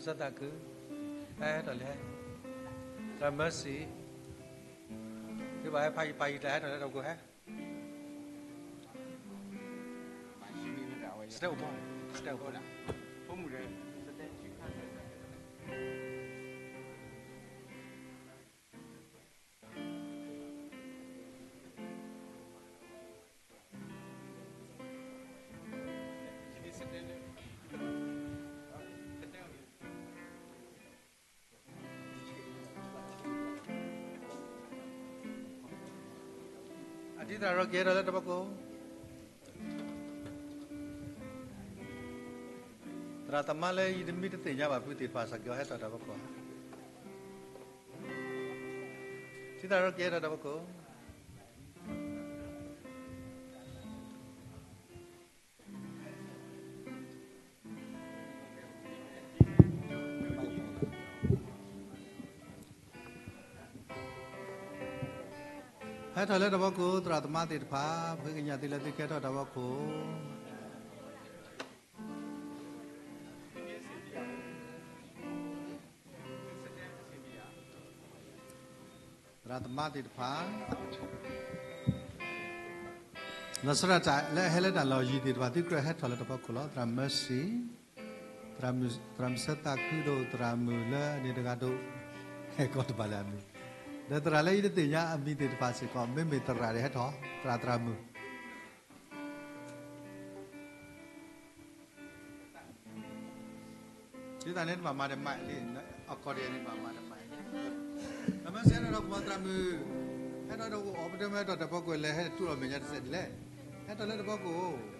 စၢသးခု, ဟဲထီၣ်လံ, သရၣ် Mercy, ဒ်ဘၣ်ဟဲဖးယံာ်ဖးယံာ်တၢ် ဟဲထီၣ်လၢတၢ်ဖီခိၣ်ဟဲ, စတဲအိၣ်ဘီ, စတဲအိၣ်ဘီ, ဖိမုၣ်ဒီး အတံၤသရၣ် Rocky ဟဲထီၣ်လၢတၢ်ဖီခိၣ်, သရၣ်သမါလၢယတမ့ၢ်တသ့ၣ်ညါဘၣ်ဖုသ့ၣ်တဖၣ် စးက့ၤအီၤ ဟဲထီၣ်တၢ်ဖီခိၣ်, တံၤသရၣ် Rocky ဟဲထီၣ်တၢ်ဖီခိၣ်. ဟဲထီၣ်လၢတၢ်ဖီခိၣ် သရၣ်သမါသ့ၣ်တဖၣ်, ပဃ့ကညးသုလၢသုကဟဲထီၣ်တၢ်ဖီခိၣ်. သရၣ်သမါသ့ၣ်တဖၣ်, လီၤဆီဒၣ်တၢ်လၢအဟဲလၢတၢ်လီၢ်ယံၤသ့ၣ်တဖၣ် သုကြၢးဟဲထီၣ်လၢတၢ်ဖီခိၣ်လီၤ. သရၣ် Mercy, သရၣ်မုၣ်ဆၢသးခုဒိၣ် သရၣ်မုၣ်လၢအန့ၣ်တဂၤဒိၣ်, ဟဲကီတဘၣ်လၢအမံၤ, ဒီးသရၣ်လၢယတသ့ၣ်ညါအမံၤသ့ၣ်တဖၣ်စ့ၢ်ကီး မ့မ့ၢ်သရၣ်ဒီးဟဲထီၣ်, သရၣ် သရၣ်မုၣ် ဒ်သိးန့ၣ် နဘၣ်မၤတမံၤလံ, အခီၣ်ဒံးန့ၣ် ဘၣ်မၤတမံၤလံ. အမ့ၢ်စ့ၢ်ကီးဒီး ပှၤသရၣ်မုၣ်, ဟဲထီၣ်ဒီးအိၣ်ပတမ့ၢ်ထီၣ်တၢ်ဖီခိၣ်လဲၣ်, ဟဲတူၢ်လီၤမဲာ်ညါတစဲးဒ်လဲၣ်, ဟဲထီၣ်လၢတၢ်ဖီခိၣ်.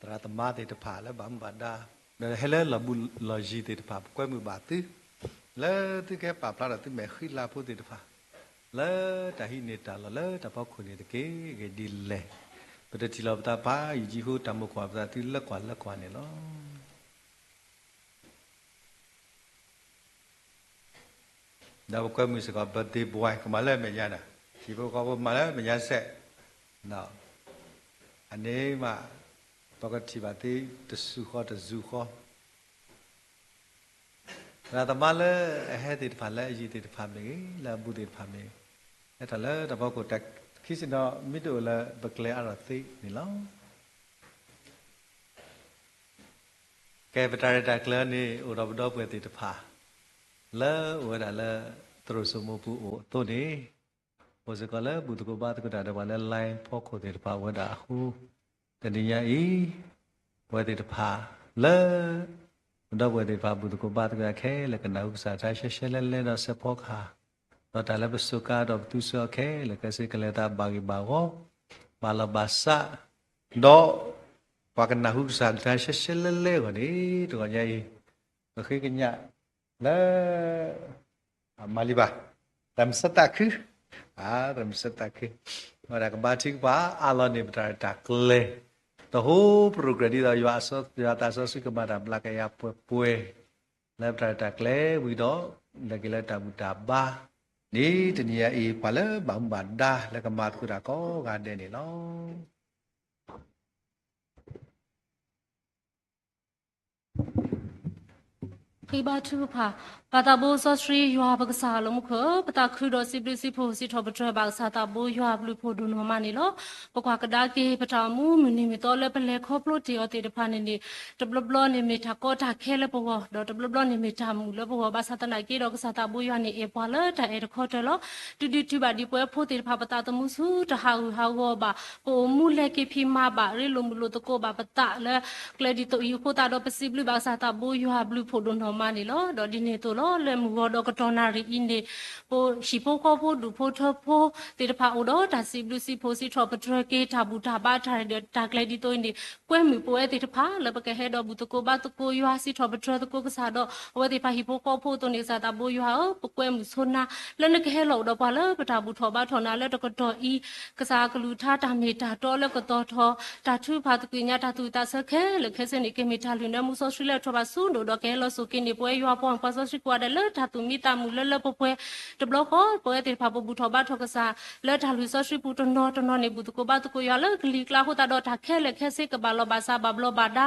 သရၣ်သမါသ့ၣ်တဖၣ်လၢဘၣ်မူဘၣ်ဒါ, ဒီးဟဲလၢလီၢ်ဘူးလီၢ်ယံၤသ့ၣ်တဖၣ် ပကွဲမုာ်ဘၣ်သု, လၢသုကဟဲပာ်ဖျါထီၣ်သုမဲာ်ဃံလၤဖိသ့ၣ်တဖၣ်, လၢတၢ်ဟံးန့ၢ်တၢ်လီၢ်လၢတၢ်ဖီခိၣ်န့ၣ်တက့ၢ်. ဂ့ၢ်ဒ်လဲၣ်, ပတထံၣ်လိာ်ပသးဖးယံာ်ယံာ်ဃိ တၢ်မိၣ်ကွၢ်ပသးသုလၢကွၢ်လၢကွၢ်န့ၣ်လီၤ. ဒီးပကွဲမုာ်စ့ၢ်ကီး birthday boy ကမၤလၢမဲာ်ညါဒီး ဟံၣ်ဖိဃီဖိမၤလၢမဲာ်ညါစဲး, အန့ၣ်မး ပကထံၣ်ဘၣ်သုတစူၢ်ဃီတစူၢ်ဃီ, သရၣ်သမါလၢအဟဲသ့ၣ်တဖၣ် လၢအယံၤသ့ၣ်တဖၣ်မ့ၢ်ဂ့ၤ, လၢအဘူးသ့ၣ်တဖၣ်မ့ၢ်ဂ့ၤ, ဟဲထီၣ်လၢတၢ်ဖီခိၣ် တၢ်ခံစ့ၢ်နီၤ မ့ၢ်တအိၣ်လၢပကျဲအါထီၣ်သ့န့ၣ်လီၤ. ကဲ ပတၢ်ရဲၣ်တၢ်ကျဲၤန့ၣ် အိၣ်ဒီးပဒီပုၢ်ဝဲၢ်သ့ၣ်တဖၣ် လၢအိၣ်ဝဲဒၣ်လၢ သရိာ်စိမိပူၤအိၣ်အသိးန့ၣ်, အိၣ်စ့ၢ်ကီးလၢဘူၣ်သကိးဘါသကိးတၢ်ဒီးပှၤလၢ line ဖီခိၣ်သ့ၣ်တဖၣ်အိၣ်ဝဲဒၣ်အဃိ, တနံၤညါအံၤ ပဝဲသ့ၣ်တဖၣ်လၢ ပဒီပုၢ်ဝဲၢ်သ့ၣ်တဖၣ် ဘူၣ်သကိးဘါသကိးတၢ်ခဲလၢာ် ကနၢ်ဟူကစၢ်တၢ်ရှဲရှဲလဲၣ်လဲၣ်ဒီးစဲးဖီကဟၣ်, ဒီးတၢ်လၢပစူးကါဒီးပသူစၢၤအီၤခဲလၢာ် ကစ့ကလဲၤသးဘၣ်ဂ့ၤဘၣ်ဂီၤ, ဘၣ်လီၢ်ဘၣ်စး, ဒီးပှၤကနၢ်ဟူကစၢ်တၢ်ရှဲရှဲလဲၣ်လဲၣ်အဂီၢ်န့ၣ် တဂီၤညါအံၤ ပဃ့ကညးလၢ မၤလံဘၣ်, တၢ်မုၢ်ဆါသးခု, တၢ်မုၢ်ဆါသးခု, ဝဲဒၣ်ကဘါထုကဖၣ်အါလီၤန့ၢ်ပတၢ်ရဲၣ်တၢ်ကျဲၤ, တဟူးပြူၤကြဲၤဒ်သိး ယွၤသးစီဆှံကမၤတၢ်ဘျါကယၤပှဲၤပှဲၤ, လၢပတၢ်ရဲၣ်တၢ်ကျဲၤဝံၤဒီး လဲၤက့ၤလၢတၢ်ဘူၣ်တၢ်ဘါ, ဒ်တနံၤညါအံၤ ပှၤလၢဘၣ်မူဘၣ်ဒါလၢကမၤသကိးတၢ်ကိးဂၤဒဲးန့ၣ်လီၤ. ဃ့ဘါထုကဖၣ်, ပၢ်သးဘိစီဆှံယွၤပကစၢ်အလၢမူခိၣ်, ပသးခုဒီးစံးဘျုးစံးဖှိၣ်စံးထီၣ်ပတြၢၤဘၣ်ကစၢ်သးဘိယွၤအဘျုးဖှိၣ်ဒိၣ်နီၢ်မးန့ၣ်လီၤ. ပကွၢ်ကဒါက့ၤပတၢ်အိၣ်မူမုၢ်နံၤမုၢ်သီလၢပလဲၤခီဖျိတ့ၢ်အီၤသ့ၣ်တဖၣ်န့ၣ်န့ၣ်, တဘျီဘျီန့ၣ်မ့ၢ်တၢ်ကီတၢ်ခဲလၢပဂီၢ်, ဒီးတဘျီဘျီန့ၣ်မ့ၢ်တၢ်မုာ်လၢပဂီၢ်, ဘၣ်ဆၣ်သနာ်က့ဒီးကစၢ်သးဘိယွၤန့ၣ်အဲၣ်ပှၤလၢတၢ်အဲၣ်တခီတၢၤလီၤ. တုၤဒုးတုၤဘၣ်ဒံးပဝဲဖိသ့ၣ်တဖၣ် ပသးသမူဆူတၢ်ဟးဂူာ်ဟးဂီၤဘၣ်, ပအိၣ်မူလဲၤက့ၤဖံးမၤဘၣ်, ရ့လိာ်မုာ်လိာ်သကိးဘၣ်ပသးလၢ ကျဲဒ်သိးအံၤအဃိသတးဒီး ပစံးဘျုးဘၣ်ကစၢ်သးဘိယွၤအဘျုးဖှိၣ်ဒိၣ်နီၢ်မးန့ၣ်လီၤ. ဒီးဒ်န့ၣ်အသိးလီၤ, လၢမုၢ်ဂီၤဒီးကတီၢ်နၣ်ရံၣ်အံၤန့ၣ်, ပဟံၣ်ဖိဃီဖိဒူၣ်ဖိထၢဖိသ့ၣ်တဖၣ်အိၣ်ဒီးတၢ်စံးဘျုးစံးဖှိၣ်စံးထီၣ်ပတြၢၤက့ၤတၢ်ဘူၣ်တၢ်ဘါတၢ်ရဲၣ်ဒီးတၢ်ကျဲဒ်သိးအံၤန့ၣ်, ကွဲမုာ်ပဝဲသ့ၣ်တဖၣ်လၢပကဟဲဒီးဘူၣ်သကိးဘါသကိးယွၤစံးထီၣ်ပတြၢၤသကိးကစၢ်ဒီး အဝဲသ့ၣ်တဖၣ်ဟံၣ်ဖိဃီဖိအသိးန့ၣ် ကစၢ်သးဘိယွၤဧၢ, ပကွဲမုာ်ဆိနၤ လၢနကဟဲလီၤအိၣ်ဒီးပှၤလၢပတၢ်ဘူၣ်ထီၣ်ဘါထီၣ်နၤလၢတကတီၢ်အံၤ, ကစၢ်အကလုၢ်ကထါတၢ်မ့ၢ်တၢ်တီလၢကသီၣ်ထီၣ်, တၢ်ထုကဖၣ်သကွံာ်ညါတၢ်သူၣ်ဝံၣ်သးဆၢခဲလၢာ်ခဲဆ့န့ၣ် ကမ့ၢ်တၢ်လုၢ်နၢမူစီဆှံလၢအထွဲဘၣ်ဆူဒိၣ်ဒီးကဟဲလီၤစိၤက့ၤန့ၢ် ပဝဲယွၤပှၤပှၤစီဆှံကိးဂၤဒဲးလၢတၢ်သူၣ်မံသးမုာ်လၢလၢပှဲၤပှဲၤ, တဘျီဃီ ပဝဲသ့ၣ်တဖၣ်ပဘူၣ်ထီၣ်ဘါထီၣ်ကစၢ် လၢတၢ်လုၢ်စီဆှံပူၤတနီၤတနီၤန့ၣ် ဘူၣ်သကိးဘါသကိးယွၤလၢကလံၤကျါအဃိသတးဒီး တၢ်ခဲလၢာ်ခဲဆ့ကဘၣ်လီၤဘၣ်စးဘၣ်ဘျီးဘၣ်ဒါ,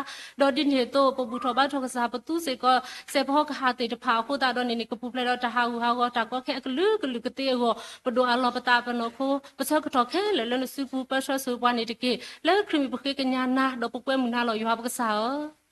ဒီးဒ်န့ၣ်အသိး ပဘူၣ်ထီၣ်ဘါထီၣ်ကစၢ် ပသူစ့ၢ်ကီး စဲးဖီကဟၣ်သ့ၣ်တဖၣ်အဃိသတးဒီးန့ၣ်န့ၣ် ကပူၤဖျဲးဒီးတၢ်ဟးဂူာ်ဟးဂီၤ တၢ်ကီခဲအကလုာ်ကလုာ်ကသ့အဂီၢ် ပဒိၣ်အလီၢ်ပသးပနီၢ်ခိ ပဆၢကတီၢ်ခဲလၢာ်လၢနစုပူၤ ပၢဆှၢဆိပှၤန့ၣ်တက့ၢ်. လၢခရံာ်မံၤပဃ့ကညးနၤ ဒီးပကွဲမုာ်နၤလီၤ ယွၤပကစၢ်ဧၢ.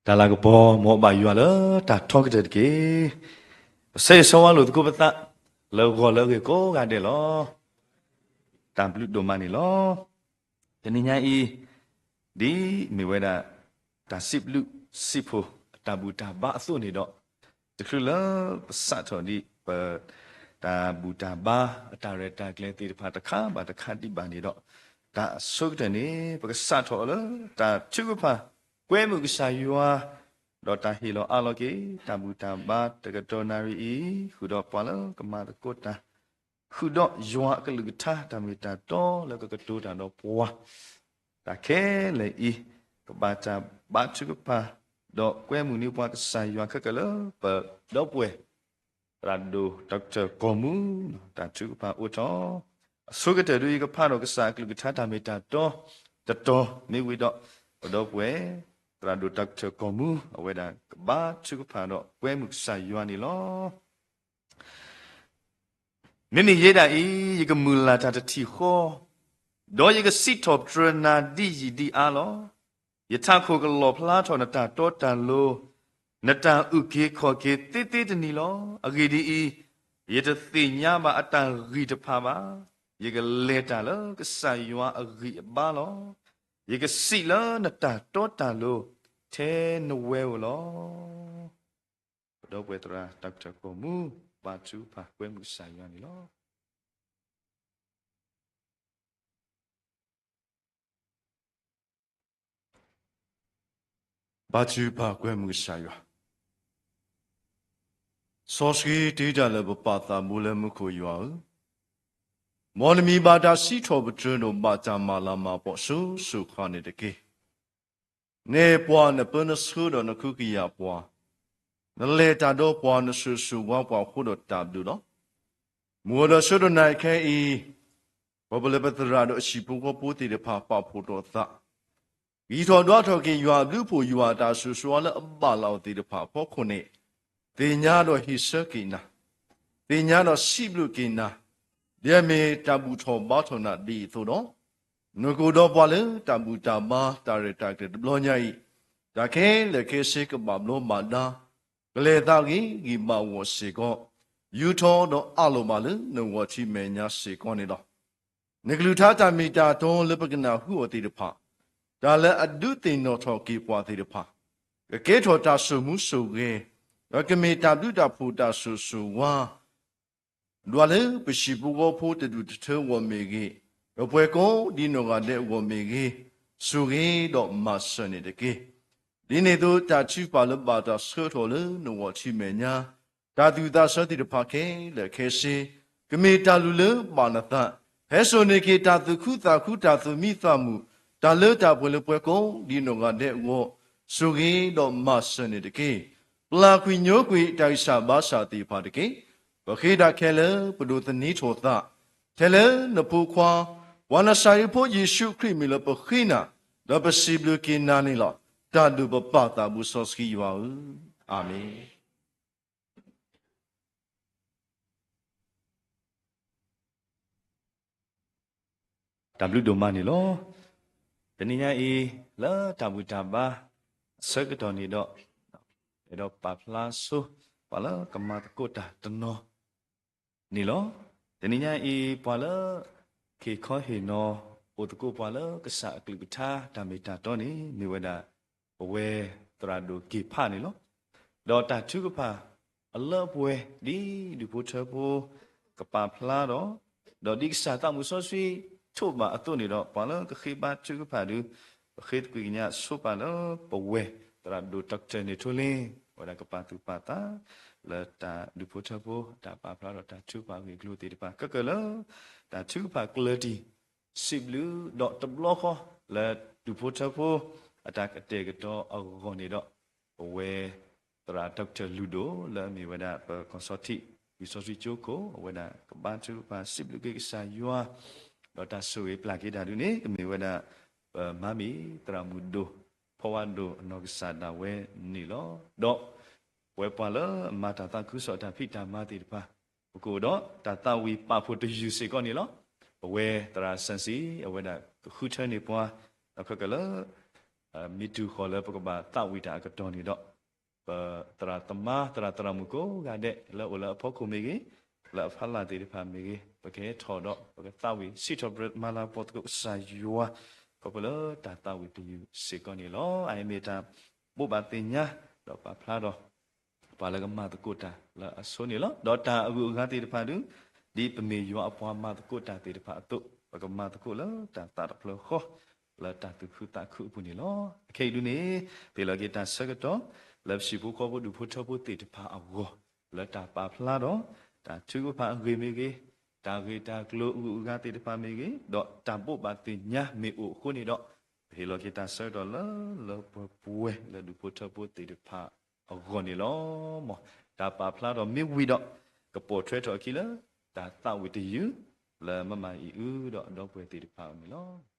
တၢ်လၤကပီၤမ်ဘၣ်ယွၤလၢတၢ်ထီကတၢၢ်တက့ၢ်. ပဆၢဂ့ၤဆၢဝါလိာ်သကိးပသး လၢဂီၤလၢအဂ့ၤကိးဂၤဒဲးလီၤ. တၢ်ဘျုးဒိၣ်မးန့ၣ်လီၤ. တနံၤညါအံၤ ဒ်မ့ၢ်ဝဲဒၣ် တၢ်စံးဘျုးစံးဖှိၣ်အတၢ်ဘူၣ်တၢ်ဘါအသိးန့ၣ်ဒီး တချုးလၢပစးထီၣ်ဒံး ပ တၢ်ဘူၣ်တၢ်ဘါအတၢ်ရဲၣ်တၢ်ကျဲၤသ့ၣ်တဖၣ်တခါဘၣ်တခါဒံးဘၣ်န့ၣ်ဒီး တၢ်အဆိကတၢၢ်န့ၣ် ပကစးထီၣ်လၢတၢ်ထုကဖၣ်ကွဲမုာ်ကစၢ်ယွၤ ဒီးတၢ်ဟ့ၣ်လီၤအးလီၤက့ၤ တၢ်ဘူၣ်တၢ်ဘါတကတီၢ်နၣ်ရံၣ်အံၤ ဃုာ်ဒီးပှၤလၢကမၤသကိးတၢ် ဃုာ်ဒီးယွၤအကလုၢ်ကထါတၢ်မ့ၢ်တၢ်တီလၢကကတိၤတၢ်ဒီးပှၤ တၢ်ခဲလၢာ်အံၤ ကဘၣ်တၢ်ဘါထုကဖၣ် ဒီးကွဲမုာ်န့ၢ်ပှၤကစၢ်ယွၤခဲကလၢာ် ပဒီပုၢ်ဝဲၢ် သရၣ်ဒိၣ် Doctor ကီၢ်မူ တၢ်ထုကဖၣ်အိၣ်ထီၣ် အဆိကတၢၢ်ဒုးယကဖးဒီးကစၢ်အကလုၢ်ကထါတၢ်မ့ၢ်တၢ်တီ တတီၤမ့ၢ်ဝံၤဒီး ပဒီပုၢ်ဝဲၢ် သရၣ်ဒိၣ် Doctor ကီၢ်မူ အဝဲဒၣ်ကဘါထုကဖၣ်ဒီးကွဲမုာ်ကစၢ်ယွၤန့ၣ်လီၤ. မ့မ့ၢ်ယဲဒၣ်အံၤ ယကမုၢ်လၢ်တၢ်တထံၣ်ဃီ, ဒီးယကစံးထီၣ်ပတြၢၤနၤဒ်ယံာ်ဒ်အါလီၤ. ယထးခိၣ်ကလီၣ်ဖျါထီၣ်နတၢ်တီတၢ်လိၤ, နတၢ်အုၣ်က့ၤခီၣ်က့ၤသ့သ့တနံၤလီၤ. အဂ့ၢ်ဒ်အံၤ, ယတသ့ၣ်ညါဘၣ်အတၢ်ဂံၢ်တဖၣ်ဘၣ်. ယကလဲၤတၢ်လၢကစၢ်ယွၤအဂံၢ်အဘါလီၤ. ယကစံးလၢနတၢ်တီတၢ်လိၤ ထဲနဝဲဧိၤလီၤ. ပဒီပုၢ်ဝဲၢ်သရၣ် Doctor ကီၢ်မူ ဘါထုကဖၣ်ကွဲမုာ်ကစၢ်ယွၤန့ၣ်လီၤ. ဘါထုကဖၣ်ကွဲမုာ်ကစၢ်ယွၤ, စီဆှံတ့တၢ်လၢပပာ်သးဘိလၢမူခိၣ်ယွၤဧၢ, မ်နမံၤဘၣ်တၢ်စံးထီၣ်ပတြၢၤဒီးဘၣ်တၢ်မၤလၤမၤကပီၤစိၤစိၤဃၣ်ဃၣ်န့ၣ်တက့ၢ်. နပၢနဆှၢဒီးနခုကယာ်ပှၤ, နလဲၤတၢ်ဒီးပှၤ နစိာ်စိၤဝါပှၤအဃိဒီးတၢ်ဘျုးလီၤ. မုၢ်ဂီၤဒီးဆၢကတီၢ်နံၤခဲအံၤ, ပပလၢပသရၣ်ဒီးအဟံၣ်ဖိဃီဖိသ့ၣ်တဖၣ်ပာ်ဖှိၣ်ထီၣ်သး ဂံၢ်ထီၣ်ဒွးထီၣ်က့ၤယွၤအဘျုးအဖှိၣ် ယွၤအတၢ်ဆိၣ်ဂ့ၤဆိၣ်ဝါလၢအဘၣ်လၢအီၤသ့ၣ်တဖၣ်အဖီခိၣ်န့ၣ်, သ့ၣ်ညါဒီးဟ့ၣ်ဆၢက့ၤနၤ, သ့ၣ်ညါဒီးစံးဘျုးက့ၤနၤ, ဒ်အမ့ၢ်တၢ်ဘူၣ်ထီၣ်ဘါထီၣ်နၤဒ်အံၤအသိးဒီး, နကအိၣ်ဒီးပှၤလၢတၢ်ဘူၣ်တၢ်ဘါတၢ်ရဲၣ်တၢ်ကျဲၤတဘျီညါအံၤ, တၢ်ခဲလၢာ်ခဲဆ့ကဘၣ်ဘျီးဘၣ်ဒါ, ကလဲၤသးဂ့ၤဂ့ၤဘၣ်ဂီၢ်စ့ၢ်ကီး, ယူၤထီၣ်ဒီးအးလီၤဘၣ်လၢနဂီၢ်ထံမဲာ်ညါစ့ၢ်ကီးန့ၣ်လီၤ. နကလုၢ်ကထါတၢ်မ့ၢ်တၢ်တီလၢပကနၢ်ဟူအီၤသ့ၣ်တဖၣ်, တၢ်လၢအဒုးသ့ၣ်နီၣ်ထီၣ်က့ၤပှၤသ့ၣ်တဖၣ်, ကကဲထီၣ်တၢ်ဆိၣ်မူဆိၣ်ဂဲၤ, ဒီးကမ့ၢ်တၢ်ဘျုးတၢ်ဖှိၣ်တၢ်စိာ်စိၤဝါ ဒွးလၢပဟံၣ်ဖိဃီဖိတဒူၣ်တထၢအဂီၢ်မ့ၢ်ဂ့ၤ, ဒီးပှၤကိးဒ်နီၢ်ဂၤဒဲးအဂီၢ်မ့ၢ်ဂ့ၤ, ဆိၣ်ဂ့ၤဒီးမၤစၢၤန့ၣ်တက့ၢ်. ဒ်န့ၣ်အသိး တၢ်ထုကဖၣ်လၢဘၣ်တၢ်ဆှၢထီၣ်လၢနဂီၢ်ထံမဲာ်ညါ, တၢ်သူၣ်ဝံၣ်သးဆၢသ့ၣ်တဖၣ်ခဲလၢာ်ခဲဆ့, ကမ့ၢ်တၢ်လုၢ်လၢဘၣ်နသး, ဟဲစိာ်န့ၢ်က့ၤတၢ်သူၣ်ခုသးခု တၢ်သူၣ်မံသးမုာ်, တၢ်လၢတၢ်ပှဲၤလၢပှၤကိးဒ်နီၢ်ဂၤဒဲးအဂီၢ်, ဆိၣ်ဂ့ၤဒီးမၤစၢၤန့ၣ်တက့ၢ်. ပျၢ်ကွံာ်ညိကွံာ်တၢ်ဂံၢ်စၢ်ဘါစၢ်သ့ၣ်တဖၣ်တက့ၢ်. ပဃ့တၢ်ခဲလၢာ် ပဒိးသန့ၤထီၣ်သး, ထဲလၢနဖိခွါ, ပှၤနၤစၤရ့းဖိယ့ၣ်ၡူးခရံာ်မံၤလၢပဃ့နၤ, ဒီးပစံးဘျုးက့ၤနၤန့ၣ်လီၤ. တၢ်ဒိၣ်ပပၢ်သးဘိစီဆှံယွၤဧၢ, အၤမ့ၣ်. တၢ်ဘျုးဒိၣ်မးန့ၣ်လီၤ. တနံၤညါအံၤ လၢတၢ်ဘူၣ်တၢ်ဘါအဆၢကတီၢ်န့ၣ်ဒီး, အဲၣ်ဒိးပာ်ဖျါဆိ ပှၤလၢကမၤသကိးတၢ်တနီၤန့ၣ်လီၤ. တနံၤညါအံၤ ပှၤလၢ က့ၤခီဟ့ၣ်နီၤ အိၣ်သကိးပှၤလၢကစၢ်အကလုၢ်ကထါတၢ်မ့ၢ်တၢ်တီန့ၣ် မ့ၢ်ဝဲဒၣ် ပဝဲသရၣ်ဒိၣ်က့ၤဖးန့ၣ်လီၤ. ဒီးတၢ်ထုကဖၣ်အလၢအပှဲၤ ဒ်ဒူၣ်ဖိထၢဖိကပာ်ဖျါဒီး, ဒီးဒ်ကစၢ်သးမုၢ်စီဆှံထိးဘၣ်အသိးန့ၣ်ဒီး ပှၤလၢကဃ့ဘါထုကဖၣ်ဒုး ပဃ့သကွံာ်ကညးဆိပာ်လၢပဝဲၢ်သရၣ်ဒိၣ် Doctor န့ၣ်ထိလ့ၣ် အဝဲဒၣ်ကပာ်သူၣ်ပာ်သး လၢတၢ်ဒူၣ်ဖိထၢဖိအတၢ်ပာ်ဖျါဒီးတၢ်ထုကဖၣ်ဂ့ၢ်ကျိၤသ့ၣ်တဖၣ် ခဲကလၢာ် တၢ်ထုကဖၣ်ကျၢၢ်တံၢ် စံးဘျုးဒီးတဘျီဃီ လၢဒူၣ်ဖိထၢဖိအတၢ်ကတဲာ်ကတီၤအဂီၢ်န့ၣ်ဒီး ပဝဲသရၣ် Doctor လုၢ်ဒိၣ် လၢအမ့ၢ်ဝဲဒၣ်ပကီၢ်စီထံး လံာ်စီဆှံကၠိခိၣ် အဝဲဒၣ်ကဘါထုကဖၣ်စံးဘျုးက့ၤကစၢ်ယွၤ ဒီးတၢ်ဆိၣ်ဂ့ၤပျၢ်က့ၤတၢ်ဒုးန့ၣ် ကမ့ၢ်ဝဲဒၣ် ပမါမံၤသရၣ်မုၣ်ဒိၣ် ဖီဝါဒိၣ်အနီၢ်ကစၢ်ဒၣ်ဝဲန့ၣ်လီၤ. ဒီးပဝဲပှၤလၢအမၤတၢ်သးခုကစီၣ်အတၢ်ဖံးတၢ်မၤသ့ၣ်တဖၣ် ပကအိၣ်ဒီးတၢ်သးဝံၣ်ပာ်ဖှိၣ်တယုၢ်စ့ၢ်ကီးန့ၣ်လီၤ. ပဝဲသရၣ်စၢၣ်စံ အဝဲဒၣ်ကဃုထၢန့ၢ်ပှၤ ဒီးခဲကလၢာ် မ့ၢ်တုၤဃီၤလၢပကဘၣ်သးဝံၣ်တၢ်အကတီၢ်န့ၣ်ဒီး ပသရၣ်သမါ သရၣ်သရၣ်မုၣ်ကိးဂၤဒဲး လၢအိၣ်လၢအဖီခိၣ်မ့ၢ်ဂ့ၤ, လၢအဖီလာ်သ့ၣ်တဖၣ်မ့ၢ်ဂ့ၤ, ပကဟဲထီၣ်ဒီး ပကသးဝံၣ်စံးထီၣ်ပတြၢၤမၤလၤကပီၤသကိးကစၢ်ယွၤ, ပ ခီဖျိလၢတၢ်သးဝံၣ်တယုၢ်စ့ၢ်ကီးန့ၣ်လီၤ. အအံၤမ့ၢ်တၢ်ဘိးဘၣ်သ့ၣ်ညါ ဒီးပာ်ဖျါဒီး ပှၤလၢကမၤသကိးတၢ်လၢအဆိန့ၣ်လီၤ. ဒီးတၢ်အဂုၤအဂၤသ့ၣ်တဖၣ်ဒုး ဒ်ပမ့ၢ်ယွၤအပှၤမၤသကိးတၢ်သ့ၣ်တဖၣ်အသိး ပကမၤသကိးလၢတၢ်သးတဖျၢၣ်ဃီ လၢတၢ်သူၣ်ခုသးခုအပူၤန့ၣ်လီၤ. အခဲအံၤဒုးန့ၣ် ပဟ့ၣ်လီၤက့ၤတၢ်ဆၢကတီၢ် လၢပဟံၣ်ဖိဃီဖိဒူၣ်ဖိထၢဖိသ့ၣ်တဖၣ်အဂီၢ် လၢတၢ်ပာ်ဖျါဒီး တၢ်ထုကဖၣ်အဂ့ၢ်မ့ၢ်ဂ့ၤ, တၢ်ဂ့ၢ်တၢ်ကျိၤအဂုၤအဂၤသ့ၣ်တဖၣ်မ့ၢ်ဂ့ၤ, ဒီးတၢ်ဘိးဘၣ်သ့ၣ်ညါမ့ၢ်အိၣ်အဃိန့ၣ်ဒီး ပဟ့ၣ်လီၤက့ၤတၢ်ဆၢကတီၢ်လၢလၢပှဲၤပှဲၤလၢဒူၣ်ဖိထၢဖိသ့ၣ်တဖၣ်အဂီၢ်န့ၣ်လီၤ. မ်တၢ်ပာ်ဖျါထီၣ်မ့ၢ်ဝံၤဒီး ကပိာ်ထွဲထီၣ်အခံလၢ တၢ်သးဝံၣ်တယုၢ် လၢမမၤအံၤအုဒီးအဒီပုၢ်ဝဲၢ်သ့ၣ်တဖၣ်အအိၣ်န့ၣ်လီၤ.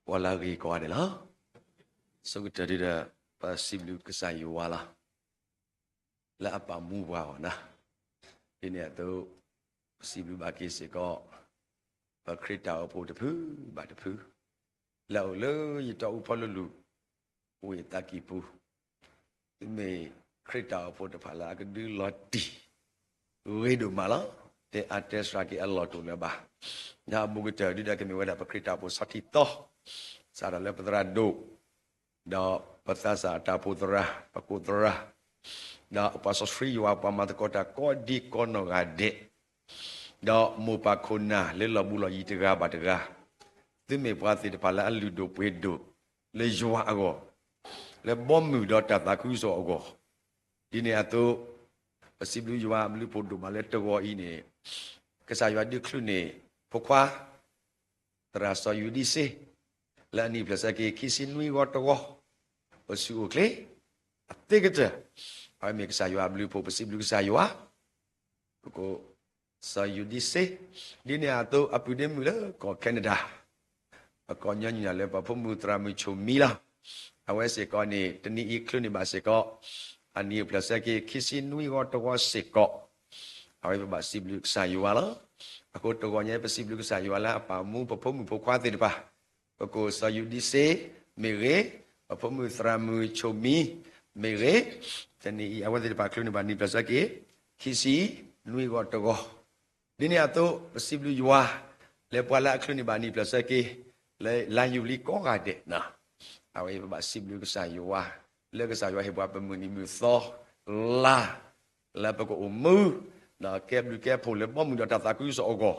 ပှၤလၢအဂ့ၤကိးဂၤဒဲးလီၤ. ဆိကတၢၢ်ဒုဒီး ပစံးဘျုးကစၢ်ယွၤလီၤ. လၢအပာ်မူပှၤအီၤန့ၣ်, ဒ်န့ၣ်အသိး ပစံးဘျုးဘၣ်က့ၤစ့ၢ်ကီး ပခရံာ်တၢ်အိၣ်ဖှိၣ်တဖုဘၣ်တဖု လၢအအိၣ်လၢယတီၢ်အူဖီလိၤလိၤ ဝ့ၢ်သးကံၢ်ပူၤ, သုမ့ၢ်ခရံာ်တၢ်အိၣ်ဖှိၣ်တဖၣ်လၢအကဒုးလီၤတံၢ် ဂ့ၤဒိၣ်မးလီၤ. တအါတဲစှၤက့ၤအလီၢ်တအိၣ်လၢၤဘၣ်. ဒီးအဘူးကတၢၢ်ဒုဒီးကမ့ၢ်ဝဲဒၣ်ပခရံာ်တၢ်အိၣ်ဖှိၣ်ဆီထံသီ, စးထီၣ်လၢပသရၣ်ဒိၣ် ဒီးပသးစၢ်တၢ်အိၣ်ဖှိၣ်သရၣ် ပကိးသရၣ်, ဒီးပှၤစီဆှံယွၤပှၤမၤသကိးတၢ်ကိးဒံကိးနီၢ်ဂၤဒဲး, ဒီးမိၢ်ပၢ်ခိၣ်နၢ်လၢလီၢ်ဘူးလီၢ်ယံၤတဂၤဘၣ်တဂၤ, သုမ့ၢ်ပှၤသ့ၣ်တဖၣ်လၢအလုၢ်ဒိၣ်ပှ့ၤဒိၣ်လၢယွၤအဂီၢ်, လၢဘီမုၢ်ဒီးတၢ်သးခုကစီၣ်အဂီၢ်, ဒ်န့ၣ်အသိး ပစံးဘျုးယွၤအဘျုးအဖှိၣ်ဒိၣ်မးလၢတဂီၤအံၤန့ၣ်, ကစၢ်ယွၤဒုးချုးန့ၢ် ဖိခွါ သရၣ်စီၤယူၤဒံစ့, လၢအနံၣ်ဖျၢၣ်ဆၢက့ၤ ခံဆံနွံဂီၤတဂီၤ, အိၣ်ဆူၣ်အိၣ်ချ့ အသ့ကတၢၢ်, အဝဲမ့ၢ်ကစၢ်ယွၤအဘျုးအဖှိၣ် ပစံးဘျုးကစၢ်ယွၤ, ပကိး စီၤယူၤဒံစ့, ဒ်န့ၣ်အသိး အပုၢ်ဒ့မုၣ်လၢကီၢ် Canada, ပကိးညီနုၢ်လၢပဖိမုၣ်သရၣ်မုၣ်ဆိၣ်မံလီၤ. အဝဲစ့ၢ်ကီးန့ၣ် တနံၤအံၤချုးန့ၢ်ဘၣ်စ့ၢ်ကီး အနံၣ်ဖျၢၣ်ဆၢက့ၤ ခံဆံနွံဂီၤတဂီၤစ့ၢ်ကီး, အဝဲပဘၣ်စံးဘျုးကစၢ်ယွၤလီၤ. အဃိတဂီၤညါပစံးဘျုးကစၢ်ယွၤလၢအပာ်မူပဖိမုၣ်ဖိခွါသ့ၣ်တဖၣ်, ပကိးစီၤယူၤဒံစ့ မ့ၢ်ဂ့ၤ, ပဖိမုၣ်သရၣ်မုၣ်ဆိၣ်မံ မ့ၢ်ဂ့ၤ, တနံၤအံၤ အဝဲသ့ၣ်တဖၣ်ချုးန့ၢ်ဘၣ်နံၣ်ဖျၢၣ်ဆၢက့ၤ ခံဆံနွံဂီၤတဂီၤ, ဒ်န့ၣ်အသိး ပစံးဘျုးယွၤ လၢပှၤလၢအချုးန့ၢ်ဘၣ်နံၣ်ဖျၢၣ်ဆၢက့ၤ လၢလါယူၤလံကိးဂၤဒဲး, အဝဲပဘၣ်စံးဘျုးကစၢ်ယွၤ, လၢကစၢ်ယွၤဟ့ၣ်ပှၤပမုၢ်နံၤမုၢ်သီ လါ လၢပကအိၣ်မူ ဒီးကဲဘျုးကဲဖှိၣ်လၢဘီမုၢ်ဒီးတၢ်သးခုကစီၣ်အဂီၢ်,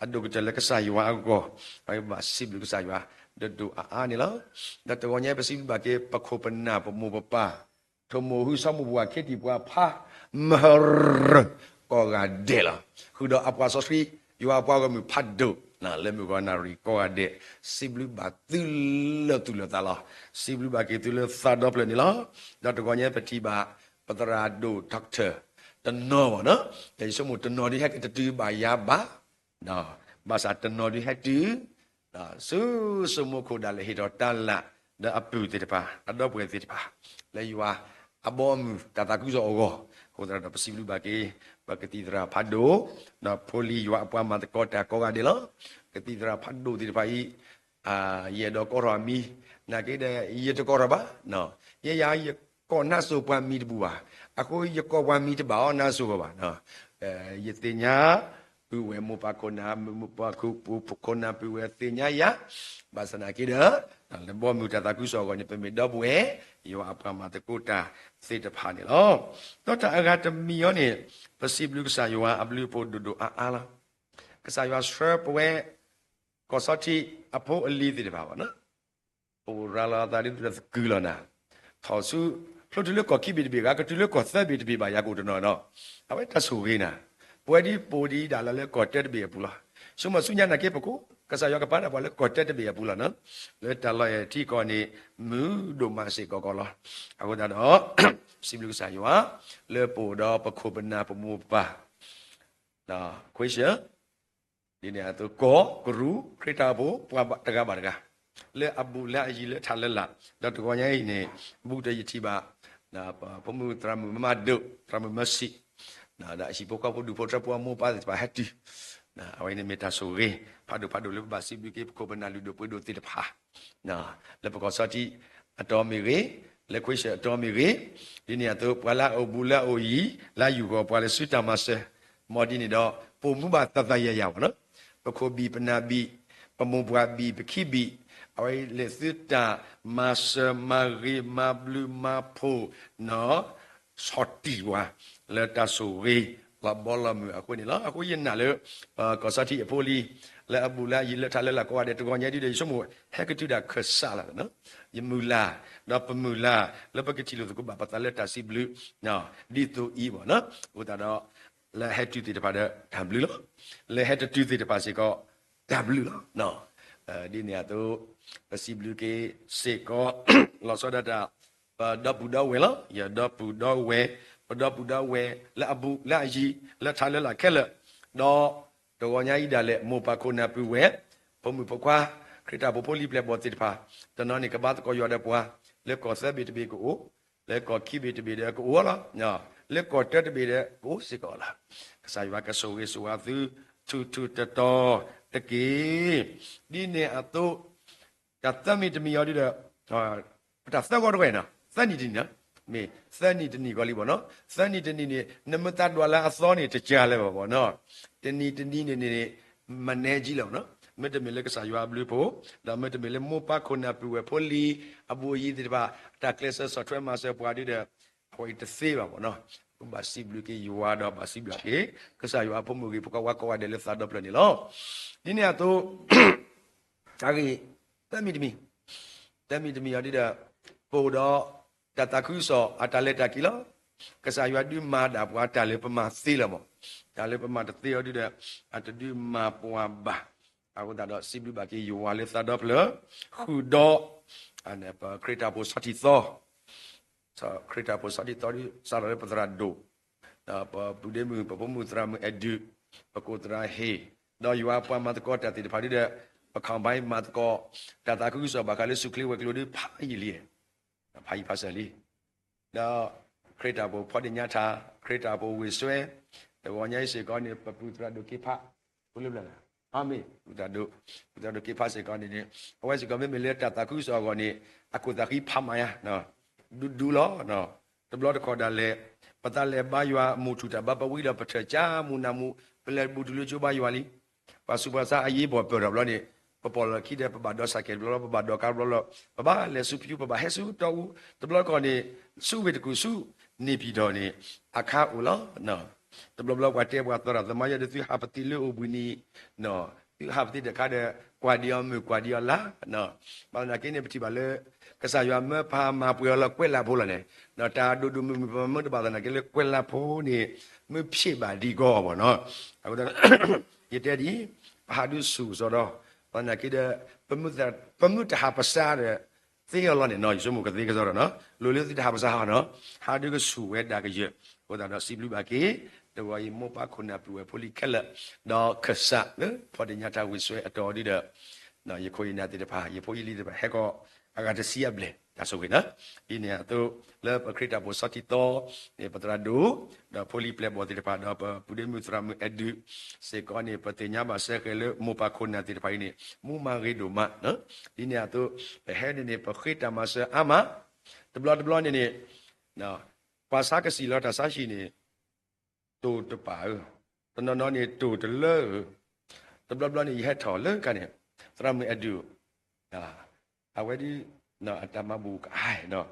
အဒိၣ်ကတၢၢ်လၢကစၢ်ယွၤအဂီၢ်, အဝဲပဘၣ်စံးဘျုးကစၢ်ယွၤ ဒိၣ်ဒိၣ်အါအါန့ၣ်လီၤ. ဒီးတဂီၤညါပစံးဘျုးဘၣ်က့ၤ ပခိၣ်ပနၢ်ပမိၢ်ပပၢ် ထိၣ်မိၢ်ဟု ဆီမိၢ်ပှၢ် ခံထံၣ်ပှၤဖး မဟရၢၣ် ကိးဂၤဒဲးလီၤ. ဃုာ်ဒီးအပှၤစီဆှံ ယွၤအပှၤဂီၢ်မုၢ်ဖးဒိၣ် လၢမုၢ်ဂီၤနၣ်ရံၣ်ကိးဂၤဒဲး, စံးဘျုးဘၣ်သုလၢသူၣ်လၢသးလီၤ. စံးဘျုးဘၣ်က့ၤသုလၢသးဒီဖျၢၣ်န့ၣ်လီၤ. ဒီးတဂီၤညါပထံၣ်ဘၣ် ပသရၣ်ဒိၣ် doctor တနီၤဘၣ်နီၤ, ယဆိကမိၣ်တနီၤဒုးဟဲက့ၤတတုၤဘၣ်ယၤဘၣ် ဘၣ်ဆၣ်တနီၤဒုးဟဲတုၤ ဆူစိမိခိၣ်ဒၣ်လဲာ်ဟ့ၣ်ထီၣ်တၢ်လၢ် ဒီးအပုၢ်သ့ၣ်တဖၣ် အဒီပုၢ်ဝဲၢ်သ့ၣ်တဖၣ် လၢယွၤအဘီအမုၢ်တၢ်သးခုကစီၣ်အဂီၢ်, အဃိသတးဒီးပစံးဘျုးဘၣ်က့ၤ ပကသံၣ်သရၣ်ဖးဒိၣ် ဒီးဖိလံၤယွၤအပှၤမၤသကိးတၢ်ကိးဂၤဒဲးလီၤ. ကသံၣ်သရၣ်ဖးဒိၣ်သ့ၣ်တဖၣ်အံၤ ယအဲၣ်ဒိးကိးထီၣ်အမံၤ နာ်က့ဒီး ယတကိးထီၣ်ဘၣ်, ယဲယၤယကိးနါစိၤပှၤမံၤတဘူၣ်ဘၣ်, အဃိယကိးပှၤမံၤတဘၣ်အီၤနါစိၤဂီၢ်ဘၣ်. ယသ့ၣ်ညါ ပုၢ်ဝဲၢ်မိၢ်ပၢ်ခိၣ်နၢ် မိၢ်ပၢ်ခိၣ်နၢ်ပုၢ်ဝဲၢ်သ့ၣ်ညါယၤ, ဘၣ်ဆၣ်နာ်က့ဒီး လၢဘီမုၢ်တၢ်သးခုကစီၣ်အဂီၢ်န့ၣ် ပမ့ၢ်ဒီပုၢ်ဝဲၢ် ယွၤအပှၤမၤသကိးတၢ်သ့ၣ်တဖၣ်န့ၣ်လီၤ. ဒီးတၢ်အဂၤတမံၤအံၤန့ၣ် ပစံးဘျုးကစၢ်ယွၤအဘျုးအဖှိၣ်ဒိၣ်ဒိၣ်အါအါလီၤ. ကစၢ်ယွၤဆှၢပဝဲ ကီၢ်ဆီထံးအဖိအလံၤသ့ၣ်တဖၣ်ဘၣ် အိၣ်ရၤလီၤအသးဒ်သိးဒီးသကုၤလီၤနၤ, ထီၣ်ဆူ ဖျိတုၤလၢကီၢ်ခံဘ့ၣ်တဘ့ၣ်ဂ့ၤ ကတုၤလၢကီၢ်သၢဘ့ၣ်တဘ့ၣ်ဘၣ်ယၤကအိၣ်တနီၤနီၤ, အဝဲတၢ်ဆိၣ်ဂ့ၤနၤ, ပဝဲဒ်ပအိၣ်ဒံးဒၣ်လၢလၢကီၢ်တၢတဘ့ၣ်အပူၤလီၤ. ဆိကမိၣ်ဆူညါနာ်က့ပကိး ကစၢ်ယွၤကပာ်ဒၣ်ပှၤလၢကီၢ်တၢတဘ့ၣ်အပူၤလီၤနီၤ, လၢတၢ်လီၢ်အဲၣ်ထံကီၢ်န့ၣ် မုာ်ဒိၣ်မးစ့ၢ်ကီးကီးလီၤ. အဃိသတးဒီး စံးဘျုးကစၢ်ယွၤ လၢပအိၣ်ဒီးပခိၣ်ပနၢ်ပမိၢ်ပပၢ် question ဒ်န့ၣ်အသိး ကီၢ်ကရူၢ် ခရံာ်တၢ်အိၣ်ဖှိၣ် ပှၤတဂၤဘၣ်တဂၤ လၢအဘူးလၢအယံၤလၢထးလၢလာ်, ဒီးတဂီၤညါအံၤန့ၣ် ဘူးကတၢၢ်ယထံၣ်ဘၣ် ပဖိမုၣ်သရၣ်မုၣ်မမၤဒိး သရၣ်မုၣ်မၢဆံး ဒီးဟံၣ်ဖိဃီဖိဒူၣ်ဖိထၢဖိအမိၢ်ပၢ်သ့ၣ်တဖၣ်ဟဲတုၤ, အဝဲန့ၣ်မ့ၢ်တၢ်ဆိၣ်ဂ့ၤ ဖးဒိၣ်ဖးဒိၣ်လၢပဘၣ်စံးဘျုးက့ၤ ပခိၣ်ပနၢ်လုၢ်ဒိၣ်ပှ့ၤဒိၣ်သ့ၣ်တဖၣ် လၢပကီၢ်ဆီထံးအတီၤမ့ၢ်ဂ့ၤ, လၢခွ့ၡၢၣ်အတီမ့ၢ်ဂ့ၤ, ဒ်န့ၣ်အသိး ပှၤလၢအအိၣ်ဘူးလၢအအိၣ်ယံၤ လၢယူၢ်ဂီၤပှၤလၢစုတၢ်မၤစၢၤ, မ်ဒ်န့ၣ်ဒီး ပိာ်မူဘၣ်သးသးယၤယၤဘၣ်နီၤ, ပခိၣ်ဘံၣ်ပနၢ်ဘံၣ် ပမိၢ်ပှၢ်ဘံၣ်ပခံဘံၣ်, အဝဲလဲၤသုတၢ်မၤစၢၤမၤဂ့ၤမၤဘျုးမၤဖှိၣ်နီၤ ဆီၣ်တံၢ်ပှၤ လၢတၢ်ဆိၣ်ဂ့ၤ လီၤဘီလီၤမုၢ်အဃိန့ၣ်လီၤ. အဃိယနာ်လၢ ကီၢ်စီထံအဖိလံၤ လၢအဘူးလၢအယံၤလၢထးလၢလာ်ကိးဂၤဒဲး တဂီၤညါဒုဒီး ယဆိကမိၣ် ဟဲကတုၤဒၣ်ခၢၣ်စးလီၤ. ယမုၢ်လၢ် ဒီးပမုၢ်လၢ် လၢပကထံၣ်လိာ်သကိးဘၣ်ပသးလၢတၢ်စံးဘျုး ဒ်သိးအံၤဘၣ်နီၤ. အဃိသတးဒီး လၢဟဲတုၤသ့ၣ်တဖၣ်ဒီးတၢ်ဘျုးလီၤ. လၢဟဲတတုၤသ့ၣ်တဖၣ်စ့ၢ်ကီး တၢ်ဘျုးလီၤ. ဒ်န့ၣ်အသိး ပစံးဘျုးက့ၤစ့ၢ်ကီး လီၤဆီဒၣ်တၢ် ပဒီပုၢ်ဒီဝဲၢ်လီၤ. ယဒီပုၢ်ဒီဝဲၢ် ပဒီပုၢ်ဒီဝဲၢ် လၢအဘူးလၢအယံၤ လၢထးလၢလာ်ခဲလၢာ်, ဒီးတဂီၤညါအံၤဒၣ်လဲာ် မိၢ်ပၢ်ခိၣ်နၢ်ပုၢ်ဝဲၢ် ဖိမုၣ်ဖိခွါ ခရံာ်တၢ်ဖိဖိလံၤပျဲၢ်ဘီၣ်သ့ၣ်တဖၣ် တနီၤန့ၣ်ကဘါသကိးယွၤဒီးပှၤ လၢကီၢ်သၢဘ့ၣ်တဘ့ၣ်ကအိၣ်, လၢကီၢ်ခံဘ့ၣ်တဘ့ၣ်ဒီးကအိၣ်လီၤ. လၢကီၢ်တၢတဘ့ၣ်ဒီးကအိၣ်စ့ၢ်ကီးလီၤ. ကစၢ်ယွၤကဆိၣ်ဂ့ၤဆိၣ်ဝါသု ထူၣ်ထူၣ်တီၤတီၤတက့ၢ်. ဒ်န့ၣ်အသိး တၢ်သၢမံၤတမံၤအံၤဒုဒီး ပတၢ်သၢဂီၤတဂီၤနီၤ သၢနံၤတနံၤနီၤ, မ့ၢ်သၢနံၤတနံၤဂီၤလံဘၣ်နီၤ. သၢနံၤတနံၤန့ၣ် နမ့ၢ်သးဒွးလၢအသီန့ၣ် တကၢ်လၢၤဘၣ်ဘၣ်နီၤ. တနံၤတနံၤန့ၣ်န့ၣ် မနဲကံလၢၤဘၣ်နီၤ. မ့တမ့ၢ်လၢကစၢ်ယွၤအဘျုးအဖှိၣ် ဒီးမ့တမ့ၢ်လၢမိၢ်ပၢ်ခိၣ်နၢ်ပုၢ်ဝဲၢ်ဖိလံၤ အဘူးအယံၤသ့ၣ်တဖၣ် အတၢ်ကျဲးစၢးဆီၣ်ထွဲမၤစၢၤပှၤဒုဒီး အဝဲအံၤတသ့ဘၣ်ဘၣ်နီၤ. ဘၣ်စံးဘျုးက့ၤယွၤဒီးဘၣ်စံးဘျုးက့ၤ ကစၢ်ယွၤအဖိမုၣ်ဂ့ၤ ဖိခွါဝါကိးဂၤဒဲးလၢသးဒီဖျၢၣ်န့ၣ်လီၤ. ဒ်န့ၣ်အသိး တၢ်ဂ့ၢ် သၢမံၤတမံၤ, သၢမံၤတမံၤအံၤဒုဒီး ပအိၣ်ဒီးတၢ်သးခုကစီၣ်အတၢ်လဲၤတၢ်က့ၤလီၤ. ကစၢ်ယွၤဒုးမၤဒၣ်ပှၤတၢ်လၢပမၤသ့လီၤမး, တၢ်လၢပမၤတသ့အံၤဒုဒီး အတဒုးမၤပှၤဘၣ်. အဃိသတးဒီးစံးဘျုးဘၣ်က့ၤယွၤလၢသးဒီဖျၢၣ် ဃုာ်ဒီး ပခရံာ်တၢ်ဖိဆီထံသီ ခရံာ်တၢ်ဖိဆီထံသီဒု စးထီၣ်လၢပသရၣ်ဒိၣ်, ဒီးပပုၢ်ဒ့မုၣ် ပဖိမုၣ်သရၣ်မုၣ်အဲၣ်ဒုး, ပကိးသရၣ်ဟ့ၣ်, ဒီးယွၤပှၤမၤသကိးတၢ်သ့ၣ်တဖၣ်ဒုဒီး ပ combine မၤသကိး တၢ်သးခုကစီၣ်ဘၣ်ဃးလၢစူၢ်ချ့ဝဲၤကျိၤဒုဖးယံာ်လံ, ဖးယံာ်ဖးစၢၤလံ. ဒီးခရံာ်တၢ်ဖိဖီၣ်တ့ၢ်ညါထါ, ခရံာ်တၢ်ဖိဝ့ၢ်စွဲ, တဂီၤညါအံၤစ့ၢ်ကီးန့ၣ် ပပုၢ်သရၣ်ဒိၣ်က့ဖး ဖိလၢဘျၢၣ်လၢ အမ့ၢ် ပုၢ်သရၣ်ဒိၣ်က့ဖးစ့ၢ်ကီးန့ၣ်န့ၣ် အဝဲစ့ၢ်ကီးမ့မ့ၢ်လၢတၢ်သးခုကစီၣ်အဂီၢ်န့ၣ် အခိၣ်သးဃံဖးမၤယါ ဒူဒူလီၤ. တဘျီတခီၣ်ဒၣ်လဲာ် ပသးလဲၤဘါယွၤ မိၢ်ထူၣ်တၢ်ဘါပဝံဒီး ပထၢၣ်ကၠါမူနၢ်မူ ပလဲၤဘူးတုၤလၢကၠိဘါယွၤလံ. ပှၤဆူးပှၤဆါအယ့ဘီၣ်ပၢၢ်ထီၣ်ဘျီန့ၣ် ပပိာ်လီၢ်ခံဒီး ပဘၣ်ဒိးစးကဲးတဘျီလီၤ, ပဘၣ်ဒိးကါတဘျီလီၤ, ပဘၣ်လဲၤဆူဖယူ ပဘၣ်ဟဲဆူတီအူ, တဘျီတခီၣ်န့ၣ် ဆူဝ့ၢ်တကူၣ်ဆူ န့ၣ်ဖံးထီၣ်န့ၣ် အခါအိၣ်လီၤ. တဘျီဘျီပှၤတဲပှၤသရၣ်သမါယဲၢ်ဒီး သုဟးပသ့လၢအိၣ်ဘှံးနံၤ သုဟးပသ့တခါဒီး ကွၢ်ဒံးအီၤမုၢ်ကွၢ်ဒံးအီၤလါ, ဘၣ်သနာ်က့န့ၣ် ပထံၣ်ဘၣ်လၢ ကစၢ်ယွၤမၢပှၤမၤပှဲၤအီၤလၢကွဲးလးဖိလီၤန့ၣ်, ဒီးတၢ်ဒိၣ်ဒိၣ်မုၢ်မုၢ်ပမၤမုၢ်တဘၣ်သနာ်က့လၢကွဲးလးဖိန့ၣ် မုၢ်ဖျ့ၣ်ဘၣ်ဒံးကီးဘၣ်နီၤ. အဃိသတး ယတဲဒ်အံၤ, ပဟးဒုးဆူၣ်ကစီဒီး ဘၣ်သနာ်က့ဒီး ပမုၢ်တဟးပစါဒီး သ့အီၤလီၤန့ၣ်နီၤ, ယဆိကမိၣ်ကသ့ကစီဒီးနီၤ, လိၣ်လၢသုတဟးပစါဟီနီၤ, ဟးဒုးကဆူၣ်ဝဲဒၣ်ကယၢၢ်, အဃိသတးဒီးစံးဘျုးဘၣ်က့ၤ, တဂီၤအံၤမိၢ်ပၢ်ခိၣ်နၢ်ပုၢ်ဝဲၢ်ဖိလံၤခဲလၢာ်, ဒီးခၢၣ်စးလၢဖီၣ်တ့ၢ်ညါတၢ်ဝ့ၢ်စွဲအတီၤဒုဒီး ယခိၣ်ယနၢ်သ့ၣ်တဖၣ် ယဖိယလံၤသ့ၣ်တဖၣ် ဟဲကီးအဂၤတဆံအဘျဲၣ် တၢ်ဆိၣ်ဂ့ၤနီၤ. ဒ်န့ၣ်အသိး လၢပခရံာ်တၢ်ဖိဆီထံသီန့ၣ် ပသရၣ်ဒိၣ် ဒီးဖိလံၤပျဲၢ်ဘီၣ်သ့ၣ်တဖၣ် ဒီးပပုၢ်ဒ့မုၣ်သရၣ်မုၣ်အဲၣ်ဒုး စ့ၢ်ကီးန့ၣ် ပသ့ၣ်ညါဘၣ်စဲဃဲၤလၢမိၢ်ပၢ်ခိၣ်နၢ်သ့ၣ်တဖၣ်အံၤန့ၣ် မူမၤဂ့ၤဒိၣ်မး, ဒ်န့ၣ်အသိး ပဟဲန့ၣ်န့ၣ် ပဃ့တၢ်မၤစၢၤအါမး, တဘျီတဘျီန့ၣ်န့ၣ် ပှၤဆါကစံၣ်လီၤတၢ်ဆါဟံၣ်န့ၣ် တိၢ်တပာ်ဧၢ, တနီၤနီၤန့ၣ်တိၢ်တလၢဧၢ, တဘျီဘျီန့ၣ် ယဟဲထီၣ်လၢခါန့ၣ် သရၣ်မုၣ်အဲၣ်ဒုး အဝဲဒ် အတၢ်မၤဘူၣ်ကအါနီၤ,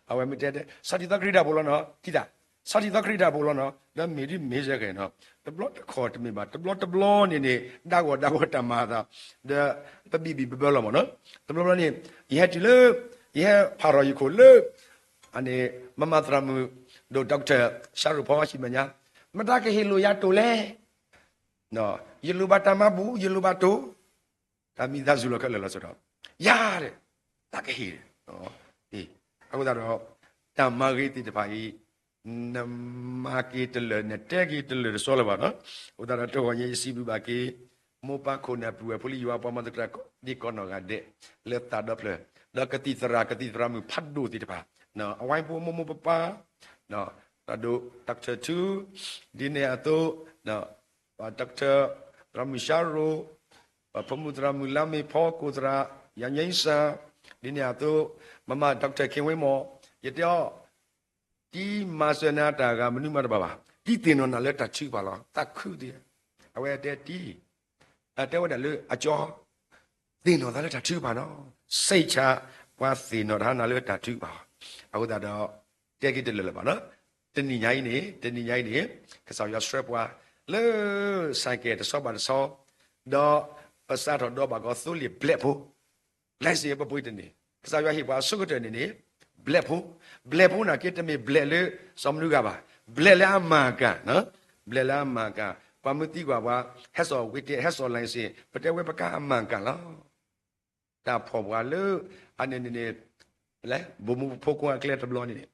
အဝဲမ့ၢ်တဲ ဆီထံသီခရံာ်တၢ်ဖိလီၤနီၤ, ထံသး ဆီထံသီခရံာ်တၢ်ဖိလီၤနီၤ, ဒီးမ့ၢ်ဒ်မ့ၢ်စဲဃဲၤနီၤ, တဘျီတခီၣ်တမ့ၢ်ဘၣ် တဘျီတဘျီန့ၣ်န့ၣ် ဒၣ်ဂီၢ်ဒၣ်ဂီၢ်တၢ်မၤအသး ဒီးပဘံၣ်ဘံၣ်ဘၢဘၢလီၤမးနီၤ, တဘျီဘျီန့ၣ် ယဟဲတုၤလၢ ယဟဲဖးထီၣ်ယခိၣ်လၢ အန့ၣ် မမၤသရၣ်မုၣ် ဒိၣ် doctor ရှါရိၣ်ဖီဟီၣ်ဆံမဲာ်ညါ, မတၤကဟ့ၣ်လိာ်ယၤတိၢ်လဲၣ်, ယလိၣ်ဘၣ်တၢ်မၤဘူၣ် ယလိၣ်ဘၣ်တိၢ်, တၢ်မံသးစူၤလီၤခဲလၢာ်လီၤဆီဒီး ယၤဒီး တၢ်ကဟ့ၣ်ဒီး အဃိသတးဒီး တၢ်မၤဂ့ၤသ့ၣ်တဖၣ်အံၤ နမၤက့ၤတလၢာ် နတဲက့ၤတလၢာ်တစီလၢၤဘၣ်နီၤ, အဃိသတးဒီးတဂီၤညါယစံးဘျုးဘၣ်က့ၤ မိၢ်ပၢ်ခိၣ်နၢ်ပုၢ်ဝဲၢ်ဖိလံၤယွၤပှၤမၤသကိးတၢ်ကိးဒံကိးနီၢ်ဂၤဒဲး လၢသးဒီဖျၢၣ်, ဒီးကသံၣ်သရၣ် ကသံၣ်သရၣ်မုၣ်ဖးဒိၣ်သ့ၣ်တဖၣ်, အဝဲဖိမိၢ်မိၢ်ပၢ်ပၢ်, သရၣ်ဒိၣ် doctor ထူ, ဒ်န့ၣ်အသိး doctor သရၣ်မုၣ်ရှါရိၣ်, ပဖိမုၣ်သရၣ်မုၣ်လါမ့ၢ်ဖီ ကိၢ်သရၣ် ယၤညိစၢ်, ဒ်န့ၣ်အသိး မမ Doctor ခ့ဝ့မီၢ် ယတဲအီၤ တံမၤစၢၤနၤတၢ်ဂၤမနုၤမးတဘၣ်ဘၣ်, တံသ့ၣ်နီၣ်နၤလၢတၢ်ထုကဖၣ်လီၤ. သးခုသ့ၣ်, အဝဲတဲတံ တဲဝဲဒၣ်လၢအကၠီ သ့ၣ်နီၣ်သးလၢတၢ်ထုကဖၣ်နီၤ, စံးဆၢ ပှၤသ့ၣ်နီၣ်တၢ်နၤလၢတၢ်ထုကဖၣ်လီၤ. အဃိသတးဒီး တဲက့ၤတလၢာ်လၢၤဘၣ်နီၤ, တနံၤညါအံၤန့ၣ် တနံၤညါအံၤန့ၣ် ကစၢ်ယွၤဆှၢပှၤ လၢ ဆိုင်ကယ် တဆီဘၣ်တဆီ ဒီးပစးထီၣ်ဒီးဘၣ်ကီးသိလ့ၣ်ဘျဲၣ်ဖိ license ပပှ့ၤတန့ၢ်, ကစၢ်ယွၤဟ့ၣ်ပှၤအဆိကတၢၢ်န့ၣ်န့ၣ် ဘျဲၣ်ဖိ, ဘျဲၣ်ဖိနာ်က့တမ့ၢ်ဘျဲၣ်လၢ စီၤမနုၤဂၤဘၣ်, ဘျဲၣ်လၢအမၤကၤ, ဘျဲၣ်လၢအမၤကၤ, ပှၤမ့ၢ်သံကွၢ်ပှၤ ဟဲစိာ်ဝ့ၤတဲ ဟဲစိာ် license ပတဲဝဲပကါအမၤကၤလီၤ. တၢ်ဖီၣ်ပှၤလၢ အန့ၣ်န့ၣ်န့ၣ် ဘိၣ်မူဖိခွါအကျဲတဘျီန့ၣ်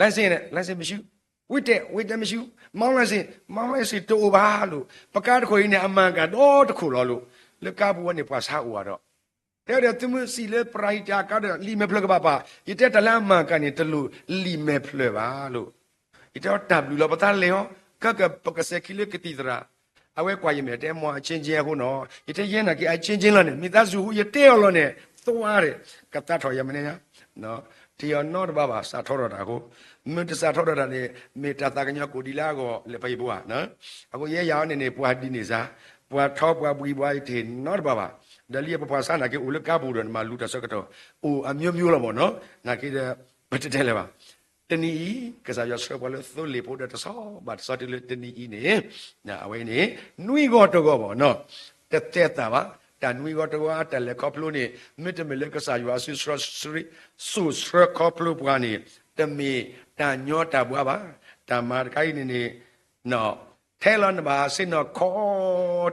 license န့ၣ် license မ့ၢ်ဆူ, ဝ့ၤတဲ ဝ့ၤတဲမ့ၢ်ဆူ, မီ license မီ license တအိၣ်ဘၣ်လိၤ, ပကါတခိၣ်အံၤန့ၣ် အမၤကၤဒီတခိၣ်လီၤလိၤ, လၢကါပူၤဝဲန့ၣ် ပှၤဆါအိၣ်ဘၣ်ဒီး တဲဝဲဒီး သုမ့ၢ်စံးလၢပရၤဟံးတၢ်ကါဒီး လံာ်မဲာ်ဖျၢၣ်ကဘၣ်ပာ်, ယတဲတၢ်လၢအမၤကၤန့ၣ် တလိၣ်လံာ်မဲာ်ဖျၢၣ်ဘၣ်လိၤ, ယတဲအီၤတၢ်ဘျုးလီၤ ပသးလဲၤအီၤ, ကဲကဲ ပကစဲးခံလၢကသံၣ်သရၣ်, အဝဲကွၢ်ယမဲာ်တဲ မ့ၢ်အ change အဃိနီၤ, ယတဲယဲနာ်က့ အ change လီၤန့ၣ် မ့ၢ်သးစူၤဟူ ယတဲအီၤလီၤန့ၣ် သွါဒီး ကသးထီၣ်ယမနုၤညါ ထံၣ်အီၤနီတဘၣ်ဘၣ် စးထီထီၣ်တၢ်အဃိ, မ့ၢ်တစးထီထီၣ်တၢ်န့ၣ် မ့ၢ်တၢ်သးကညီၤကိၣ်ဒံးလၢအဂီၢ်လဲၣ် ပှၤဟံၣ်ဖိဧါ. အဃိယဲယၤအီၤန့ၣ်န့ၣ် ပှၤဒ်န့ၣ်စါ, ပှၤထီပှၤဘှံးပှၤအံၤတဟ့ၣ်နီတဘၣ်ဘၣ်, ဒီးလံပပှၤဆါနာ်က့ အိၣ်လၢကါပူၤဒီးနမၤလူၤတၢ်ဆၢကတီၢ်, အိၣ်အမျိုးမျိုးလီၤမ့ၢ်နီၤ, နာ်က့ဒီး ပတတဲလၢၤဘၣ်. တနံၤအံၤ ကစၢ်ယွၤဆှၢပှၤလၢသိလ့ၣ်ဖိဒီးတဆီဘၣ်တဆီတုၤလၢတနံၤအံၤန့ၣ်, အဝဲအံၤန့ၣ် နွံဂီၤတဂီၤဘၣ်နီၤ, တသဲးသးဘၣ်, တၢ်နွံဂီၤတဂီၤအတၢ်လဲၤခီဖျိန့ၣ် မ့တမ့ၢ်လၢကစၢ်ယွၤအစုဆှၢ စိာ်ဆှၢခီဖျိပှၤန့ၣ် တမ့ၢ်တၢ်ညီတၢ်ဘှါဘၣ်. တၢ်မၤတခါအံၤန့ၣ်န့ၣ် ထဲလီၤနဘၣ်ဟးဆ့ၣ်နီၤခီ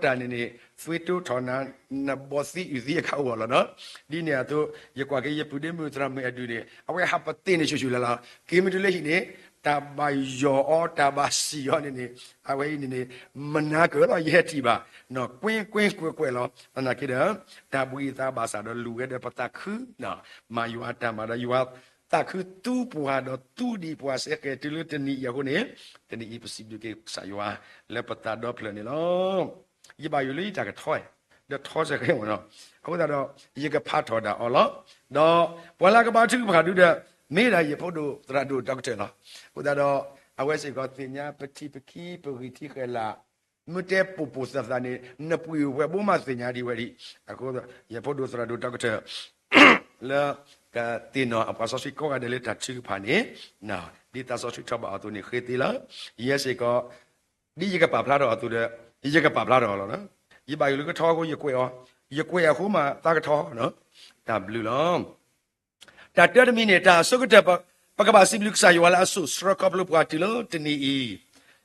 တၢ်န့ၣ်န့ၣ် သွံတိထီၣ်နၤ နဘီသံအုၣ်သံအခါအိၣ်လီၤနီၤ. ဒ်န့ၣ်အသိး ယကွၢ်က့ၤယပုၢ်ဒ့မုၣ်သရၣ်မုၣ်အဲၣ်ဒူးန့ၣ် အဝဲဟးပသ့ၣ်န့ၣ်ဆူၣ်ဆူၣ်လၢ်လၢ်, က့ၤမ့ၢ်တုၤလၢဟံၣ်န့ၣ် တၢ်ဘၣ်ယီၤအီၤ တၢ်ဘၣ်စံၣ်အီၤန့ၣ်န့ၣ် အဝဲအံၤန့ၣ်န့ၣ် မနၤကၢၤလီၤ ယဟဲထံၣ်ဘၣ် ကွ့ကွ့ကွဲးကွဲးလီၤ. သနာ်က့ဒီး တၢ်ဘှံးအသးဘၣ်ဆၣ်ဒီးလူၤဝဲဒီးပသးခု မၤယွၤအတၢ်မၤဒီး ယွၤသးခုသူပှၤဒီးသူဒံးပှၤစ့ၢ်ကီးတုၤလၢတနံၤအံၤအဃိန့ၣ်, တနံၤအံၤပစံးဘျုးက့ၤကစၢ်ယွၤ လၢပသးဒီဖျၢၣ်န့ၣ်လီၤ. ယဘၣ်ယိၣ်လၢယတၢ်ကထီ, ဒီးထီစ့ၢ်ကီးမ့ၢ်နီၤ, အဃိသတးဒီး ယကဖးထီၣ်ဒၣ်အီၤလီၤ. ဒီးပှၤလၢကဘါထုကဖၣ်ဒုဒီး မ့ၢ်ဒၣ်ယဖိဒိၣ်သရၣ်ဒိၣ် doctor လီၤ. အဃိသတးဒီး အဝဲစ့ၢ်ကီးသ့ၣ်ညါပထံပခံပဂံၢ်ထံးဃဲၤလၤ မ့ၢ်တဲပိာ်ပိာ်သးသးန့ၣ် နပှ့ၤဝဲဘိမးသ့ၣ်ညါဒံးဝဲဒံး. အဃိ ယဖိဒိၣ်သရၣ်ဒိၣ် doctor လၢကသ့ၣ်နီၣ်အပှၤစီဆှံကိးဂၤဒဲးလၢတၢ်ထုကဖၣ်န့ၣ်, ဒ်သးစီဆှံထီၣ်ဘၣ်အီၤအသိးန့ၣ် ဃ့သ့လီၤ. ယဲစ့ၢ်ကီး ဒ်ယကပာ်ဖျါထီၣ်အသိးဒီး ယကပာ်ဖျါထီၣ်အီၤလီၤ. ယဘၣ်ယိၣ်လၢကထီအဃိယကွဲးအီၤ, ယကွဲးအဃိမးသးကထီ, တၢ်ဘျုးလီၤ. တၢ်တၢတမံၤန့ၣ် တၢ်အဆိကတၢၢ် ပကဘၣ်စံးဘျုးကစၢ်ယွၤလၢအစိာ်ဆှၢခီဖျိပှၤတုၤလၢတနံၤအံ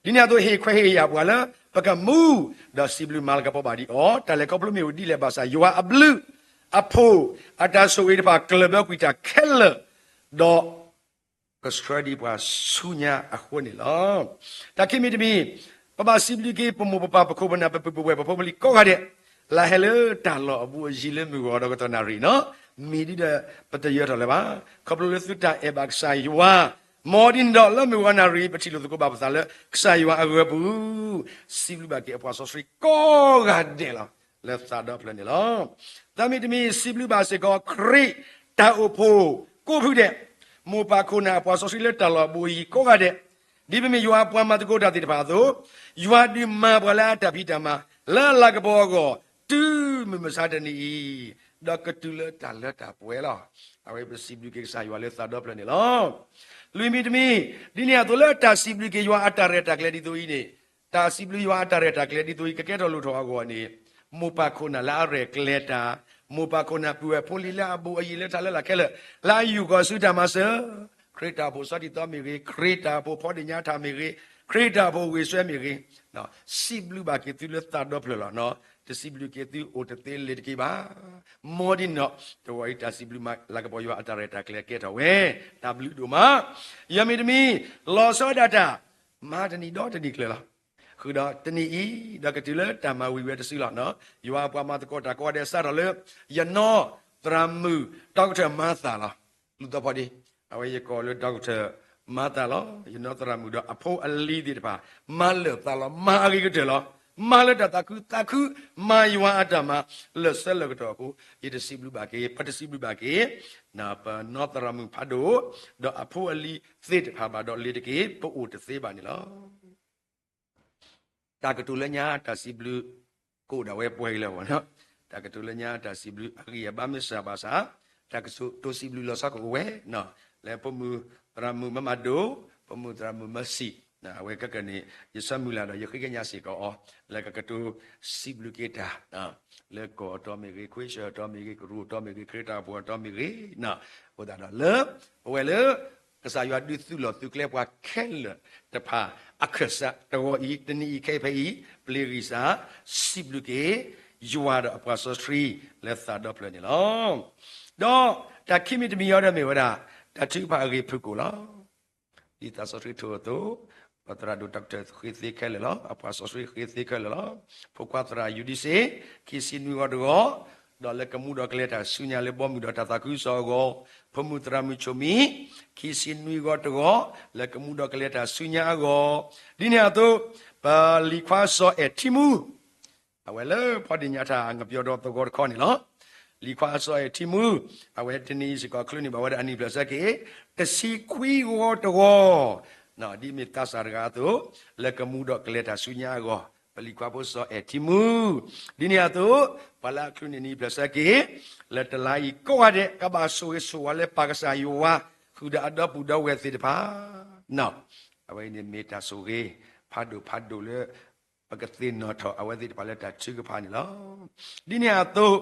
ၤ, ဒ်န့ၣ်အသိးဟ့ၣ်ခွဲးဟ့ၣ်ယာ်ပှၤလၢပကမူ ဒီးစံးဘျုးမၤလၤကပီၤဘၣ်ဒံးအီၤ, တၢ်လဲၤခီဖျိမ့ၢ်အိၣ်ဒ်လဲၣ်ဘၣ်ဆၣ် ယွၤအဘျုးအဖှိၣ် အတၢ်ဆိၣ်ဂ့ၤတဖၣ်ကျၢၢ်ဘၢကွံာ်တၢ်ခဲလၢာ်, ဒီး ကဆှၢဒံးပှၤဆူညါအဃိန့ၣ်လီၤ. တၢ်ခံမံၤတမံၤ, ပဘၣ်စံးဘျုးက့ၤပမိၢ်ပပၢ်ပခိၣ်ပနၢ်ပပုၢ်ပဝဲၢ်ပဖိပလံၤကိးဂၤဒဲး, လၢဟဲလၢတၢ်လီၢ်အဘူးအယံၤလၢမုၢ်ဂီၤဒီးကတီၢ်နၣ်ရံၣ်နီၤ, မ့ၢ်ဒ်ဒီးပတယၢၤထီၣ်လၢၤဘၣ်, ခီဖျိလၢသုတၢ်အဲၣ်ဘၣ်ကစၢ်ယွၤ, မ်ဒ်န့ၣ်ဒီးလၢမုၢ်ဂီၤနၣ်ရံၣ် ပထံၣ်လိာ်သကိးဘၣ်ပသးလၢကစၢ်ယွၤအဂၢၤပူၤ, စံးဘျုးဘၣ်က့ၤအပှၤစီဆှံကိးဂၤဒဲးလီၤ. လၢသးဒီဖျၢၣ်န့ၣ်လီၤ. သၢမံၤတမံၤ စံးဘျုးဘၣ်စ့ၢ်ကီး ခရံာ်တၢ်အိၣ်ဖှိၣ်ကိးဖုဒဲး, မိၢ်ပၢ်ခိၣ်နၢ်အပှၤစီဆှံလၢတၢ်လီၢ်ဘူးအယံၤကိးဂၤဒဲး, ဒ်ပမ့ၢ်ယွၤအပှၤမၤသကိးတၢ်သ့ၣ်တဖၣ်အသိး, ယွၤဒုးမၤပှၤလၢအတၢ်ဖံးတၢ်မၤ လၢအလၤကပီၤအဂီၢ် တုၤမုၢ်မဆါတနံၤအံၤ, ဒီးကတုၤလၢတၢ်လၢတၢ်ပှဲၤလီၤ. အဝဲပစံးဘျုးက့ၤကစၢ်ယွၤလၢသးဒီဖျၢၣ်န့ၣ်လီၤ. လွံၢ်မံၤတမံၤ, ဒ်န့ၣ်အသိးလၢတၢ်စံးဘျုးက့ၤယွၤအတၢ်ရဲၣ်တၢ်ကျဲၤဒ်သိးအံၤန့ၣ်, တၢ်စံးဘျုးယွၤအတၢ်ရဲၣ်တၢ်ကျဲၤဒ်သိးအံၤ ကကဲထီၣ်လိၣ်ထီၣ်အဂီၢ်န့ၣ်, မိၢ်ပၢ်ခိၣ်နၢ်လၢအရဲၣ်ကျဲၤတၢ်, မိၢ်ပၢ်ခိၣ်နၢ်ပုၢ်ဝဲၢ်ဖိလံၤလၢအဘူးအယံၤလၢတၢ်လၢလာ်ခဲလၢာ်, လၢအယူၢ်ဃီၤဆူတၢ်မၤစၢၤ, ခရံာ်တၢ်အိၣ်ဖှိၣ်စီၤတံၤသီမ့ၢ်ဂ့ၤ, ခရံာ်တၢ်အိၣ်ဖှိၣ်ဖီဒ့ၣ်ညါထၣ်မ့ၢ်ဂ့ၤ, ခရံာ်တၢ်အိၣ်ဖှိၣ်ဝ့ၢ်စွဲမ့ၢ်ဂ့ၤ, စံးဘျုးဘၣ်က့ၤသုလၢသးဒီဖျၢၣ်လီၤ. တစံးဘျုးက့ၤသုအိၣ်တသ့လၢၤတက့ၤဘၣ်. မ်ဒ်န့ၣ်ဒီး တဂီၤအံၤတၢ်စံးဘျုးမၤလၤကပီၤယွၤအတၢ်ရဲၣ်တၢ်ကျဲၤကဲထီၣ်ဝဲ, တၢ်ဘျုးဒိၣ်မး. ယဲၢ်မံၤတမံၤ, လီၤဆီဒၣ်တၢ်, မၤတနံၤဒီးတနံၤကျၢၤလီၤ. ဃုာ်ဒီးတနံၤအံၤ, ဒီးကတုၤလၢတၢ်မၤဝံၤဝဲတစုလီၤ. ယွၤအပှၤမၤသကိးတၢ်ကိးဂၤဒဲးစးထီၣ်လၢ ယနီၢ်သရၣ်မုၣ် doctor မၤသးလီၤ. လူၤသီဖီဒ့, အဝဲယကိးလၢ doctor မၤသးလီၤ. ယနီၢ်သရၣ်မုၣ်ဒီးအဖိအလံၤသ့ၣ်တဖၣ် မၤလၢာ်သးလီၤ, မၤအဂ့ၤကတၢၢ်လီၤ. မၤလၢတၢ်သးခု, သးခုမၤယွၤအတၢ်မၤလၢာ်ဆၢလၢာ်ကတီၢ်အဃိ, ယတစံးဘျုးဘၣ်က့ၤ, ပတစံးဘျုးဘၣ်က့ၤ ပနီၢ်သရၣ်မုၣ်ဖးဒိၣ်, ဒီးအဖိအလံၤသ့ၣ်တဖၣ်ဘၣ်ဒီးလ့ၤတက့ၢ်, ပအိၣ်တသ့ဘၣ်န့ၣ်လီၤ. တၢ်ကတိၤလၢညါတၢ်စံးဘျုး ကအိၣ်ဒၣ်ဝဲပှဲၤကလၢာ်ဘၣ်နီၤ, တၢ်ကတိၤလၢညါတၢ်စံးဘျုးအဂံၢ်အဘါမ့ၢ်စၢ်ဘၣ်ဆၣ်, တၢ်ကတိၤစံးဘျုးလီၤဆီကအိၣ်ဝဲ, လၢဖိမုၣ်သရၣ်မုၣ်မမၤဒိၣ်, ဖိမုၣ်သရၣ်မုၣ်မၢစံၣ်, အဝဲခဲကနံၣ် ယဆၢမုၢ်လၢ်ဒီးယဃ့ကညးစ့ၢ်ကီးအီၤ, လၢကကတိၤစံးဘျုးက့ၤတၢ် လၢကီၢ်အတီၢ်မ့ၢ်ဂ့ၤ, ခွ့ၡၢၣ်အတီၢ်မ့ၢ်ဂ့ၤ, ကရူၢ်အတီၢ်မ့ၢ်ဂ့ၤ, ခရံာ်တၢ်အိၣ်ဖှိၣ်အတီၢ်မ့ၢ်ဂ့ၤ, အဃိသတးဒီးလၢ ပဝဲလၢ ကစၢ်ယွၤဒုးသုးလီၢ်သုးကျဲပှၤခဲလၢာ်တဖၣ် အခၢၣ်စးတဂီၤအံၤ, တနံၤအံၤခဲအံၤဖဲအံၤ, ပျ့ၤဂံၢ်စၢ် စံးဘျုးက့ၤ ယွၤဒီးအပှၤစီဆှံ လၢသးဒီဖျၢၣ်န့ၣ်လီၤ. ဒီးတၢ်ခံမံၤတမံၤအံၤဒီးမ့ၢ်ဝဲဒၣ် တၢ်ထုကဖၣ်အဂ့ၢ်ဖုၣ်ကိာ်လီၤ. ဒ်သးစီဆှံထိၣ်အသိး, ပသရၣ်ဒိၣ်တၢ်ကတၢၢ်ဃ့သ့ခဲလၢာ်လီၤ. အပှၤစီဆှံဃ့သ့ခဲလၢာ်လီၤ. ဖိခွါသရၣ်ယူဒံစ့ၣ်, ခံဆံနွံဂီၤတဂီၤ, ဒီးလၢကမူဒီးကလဲၤတၢ်ဆူညါလၢဘီမုၢ်ဒီးတၢ်သးခုကစီၣ်အဂီၢ်, ဖိမုၣ်သရၣ်မုၣ်ဆိၣ်မံ, ခံဆံနွံဂီၤတဂီၤ, လၢကမူဒီးကလဲၤတၢ်ဆူညါအဂီၢ်, ဒ်န့ၣ်အသိး ပလံၤခွါစီၤအဲၣ်ထံမူ အဝဲလၢဖီဒ့ၣ်ညါထၣ်ငပျီဒီသဝီတခီန့ၣ်လီၤ. လံၤခွါစီၤအဲၣ်ထံမူ, အဝဲတနံၤအံၤစ့ၢ်ကီးချုးန့ၢ်ဘၣ်ဝဲဒၣ်အနံၣ်ဖျၢၣ်ဆၢက့ၤ တဆံခွံဂီၤတဂီၤ, ဒ်မ့ၢ်သးစၢ်တဂၤအသိး, လၢကမူဒီးကလဲၤတၢ်ဆူညါအဂီၢ်, ပလံၤခွါဖိစီၤအဲၣ်ထံမူ, ဒ်န့ၣ်အသိး, ပှၤလၢအချုးန့ၢ်နံၣ်ဖျၢၣ်ဆၢက့ၤ လၢတလါအံၤကိးဂၤဒဲး ကဘၣ်ဆိၣ်ဂ့ၤဆိၣ်ဝါလၢပၢ်ကစၢ်ယွၤ ဃုာ်ဒီးအဒီပုၢ်ဒီဝဲၢ်သ့ၣ်တဖၣ် အဝဲအံၤန့ၣ်မ့ၢ်တၢ်ဆိၣ်ဂ့ၤ ဖးဒိၣ်ဖးဒိၣ်လၢ ပကသ့ၣ်နီၣ်ထီၣ်အဝဲသ့ၣ်တဖၣ်လၢတၢ်ထုကဖၣ်န့ၣ်လီၤ. ဒ်န့ၣ်အသိး,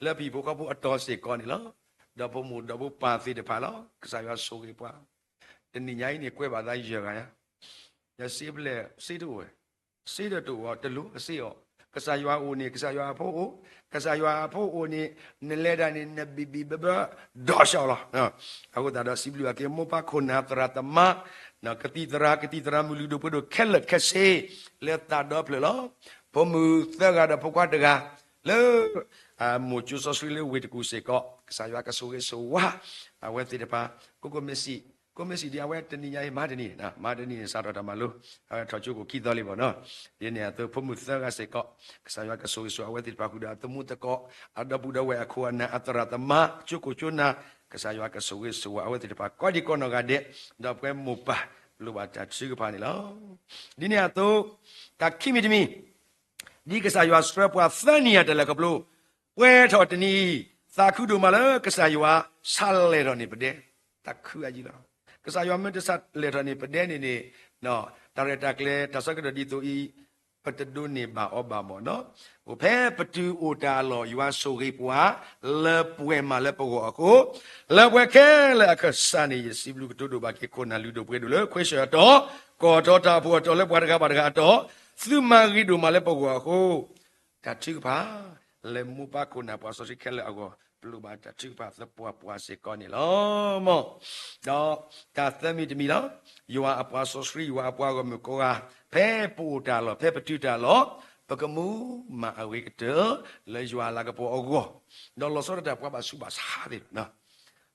လၢပဟံၣ်ဖိဃီဖိအတီၤစ့ၢ်ကီးန့ၣ်လီၤ. ဒီဖိမိၢ်ဒီဖိပၢ်သ့ၣ်တဖၣ်လီၤ. ကစၢ်ယွၤဆိၣ်ဂ့ၤပှၤ, တနံၤညါအံၤန့ၣ် ကွဲဘၣ်သးယဲၢ်ဂၤညါ, ယစ့ဖျဲၣ်စ့တအိၣ်ဝဲ, စ့ဒီးတအိၣ်အီၤ တလိၣ်အစ့အီၤ, ကစၢ်ယွၤအိၣ်န့ၣ် ကစၢ်ယွၤအဖိအိၣ်, ကစၢ်ယွၤအဖိအိၣ်န့ၣ် နလဲၤဒၣ်န့ၣ် နဘံၣ်ဘံၣ်ဘၢဘၢ ဒီးဆှီလီၤ. အဃိသတးဒီးစံးဘျုးဘၣ်က့ၤ မိၢ်ပၢ်ခိၣ်နၢ်သရၣ်သမါ, ကသံၣ်သရၣ် ကသံၣ်သရၣ်မုၣ်လုၢ်ဒိၣ်ပှ့ၤဒိၣ်ခဲလၢာ်ခဲဆ့ လၢသးဒီဖျၢၣ်လီၤ. ဖိမုၣ်သၢဂၤဒီးဖိခွါတဂၤ, လၢ မိၢ်ကၠိစီဆှံလၢဝ့ၢ်တကူၣ်စ့ၢ်ကီး ကစၢ်ယွၤကဆိၣ်ဂ့ၤဆိၣ်ဝါ အဝဲသ့ၣ်တဖၣ်, ကိးကိးမ့ၢ်စံး, ကိးမ့ၢ်စံးဒ်အဝဲတနံၤညါအံၤ မၤတနံၤ, မၤတနံၤန့ၣ် စးထီၣ်တၢ်မၤလိ, အဝဲထီၣ်ကၠိကိၣ်ခံသီလံဘၣ်နီၤ, ဒ်န့ၣ်အသိး ဖိမုၣ်သၢဂၤစ့ၢ်ကီး, ကစၢ်ယွၤကဆိၣ်ဂ့ၤဆိၣ်ဝါအဝဲသ့ၣ်တဖၣ်ဃုာ်ဒီးအသမူသကိး, အဒီပုၢ်ဒီဝဲၢ်အခိၣ်အနၢ်အသရၣ်သမါ ကၠိကိၣ်ကၠိနၢ်, ကစၢ်ယွၤကဆိၣ်ဂ့ၤဆိၣ်ဝါအဝဲသ့ၣ်တဖၣ် ကိးဒံးကိးနီၢ်ဂၤဒဲး, ဒီးပဝဲမိၢ်ပၢ်လိၣ်ဘၣ်တၢ်ထုကဖၣ်န့ၣ်လီၤ. ဒ်န့ၣ်အသိး, တၢ်ခံမံၤတမံၤ ဒ်ကစၢ်ယွၤဆှၢပှၤသၢနံၣ်အတၢ်လဲၤခီဖျိ, ပှဲၤထီၣ်တနံၤအံၤ, သးခုဒိၣ်မးလၢကစၢ်ယွၤဆါလဲၢ်ထီၣ်န့ၢ်ပဒဲ, သးခုအယံၤလီၤ. ကစၢ်ယွၤမ့ၢ်တဆါလဲၢ်ထီၣ်န့ၢ်ပဒဲန့ၣ်န့ၣ်, တၢ်ရဲၣ်တၢ်ကျဲၤတၢ်ဆၢကတီၢ်ဒ်သိးအံၤ, ပတဒိးန့ၢ်ဘၣ်အီၤဘၣ်မၢ်နီၤ. အိၣ်ဖဲပတုၤအိၣ်တၢ်အလီၢ် ယွၤဆိၣ်ဂ့ၤပှၤ လၢပှဲၤမးလၢပဂီၢ်အဃိ, လၢပှဲၤခဲလၢာ်အခၢၣ်စးန့ၣ် ယစံးဘျုးကတိၤဒိၣ်ဘၣ်က့ၤခိၣ်နၢ်လုၢ်ဒိၣ်ပှ့ၤဒိၣ်လၢ ခွ့ၡၢၣ်အတီၢ်, ကီၢ်တီၢ်တၢ်အိၣ်ဖှိၣ်အတီၢ်လၢပှၤတဂၤဘၣ်တဂၤအတီၢ်, သုမၤဂ့ၤဒိၣ်မးလၢပဂီၢ်အဃိ, တၢ်ထုကဖၣ် လၢမိၢ်ပၢ်ခိၣ်နၢ်ပှၤစီဆှံခဲလၢာ်အဂီၢ် ပလိၣ်ဘၣ်တၢ်ထုကဖၣ်သပှၢ်ပှၢ်စ့ၢ်ကီးန့ၣ်လီၤ. ဒီးတၢ်သၢမံၤတမံၤလီၤ. ယွၤအပှၤစီဆှံ ယွၤအပှၤဂီၢ်မုၢ်ကိးဂၤ, ဖဲပအိၣ်တၢ်လီၢ် ဖဲပတုၤတၢ်လီၢ်, ပကမူမၤအဂ့ၤကတၢၢ် လၢယွၤအလၤကပီၤအဂီၢ်, ဒီးလီၤဆီဒၣ်တၢ်ပှၤဘၣ်ဆူးဘၣ်ဆါသ့ၣ်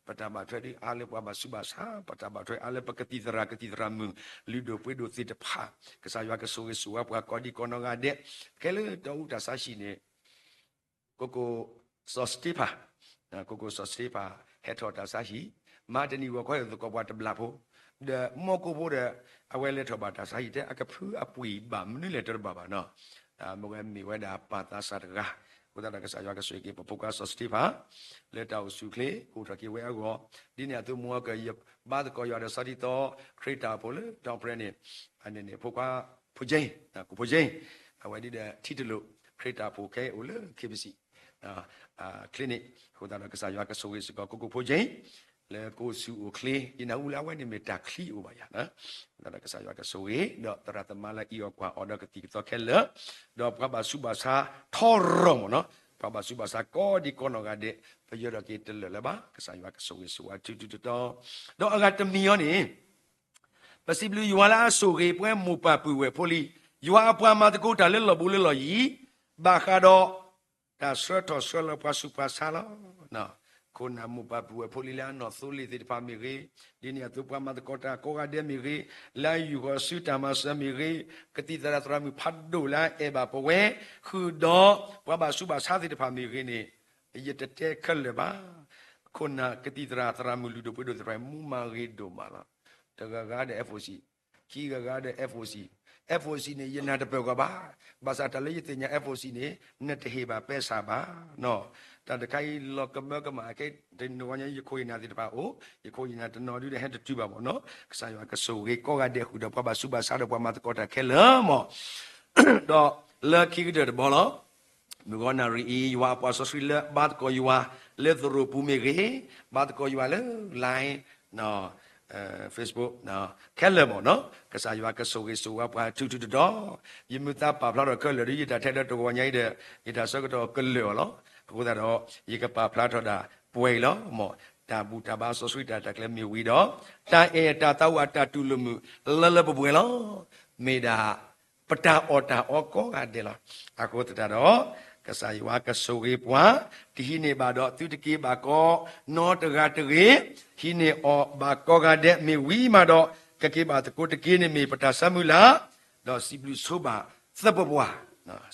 ပတၢ်ဘၣ်ထွဲဒ်အါလၢပှၤဘၣ်ဆူးဘၣ်ဆါ, ပတၢ်ဘၣ်ထွဲအါလၢပကသံၣ်သရၣ်ကသံၣ်သရၣ်မုၣ် လုၢ်ဒိၣ်ပှ့ၤဒိၣ်သ့ၣ်တဖၣ်, ကစၢ်ယွၤကဆိၣ်ဂ့ၤဆိၣ်ဝါပှၤကိးဒံးကိးနီၢ်ဂၤဒဲး, ခဲလၢာ်တၢ်အိၣ်တၢ်ဆါဟံၣ်န့ၣ်, ကိကိၣ်စီၤစတ့ဖၣ်, ကိကိၣ်စီၤစတ့ဖၣ် ဟဲထီၣ်တၢ်ဆါဟံၣ်, မၤတနံၤဂီၢ်ခီဟ့ၣ်သကိးပှၤတဘျီဖိ, ဒီးမီၢ်ကိၣ်ဖိဒီး အဝဲလဲၤထီၣ်ဘၣ်တၢ်ဆါဟံၣ် တဲအကဖုအပှ့ၤဘၣ်မနုၤလဲၣ်တဘၣ်ဘၣ်နီၤ, မ့ၢ်ဝဲမ့ၢ်ဝဲဒၣ်ပၢ်သးစၢ်တဂၤ, အဃိသတးဒီးကစၢ်ယွၤကဆိၣ်ဂ့ၤက့ၤပဖိခွါစီၤစတ့ဖၣ်, လၢတၢ်အိၣ်ဆူၣ်အိၣ်ချ့ ကအိၣ်ထီၣ်က့ၤဝဲအဂီၢ်, ဒ်န့ၣ်အသိး မ့ၢ်အီၤကယဘါသကိးယွၤဒီးစီၤတံၤသီ ခရံာ်တၢ်အိၣ်ဖှိၣ်လၢတီၢ်ပရဲၤန့ၣ်, အန့ၣ်န့ၣ် ဖိခွါ ဖိကၠ့, ကိၣ်ဖိကၠ့, အဝဲဒ်ဒီးထံတလိာ် ခရံာ်တၢ်အိၣ်ဖှိၣ်ခဲအံၤအိၣ်လၢ ခ့ပစံၣ် ချ့န့ၣ်, အဃိသတးဒီးကစၢ်ယွၤကဆိၣ်ဂ့ၤစ့ၢ်ကီး ကိၣ်ဖိကၠ့, လၢကအိၣ်ဆူၣ်အိၣ်ချ့, ယနၢ်ဟူလၢအဝဲန့ၣ်မ့ၢ်တၢ်ချံအိၣ်ဘၣ်ယၤ, အဃိသတးဒီးကစၢ်ယွၤကဆိၣ်ဂ့ၤ, ဒီးသရၣ်သမါလၢအံးအီၣ်ကွၢ်အီၤဒီးကသံၣ်ကသီခဲလၢာ်, ဒီးပှၤဘၣ်ဆူးဘၣ်ဆါထီရီၤမၢ်နီၤ, ပှၤဘၣ်ဆူးဘၣ်ဆါကိးဒံးကိးနီၢ်ဂၤဒဲး, ပယၢၤထီၣ်က့ၤတလၢာ်လၢၤဘၣ်, ကစၢ်ယွၤကဆိၣ်ဂ့ၤဆိၣ်ဝါထုထုတီတီ, ဒီးအဂၤတမံၤအံၤန့ၣ် ပစံးဘျုးယွၤလၢအဆိၣ်ဂ့ၤပဝဲမိၢ်ပၢ်ပုၢ်ဝဲၢ်ဖိလံၤ, ယွၤအပှၤမၤသကိးတၢ်လၢလီၢ်ဘူးလၢလီၢ်ယံၤ, ဘၣ်ဃးဒီး တၢ်ဆှၢထီၣ်ဆှၢလီၤပှၤဆူးပှၤဆါလီၤ. ခိၣ်နၢ်မိၢ်ပၢ်ပုၢ်ဝဲၢ်ဖိလံၤလၢအနီၢ်သိလ့ၣ်သ့ၣ်တဖၣ်မ့ၢ်ဂ့ၤ, ဒ်န့ၣ်အသိးပှၤမၤသကိးတၢ်ကိးဂၤဒဲးမ့ၢ်ဂ့ၤ, လၢအယူၢ်ဃီၤဆူတၢ်မၤစၢၤမ့ၢ်ဂ့ၤ, ကသံၣ်သရၣ်သရၣ်မုၣ်ဖးဒိၣ်လၢအအဲၣ်ဘၣ်ပဝဲ, ဃုာ်ဒီးပှၤဘၣ်ဆူးဘၣ်ဆါသ့ၣ်တဖၣ်မ့ၢ်ဂ့ၤန့ၣ်, ယတတဲခဲလၢာ်ဘၣ်. ခိၣ်နၢ်ကသံၣ်သရၣ်သရၣ်မုၣ်လုၢ်ဒိၣ်ပှ့ၤဒိၣ်သ့ၣ်တဖၣ် မူမၤဂ့ၤဒိၣ်မးလီၤ. တဂၤဂၤဒီး F O C, ခံဂၤဂၤဒီး F O C, F O C န့ၣ် ယနၢ်တပၢၢ်ဂီၢ်ဘၣ်. ဘၣ်ဆၣ်တၢ်လၢယသ့ၣ်ညါ F O C န့ၣ် နတဟ့ၣ်ဘၣ်ပဲဆးဘၣ်. တၢ်တခါအံၤလီၤကမၢကမၣ်ခဲ, တနံၤညါယခိၣ်ယနၢ်သ့ၣ်တဖၣ်အိၣ်, ယခိၣ်ယနၢ်တနီၤဒုးဒီးဟဲတတုၤဘၣ်မ့ၢ်နီၤ. ကစၢ်ယွၤကဆိၣ်ဂ့ၤကိးဂၤဒဲးဃုာ်ဒီးပှၤဘၣ်ဆူးဘၣ်ဆါဒီးပှၤမၤသကိးတၢ်ခဲလၢာ်မ့ၢ် ဒီးလၢခံကတၢၢ်တဘီလီၤ. မုၢ်ဂီၤနၣ်ရံၣ်အံၤ ယွၤအပှၤစီဆှံလၢဘါသကိးယွၤလၢသရိာ်ပူၤမ့ၢ်ဂ့ၤ, ဘါသကိးယွၤလၢ Line, Facebook, ခဲလၢာ်မ့ၢ်နီၤ, ကစၢ်ယွၤကဆိၣ်ဂ့ၤဆိၣ်ဝါပှၤထူထူတီတီ, ယမုၢ်သးပာ်ဖျါထီၣ်ခဲလၢာ်ဒီး ယတၢ်ထဲဒီးတဂီၤညါအံၤဒီး ယတၢ်ဆၢကတီၢ်ကလၢာ်အီၤလီၤ. အဃိသတးဒီး ယကပာ်ဖျါထီၣ်ဒၣ်ပှဲၤအံၤလီၤမ့ၢ်, တၢ်ဘူၣ်တၢ်ဘါစီဆှံတၢ်ရဲၣ်တၢ်ကျဲၤမ့ၢ်ဝံၤဒီး တၢ်အဲၣ်တၢ်သးဝးတၢ်တူၢ်လိာ်မုာ်လၢလၢပှဲၤပှဲၤလီၤ. မ့ၢ်ဒၣ် ပတၢ်အီၣ်တၢ်အီကိးဂၤဒဲးလီၤ. အဃိသတးဒီး ကစၢ်ယွၤကဆိၣ်ဂ့ၤပှၤ, တဟံးန့ၢ်ဘၣ်ဒီးသုတက့ၤဘၣ်ကိးနီတဂၤတဂ့ၤ, ဟံးန့ၢ်အီၣ်ဘၣ်ကိးဂၤဒဲးမ့ၢ်ဝံၤမးဒီး ကက့ၤဘၣ်သကိးတက့ၢ်န့ၣ်မ့ၢ်ပတၢ်ဆၢမုၢ်လၢ်, ဒီးစံးဘျုးဆိဘၣ်သပှၢ်ပှၢ်,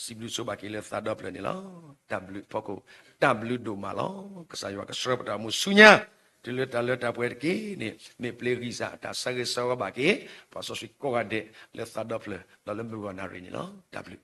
စံးဘျုးဆိဘၣ်က့ၤလၢသးဒီဖျၢၣ်န့ၣ်လီၤ. တၢ်ဘျုးဖီခိၣ်, တၢ်ဘျုးဒိၣ်မးလီၤ. ကစၢ်ယွၤကဆှၢပတၢ်အိၣ်မူဆူညါ တုၤလၢတၢ်လၢတၢ်ပှဲၤတက့ၢ်န့ၣ် မ့ၢ်ပျ့ၤဂံၢ်စၢ်တၢ်ဆၢဂ့ၤဆၢဝါဘၣ်က့ၤ ပှၤစီဆှံကိးဂၤဒဲးလၢသးဒီဖျၢၣ် ဒီးလၢမုၢ်ဂီၤနၣ်ရံၣ်န့ၣ်လီၤ. တၢ်ဘျုး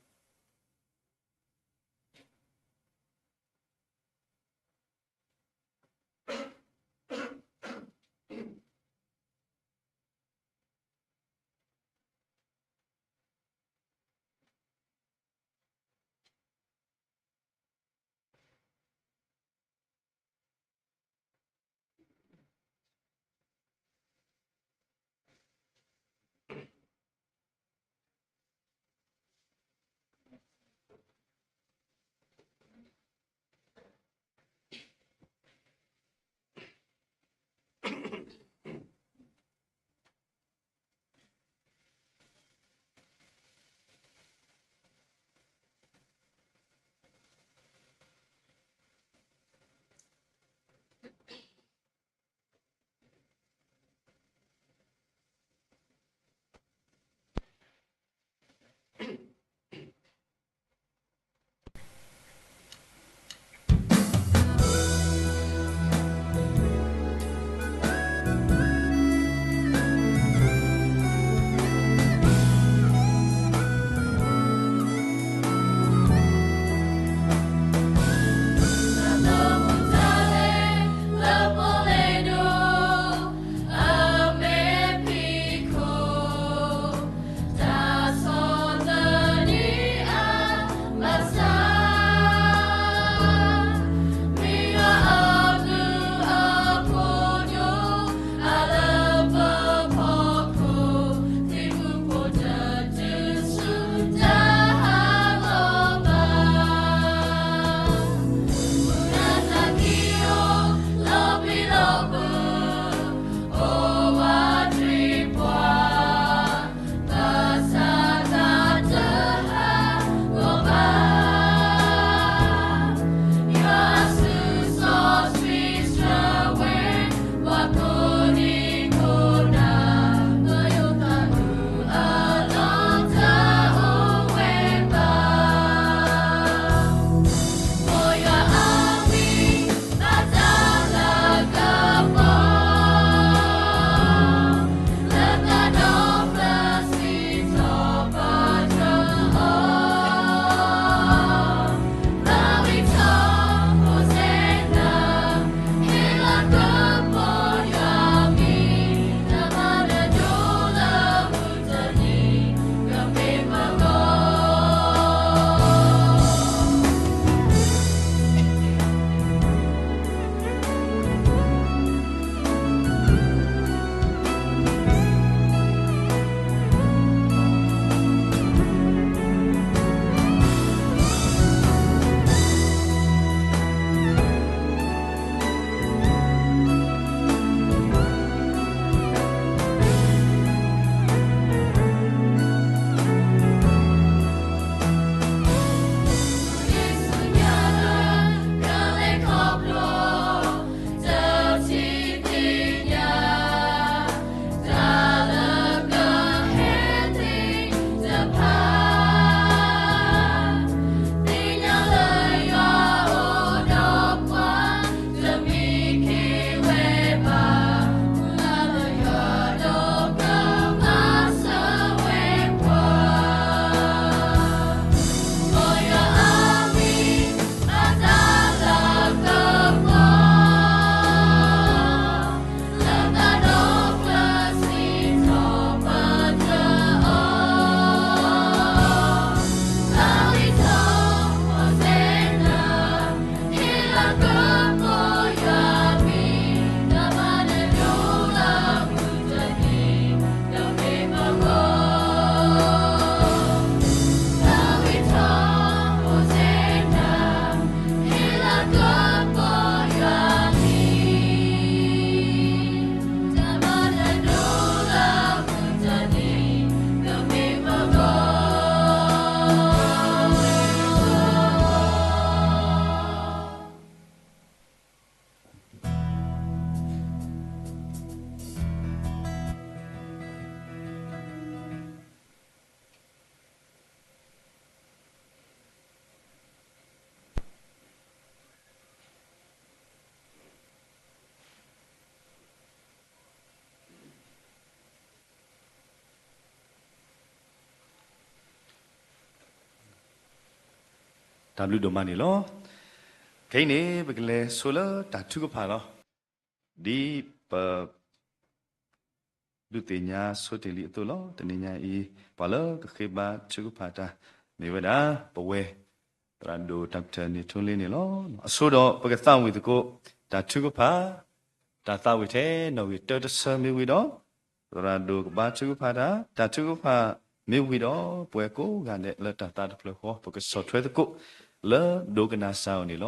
တၢ်ဘျုးဒိၣ်မးန့ၣ်လီၤ. ခဲအံၤန့ၣ် ပကလဲၤဆိလၢတၢ်ထုကဖၣ်လီၤ. ဒ်ပ ဒုးသ့ၣ်ညါဆိတ့ၢ်လံအသိးလီၤ. တနံၤညါအံၤ ပှၤလၢကဃ့ဘါထုကဖၣ်တၢ်မ့ၢ်ဝဲဒၣ် ပဝဲ သရၣ်ဒိၣ် Doctor န့ၣ်ထူလ့န့ၣ်လီၤ. အဆိဒီးပကသးဝံၣ်သကိး တၢ်ထုကဖၣ် တၢ်သးဝံၣ်ထဲနီၣ်ဂံၢ်တၢတဆၢမ့ၢ်ဝံၤဒီး သရၣ်ဒိၣ်ကဘါထုကဖၣ်တၢ်, တၢ်ထုကဖၣ်မ့ၢ်ဝံၤဒီး ပဝဲကိးဂၤဒဲးလၢတၢ်သးတဖျၢၣ်ဃီ ပကဆီၣ်ထွဲသကိးလၢဒိကနၣ်စၢ်အအိၣ်န့ၣ်လီၤ.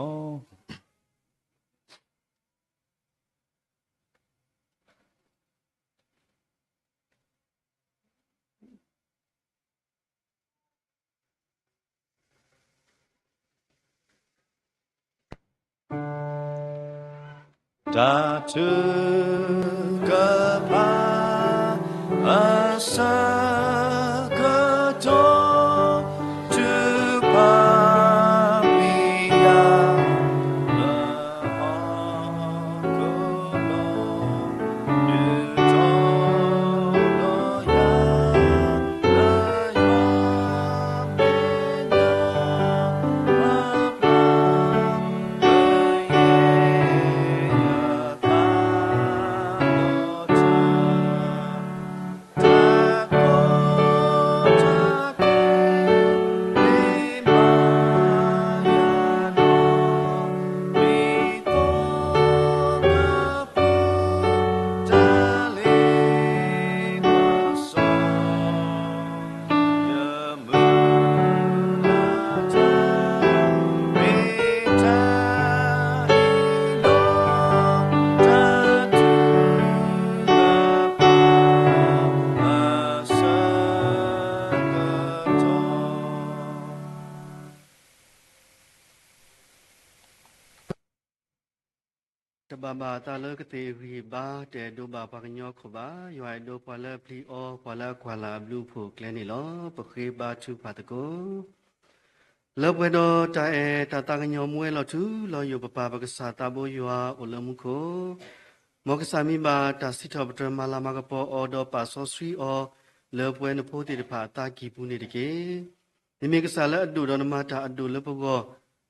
တၢ်ထုကဖၣ်အဆၢကတီၢ် ထုကဖၣ်ဝံၤယၤလၢဟီၣ်ခိၣ်လီၤ. ဒုးတီၤလီၤယၤ လၢယွၤမဲာ်ညါ ပျၢ် တဘၣ်ဘၣ်အသးလၢကသ့ၣ်အဂံၢ်အဘါ တအဲၣ်ဒိးဘၣ်ပှၤကညီခိၣ်ဘၣ်. ယွၤအဲၣ်ဒိးပှၤလၢအပျံၤအီၤ ပှၤလၢအကွၢ်လၢ်အဘျုးအဖှိၣ်အကျဲန့ၣ်လီၤ. ပဃ့ဘါထုကဖၣ်သကိး လၢပှဲၤဒီးတၢ်အဲၣ်တၢ်သးကညီၤမူဝဲလီၤထူလီၤယိာ် ပပၢ်ပကစၢ်သးဘိယွၤအိၣ်လၢမူခိၣ်, မ်ကစၢ်မံၤဘၣ်တၢ်စံးထီၣ်ပတြၢၤမၤလၤမၤကပီၤအီၤ ဒီးပာ်စီဆှံအီၤ လၢပဝဲနဖိသ့ၣ်တဖၣ်အသးကံၢ်ပူၤန့ၣ်တက့ၢ်. နမ့ၢ်ကစၢ်လၢအဒိၣ်ဒီးနမၤတၢ်အဒိၣ်လၢပဂီၢ်,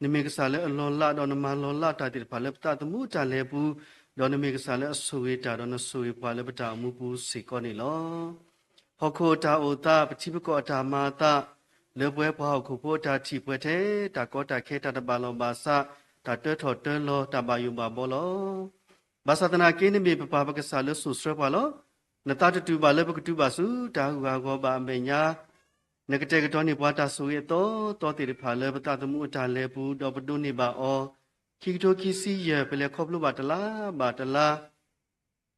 နမ့ၢ်ကစၢ်လၢအလီၤလးဒီးနမၤလီၤလးတၢ်သ့ၣ်တဖၣ်လၢပသးသမူအတၢ်လဲၤပူၤ, ဒီးနမ့ၢ်ကစၢ်လၢအဆိၣ်ဂ့ၤတၢ်ဒီးနဆိၣ်ဂ့ၤပှၤလၢပတၢ်အိၣ်မူပူၤစ့ၢ်ကီးန့ၣ်လီၤ. ဟီၣ်ခိၣ်အတၢ်အိၣ်သး ပထံပကီၢ်အတၢ်မၤအသး လၢပဝဲပှၤဟီၣ်ခိၣ်ဖိအတၢ်ထံၣ်ပှဲၤထဲ တၢ်ကီတၢ်ခဲတၢ်တဘၣ်လီၢ်ဘၣ်စး တၢ်တၢထီၣ်တၢလီၤ တၢ်ဘၣ်ယိၣ်ဘၣ်ဘီလီၤ. ဘၣ်ဆၣ်သနာ်က့ နမ့ၢ်ပပၢ်ပကစၢ်လၢစိာ်ဆှၢပှၤလီၤ. နသးတတူၢ်ဘၣ်လၢပကတုၤဘၣ်ဆူတၢ်ဟးဂူာ်ဟးဂီၤဘၣ်အမဲာ်ညါ နကတဲာ်ကတီၤန့ၢ်ပှၤတၢ်ဆိၣ်ဂ့ၤအသီသီသ့ၣ်တဖၣ်လၢပသးသမူအတၢ်လဲၤပူၤ ဒီးပဒိးန့ၢ်ဘၣ်အီၤ, ခံကထိခံဆံယဲၢ် ပလဲၤခီဖျိဘၣ်တလါဘၣ်တလါ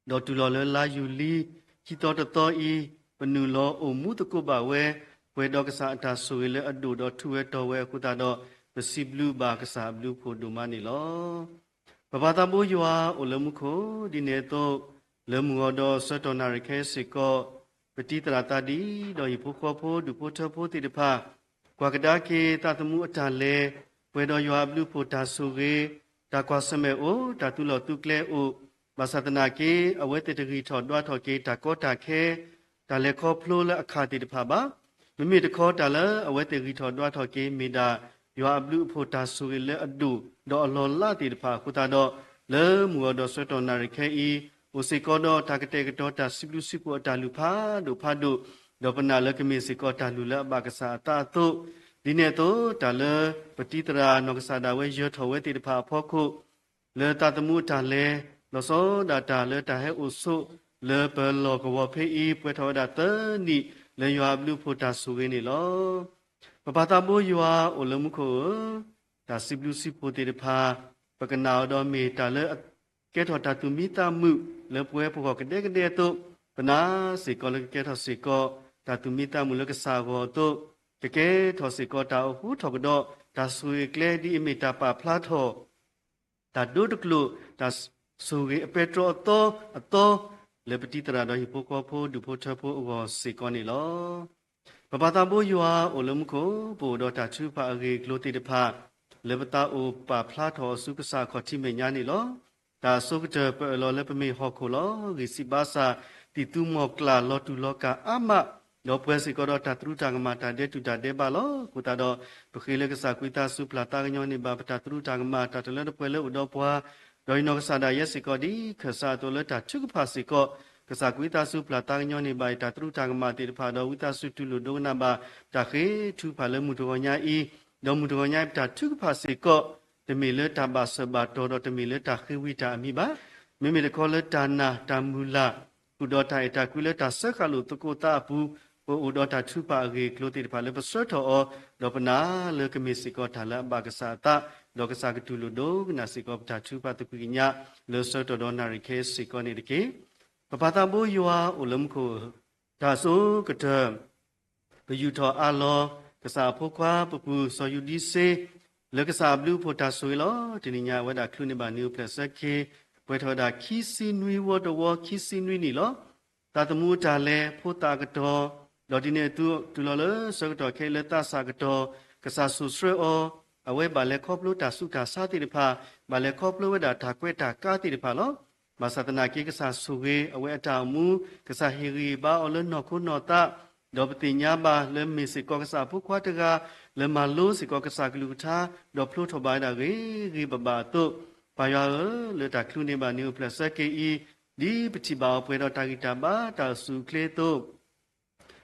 ဒီးတုၤလီၤလၢလါယူၤလံ ခံသီတသီအံၤ ပနုာ်လီၤအိၣ်မူသကိးဘၣ်ဝဲ ပှဲၤဒီးကစၢ်အတၢ်ဆိၣ်ဂ့ၤလၢအဒိၣ်ဒီးထူးဝဲတီၤဝဲအဃိသတးဒီး ပစံးဘျုးဘၣ်ကစၢ်အဘျုးအဖှိၣ်ဒိၣ်မးန့ၣ်လီၤ. ပပၢ်သးဘိယွၤအိၣ်လၢမူခိၣ် ဒ်န့ၣ်အသိး လၢမုၢ်ဂီၤဒီးဆၢကတီၢ်နၣ်ရံၣ်ခဲအံၤစ့ၢ်ကီး ပတံၤသရၣ်သးဒံး ဒီးဟံၣ်ဖိဃီဖိဒူၣ်ဖိထၢဖိသ့ၣ်တဖၣ် ကွၢ်ကဒါက့ၤသးသမူအတၢ်လဲၤ ပှဲၤဒီးယွၤအဘျုးအဖှိၣ်တၢ်ဆိၣ်ဂ့ၤ တၢ်ကွၢ်ဆၢၣ်မဲာ်အိၣ် တၢ်သူၣ်လီၢ်သူၣ်ကျဲအိၣ် ဘၣ်ဆၣ်သနာ်က့ အဝဲသ့ၣ်တဂံၢ်ထီၣ်ဒွးထီၣ်က့ၤတၢ်ကီတၢ်ခဲ တၢ်လဲၤခီဖျိလၢအခၣ်သ့ၣ်တဖၣ်ဘၣ်. မ့မ့ၢ်တခီတၢ်လၢအဝဲသ့ၣ်ဂံၢ်ထီၣ်ဒွးထီၣ်က့ၤ မ့ၢ်ဒၣ်ယွၤအဘျုးအဖှိၣ်တၢ်ဆိၣ်ဂ့ၤလၢအဒိၣ်ဒီးအလီၤလးသ့ၣ်တဖၣ်အဃိသတးဒီး လၢမုၢ်ဂီၤဒီးဆၢကတီၢ်နၣ်ရံၣ်ခဲအံၤ အိၣ်စ့ၢ်ကီးဒီးတၢ်ကတဲာ်ကတီၤတၢ်စံးဘျုးစံးဖှိၣ်အတၢ်လုၢ်ဖးဒိၣ်ဖးဒိၣ် ဒီးပနာ်လၢကမ့ၢ်စ့ၢ်ကီးတၢ်လုၢ်လၢအဘၣ်ကစၢ်အသးအသိး ဒ်န့ၣ်အသိး တၢ်လၢပတံၤသရၣ်နီၢ်ကစၢ်ဒၣ်ဝဲယၢၤထီၣ်ဝဲသ့ၣ်တဖၣ်အဖီခိၣ် လၢသးသမူအတၢ်လဲၤ လီၤဆီဒၣ်တၢ်လၢတၢ်ဟဲအိၣ်ဆိးလၢပလီၢ်ကဝီၤဖဲအံၤ ပှဲၤထီၣ်ဝဲဒၣ်သၢနံၣ် လၢယွၤအဘျုးအဖှိၣ်တၢ်ဆိၣ်ဂ့ၤန့ၣ်လီၤ. ပပၢ်သးဘိယွၤအိၣ်လၢမူခိၣ်ဧၢ, တၢ်စံးဘျုးစံးဖှိၣ်သ့ၣ်တဖၣ် ပကနၣ်အီၤဒီးမ့ၢ်တၢ်လၢ ကကဲထီၣ်တၢ်သူၣ်မံသးမုာ်လၢပဝဲပဂီၢ်ကဒဲကဒဲအသိး, ပနာ်စ့ၢ်ကီးလၢကကဲထီၣ်စ့ၢ်ကီး တၢ်သူၣ်မံသးမုာ်လၢကစၢ်အဂီၢ်အသိး, ကကဲထီၣ်စ့ၢ်ကီးတၢ်အိၣ်ဃူထီၣ်ကဒီး တၢ်ဆိၣ်ဂ့ၤကျဲဒ်အမ့ၢ်တၢ်ပာ်ဖျါထီၣ် တၢ်ဒိတကျိာ် တၢ်ဆိၣ်ဂ့ၤအပဲတြီအသီအသီ လၢပတံၤသရၣ်ဒီးဟံၣ်ဖိဃီဖိဒူၣ်ဖိထၢဖိအဂီၢ်စ့ၢ်ကီးန့ၣ်လီၤ. ပပၢ်သးဘိယွၤအိၣ်လၢမူခိၣ် ပအိၣ်ဒီးတၢ်ထုကဖၣ်အဂ့ၢ်အကျိၤသ့ၣ်တဖၣ် လၢပသးအိၣ်ပာ်ဖျါထီၣ်အီၤဆူကစၢ်အခီၣ်ထံးမဲာ်ညါန့ၣ်လီၤ. တၢ်အဆိကတၢၢ်ပအၢၣ်လီၤလၢပမ့ၢ်ဟီၣ်ခိၣ်လီၤ. ဂံၢ်စံးဘါစၢ် သံၣ်သူမီၢ်ကျၢ်လီၤတူာ်လီၤကာ်အါမး ဒီးပှဲၤစ့ၢ်ကီးဒီးတၢ်သရူးတၢ်ကမၣ်တၢ်ဒဲးတူၢ်တၢ်ဒဲးဘးလီၤ. အဃိသတးဒီး ပဃ့လၢကစၢ်ခရံာ်သးစူၤပျၢ်သးကညီၤန့ၢ်ဘၣ်ပတၢ်သရူးတၢ်ကမၣ် တၢ်တလၢတပှဲၤလၢအိၣ်ဒီးပှၤ, ဒီးယနီၢ်ကစၢ်ဒၣ်ယဲစ့ၢ်ကီး ဒ်ခၢၣ်စးအသိးလၢတၢ်ထုကဖၣ်စ့ၢ်ကီး, ကစၢ်ခရံာ်သးစူၤပျၢ်သးကညီၤန့ၢ်ဘၣ်အံၤ တၢ်သရူးတၢ်ကမၣ်သ့ၣ်တဖၣ်ဒီး ဝံသးစူၤတူၢ်လိာ်ဒိကနၣ်ဘၣ် တၢ်ဃ့ထုကဖၣ်လၢမုၢ်တဂီၤညါအံၤ, ဒီးမုၢ်တဂီၤညါအံၤပတၢ်ထုကဖၣ်စ့ၢ်ကီး တမ့ၢ်လၢတၢ်ဘၣ်စၢၤဘၣ်တီၤဒီးတမ့ၢ်လၢတၢ်ဃ့ဝံတၢ်အမံၤဘၣ်. မ့မ့ၢ်တခီလၢတၢ်နာ်တၢ်မုၢ်လၢ် ဃုာ်ဒီးတၢ်အဲၣ်တၢ်ကွံလၢတၢ်စၢဃာ်လိာ်သကိးသးအပူၤ, ပအိၣ်ဒီးတၢ်ထုကဖၣ်အဂ့ၢ်အကျိၤသ့ၣ်တဖၣ်လၢပဆှၢထီၣ်အီၤ, ဒီးပနာ်လၢကမ့ၢ်စ့ၢ်ကီးတၢ်လၢအဘၣ်ကစၢ်အသး, ဒီးကစၢ်ကတူၢ်လိာ်ဒိကနၣ်စ့ၢ်ကီးပတၢ်ထုကဖၣ်သကွံာ်ကညး လၢဆၢကတီၢ်ဒီးနၣ်ရံၣ်ခဲအံၤစ့ၢ်ကီးန့ၣ်တက့ၢ်. ပပၢ်သးဘိယွၤအိၣ်လၢမူခိၣ် တၢ်စိကတၢၢ် ပယူာ်ထီၣ်အါလီၤ ကစၢ်အဖိခွါပပူၤစီၤယူဒံစ့ လၢကစၢ်အဘျုးအဖှိၣ်တၢ်ဆိၣ်ဂ့ၤလီၤ. တနံၤညါအဝဲဒၣ်ချုးန့ၢ်ဘၣ်နံၤအိၣ်ဖျဲၣ်ဆၢက့ၤ ပှဲၤထီၣ်ဝဲဒၣ်ခံဆံနွံဝီတဝီခံဆံနွံနံၣ်လီၤ. သးသမူအတၢ်လဲၤဖိသၣ်အကတီၢ်, ဒီးဒ်န့ၣ်အသိးတုၤလီၤလၢဆၢကတီၢ်ခဲအံၤလၢသးစၢ်ကတီၢ်, ကစၢ်ဆိၣ်ဆှၢအီၤ, အဝဲဘၣ်လဲၤခီဖျိတၢ်ဆူးတၢ်ဆါသ့ၣ်တဖၣ်, ဘၣ်လဲၤခီဖျိဝဲဒၣ်တၢ်ကွဲးတၢ်ကါသ့ၣ်တဖၣ်လီၤ. ဘၣ်ဆၣ်သနာ်က့ကစၢ်ဆိၣ်ဂ့ၤအဝဲအတၢ်အိၣ်မူ, ကစၢ်ဟ့ၣ်ဂံၢ်ဟ့ၣ်ဘါအီၤလၢနီၢ်ခိနီၢ်သး, ဒီးပသ့ၣ်ညါဘၣ်လၢမ့ၢ်စ့ၢ်ကီးကစၢ်အဖိခွါတဂၤ လၢမၤလိစ့ၢ်ကီးကစၢ်ကလုၢ်ကထါ, ဒီးဖျိထီၣ်ဘၣ်ဝဲဒၣ်ဂ့ၤဂ့ၤဘၣ်ဘၣ်အသိး, ပၢ်ယွၤဧၢ, လၢတၢ်ချုးန့ၢ်ဘၣ်နံၤအိၣ်ဖျဲၣ်ဆၢက့ၤအံၤ, ဒ်ပထံၣ်ဘၣ်အီၤပှဲၤဒီးတၢ်ဂံၢ်တၢ်ဘါတၢ်အိၣ်ဆူၣ်အိၣ်ချ့အသိး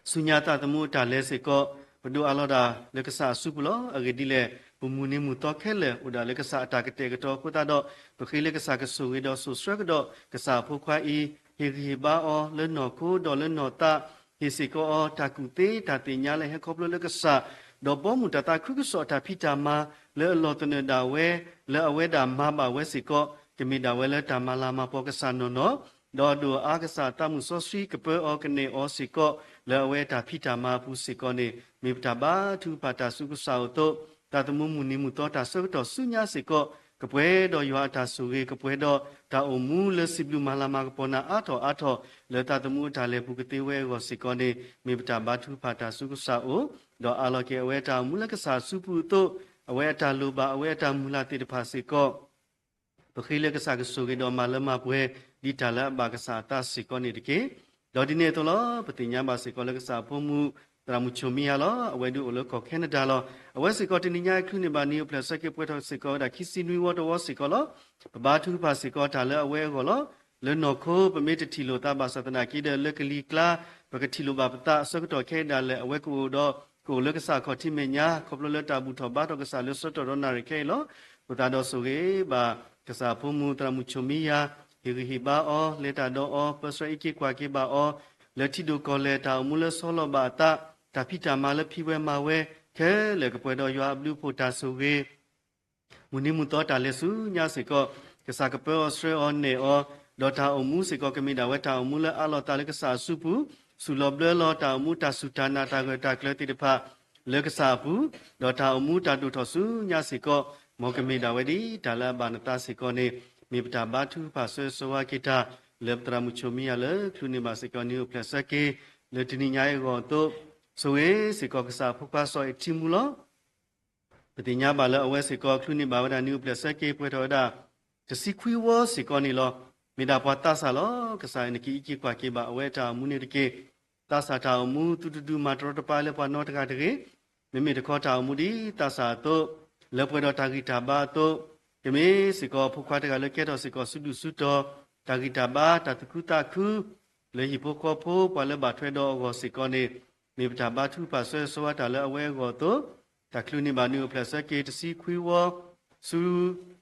ဆူညါသးသမူအတၢ်လဲၤစ့ၢ်ကီး, ပဒိးအးလီၤဒၣ်လၢကစၢ်အစုပူၤလီၤ. အဂ့ၢ်ဒ်လဲၣ်, ပမုၢ်နံၤမုၢ်သီခဲလၢာ်အိၣ်ဒၣ်လၢကစၢ်အတၢ်ကတဲာ်ကတီၤအဃိသတးဒီး, ပဃ့လၢကစၢ်ကဆိၣ်ဂ့ၤဒီးဆိၣ်ဆှၢကဒီးကစၢ်အဖိခွါအံၤ, ဟ့ၣ်ဂံၢ်ဟ့ၣ်ဘါအီၤလၢနီၢ်ခိဒီးလၢနီၢ်သး, ဟ့ၣ်စ့ၢ်ကီးအီၤတၢ်ကူၣ်သ့တၢ်သ့ၣ်ညါလၢဟဲခီဖျိလၢကစၢ်, ဒီးဘီမုၢ်တၢ်သးခုကစီၣ်အတၢ်ဖံးတၢ်မၤလၢအလီၢ်သနၢၣ်ဒၣ်ဝဲ, လၢအဝဲဒၣ်မၤဘၣ်ဝဲစ့ၢ်ကီး, ကမ့ၢ်ဒၣ်ဝဲလၢတၢ်မၤလၤမၤပှီၤကစၢ်နီၢ်နီၢ်, ဒီးအဒိၣ်အါကစၢ်အသးမုၢ်စီဆှံကပၢအီၤကနဲၣ်အီၤစ့ၢ်ကီး, လၢအဝဲအတၢ်ဖံးတၢ်မၤအပူၤစ့ၢ်ကီးန့ၣ်, မ့ၢ်ပတၢ်ဘါထုကဖၣ်တၢ်ဆူကစၢ်အအိၣ်အသိး, သးသမူမုၢ်နံၤမုၢ်သီတၢ်ဆၢကတီၢ်ဆူညါစ့ၢ်ကီး, ကပှဲၤဒီးယွၤအတၢ်ဆိၣ်ဂ့ၤ, ကပှဲၤဒီးတၢ်အိၣ်မူလၢစံးဘျုးမၤလၤမၤကပီၤနၤအါထီၣ်အါထီၣ်, လၢသးသမူအတၢ်လဲၤပူၤကသ့ဝဲအဂီၢ်စ့ၢ်ကီးန့ၣ်, မ့ၢ်ပတၢ်ဘါထုကဖၣ်တၢ်ဆူကစၢ်အအိၣ်, ဒီးအးလီၤက့ၤအဝဲအတၢ်အိၣ်မူလၢကစၢ်အစုပူၤအသိး, အဝဲအတၢ်လိၣ်ဘၣ်အဝဲအတၢ်မုၢ်လၢ်သ့ၣ်တဖၣ်စ့ၢ်ကီး ပဃ့လၢကစၢ်ကဆိၣ်ဂ့ၤဒီးမၤလၢမၤပှဲၤ ဒ်တၢ်လၢအဘၣ်ကစၢ်အသးစ့ၢ်ကီးန့ၣ်တက့ၢ်. ဒီးဒ်န့ၣ်အသိးလီၤ, ပသ့ၣ်ညါဘၣ်စ့ၢ်ကီးလၢကစၢ်အဖိမုၣ် သရၣ်မုၣ်ဆိၣ်မံယၤလီၤ. အဝဲဒုးအိၣ်လၢကီၢ်ခဲနဒၤလီၤ. အဝဲစ့ၢ်ကီးတနံၤညါအံၤချုးန့ၢ်ဘၣ်နံၤအိၣ်ဖျဲၣ်ဆၢက့ၤပှဲၤထီၣ်စ့ၢ်ကီးဝဲဒၣ်ခံဆံနွံဝီတဝီစ့ၢ်ကီးလီၤ. ပဘါထုကဖၣ်စ့ၢ်ကီးတၢ်လၢအဝဲအဂီၢ်လီၤ. လၢနီၢ်ခိပမ့ၢ်တထံၣ်လိာ်သးဘၣ်ဆၣ်သနာ်က့ဒီး လၢကလံၤကျါ ပကထံၣ်လိာ်ဘၣ်ပသးအဆၢကတီၢ်ခဲအံၤဒၣ်လဲာ် အဝဲကအိၣ်ဒီး ကအိၣ်လၢကစၢ်အခီၣ်ထံးမဲာ်ညါ ခီဖျိလၢတၢ်ဘူၣ်ထီၣ်ဘါထီၣ်ကစၢ်လၢဆၢကတီၢ်ဒီးနၣ်ရံၣ်ခဲအံၤလီၤ. အဃိသတးဒီးဆိၣ်ဂ့ၤဘၣ် ကစၢ်အဖိမုၣ်သရၣ်မုၣ်ဆိၣ်မံယၤ, ဟ့ၣ်ဂံၢ်ဟ့ၣ်ဘါအီၤ, လဲၤတၢ်ဒီးအီၤ, ပၢဆှၢအံးက့ၤကွၢ်က့ၤဘၣ်အီၤ, လၢထံဒိၣ်ကီၢ်လဲၢ်တၢ်အိၣ်မူလၢဆီလီၤဘၣ်အသး, တၢ်ဖံးတၢ်မၤလၢဖံးဝဲမၤဝဲ, ခဲလၢာ်ကပှဲၤဒီးယွၤအဘျုးအဖှိၣ်တၢ်ဆိၣ်ဂ့ၤ မုၢ်နံၤမုၢ်သီတၢ်လဲၤဆူညါစ့ၢ်ကီး, ကစၢ်ကပၢအီၤဆှၢအီၤနဲၣ်အီၤ, ဒီးတၢ်အိၣ်မူစ့ၢ်ကီးကမ့ၢ်ဒၣ်ဝဲတၢ်အိၣ်မူလၢအးလီၤသးလၢကစၢ်အစုပူၤ, စူၢ်လီၤဘျၢလီၤတၢ်အိၣ်မူတၢ်စူၢ်တၢ်နာ်တၢ်ဂၢၢ်တၢ်ကျၢၤသ့ၣ်တဖၣ် လၢကစၢ်အပူၤ, ဒီးတၢ်အိၣ်မူတၢ်ဒိၣ်ထီၣ်ဆူညါစ့ၢ်ကီး, မ်ကမ့ၢ်ဒၣ်ဝဲဒ်တၢ်လၢအဘၣ်နသးစ့ၢ်ကီးန့ၣ်, မ့ၢ်ပတၢ်ဘါထုကဖၣ်ဆၢဂ့ၤဆၢဝါက့ၤတၢ် လၢပသရၣ်မုၣ်ဆိၣ်မံယၤလၢချုးန့ၢ်ဘၣ်စ့ၢ်ကီးနံၤအိၣ်ဖျဲၣ်ဆၢက့ၤ လၢတနံၤညါအံၤအဂီၢ်အသိး, ဆိၣ်ဂ့ၤစ့ၢ်ကီးကစၢ်အဖိခွါစီၤအ့းထံမူလီၤ. ပသ့ၣ်ညါဘၣ်လၢအဝဲစ့ၢ်ကီးချုးန့ၢ်ဘၣ်ဝဲဒၣ်နံၤအိၣ်ဖျဲၣ်ဆၢက့ၤပှဲၤထီၣ်ဝဲဒၣ် တဆံခွံဝီစ့ၢ်ကီးန့ၣ်လီၤ. မ့ၢ်ဒၣ်ပှၤသးစၢ်လီၤ. ကစၢ်နကအံးက့ၤကွၢ်က့ၤဘၣ်အဝဲအတၢ်အိၣ်မူန့ၣ်တက့ၢ်. သးစၢ်တၢ်အိၣ်မူသုတဒုးမၤတရီတပါလၢပှၤနီတဂၤတဂ့ၤ. မ့မ့ၢ်တခီတၢ်အိၣ်မူဒ်သးစၢ်အသိး, လၢပှဲၤဒီးတၢ်ဂံၢ်တၢ်ဘါအသိး, ကမ့ၢ်စ့ၢ်ကီးဖိခွါတဂၤလၢကဲထီၣ်စ့ၢ်ကီးစုဒုၣ်စုတီၤ, တၢ်ဂံၢ်တၢ်ဘါတၢ်သူၣ်ခုသးခု လၢဟံၣ်ဖိဃီဖိပှၤလၢဘၣ်ထွဲဒီးအဂီၢ်စ့ၢ်ကီးန့ၣ်, မ့ၢ်ပတၢ်ဘါထုကဖၣ်ဆၢဂ့ၤဆၢဝါတၢ်လၢအဝဲအဂီၢ်အသိး, တၢ်ချုးန့ၢ်ဘၣ်နံၤအိၣ်ဖျဲၣ်ဆၢက့ၤတဆံခွံဝီ, ဆူ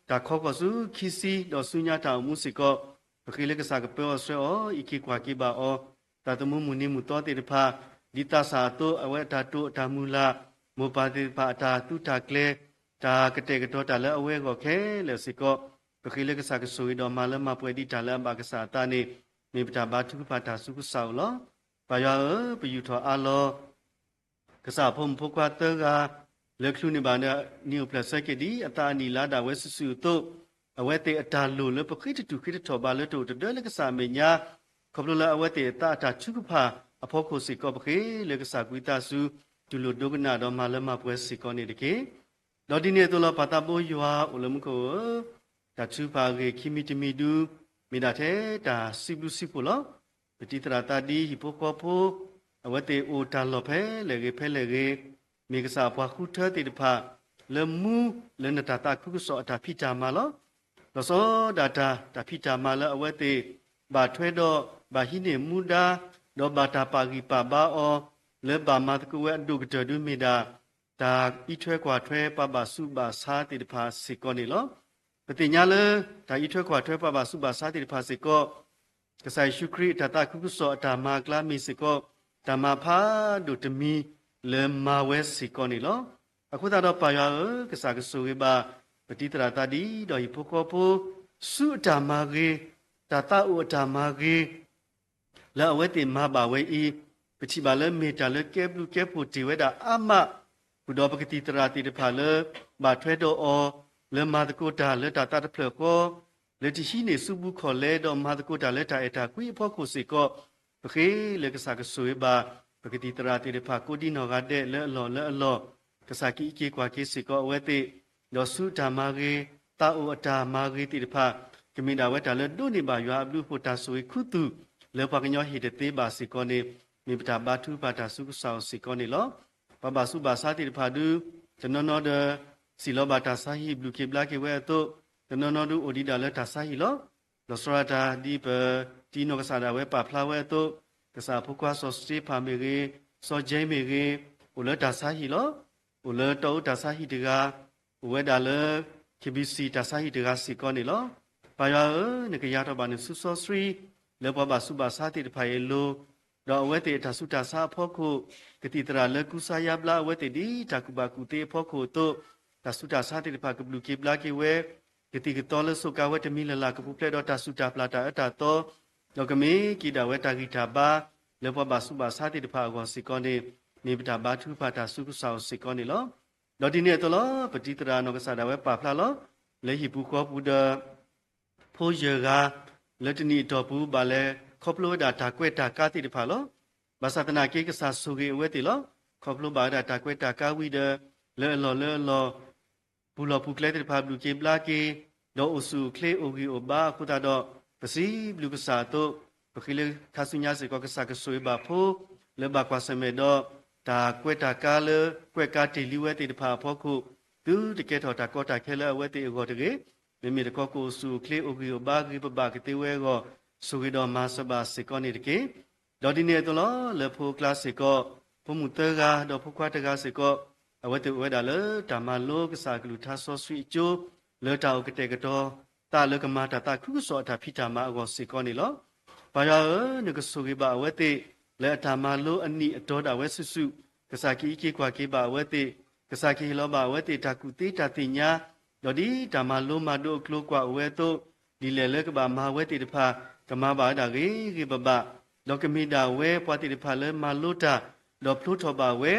တၢ်ခီကီၢ်ဆူခံဆံ ဒီးဆူညါတၢ်အိၣ်မူစ့ၢ်ကီး, ပဃ့လၢကစၢ်ကပၢအီၤဆှၢအီၤ အံးက့ၤကွၢ်က့ၤဘၣ်အီၤ, သးသမူမုၢ်နံၤမုၢ်သီသ့ၣ်တဖၣ်, ဒ်သးစၢ်အသိး အဝဲအတၢ်တိာ်အတၢ်မုၢ်လၢ်, မိၢ်ပၢ်သ့ၣ်တဖၣ်အတၢ်သုးတၢ်ကျဲၤ, တၢ်ကတဲာ်ကတီၤတၢ်လၢအဝဲအဂီၢ်ခဲလၢာ်စ့ၢ်ကီး, ပဃ့လၢကစၢ်ကဆိၣ်ဂ့ၤဒီးမၤလၢမၤပှဲၤဒ်တၢ်လၢအဘၣ်ကစၢ်အသးန့ၣ်, မ့ၢ်ပတၢ်ဘါထုကဖၣ်တၢ်ဆူကစၢ်အအိၣ်လီၤ. ပၢ်ယွၤဧၢ, ပယူာ်ထီၣ်အါလီၤ ကစၢ်အဖိမုၣ်ဖိခွါသၢဂၤ, လၢချုးန့ၢ်ဘၣ်နံၤအိၣ်ဖျဲၣ်ဆၢက့ၤဒ်အသးအနံၣ်လါဒၣ်ဝဲစုာ်စုာ်အသိး, အဝဲသ့ၣ်အတၢ်လိၣ်လၢပဃ့တတူၢ်ဃ့တထီၣ်ဘၣ်လၢတအိၣ်တဒၢလၢကစၢ်အမဲာ်ညါ, ခီဖျိလၢအဝဲသ့ၣ်အသးအတၢ်ထုကဖၣ်အဖီခိၣ်စ့ၢ်ကီး ပဃ့လၢကစၢ်ကွံသးစူၤ တူၢ်လိာ်ဒိကနၣ်ဒီးမၤလၢမၤပှဲၤစ့ၢ်ကီးန့ၣ်တက့ၢ်. ဒီးဒ်န့ၣ်အသိးလီၤ ပၢ်သးဘိယွၤအိၣ်လၢမူခိၣ်ဧၢ, တၢ်ထုကဖၣ်အဂ့ၢ်ခံမံၤတမံၤဒု မ့ၢ်ဒၣ်ထဲတၢ်စံးဘျုးစံးဖှိၣ်လီၤ. ပတံၤသရၣ်သးဒ်ဟံၣ်ဖိဃီဖိ အဝဲသ့ၣ်အိၣ်တၢ်လီၢ်ဖဲလဲၣ်ဂ့ၤဖဲလဲၣ်ဂ့ၤ, မ့ၢ်ကစၢ်အပှၤဃုထၢသ့ၣ်တဖၣ် လၢမူလၢနတၢ်သးခုကစီၣ်အတၢ်ဖံးတၢ်မၤလီၤ. လီၤဆီဒၣ်တၢ်တၢ်ဖံးတၢ်မၤလၢအဝဲသ့ၣ် ဘၣ်ထွဲဒီး ဘၣ်ဟံးန့ၢ်မူဒါ, ဒီးဘၣ်တၢ်ပာ်ဂံၢ်ပာ်ဘါအီၤ လၢဘၣ်မၤသကိးဝဲအဒိၣ်ကတၢၢ်ဒုးမ့ၢ်ဒၣ် တၢ်အံးထွဲကွၢ်ထွဲပှၤဘၣ်ဆူးဘၣ်ဆါသ့ၣ်တဖၣ်စ့ၢ်ကီးန့ၣ်လီၤ. ပသ့ၣ်ညါလၢ တၢ်အံးထွဲကွၢ်ထွဲပှၤဘၣ်ဆူးဘၣ်ဆါသ့ၣ်တဖၣ်စ့ၢ်ကီး ကစၢ်ယ့ၣ်ၡူးခရံာ်အတၢ်သးခုကစီၣ်အတၢ်မၤအကျါမ့ၢ်စ့ၢ်ကီး တၢ်မၤဖးဒိၣ်တမံၤလၢမၤဝဲစ့ၢ်ကီးန့ၣ်လီၤ. အဃိသတးဒီးပၢ်ယွၤဧၢ, ကစၢ်ကဆိၣ်ဂ့ၤဘၣ် ပတံၤသရၣ်သးဒံးဒီးဟံၣ်ဖိဃီဖိ ဆူအတၢ်မၤဂ့ၤ, တၢ်သးအိၣ်အတၢ်မၤဂ့ၤ လၢအဝဲသ့ၣ်မၤဘၣ်ဝဲအံၤ, ပထံၣ်ဘၣ်လၢမ့ၢ်တၢ်လၢကဲဘျုးကဲဖှိၣ်တ့ၢ်ဝဲဒၣ်အါမး, ဃုာ်ဒီးပကသံၣ်သရၣ်သ့ၣ်တဖၣ်လၢ ဘၣ်ထွဲဒီးအီၤ လၢမၤသကိးတၢ်လၢတၢ်သးတဖျၢၣ်ဃီ, လၢတဟံးန့ၢ်ဆူဘူၣ်ခီၣ်လဲ ဒီးမၤသကိးတၢ်လၢတၢ်အဲၣ်တၢ်ကွံအဖီခိၣ်စ့ၢ်ကီး, ပဃ့လၢကစၢ်ကဆိၣ်ဂ့ၤဘၣ် ပကသံၣ်သရၣ်သ့ၣ်တဖၣ်ကိးဒံနီၢ်ဂၤဒဲးလၢအလီၢ်လၢအလီၢ်, ကစၢ်ကအံးက့ၤကွၢ်က့ၤစ့ၢ်ကီးအဝဲသ့ၣ်, ဒီးဆူတၢ်မၤဂ့ၤ, သးအိၣ်အတၢ်မၤဂ့ၤသ့ၣ်တဖၣ်, ကမ့ၢ်ဒၣ်ဝဲတၢ်လၢဒိးန့ၢ်ဘၣ်ယွၤအဘျုးအဖှိၣ်တၢ်ဆိၣ်ဂ့ၤခူသူၣ် လၢပှၤကညီဟ့ၣ်တသ့ဘၣ်စ့ၢ်ကီးန့ၣ်, မ့ၢ်ပတၢ်ဘါထုကဖၣ်တၢ်ဆူကစၢ်အအိၣ်စ့ၢ်ကီးန့ၣ်လီၤ. ပှၤဘၣ်ဆူးဘၣ်ဆါသ့ၣ်တဖၣ်ဒု, တနီၤနီၤဒီး စံၣ်လီၤဘၣ်တၢ်ဆါဟံၣ်ဘျုးက့ၤဘျါက့ၤဝဲအသိး, တနီၤနီၤဒုအိၣ်ဒံးဒၣ်လၢတၢ်ဆါဟံၣ်လီၤ. လီၤဆီဒၣ်တၢ်ဒ်ပတံၤနီၢ်ကစၢ်ဒၣ်ဝဲပာ်ဖျါဝဲအသိး, ကစၢ်အဖိခွါစီၤစတ့ဖၣ်မ့ၢ်ဂ့ၤ, စီၤကဲမ့ၢ်ဂ့ၤ, အိၣ်လၢတၢ်ဆါဟံၣ်လီၤ. အိၣ်လၢတီအူတၢ်ဆါဟံၣ်တဂၤ, အိၣ်ဝဲဒၣ်လၢ ခ့ဘံစံၣ် တၢ်ဆါဟံၣ်တဂၤစ့ၢ်ကီးန့ၣ်လီၤ. ပၢ်ယွၤဧၢ, နကယၤထီၣ်ဘၣ်နစုစီဆှံ လၢပှၤဘၣ်ဆူးဘၣ်ဆါသ့ၣ်တဖၣ်အံၤအလိၤ, ဒီးအဝဲသ့ၣ်အတၢ်ဆူးတၢ်ဆါအဖီခိၣ်, ကသံၣ်သရၣ်လၢကူစါယါဘျါအဝဲသ့ၣ်ဒ်တၢ်ကူၣ်ဘၣ်ကူၣ်သ့အဖီခိၣ်အသိး, တၢ်ဆူးတၢ်ဆါသ့ၣ်တဖၣ်ကဘျုးက့ၤဘျါက့ၤဝဲ, ကသံၣ်ကသီလၢစူးကါဝဲတမံၤလၢ်လၢ် ကပူၤဖျဲးဒီးတၢ်ဆူၣ်တၢ်ပျၢ်တၢ်အၢတၢ်သီ, ဒီးကမ့ၢ်က့ၤဒၣ်ဝဲတၢ်ဂံၢ်တၢ်ဘါ လၢပှၤဘၣ်ဆူးဘၣ်ဆါသ့ၣ်တဖၣ်အဂီၢ်စ့ၢ်ကီးန့ၣ်, မ့ၢ်ပတၢ်ဘါထုကဖၣ်တၢ်ဆူကစၢ်အအိၣ်စ့ၢ်ကီးန့ၣ်လီၤ. ဒီးဒ်န့ၣ်အသိးလီၤ, ပတံၤသရၣ်နီၢ်ကစၢ်ဒၣ်ဝဲပာ်ဖျါလီၤ, လၢဟံၣ်ပူၤဃီပူၤဒီး ဖိယဲၢ်ဂၤ, လၢတနံၣ်အတီၢ်ပူၤ ဘၣ်လဲၤခီဖျိဝဲဒၣ်တၢ်ကွဲးတၢ်ကါသ့ၣ်တဖၣ်လီၤ. ဘၣ်ဆၣ်သနာ်က့ ကစၢ်ဆိၣ်ဂ့ၤအဝဲသ့ၣ်လီၤ. ခီဖျိဘၣ်ဝဲဒၣ်တၢ်ကွဲးတၢ်ကါဝံၤဒီး, လၢအလီၢ်လၢအလီၢ် ပူၤလီၢ်ပူၤကျဲသ့ၣ်တဖၣ်ဘျုးက့ၤဘျါက့ၤ, ဒီးအိၣ်ဆူၣ်အိၣ်ချ့အိၣ်ဂံၢ်အိၣ်ဘါအဃိသတးဒီး, ပစံးဘျုးကစၢ်အသိး, ပဃ့လၢခါဆူညါစ့ၢ်ကီး ကစၢ်ကဆိၣ်ဂ့ၤဘၣ်ဖိ လၢဘၣ်ကွၢ်ဆၢၣ်မဲာ်ဒီး တၢ်ကွဲးတၢ်ကါလၢ ကွဲးကါတ့ၢ်လံဝဲသ့ၣ်တဖၣ်အဖီခိၣ်, သုတကဲထီၣ်တၢ်ကီတၢ်ခဲလၢအဝဲသ့ၣ်အဂီၢ်တဂ့ၤ, မ့မ့ၢ်တခီကအိၣ်ဆူၣ်အိၣ်ချ့အိၣ်ဂံၢ်အိၣ်ဘါဂ့ၤပဘၣ်ကသ့ဝဲအဂီၢ်, ဆိၣ်ဂ့ၤဒီးမၤစၢၤဘၣ်စ့ၢ်ကီးန့ၣ်တက့ၢ်. ဒီးဒ်န့ၣ်အသိးလီၤ, လၢဖိအကျါစ့ၢ်ကီး, ဖိမုၣ်သၢဂၤ ဒီးဖိခွါတဂၤစ့ၢ်ကီး, အဝဲသ့ၣ်အိၣ်ဝဲဒၣ်လၢတၢ်မၤလိကစၢ်အကလုၢ်ကထါစီဆှံအကၠိ, လၢတၢ်အိၣ်ကတဲာ်ကတီၤသးလၢကမၤတၢ်သးခုကစီၣ်အတၢ်ဖံးတၢ်မၤအဂီၢ်စ့ၢ်ကီးန့ၣ်လီၤ. ပၢ်ယွၤဧၢ, နကဆိၣ်ဂ့ၤဘၣ်အဝဲသ့ၣ် လၢအတၢ်မၤလိအနံၣ်အတီၤဒၣ်ဝဲစုာ်စုာ်, ကစၢ်ကအံးက့ၤကွၢ်က့ၤဘၣ်အဝဲသ့ၣ်, ကစၢ်ကဟ့ၣ်လီၤဘၣ်အဝဲသ့ၣ်တၢ်ကူၣ်သ့တၢ်သ့ၣ်ညါ, ဒီးဒ်တၢ်မၤလိမၤဒိးအကျိၤကွာ်အိၣ်ဝဲအသိး, ဒ်လဲၣ်လၢကဘၣ်မၤဝဲသ့ၣ်တဖၣ်, ကမၤဘၣ်ဝဲဒၣ်ဂ့ၤဂ့ၤဘၣ်ဘၣ်, ဒီးကမ့ၢ်ဒၣ်ဝဲပှၤသ့ၣ်တဖၣ်လၢမၤလိတၢ်, ဒီးဖျိထီၣ်ဘၣ်ဝဲ,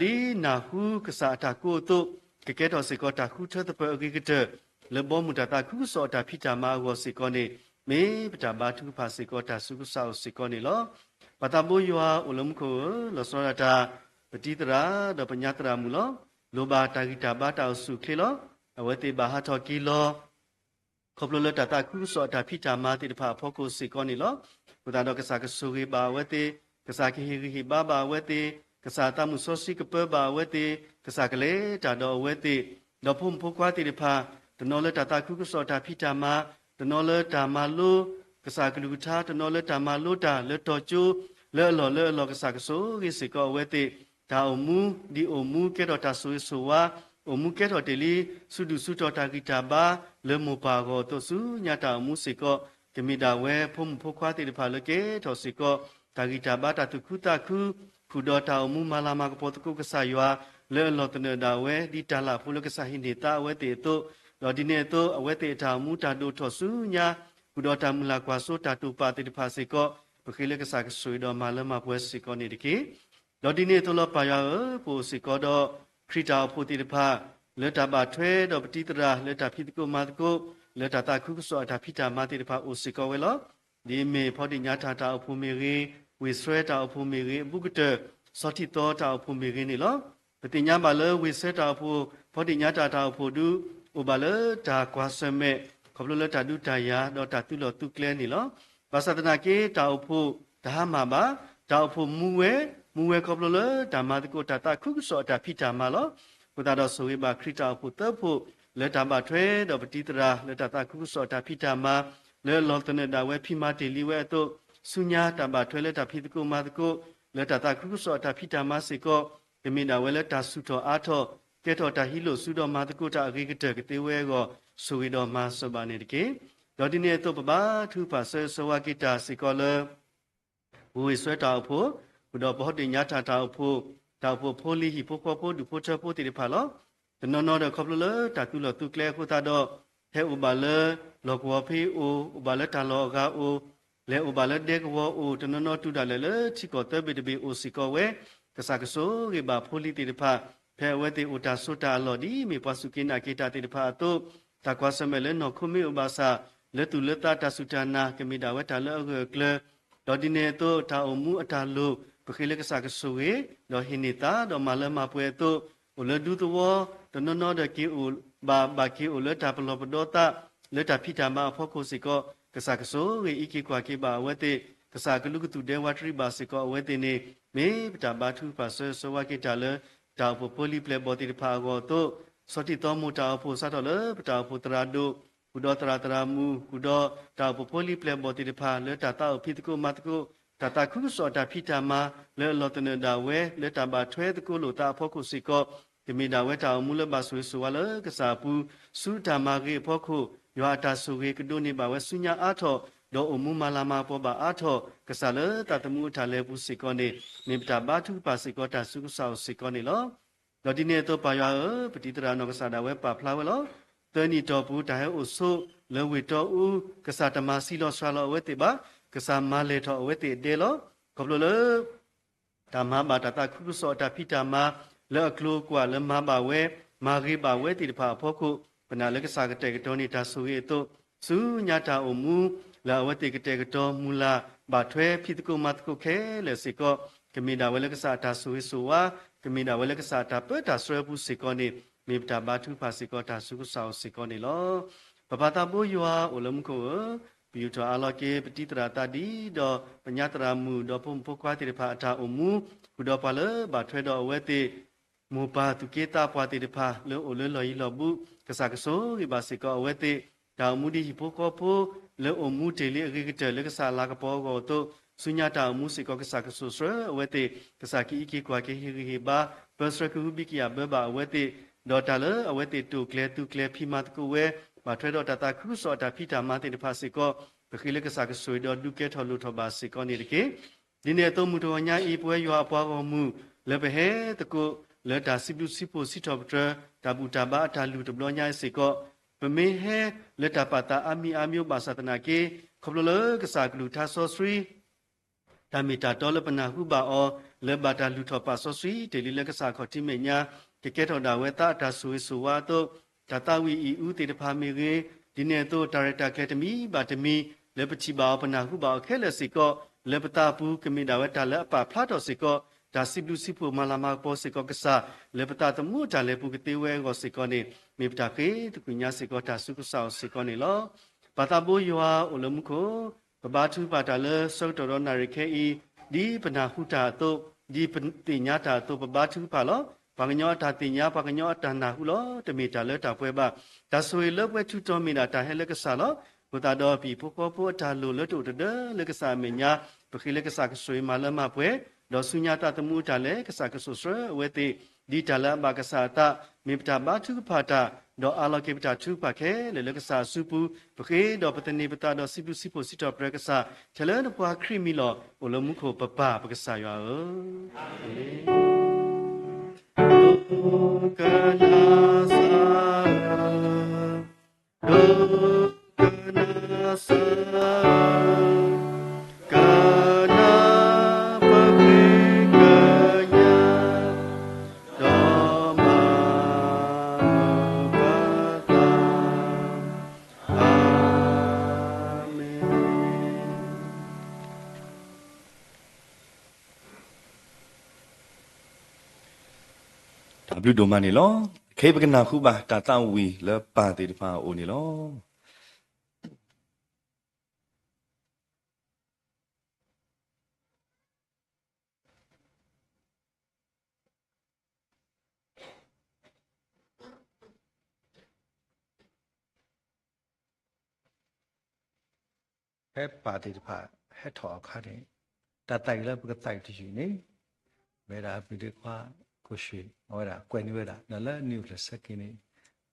ဒီးဒ်နၢ်ဟူကစၢ်အတၢ်ကိးအသိး, ကကဲထီၣ်စ့ၢ်ကီးတၢ်ဃုထၢသပၢၤအဂ့ၤကတၢၢ်, လၢဘီမုၢ်တၢ်သးခုကစီၣ်အတၢ်ဖံးတၢ်မၤအဂီၢ်စ့ၢ်ကီးန့ၣ်, မ့ၢ်ပတၢ်ဘါထုကဖၣ်စ့ၢ်ကီးတၢ်ဆူကစၢ်အအိၣ်စ့ၢ်ကီးန့ၣ်လီၤ. ပၢ်သးဘိယွၤအိၣ်လၢမူခိၣ်ဧၢ, လီၤဆီဒၣ်တၢ် ပတံၤသရၣ်ဒီးပညါသရၣ်မုၣ်လီၤ. လိၣ်ဘၣ်တၢ်ဂံၢ်တၢ်ဘါတၢ်အိၣ်ဆူၣ်အိၣ်ချ့လီၤ. အဝဲသ့ၣ်ဘၣ်ဟးထီၣ်က့ၤလီၤ ခီဖျိလၢတၢ်သးခုကစီၣ်အတၢ်ဖံးတၢ်မၤသ့ၣ်တဖၣ်အဖီခိၣ်စ့ၢ်ကီးန့ၣ်လီၤ. အဃိသတးဒီးကစၢ်ကဆိၣ်ဂ့ၤဘၣ်အဝဲသ့ၣ်, ကစၢ်ကဟ့ၣ်ဂံၢ်ဟ့ၣ်ဘါဘၣ်အဝဲသ့ၣ်, ကစၢ်အသးမုၣ်စီဆှံကပၢဘၣ်အဝဲသ့ၣ်, ကစၢ်ကလဲၤတၢ်ဒီးအဝဲသ့ၣ်, ဒီးဖိမုၣ်ဖိခွါသ့ၣ်တဖၣ်, တနီၤလၢတၢ်သးခုကစီၣ်အတၢ်ဖံးတၢ်မၤ, တနီၤလၢတၢ်မၤလိ ကစၢ်အကလုၢ်ကထါ, တနီၤလၢတၢ်မၤလိတၢ်လၢတီၤကၠိ, လၢအလီၢ်လၢအလီၢ် ကစၢ်ကဆိၣ်ဂ့ၤစ့ၢ်ကီးအဝဲသ့ၣ်, တၢ်အိၣ်မူ, ဒ်အိၣ်မူကဲထီၣ်တၢ်ဆိၣ်ဂ့ၤဆိၣ်ဝါ, အိၣ်မူကဲထီၣ်တ့ၢ်လံ, ဆူးဒူၣ်ဆူးတီၤတၢ်ဂံၢ်တၢ်ဘါ, လၢမိၢ်ပၢ်အဂီၢ်အသိး ဆူညါတၢ်အိၣ်မူစ့ၢ်ကီး, ကမ့ၢ်ဒၣ်ဝဲဖိမုၣ်ဖိခွါသ့ၣ်တဖၣ်လၢကဲထီၣ်စ့ၢ်ကီး တၢ်ဂံၢ်တၢ်ဘါတၢ်သူၣ်ခုသးခု, ဃုာ်ဒီးတၢ်အိၣ်မူမၤလၤမၤကပီၤသကိးကစၢ်ယွၤ, လၢအလီၢ်သနၢၣ်ဒၣ်ဝဲ ဒ်တၢ်လၢ်ဖိလၢကစၢ်ဟ့ၣ်န့ၢ်သါအဝဲသ့ၣ်အသိး, ဒီးဒ်န့ၣ်အသိး အဝဲသ့ၣ်အတၢ်အိၣ်မူတၢ်ဒိၣ်ထီၣ်ဆူညါ, ဃုာ်ဒီးတၢ်မုၢ်လၢ်ကွၢ်စိတၢ်တိာ်ပာ်သ့ၣ်တဖၣ်စ့ၢ်ကီး, ပဃ့လၢကစၢ်ကဆိၣ်ဂ့ၤဒီးမၤလၢမၤပှဲၤစ့ၢ်ကီးန့ၣ်တက့ၢ်. ဒီးဒ်န့ၣ်အသိးလီၤ ပၢ်ယွၤဧၢ, ပအိၣ်စ့ၢ်ကီးဒီး ခရံာ်တၢ်အိၣ်ဖှိၣ်သ့ၣ်တဖၣ်, လၢတၢ်ဘၣ်ထွဲဒီးပတံၤသရၣ် လၢတၢ်ဖံးသကိးမၤသကိး, လၢတၢ်သးခုကစီၣ်အတၢ်ဖံးတၢ်မၤသ့ၣ်တဖၣ်အိၣ်စ့ၢ်ကီးဝဲလီၤ. ဒ်အမ့ၢ်ဖီဒ့ၣ်ညါတၢ်တၢ်အိၣ်ဖှိၣ်မ့ၢ်ဂ့ၤ, ဝ့ၢ်ဆှၢတၢ်အိၣ်ဖှိၣ်မ့ၢ်ဂ့ၤ, အဘူးကတၢၢ် ဆီထံသီတၢ်အိၣ်ဖှိၣ်မ့ၢ်ဂ့ၤန့ၣ်လီၤ. ပသ့ၣ်ညါဘၣ်လၢဝ့ၢ်ဆှၢတၢ်အိၣ်ဖှိၣ်, ဖီဒ့ၣ်ညါတၢ်တၢ်အိၣ်ဖှိၣ်ဒုး အိၣ်ဘၣ်လၢတၢ်ကွၢ်ဆၢၣ်မဲာ် ခီဖျိလၢတၢ်ဒုးတၢ်ယၤ ဒီးတၢ်သုးလီၢ်သုးကျဲန့ၣ်လီၤ. ဘၣ်ဆၣ်သနာ်က့ တၢ်အိၣ်ဖှိၣ်တဟါမၢ်ဘၣ်, တၢ်အိၣ်ဖှိၣ်မူဝဲ, မူဝဲခီဖျိလၢတၢ်မၤသကိးတၢ်သးခုကစီၣ်အတၢ်ဖံးတၢ်မၤလီၤ. အဃိသတးဒီးဆိၣ်ဂ့ၤဘၣ်ခရံာ်တၢ်အိၣ်ဖှိၣ်သၢဖှိၣ် လၢတၢ်ဘၣ်ထွဲဒီးပတံၤသရၣ်လၢတၢ်သးခုကစီၣ်အတၢ်ဖံးတၢ်မၤ လၢအလီၢ်သနၢၣ်ဒၣ်ဝဲဖံးမၤတ့ၢ်လံဝဲအသိး, ဆူညါတၢ်ဘၣ်ထွဲလၢတၢ်ဖံးသကိးမၤသကိး လၢတၢ်သးခုကစီၣ်အတၢ်ဖံးတၢ်မၤစ့ၢ်ကီး ကမ့ၢ်ဒၣ်ဝဲလၢတၢ်ဆူၣ်ထီၣ်အါထီၣ် ကဲထီၣ်တၢ်ဟံးလိာ်စုဒီးမၤသကိးတၢ်အဂ့ၤကတၢၢ်ကသ့ဝဲအဂီၢ် ဆိၣ်ဂ့ၤဒီးမၤစၢၤဘၣ်န့ၣ်တက့ၢ်. ဒီးဒ်န့ၣ်အသိးပဘါထုကဖၣ်ဆၢဂ့ၤဆၢဝါက့ၤတၢ်စ့ၢ်ကီးလၢ ပဝ့ၢ်စွဲတၢ်အိၣ်ဖှိၣ်, ဃုာ်ဒီးပဟီဒုးညါတၢ်တၢ်အိၣ်ဖှိၣ်, တၢ်အိၣ်ဖှိၣ်ဖိလံၤဟံၣ်ဖိဃီဖိဒူၣ်ဖိထၢဖိသ့ၣ်တဖၣ်လီၤ. တနီၤနီၤဒီးခီဖျိလၢတၢ်သူၣ်လီၢ်သူၣ်ကျဲအဃိသတးဒီး ဟဲအိၣ်ဘၣ်လၢ လီၢ်ကဝီၤဖ့အိၣ်, အိၣ်ဘၣ်လၢတၢ်လီၢ်အဂၤအိၣ်, လဲၤအိၣ်ဘၣ်လၢဒဲကဝီၤအိၣ်, တနီၤနီၤတုၤဒၣ်လဲာ်လၢထံကီၢ်သၢဘ့ၣ်တဘ့ၣ်အိၣ်စ့ၢ်ကီးဝဲ, ကစၢ်ကဆိၣ်ဂ့ၤဘၣ်ဖိလံၤသ့ၣ်တဖၣ် ဖဲအဝဲသ့ၣ်အိၣ်တၢ်ဆိးတၢ်အလီၢ် ဒ်အမ့ၢ်ပှၤစူၢ်က့ၤနာ်က့ၤတၢ်သ့ၣ်တဖၣ်အသိး, တၢ်ကွၢ်ဆၢၣ်မဲာ်လၢနီၢ်ခိမ့ၢ်အိၣ်ဘၣ်ဆၣ်, လၢသူၣ်လၢသးတၢ်စူၢ်တၢ်နာ် ကမ့ၢ်ဒၣ်ဝဲတၢ်လၢအဂၢၢ်အကျၢၤ, ဒီးဒ်န့ၣ်အသိး တၢ်အိၣ်မူအတၢ်လိၣ် ပဃ့လၢကစၢ်ကဆိၣ်ဂ့ၤ, ဒီးဟ့ၣ်န့ၢ်သါဒီးမၤလၢမၤပှဲၤအသိး, အိၣ်လၢဒူသဝီ, တနီၤနီၤဒီးက့ၤအိၣ်ဘၣ် ဘၣ်က့ၤအိၣ်လၢတၢ်ပလီၢ်ပဒီသး လၢတၢ်ဖံးတၢ်မၤအဖီခိၣ်စ့ၢ်ကီး, ကစၢ်ကဆိၣ်ဂ့ၤအံးက့ၤကွၢ်က့ၤဘၣ်အဝဲသ့ၣ်, ကစၢ်ကလုၢ်ကသူၣ်ဒဲဝးတရံးဘၣ်စ့ၢ်ကီးအဝဲသ့ၣ်န့ၣ် မ့ၢ်ပတၢ်ဘါထုကဖၣ်ဆၢဂ့ၤဆၢဝါက့ၤတၢ်လၢ တၢ်အိၣ်ဖှိၣ်ဖိလံၤပျဲၢ်ဘီၣ်သ့ၣ်တဖၣ်အဂီၢ်အသိး, ဆီၣ်တံၢ်သီမိၢ်တၢ်အိၣ်ဖှိၣ်စးထီၣ်လၢပတၢ်အိၣ်ဖှိၣ်သရၣ်ဒိၣ်, ဃုာ်ဒီးသရၣ်သရၣ်မုၣ်, ဃုာ်ဒီးတၢ်အိၣ်ဖှိၣ်ဖိလံၤပျဲၢ်ဘီၣ်သ့ၣ်တဖၣ် လၢတၢ်သးအိၣ်ဖံးသကိးမၤသကိး တၢ်သးခုကစီၣ်အတၢ်ဖံးတၢ်မၤ လၢအလီၢ်သနၢၣ်ဒၣ်ဝဲ လၢတၢ်ဘၣ်ထွဲသကိးလိာ်သးအဖီခိၣ်စ့ၢ်ကီး, ကမ့ၢ်ဒၣ်ဝဲတၢ်အိၣ်မူလၢဘၣ်ဆိၣ်ဂ့ၤဆိၣ်ဝါလၢကစၢ်အပူၤ, ဆူတၢ်မၤဂ့ၤအဖီခိၣ်, ယွၤအတၢ်ဆိၣ်ဂ့ၤကဒိးန့ၢ်ဘၣ်ဝဲဆူညါအါထီၣ်, ဒီးအိၣ်မူမၤလၤမၤကပီၤဘၣ်အါထီၣ် ကစၢ်လၢသးသမူအတၢ်လဲၤပူၤစ့ၢ်ကီးန့ၣ် မ့ၢ်ပတၢ်ဘါထုကဖၣ်စ့ၢ်ကီးတၢ်ဆူကစၢ်အအိၣ်စ့ၢ်ကီးန့ၣ်လီၤ. ဒီးဒ်န့ၣ်အသိး ပၢ်ယွၤဧၢ, ပတံၤသရၣ်နီၢ်ကစၢ်ဒၣ်ဝဲပာ်ဖျါဝဲလီၤ. သၢနံၣ်တီၢ်ပူၤ တၢ်ဟဲအိၣ်ဆိးလၢဝ့ၢ်တီအူ, ကစၢ်တမၤဆံးလီၤစှၤလီၤအဝဲသ့ၣ်ဘၣ်, ကစၢ်မၤလဲၢ်ထီၣ်အဝဲသ့ၣ်အဒဲလီၤ. ခီဖျိလၢ တၢ်မၤဘၣ်တၢ်သးခုကစီၣ်အတၢ်ဖံးတၢ်မၤ လၢအကျိၤအကွာ်လၢမၤဘၣ်ဝဲ, မၤဂ့ၤဘၣ်ဝဲသ့ၣ်တဖၣ်အဖီခိၣ်, ပနာ်လၢကစၢ်ကတဲာ်ကတီၤန့ၢ်တၢ်ဆိၣ်ဂ့ၤအသိး, ဆူညါတၢ်အိၣ်မူ လၢအဝဲသ့ၣ်ကတဲာ်ကတီၤမုၢ်လၢ် ဘၣ်ထွဲဖံးသကိးမၤသကိးခဲလၢာ်စ့ၢ်ကီး, ကမ့ၢ်ဒၣ်ဝဲလၢကစၢ်အတၢ်ဆိၣ်ဂ့ၤဆိၣ်ဝါ, ကမ့ၢ်ဒၣ်ဝဲလၢကစၢ်အတၢ်ပၢတၢ်ဆှၢအပူၤစ့ၢ်ကီးန့ၣ် မ့ၢ်ပတၢ်ဘါထုကဖၣ်စ့ၢ်ကီးတၢ်ဆူကစၢ်အအိၣ်စ့ၢ်ကီးန့ၣ်လီၤ. ပပၢ်သးဘိယွၤအိၣ်လၢမူခိၣ်ဧၢ, ပယူာ်ထီၣ်အါလီၤက့ၤ ပတံၤသရၣ်သးဒ်ဒီး ပညါသရၣ်မုၣ် ဒီးဖိမုၣ်ဖိခွါသ့ၣ်တဖၣ်အတၢ်အိၣ်မူ, ဃုာ်ဒီးပှၤလၢဘၣ်ထွဲဒီးအဝဲသ့ၣ် မိၢ်ပၢ်သူၣ်က့သးပှၢ်သ့ၣ်တဖၣ်လၢအိၣ်လၢလီၢ်ယံၤလီၢ်ဘူး, ကစၢ်ကဆိၣ်ဂ့ၤဘၣ်စ့ၢ်ကီးအဝဲသ့ၣ်, တၢ်အိၣ်မူဒ်ဟံၣ်ဖိဃီဖိ လၢအိၣ်မူတ့ၢ်လံအဂ့ၤကတၢၢ်လၢကစၢ်အလၤကပီၤအဂီၢ်အသိး, ဆူညါတၢ်အိၣ်မူစ့ၢ်ကီး ကစၢ်ကဆိၣ်ဆှၢအဝဲသ့ၣ်, ကစၢ်ကအံးက့ၤကွၢ်က့ၤဟ့ၣ်ဂံၢ်ဟ့ၣ်ဘါ, ပၢဆှၢကဟုဘံၣ်ကယာ်ဘၢဘၣ်အဝဲသ့ၣ်, ဒီးတၢ်လၢအဝဲသ့ၣ်တိာ်ကျဲၤသူကျဲၤဖံးမၤသကိးဝဲ, ဘၣ်ထွဲဒီးတၢ်သးခုကစီၣ်အတၢ်ဖံးတၢ်မၤသ့ၣ်တဖၣ်စ့ၢ်ကီး, ပဃ့လၢကစၢ်ကဆိၣ်ဂ့ၤဒီးဒုးကဲထီၣ်လိၣ်ထီၣ်ဘၣ်စ့ၢ်ကီးန့ၣ်တက့ၢ်. ဒ်န့ၣ်အသိး မုၢ်တဂီၤညါအံၤ ပဝဲယွၤအပှၤဂီၢ်မုၢ် လၢပဟဲသကိးလၢတၢ်စံးဘျုးစံးဖှိၣ်စံးထီၣ်ပတြၢၤ တၢ်ဘူၣ်တၢ်ဘါအတၢ်လုၢ်တဘျီညါအံၤစ့ၢ်ကီး, ပမ့ၢ်ဟဲလၢတၢ်ပာ်သးအါမံၤအါမံၤဘၣ်ဆၣ်သနာ်က့, ခီဖျိလၢကစၢ်အကလုၢ်ကထါစီဆှံ တၢ်မ့ၢ်တၢ်တီလၢပနၢ်ဟူဘၣ်အီၤ လၢဘၣ်တၢ်လုၢ်ထီၣ်ပာ်စီဆှံတ့ၢ်လံလၢကစၢ်အခီၣ်ထံးမဲာ်ညါ, ကကဲထီၣ်ဒၣ်ဝဲသးအတၢ်ဆိၣ်ဂ့ၤဆိၣ်ဝါအသိး, တၢ်သးဝံၣ်အံၣ်အူသ့ၣ်တဖၣ်မ့ၢ်ဂ့ၤ, ဒ်န့ၣ်အသိး တၢ်ရဲၣ်တၢ်ကျဲၤတမံၤဘၣ်တမံၤ လၢပထံၣ်ဘၣ်အီၤပနၢ်ဟူဘၣ်အီၤခဲလၢာ်စ့ၢ်ကီး, လၢပသးအပူၤ ကမ့ၢ်ဒၣ်ဝဲတၢ်လၢအပာ်ဖျါထီၣ်စ့ၢ်ကီး, တၢ်စံးဘျုးစံးဖှိၣ်မၤလၤမၤကပီၤစ့ၢ်ကီးကစၢ်, လၢပသးသမူအတၢ်လဲၤပူၤကသ့ဝဲအဂီၢ်စ့ၢ်ကီးန့ၣ်, မ့ၢ်ပတၢ်ဃ့သကွံာ်ညါစ့ၢ်ကီးတၢ်ဆူကစၢ်အအိၣ်စ့ၢ်ကီးန့ၣ်လီၤ. ပၢ်သးဘိယွၤအိၣ်လၢမူခိၣ်, ပဘါထုကဖၣ်တၢ်လၢဆၢကတီၢ်ဒီးနၣ်ရံၣ်ခဲအံၤ, ဒ်ပနၢ်ဟူတၢ်အသိး, ဒ်ပသ့ၣ်ညါတၢ်အသိး ပဘါထုကဖၣ်လီၤ. ပှၤကညီအတၢ်သ့ၣ်ညါ, ပှၤကညီအတၢ်နၢ်ဟူလီၤ. တမ့ၢ်တၢ်လၢတၢ်ပှဲၤဘၣ်. တၢ်ဆိၣ်ဂ့ၤလၢပှဲၤထူးတီၤမ့ၢ်ဒၣ်တၢ်ဟဲလၢကစၢ်လီၤ. အဃိသတးဒီး ပဟံၣ်ဖိဃီဖိအတၢ်လိၣ်လၢတအိၣ်တဒၢလၢကစၢ်အမဲာ်ညါ, ပဃ့လၢကစၢ်ကဆိၣ်ဂ့ၤမၤလၢမၤပှဲၤ, ဒီးဆူညါသးသမူအတၢ်လဲၤ ကစၢ်ကဆိၣ်ဆှၢအဝဲသ့ၣ်, ဒ်တၢ်လၢအဘၣ်ကစၢ်အသး, မ့ၢ်ပတၢ်ဘါထုကဖၣ်တၢ်, ဒီးအးလီၤက့ၤပတၢ်ထုကဖၣ်ခဲလၢာ်လၢကစၢ်အစုပူၤ, ပဃ့ဒီးပသန့ၤပသးဒီးစံးဘျုးစံးဖှိၣ်စံးထီၣ်ပတြၢၤကစၢ်, ထဲလၢနဖိခွါခရံာ်မံၤလီၤ. အိၣ်လၢမူခိၣ်ပပၢ်ပကစၢ်ယွၤဧၢ, အၤမ့ၣ်. ဒိကနၣ်စၢၤ, ဒိကနၣ်စၢၤ, ကနၣ်ပဃ့ကညး, ဒီးမၤပသး, အၤမ့ၣ်. တၢ်ဘျုးဒိၣ်မးန့ၣ်လီၤ. ခဲအံၤပကနၢ်ဟူဘၣ်တၢ်သးဝံၣ်လၢပၢ်သ့ၣ်တဖၣ်အအိၣ်န့ၣ်လီၤ. ဖဲပၢ်သ့ၣ်တဖၣ်ဟဲထီၣ်အခါန့ၣ်, တၢ်သးဝံၣ်လၢပကသးဝံၣ်တယုၢ်န့ၣ်, မ့ၢ်ဝဲဒၣ်ပဒ့ခွါကိၣ်ၡ့ၣ် အဝဲဒၣ်ကွဲးန့ၢ်ဝဲဒၣ် ဒီးလၢနံၣ်အိၣ်ဖျဲၣ်ဆၢက့ၤန့ၣ်,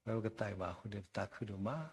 ဖဲပကသးဝံၣ်ဘၣ်အဃိန့ၣ် ပသးခုဒိၣ်မး.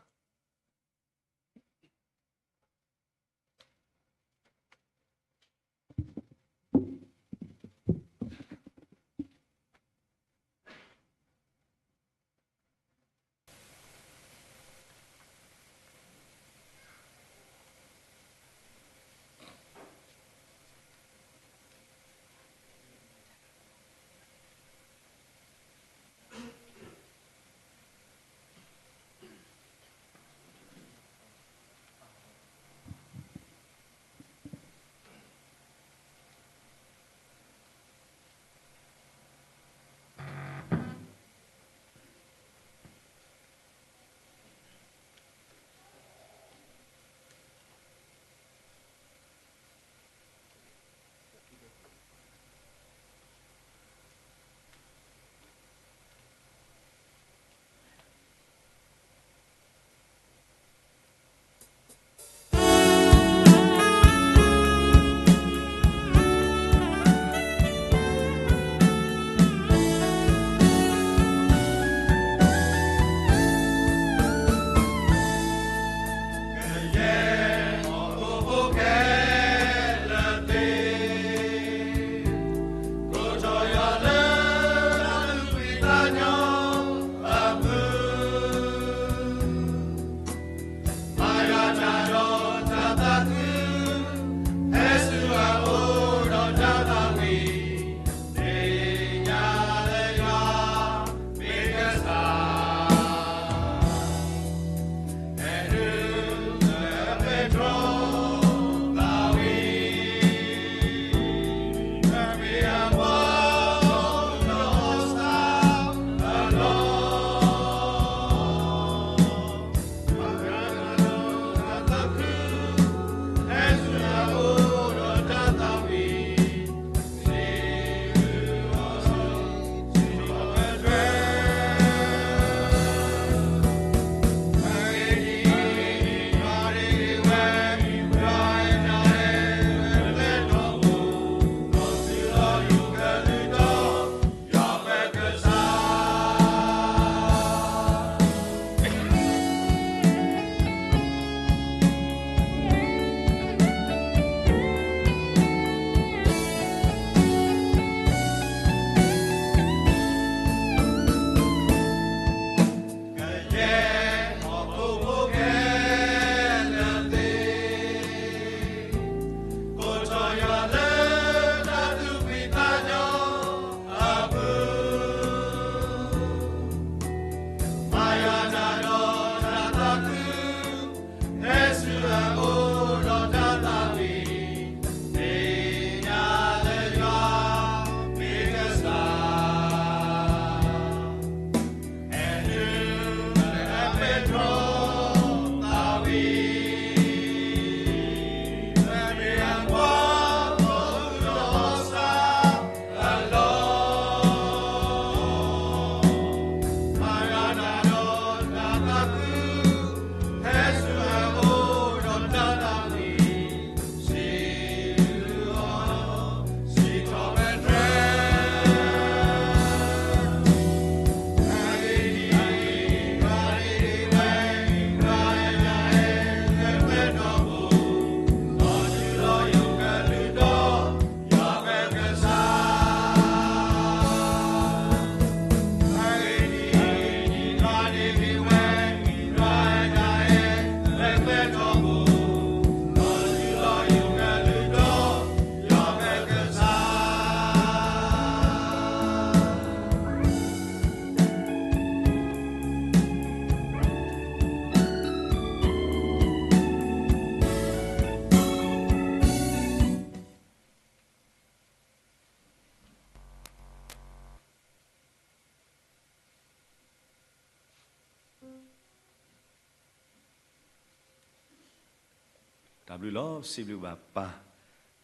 တၢ်ဘျုးလီၤ. စံးဘျုးဘၣ်ပၢ်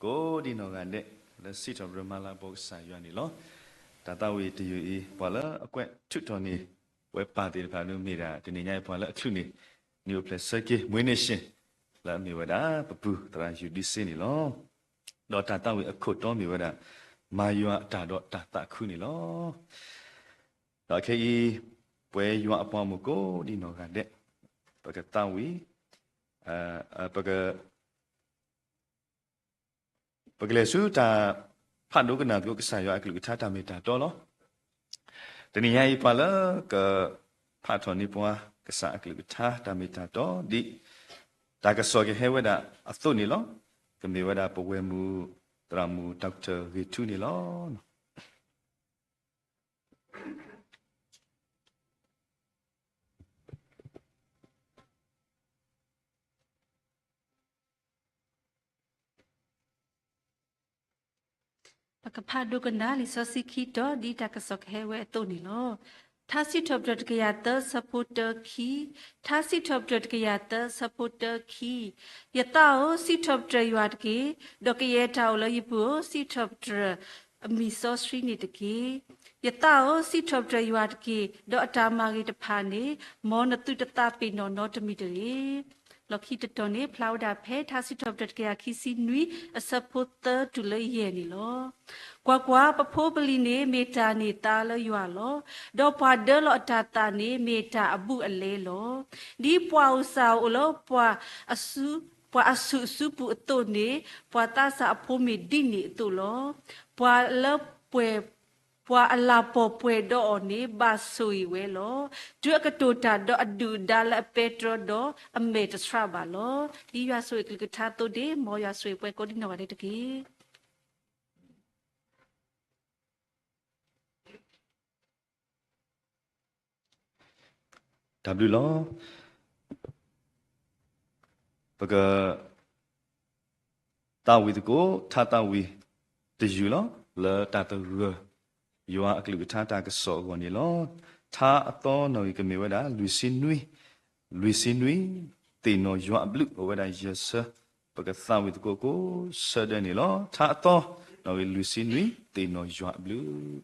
ကိးဒံနီၢ်ဂၤဒဲး လၢစံးထီၣ်ပတြၢၤမၤလၤကပီၤကစၢ်ယွၤန့ၣ်လီၤ. တၢ်သးဝံၣ်တယုၢ်အံၤ ပှၤလၢအကွဲးထုးထီၣ်န့ၢ် ဝဲပၢ်သ့ၣ်တဖၣ်န့ၣ်မ့ၢ်ဒၣ် တနံၤညါအံၤပှၤလၢအချုးန့ၢ် နံၣ်အိၣ်ဖျဲၣ်ဆၢက့ၤ မွေးနေ့ရှင် လၢအမ့ၢ်ဝဲဒၣ် ပပုၢ်သရၣ်ယူၤဒံစ့န့ၣ်လီၤ. ဒီးတၢ်သးဝံၣ်အခိၣ်တီမ့ၢ်ဝဲဒၣ် မၤယွၤအတၢ်ဒီးတၢ်သးခုန့ၣ်လီၤ. ဒီးခဲအံၤ ပဝဲယွၤအပှၤဂီၢ်မုၢ်ကိးဒံနီၢ်ဂၤဒဲး ပကသးဝံၣ် ပက ပကလဲၤဆူတၢ်ဖးဒိကနၣ်ကျိ ကစၢ်ယွၤအကလုၢ်ကထါတၢ်မ့ၢ်တၢ်တီလီၤ. တနံၤညါအံၤ ပှၤလၢကဖးထီၣ်န့ၢ်ပှၤ ကစၢ်အကလုၢ်ကထါတၢ်မ့ၢ်တၢ်တီ ဒ်တၢ်ကစီၣ်ကဟဲဝဲဒၣ်အသိးန့ၣ်လီၤ. ကမ့ၢ်ဝဲဒၣ်ပဝဲၢ်မုၣ် သရၣ်မုၣ် Doctor ဂ့ၤထူန့ၣ်လီၤ. ပကဖးဒိကနၣ်လံာ်စီဆှံခံတီၤ ဒ်တၢ်ကစီၣ်ကဟဲဝဲအသိးန့ၣ်လီၤ. ထါစံးထီၣ်ပတြၢၤတကယၤသၢ ဆၢဖိတၢခံ, ထါစံးထီၣ်ပတြၢၤတကယၤသၢ ဆၢဖိတၢခံ, ယသးဧၢ, စံးထီၣ်ပတြၢၤယွၤတက့ၢ်, ဒီးကယဲၢ်တၢ်အိၣ်လၢယပူၤဧၢ, စံးထီၣ်ပတြၢၤအမံၤစီဆှံန့ၣ်တက့ၢ်. ယသးဧၢ, စံးထီၣ်ပတြၢၤယွၤတက့ၢ်, ဒီးအတၢ်မၤဂ့ၤတဖၣ်န့ၣ် မ်နသုတသးပ့ၤနီၣ်နီတမံၤတဂ့ၤ. လီၢ်ခံတတီၤန့ၣ် ဖျါဝဲဒၣ်ဖဲ ထါစံးထီၣ်ပတြၢၤတကယၤခံဆံနွံ အဆၢဖိသၢတုၤလၢယဲၢ်န့ၣ်လီၤ. ကွၢ်ကွၢ်, ပဖိပလံၤန့ၣ် မ့ၢ်တၢ်န့ၢ်သါလၢယွၤလီၤ. ဒီးပှၤဒၢလီၤအတၢ်သးန့ၣ် မ့ၢ်တၢ်အဘူးအလဲလီၤ. ဒ်ပှၤအိၣ်စၢ်အိၣ်လၢ ပှၤအဆူၣ်အဆူၣ်ပူၤအသိးန့ၣ်, ပှၤသးစၢ်အဖိမ့ၢ်ဒ်န့ၣ်အသိးလီၤ. ပှၤလၢပှဲၤ ပှၤအလၤပီၢ်ပှဲၤဒီးအီၤန့ၣ် ဘၣ်ဆိၣ်ဂ့ၤဝဲလီၤ. တုၤအကတိၤတၢ်ဒီးအဒုၣ်အဒါလၢအပဲတြီဒီး အမဲာ်တဆှးဘၣ်လီၤ. ဒ်ယွၤဆိၣ်ဂ့ၤအကလုၢ်ကထါအသိးန့ၣ် မ်ယွၤဆိၣ်ဂ့ၤပှၤကိးဒံနီၢ်ဂၤဒဲးတက့ၢ်. တၢ်ဘျုးလီၤ. ပက သးဝံၣ်သကိး ထါသးဝံၣ်တယုၢ်လီၤ. လၢတၢ်သဂၢၢ် ယွၤအကလုၢ်ကထါတၢ်ကစီၣ်အဂီၢ်န့ၣ်လီၤ. ထါအသီနီၣ်ဂံၢ်ကမ့ၢ်ဝဲဒၣ် လွံၢ်ဆံနွံ, လွံၢ်ဆံနွံ, သ့ၣ်နီၣ်ယွၤအဘျုး အိၣ်ဝဲဒၣ်ယဲၢ်ဆၢ, ပကသးဝံၣ်သကိးကိးဆၢဒဲးန့ၣ်လီၤ. ထါအသီနီၣ်ဂံၢ် လွံၢ်ဆံနွံ, သ့ၣ်နီၣ်ယွၤအဘျုး.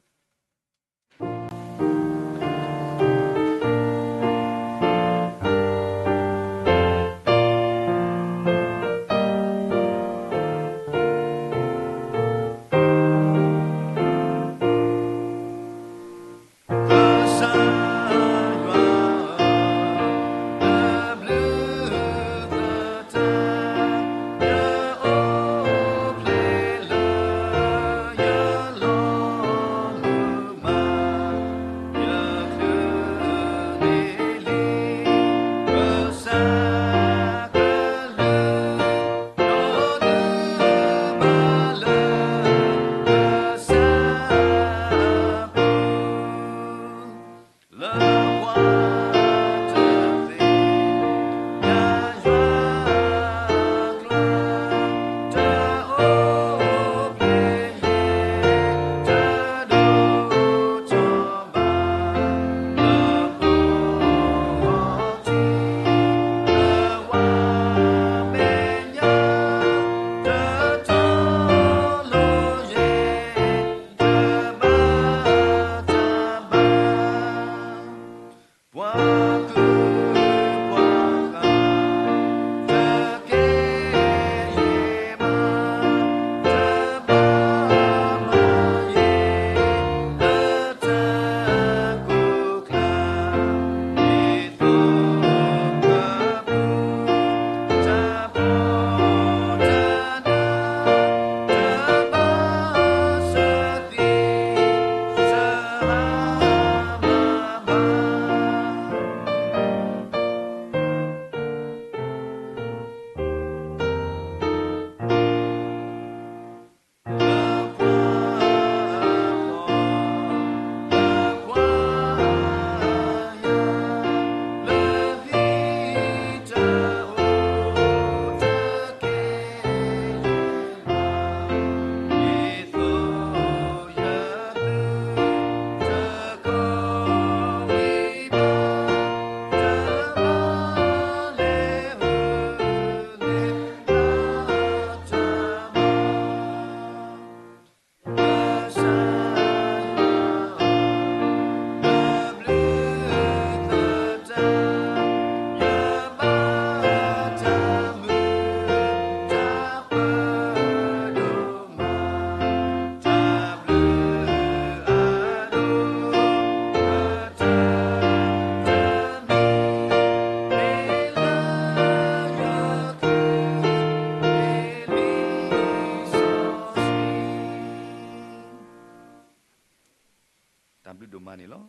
ဘျုးဒိၣ်မးန့ၣ်လီၤ.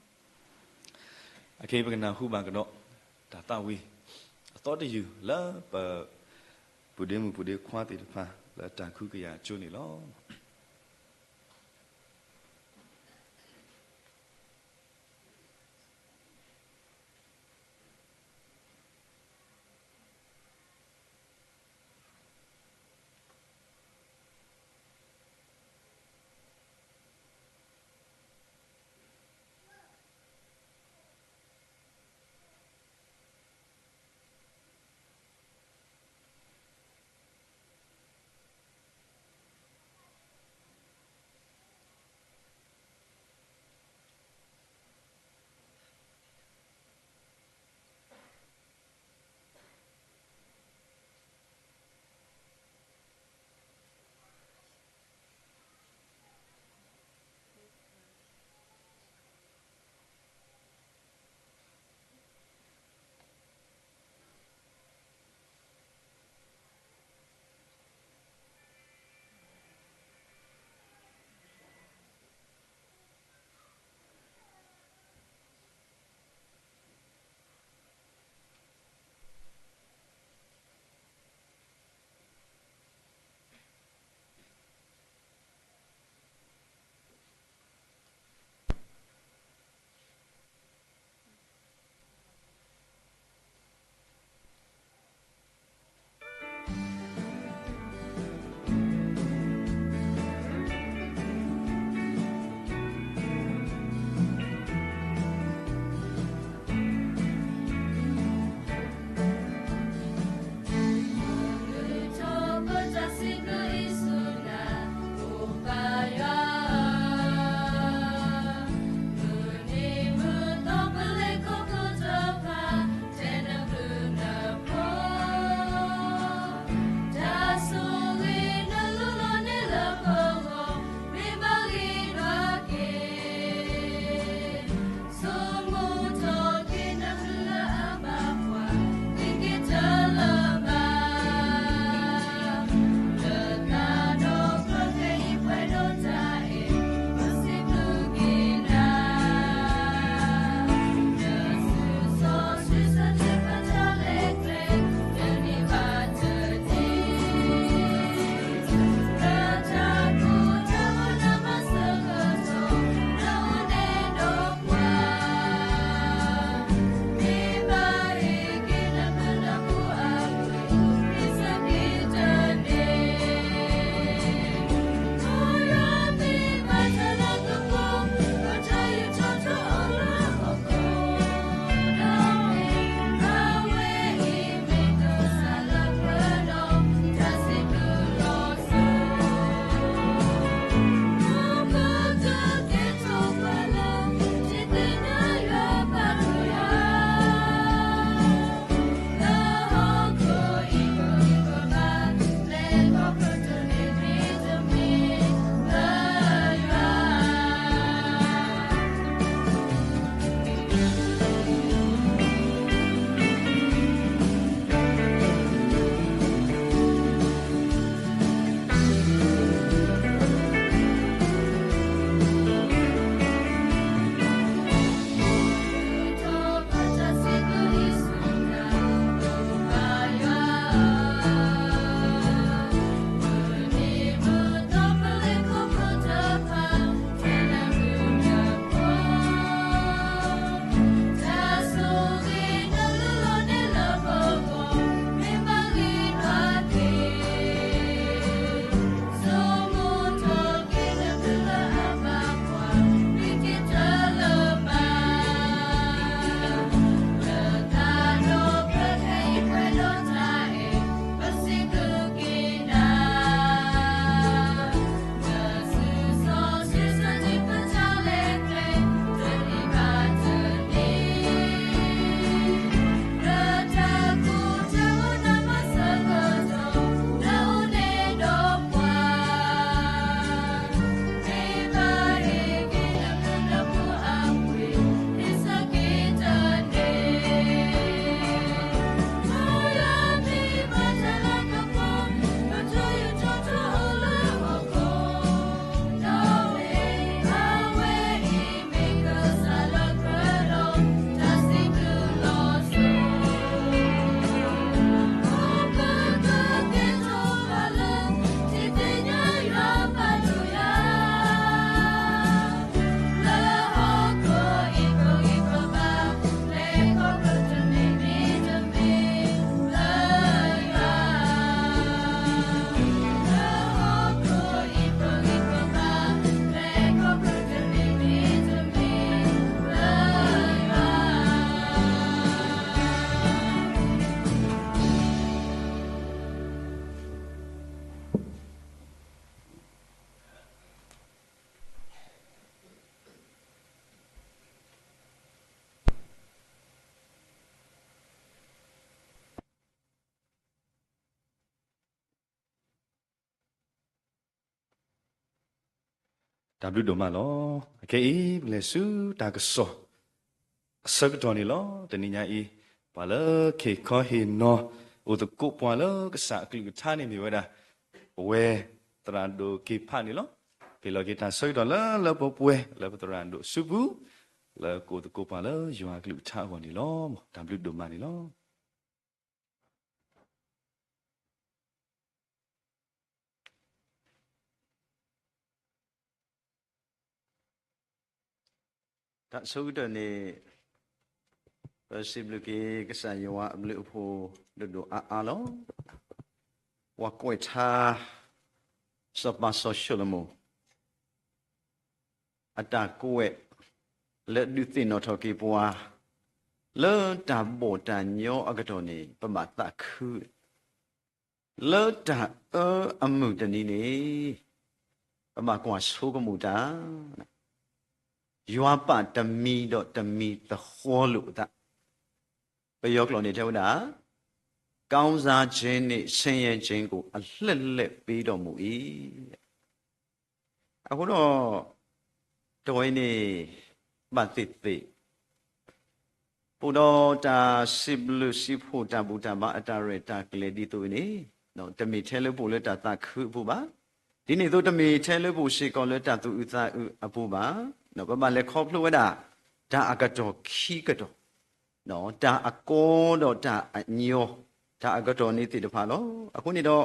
အခဲအံၤပကနၢ်ဟူဘၣ်ကဒီး တၢ်သးဝံၣ် အသီတယုၢ်လၢပ ပုၢ်ဒ့မုၣ်ပုၢ်ဒ့ခွါသ့ၣ်တဖၣ် လၢတၢ်ကဟုကယာ်အကၠိန့ၣ်လီၤ. တၢ်ဘျုးဒိၣ်မးလီၤ. အခဲအံၤ ပလဲၤဆူတၢ်ကစီၣ်အဆၢကတီၢ်န့ၣ်လီၤ. တနံၤညါအံၤ ပှၤလၢခ့ခီဟ့ၣ်နီၤ အိၣ်သကိးပှၤလၢကစၢ်အကလုၢ်ကထါန့ၣ်မ့ၢ်ဝဲဒၣ် ပဝဲသရၣ်ဒိၣ်က့ၤဖးန့ၣ်လီၤ. ပဟ့ၣ်လီၤက့ၤတၢ်ဆၢကတီၢ်လၢလၢပှဲၤပှဲၤ လၢပသရၣ်ဒိၣ်စုပူၤ လၢကအိၣ်သကိးပှၤလၢယွၤအကလုၢ်ကထါအဂီၢ်န့ၣ်လီၤ. တၢ်ဘျုးဒိၣ်မးန့ၣ်လီၤ. တၢ်ဆိကတၢၢ်န့ၣ် ပစံးဘျုးက့ၤကစၢ်ယွၤအဘျုးအဖှိၣ်ဒိၣ်ဒိၣ်အါအါလီၤ. ပှၤကွဲးထါ စီၤပၤစီၤၡလိၤမိၣ် အတၢ်ကွဲး လၢဒုးသ့ၣ်နီၣ်ထီၣ်က့ၤပှၤ လၢတၢ်ဘီၣ်တၢ်ညီအကတီၢ်န့ၣ် ပဘၣ်သးခု လၢတၢ်အၢအမုၢ်တနံၤန့ၣ် ပဘၣ်ကွၢ်ဆိကမိၣ်တၢ် ယွၤပာ်တမံၤဒီးတမံၤသဃီလိာ်အသး, ပယီၤကျိာ်န့ၣ်တဲဝဲဒၣ် ကောင်းစားခြင်းနှင့် ဆင်းရဲခြင်းကို အလှည့်လှည့်ပေးတော်မူ၏. အဃိဒီး တဝဲန့ၣ် ဘၣ်သ့ၣ်သ့ၣ် ပအိၣ်ဒီးတၢ်စံးဘျုးစံးဖှိၣ်တၢ်ဘူၣ်တၢ်ဘါအတၢ်ရဲၣ်တၢ်ကျဲၤဒ်သိးန့ၣ် တမ့ၢ်ထဲလၢပအိၣ်လၢတၢ်သးခုအပူၤဘၣ်. ဒ်န့ၣ်အသိးတမ့ၢ်ထဲလၢပအိၣ်စ့ၢ်ကီးလၢတၢ်သူၣ်အုးသးအုးအပူၤဘၣ်. ပဘၣ်လဲၤခီဖျိဝဲဒၣ် တၢ်အကတီၢ်ခံကတီၢ် တၢ်အကီဒီးတၢ်အညီ တၢ်အကတီၢ်န့ၣ်သ့ၣ်တဖၣ်လီၤ. အဃိန့ၣ်ဒီး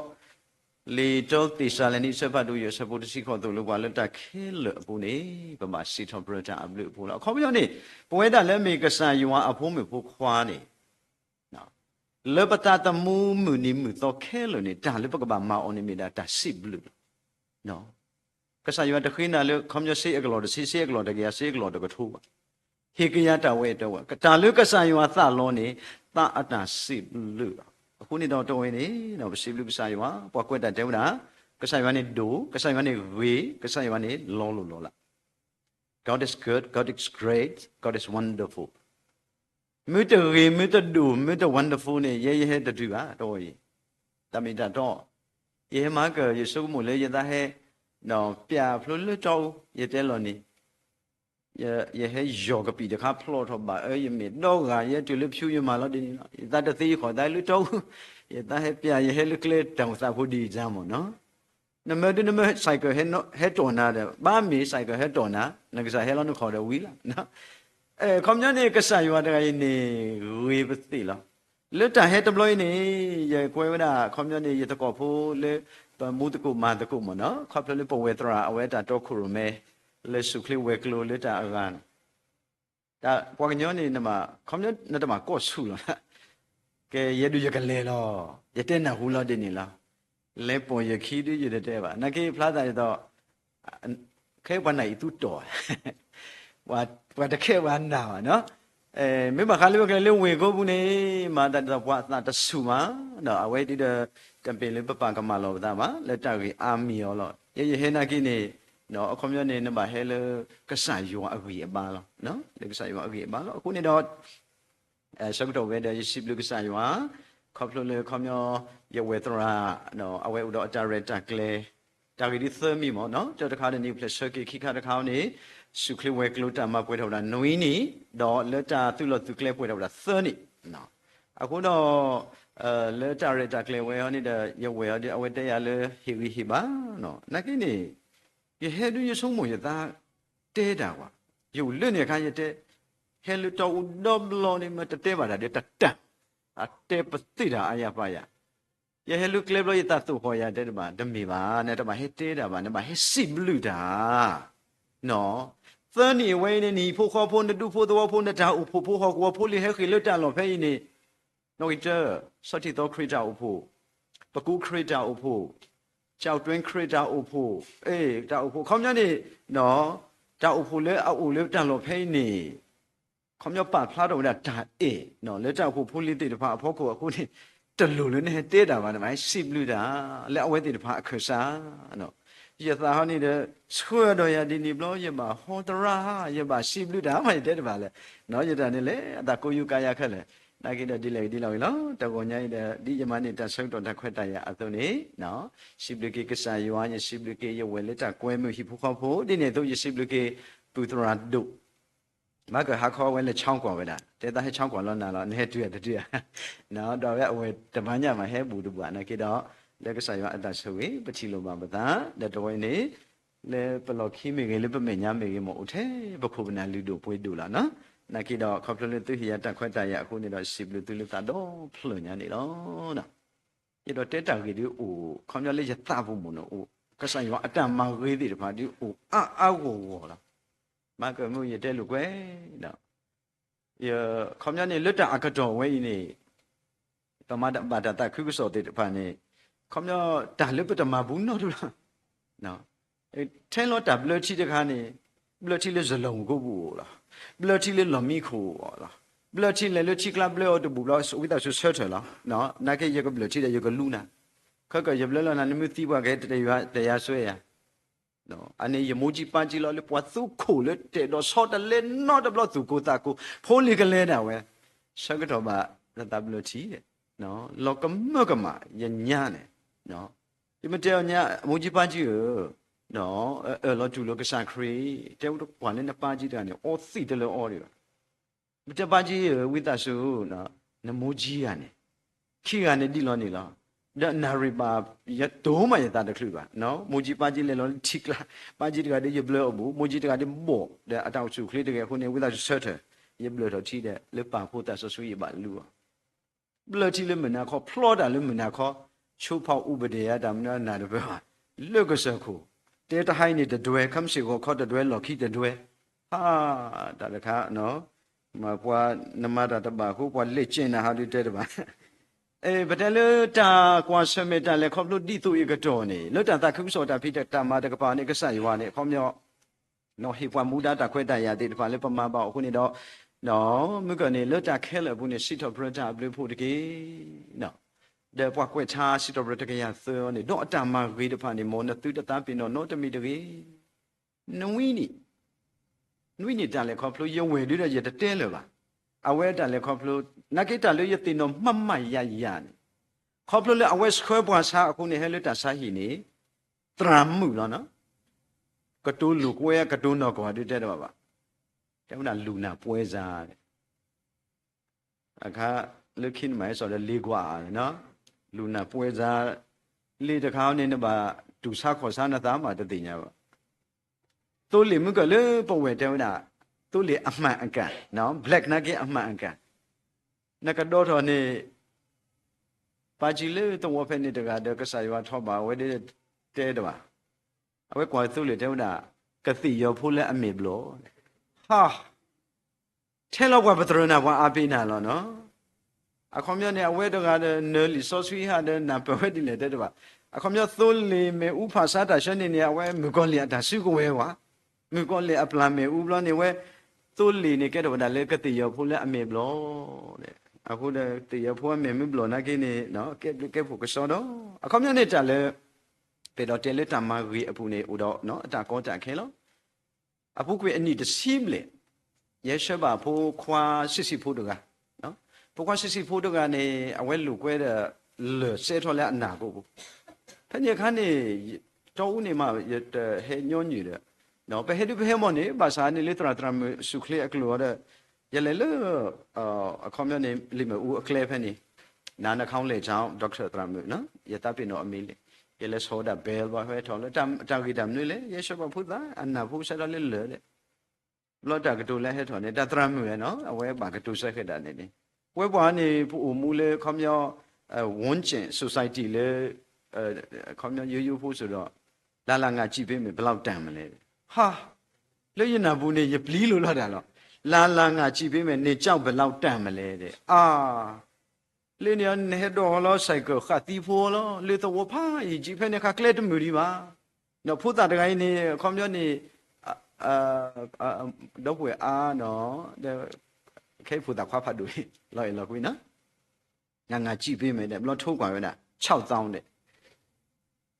လံာ်တၢသ့းစၤလနံ အဆၢဖးဒိၣ်ယဲၢ် အဆၢဖိတဆံဃိး သိၣ်လိပှၤလၢတၢ်ခဲလၢာ်အပူၤန့ၣ် ပဘၣ်စံးထီၣ်ပတြၢၤတၢ်အဘျုးအဖှိၣ်လီၤ. အခီပညီန့ၣ် ပဝဲဒၣ်လၢအမ့ၢ်ကစၢ်ယွၤအဖိမုၣ်ဖိခွါန့ၣ် လၢပသးသမူမုၢ်နံၤမုၢ်သီခဲလၢာ်န့ၣ် တၢ်လၢပကဘၣ်မၤအီၤန့ၣ်မ့ၢ်ဒၣ်တၢ်စံးဘျုးလီၤ. ကစၢ်ယွၤတဃ့နၤလၢ ခီပညီစ့အကလီၢ်တဆံ, စ့အကလီၢ်တကယၤ, စ့အကလီၢ်တကထိဘၣ်. ဟ့ၣ်ကယၤတၢ်ဝဲအတၢ်ဝဲ, တၢ်လၢကစၢ်ယွၤသးလီန့ၣ် သးအတၢ်စံးဘျုးလီၤ. အဃိန့ၣ်ဒီးတဝဲန့ၣ် ပစံးဘျုးကစၢ်ယွၤ, ပှၤကွဲးတၢ်တဲဝဲဒၣ် ကစၢ်ယွၤန့ၣ်ဒိၣ်, ကစၢ်ယွၤန့ၣ်ဂ့ၤ, ကစၢ်ယွၤန့ၣ်လီၤလိၢ်လီၤလး. God is good, God is great, God is wonderful. မ့ၢ်တဂ့ၤ, မ့ၢ်တဒိၣ်, မ့ၢ်တ wonderful န့ၣ် ယဲယဟဲတတုၤဘၣ် တဝဲအံၤ. တၢ်မ့ၢ်တၢ်တီ, ယဟဲမၤကၢၢ် ယဆိကမိၣ်လၢယသးဟဲ ပျၢ်ဖျိလၢတီအူ, ယတဲလီၤန့ၣ် ယဟဲယီၢ်ကပံာ်တခါဖျိးထီၣ်ဘၣ်အၢ ယမဲာ်ဒီဂၤ ယဲတုၤလၢဖၠူယမၤလီၤဒ်န့ၣ်လီၤ. ယသးတသ့ယဃီၤသးလၢတီအူ, ယသးဟဲပျၢ် ယဟဲလၢကျဲတၢ်အိၣ်သးဖိဒ်အံၤမ့ၢ်နီၤ. နမၢဒုနမၢ cycle ဟဲတီၢ်နၤဒီး ဘၣ်မ့ၢ် cycle ဟဲတီၢ်နၤ, နကစၢ်ဟဲလီၤနခီၣ်ဒီးဝံၤလီၤ. အခီပညီန့ၣ် ကစၢ်ယွၤတဂၤအံၤန့ၣ် ဂ့ၤပသ့ၣ်လီၤ. လၢတၢ်ဟဲတဘျီအံၤန့ၣ် ယကွဲးဝဲဒၣ် အခီပညီန့ၣ် ယသကိးဖိလၢ ပမူသကိးမၤသကိးမ့ၢ်နီၤ, ခီဖျိလၢပဝဲၤသရၣ် အဝဲတၢ်တီခိၣ်ရိၣ်မဲ လၢစူၣ်ချ့ဝဲၤကျိၤလၢတၢ်အဂၤန့ၣ် တၢ်ပှၤကညီန့ၣ် နမၤ ခီပညီနတမၤကီၢ်ဆူၣ်လီၤ. ကဲ ယဲဒုးယကလဲၤလီၤ, ယတဲနၢ်ဟူလီၤဒ်န့ၣ်လီၤ. လဲၤပိာ်ယခံဒုးယတတဲဘၣ်. နာ်က့ဖျါသးဒ်သိး ခဲပှၤနၢ်အံၤသူတီၤ ပှၤတခဲပှၤနၢ်ဘၣ်နီၤ. မ့ၢ်ဘၣ်ဃးလၢပကလဲၤလၢဝ့ၢ်ကိးပူၤန့ၣ် မၤသးဒ်သိးပှၤအသးတဆူၣ်မး, အဝဲဒ်ဒီး တမ့ၢ်လၢပပာ်ကမၣ်လီၤပသးဘၣ် လၢတၢ်ဂ့ၢ်အါမံၤအီၤလီၤ. ယဲယဟဲနာ်က့န့ၣ် အခီပညီန့ၣ် နဘၣ်ဟဲလၢကစၢ်ယွၤအဂံၢ်အဘါလီၤ. လၢကစၢ်ယွၤအဂံၢ်အဘါလီၤ. အဃိန့ၣ်ဒီး ဆၢကတီၢ်ဝဲဒီး ယစံးဘျုးကစၢ်ယွၤ ခီဖျိလၢခီပညီ ယဝဲၤသရၣ် အဝဲအိၣ်ဒီးအတၢ်ရဲၣ်တၢ်ကျဲၤ တၢ်ဂ့ၢ်ဒ်သၢမံၤမ့ၢ်နီၤ, တၢတခါန့ၣ် နံၣ်ဖျဲၣ်ဆၢက့ၤ ခံခါတခါန့ၣ် စူၣ်ချ့ဝဲၤကျိၤတၢ်မၤပှဲၤထီၣ်ဝဲဒၣ်နွံနံၣ်, ဒီးလၢတၢ်သုးလီၢ်သုးကျဲပှဲၤထီၣ်ဝဲဒၣ်သၢနံၣ်. အဃိဒီး လၢတၢ်ရဲၣ်တၢ်ကျဲၤဝဲအီၤန့ၣ်ဒီး ယဝဲၢ်အီၤဒီး အဝဲတဲယၤလၢဟ့ၣ်ဂံၢ်ဟ့ၣ်ဘါ နာ်က့န့ၣ် ယဟဲဒုးယဆိကမိၣ်ယသးတဲတၢ်ကွၢ်, ယအိၣ်လၢန့ၣ်အခါယတဲ, ဟဲလၢတီအူဒီဘျီန့ၣ် မ့ၢ်တတဲဘၣ်တၢ်ဒီးတတၢ်, အတဲပသ့ၣ်တၢ်အါယၤပာ်ယၤ, ယဟဲလၢကျဲဘျီယသးသိၣ်ဃီၤယၤတဲတဘၣ်, တမ့ၢ်ဘၣ်, နတဘၣ်ဟဲတဲတၢ်ဘၣ်, နဘၣ်ဟဲစံးဘျုးတၢ် သၢနံၣ်အဝဲအံၤန့ၣ် နဟံၣ်ဖိဃီဖိ နဒူဖိသဝီဖိ နတၢ်အိၣ်ဖှိၣ်ဖိဟီၣ်ကဝီၤဖိလံၤဟဲဃ့ၢ်လၢတၢ်လီၢ်ဖဲအံၤန့ၣ်, နီၣ်ဂံၢ်တၢ ဆီၣ်ထံသီခရံာ်တၢ်အိၣ်ဖှိၣ်, ပကူခရံာ်တၢ်အိၣ်ဖှိၣ်, ကၠီၣ်တွဲခရံာ်တၢ်အိၣ်ဖှိၣ်, တၢ်အိၣ်ဖှိၣ် ခီပညီန့ၣ် တၢ်အိၣ်ဖှိၣ်လၢအအိၣ်လၢတၢ်လီၢ်ဖဲအံၤန့ၣ် ခီပညီပာ်ဖျါထီၣ်ဝဲဒၣ်တၢ်အဲၣ် လၢတၢ်အိၣ်ဖှိၣ်ဖိလံၤသ့ၣ်တဖၣ်အဖီခိၣ်အဃိန့ၣ် တလိၣ်လၢနဟဲတဲတၢ်ဘၣ် နဘၣ်ဟဲစံးဘျုးတၢ် လၢအဝဲသ့ၣ်တဖၣ်အခၢၣ်စး ယသးဟီန့ၣ်ဒီး ဆှၢဒီးယၤဒ်န့ၣ်ဘျီ ယဘၣ်ဟီသရၣ် ယဘၣ်စံးဘျုးတၢ်မး ယတဲတဘၣ်လဲၣ်, ယတၢ်န့ၣ်လဲၣ် အသးကိးယူၤကၤယၤခဲလၢာ် နာ်က့ဒီးဒ်လဲၣ်ဂ့ၤဒ်လဲၣ်ဂ့ၤလီၤ, တဂီၤညါအံၤဒီး ဒ်ယမၤန့ၢ်တၢ်ဆၢကတီၢ်တၢ်ခွဲးတၢ်ယာ်အသိးန့ၣ်, စံးဘျုးက့ၤကစၢ်ယွၤ, ယစံးဘျုးက့ၤယဝဲၢ်လၢတၢ်ကွဲမုာ်ဟံၣ်ဖိဃီဖိ, ဒ်န့ၣ်အသိး ယစံးဘျုးက့ၤပုၢ်သရၣ်ဒိၣ် မၤကဟးခီဝဲလဲၤဆီကွၢ်ဝဲဒၣ်, တဲသးဟဲဆီကွၢ်လီၤနၤလီၤ, နဟဲတုၤအတတုၤဧါ, ဒီးအဝဲတဘါညါမး ဟဲဘူးတဘူးဧါ, နာ်က့ဒီး လၢကစၢ်ယွၤအတၢ်ဆိၣ်ဂ့ၤ ပထံၣ်လိာ်ဘၣ်ပသး, ဒီးတဝဲန့ၣ် လၢပလီၢ်ခံမ့ၢ်ဂ့ၤ လၢပမဲာ်ညါမ့ၢ်ဂ့ၤ မ့ၢ်အိၣ်ထဲပခိၣ်ပနၢ်လုၢ်ဒိၣ်ပှ့ၤဒိၣ်လီၤနီၤ. နာ်က့ဒီး ခီဖျိလၢသုဟ့ၣ်ယၤတၢ်ခွဲးတၢ်ယာ်အဃိန့ၣ်ဒီး စံးဘျုးသုလၢသးဒီဖျၢၣ်ညါန့ၣ်လီၤ. ယအဲၣ်ဒိးတဲတၢ်ဂ့ၢ်ဒ်အိၣ် ခီပညီလၢယသးပူၤမ့ၢ်န့ၣ်အိၣ်, ကစၢ်ယွၤအတၢ်မၤဂ့ၤသ့ၣ်တဖၣ်ဒ်အိၣ်အါအါဂီၢ်ဂီၢ်လီၤ. မၤကမုၢ်ယတဲလိာ်ကွဲ ဒီး ခီပညီန့ၣ် လၢတၢ်အကတီၢ်ဝဲအံၤန့ၣ် ပမၤဘၣ်တၢ်သးခုကစီၣ်သ့ၣ်တဖၣ်န့ၣ် ခီပညီတၢ်လၢပတမၤဘူးနီတဘျီ ထဲလီၤတၢ်ဘျၢထံတခါန့ၣ် ဘျၢထံလၢစလီၢ်မူခိၣ်ပူၤအိၣ်လီၤ. ဘျၢထံလၢလီၢ်မံခိၣ်အိၣ်လီၤ. ဘျၢထံလၢလီၢ်မံခိၣ်အိၣ်လီၤ. ဘျၢထံလဲၤလၢထံကျါဘျၢအီၤတဘူးဘျီ ဝံသးစူၤဆၢထၢၣ်လီၤ. နာ်က့ယကဘျၢထံဒီးယကလူနၤ, ခဲကၢ်ယဘျၢလီၤနၤ နမ့ၢ်သံပှၤကဟဲတယါစွဲယၤ အန့ၣ်ယမိၢ်ကၠံပၢ်ကၠံလီၤ လၢပှၤသူခိၣ်လၢတဲာ်ဒီးဆီတလဲနီတဘျီ သူၣ်ကိၢ်သးကိၢ် ဖိလံၤကလဲၤဒၣ်ဝဲ ဆၢကတီၢ်ဘၣ်လၢသးဘျၢထံဒီး လီၤကမၢကမၣ် ယညါန့ၣ် ယမ့ၢ်တဲအီၤညါ မိၢ်ကၠံပၢ်ကၠံဧၢ, ဒီးအၢၣ်လီၤတူၢ်လိာ်ကစၢ်ခရံာ် တဲဝဲတကွၢ်လၢနပၢ်ကၠံတဂၤန့ၣ် အီသံးတလၢအီဒံးဘၣ်. ပတဲပၢ်ကၠံဧၢ ဝံသးစူၤ နမိၢ်ကၠံဂၤန့ၣ် ခံဂၤန့ၣ်ဒ်လီၤန့ၣ်လီၤ. ဒီးနၣ်ရံၣ်ဘၣ် ယတိၢ်မးယသးတချုးဘၣ်. မိၢ်ကၠံပၢ်ကၠံလဲၤလီၤလၢထံကျါ, ပၢ်ကၠံတဂၤဒီးယဘျၢအီၤဘူး, မိၢ်ကၠံတဂၤဒီးဘီၣ် ဒီးအတၢ်အိၣ်ဆူၣ်အိၣ်ချ့တဂ့ၤအဃိန့ၣ် ဝံသးစူၤဆၢထၢၣ်, ယဘျၢထီၣ်ထံဒီး လၢပၢ်ဖိသးစီဆှံယဘၣ်လူအီၤ ဘျၢထံလၢမုၢ်နၤခီ ဖျီတၢ်လၢမုၢ်နၤခီ, ဆိဖးအူပဒဲယၤတၢ်မနုၤနၢ်တပၢၢ်ဘၣ်, လၢကစၢၢ်ခိၣ်, တဲတဟါအံၤန့ၣ်တဒွဲ, ခဲမုၢ်ဆ့ၣ်ဂီၤခီတဒွဲ လီၢ်ခံတဒွဲ, ဟါ, တၢ်တခါ, ပှၤနမၤတၢ်တဘၣ်အဃိ ပှၤလဲၤကဲနၤဟးဒုးတဲတဘၣ် ပတဲလၢတၢ်ကွၢ်ဆၢၣ်မဲာ်တၢ်လဲၤခီဖျိဒ်သိးအံၤကတီၢ်န့ၣ် လၢတၢ်သးခုကစီၣ်တၢ်ဖံးတၢ်မၤတကပၤန့ၣ် ကစၢ်ယွၤန့ၣ် အခီပညီ ဟ့ၣ်ပှၤမူဒါတၢ်ခွဲးတၢ်ယာ်သ့ၣ်တဖၣ်လၢပမၤဘၣ်အီၤအဃိန့ၣ်ဒီး, မုၢ်ကၢၢ်န့ၣ် လၢတၢ်ခဲလၢာ်အပူၤန့ၣ် စံးထီၣ်ပတြၢၤတၢ်အဘျုးအဖှိၣ်တက့ၢ်. ဒီးပှၤကွဲးဆါစံးထီၣ်ပတြၢၤတကယၤသၢန့ၣ် ဒီးအတၢ်မၤဂ့ၤတဖၣ်န့ၣ် မ်နသုတသးပ့ၤနီၣ်နီတမံၤတဂ့ၤ. နွံနံၣ်, နွံနံၣ်တၢ်လဲၤခီဖျိ ယဝဲၢ်ဒုဒီးယတတဲလၢၤဘၣ်. အဝဲတၢ်လဲၤခီဖျိ, နာ်က့တၢ်လၢယသ့ၣ်နီၣ်မးမးယၤယၤန့ၣ်, ခီဖျိလၢအဝဲဆှၢပှၤဆါအဃိန့ၣ် ဟဲလၢတၢ်ဆါဟံၣ်န့ၣ် သရၣ်မုၣ်လီၤနီၤ. ကတိၤလိာ်ကွဲ ကတိၤနီၢ်ကီၢ်ဒုတဲတဘၣ်ဘၣ်. တဲဝဲဒၣ်လူၤနၢ်ပွဲစား အခါလၢခံနမၤဟဲစိာ်ဒီးလ့ကွၢ်အါန့ၣ်နီၤ, လူၤနၢ်ပွဲစား လ့တခါန့ၣ် နဘၣ်တူၢ်ဆါခီၣ်ဆါနသးမးတသ့ၣ်ညါဘၣ်. သိလ့ၣ်မုၢ်ကၢၢ်လၢပဝဲၢ်တဲဝဲဒၣ် သိလ့ၣ်အမှန်အကန်, black နာ်က့အမှန်အကန်, နကဒီထီၣ်န့ၣ် ပၢ်ကၠံလၢသဝီဖဲန့ၣ်တဂၤဒီး ကစၢ်ယွၤထီၣ်ဘၣ်ဝဲဒၣ်တဲတဘၣ်. အဝဲကွၢ်သိလ့ၣ်တဲဝဲဒၣ် ကသ့ၣ်ယီၤဖိလၢအမဲာ်ဘျီၣ်, ဟါ, ထဲလီၤပှၤပတြၢၤနၤ ပှၤအါပ့ၤနၤလီၤနီၤ. အခီပညီန့ၣ် အဝဲတဂၤဒီး နၢၤလံာ်စီဆှံဟးဒီး နၢ်ပၢၢ်ဝဲဒ်လဲၣ်တဲတဘၣ်. အခီပညီသိလ့ၣ်မ့ၣ်အူဖးဆါတၢ်ဆၢန့ၣ်န့ၣ် အဝဲမုၣ်ကီၤလံၢ်အတၢ်စုကဝဲၤဝဲ, မုၣ်ကီၤလံၢ်အပျၢ်မ့ၣ်အူဘျီန့ၣ်ဝဲ, သိလ့ၣ်န့ၣ်ကဲထီၣ်ဝဲဒၣ်လၢကသ့ၣ်ယီၤဖိလၢအမဲာ်ဘျီၣ် အဃိဒီး သ့ၣ်ယီၤဖိအမဲာ်မ့ၢ်ဘျီၣ်နာ်က့န့ၣ် ကဲဘျုးကဲဖှိၣ်ကစီဒီး အခီပညီန့ၣ်တၢ်လၢ ပအဲၣ်ဒိးတဲလၢတၢ်မၤဂ့ၤအပူၤန့ၣ် အိၣ်ဒီးအတၢ်ကီတၢ်ခဲလီၤ. အပူၤကွံာ်အနံၣ်တဆံဘျဲၣ် ယဟဲဆှၢဘၣ်ဖိခွါဆံးဆံးဖိတဂၤ, ဖိခွါဆံးဆံးဖိတဂၤန့ၣ် အဝဲလိာ်ကွဲဒီး လၢၢ်စဲထီၣ်လၢအနၢ်ကိပူၤ, ဖဲန့ၣ်အခါန့ၣ် တီအူန့ၣ်မး ယတဟဲညီနုၢ်ဒီး ပဟဲဒုးပဟဲမီၢ်န့ၣ် ဘၣ်ဆၣ်န့ၣ်လၢသရၣ်သရၣ်မုၣ်ဆူၣ်ချ့အကျိၤအီၤဒီး ယလဲၤလၢ အခီပညီန့ၣ် လံာ်မ့ၣ်အူအကျဲဖဲန့ၣ် နၤနခီလဲၤကၠီ doctor သရၣ်မုၣ် ယသးပ့ၤနီၣ်အမံၤလံ, ယလဲၤဆီဝဲဒၣ် bell ဘၣ်ဟဲထီၣ်လၢ တၢ်ဂ့ၢ်တၢ်မနုၤလဲၣ် ယဟဲဆှၢဘၣ်ဖိသၣ် အနၢ်ဖိစဲထီၣ်လၢလၢာ်ဒီး ဘျီတၢ်ကတိၤလၢဟဲထီၣ်န့ၣ် တၢ်သရၣ်မုၣ်လဲၣ်နီၤ အဝဲဘၣ်ကတိၤဆၢဃဲၤဒၣ်န့ၣ်န့ၣ် ပဝဲပှၤန့ၣ် ပအိၣ်မူလၢခီပညီ ဝူၣ်ကၠ့ၣ် society လၢ ခီပညီယိယိဖိစိၤဒီး လာလာငါကြည့်ပေးမယ် ဘယ်လောက်တန်မလဲ ဟါ လၢယနၢ်ပူၤန့ၣ် ယပျံၤလိာ်လီၤတၢ်လီၤ. လာလာငါကြည့်ပေးမယ် နေကျောက်ဘယ်လောက်တန်မလဲ အါ လၢန့ၣ် နဟဲဒိးဟီလီၤ ဆိုင်ကယ် ဃာ်သံဖိလီၤ လၢသဝီဖးယံာ်ကံ ဖဲန့ၣ်ဃာ်ကျဲတမုာ်ဒံးဘၣ်. ဒီးဖိသၣ်တဂၤအံၤန့ၣ် အခီပညီန့ၣ် ဒီပုၢ်ဝဲၢ်အါနီၤ ဒီး ခဲအံၤဖိသၣ်ခွါဖးဒိၣ် လီၤအဲၣ်လီၤကွံနီၤ ငါငါကြည့်ပေးမယ် ဘျီထိကွၢ်ဝဲဒၣ် ခြောက်သောင်း ဒီး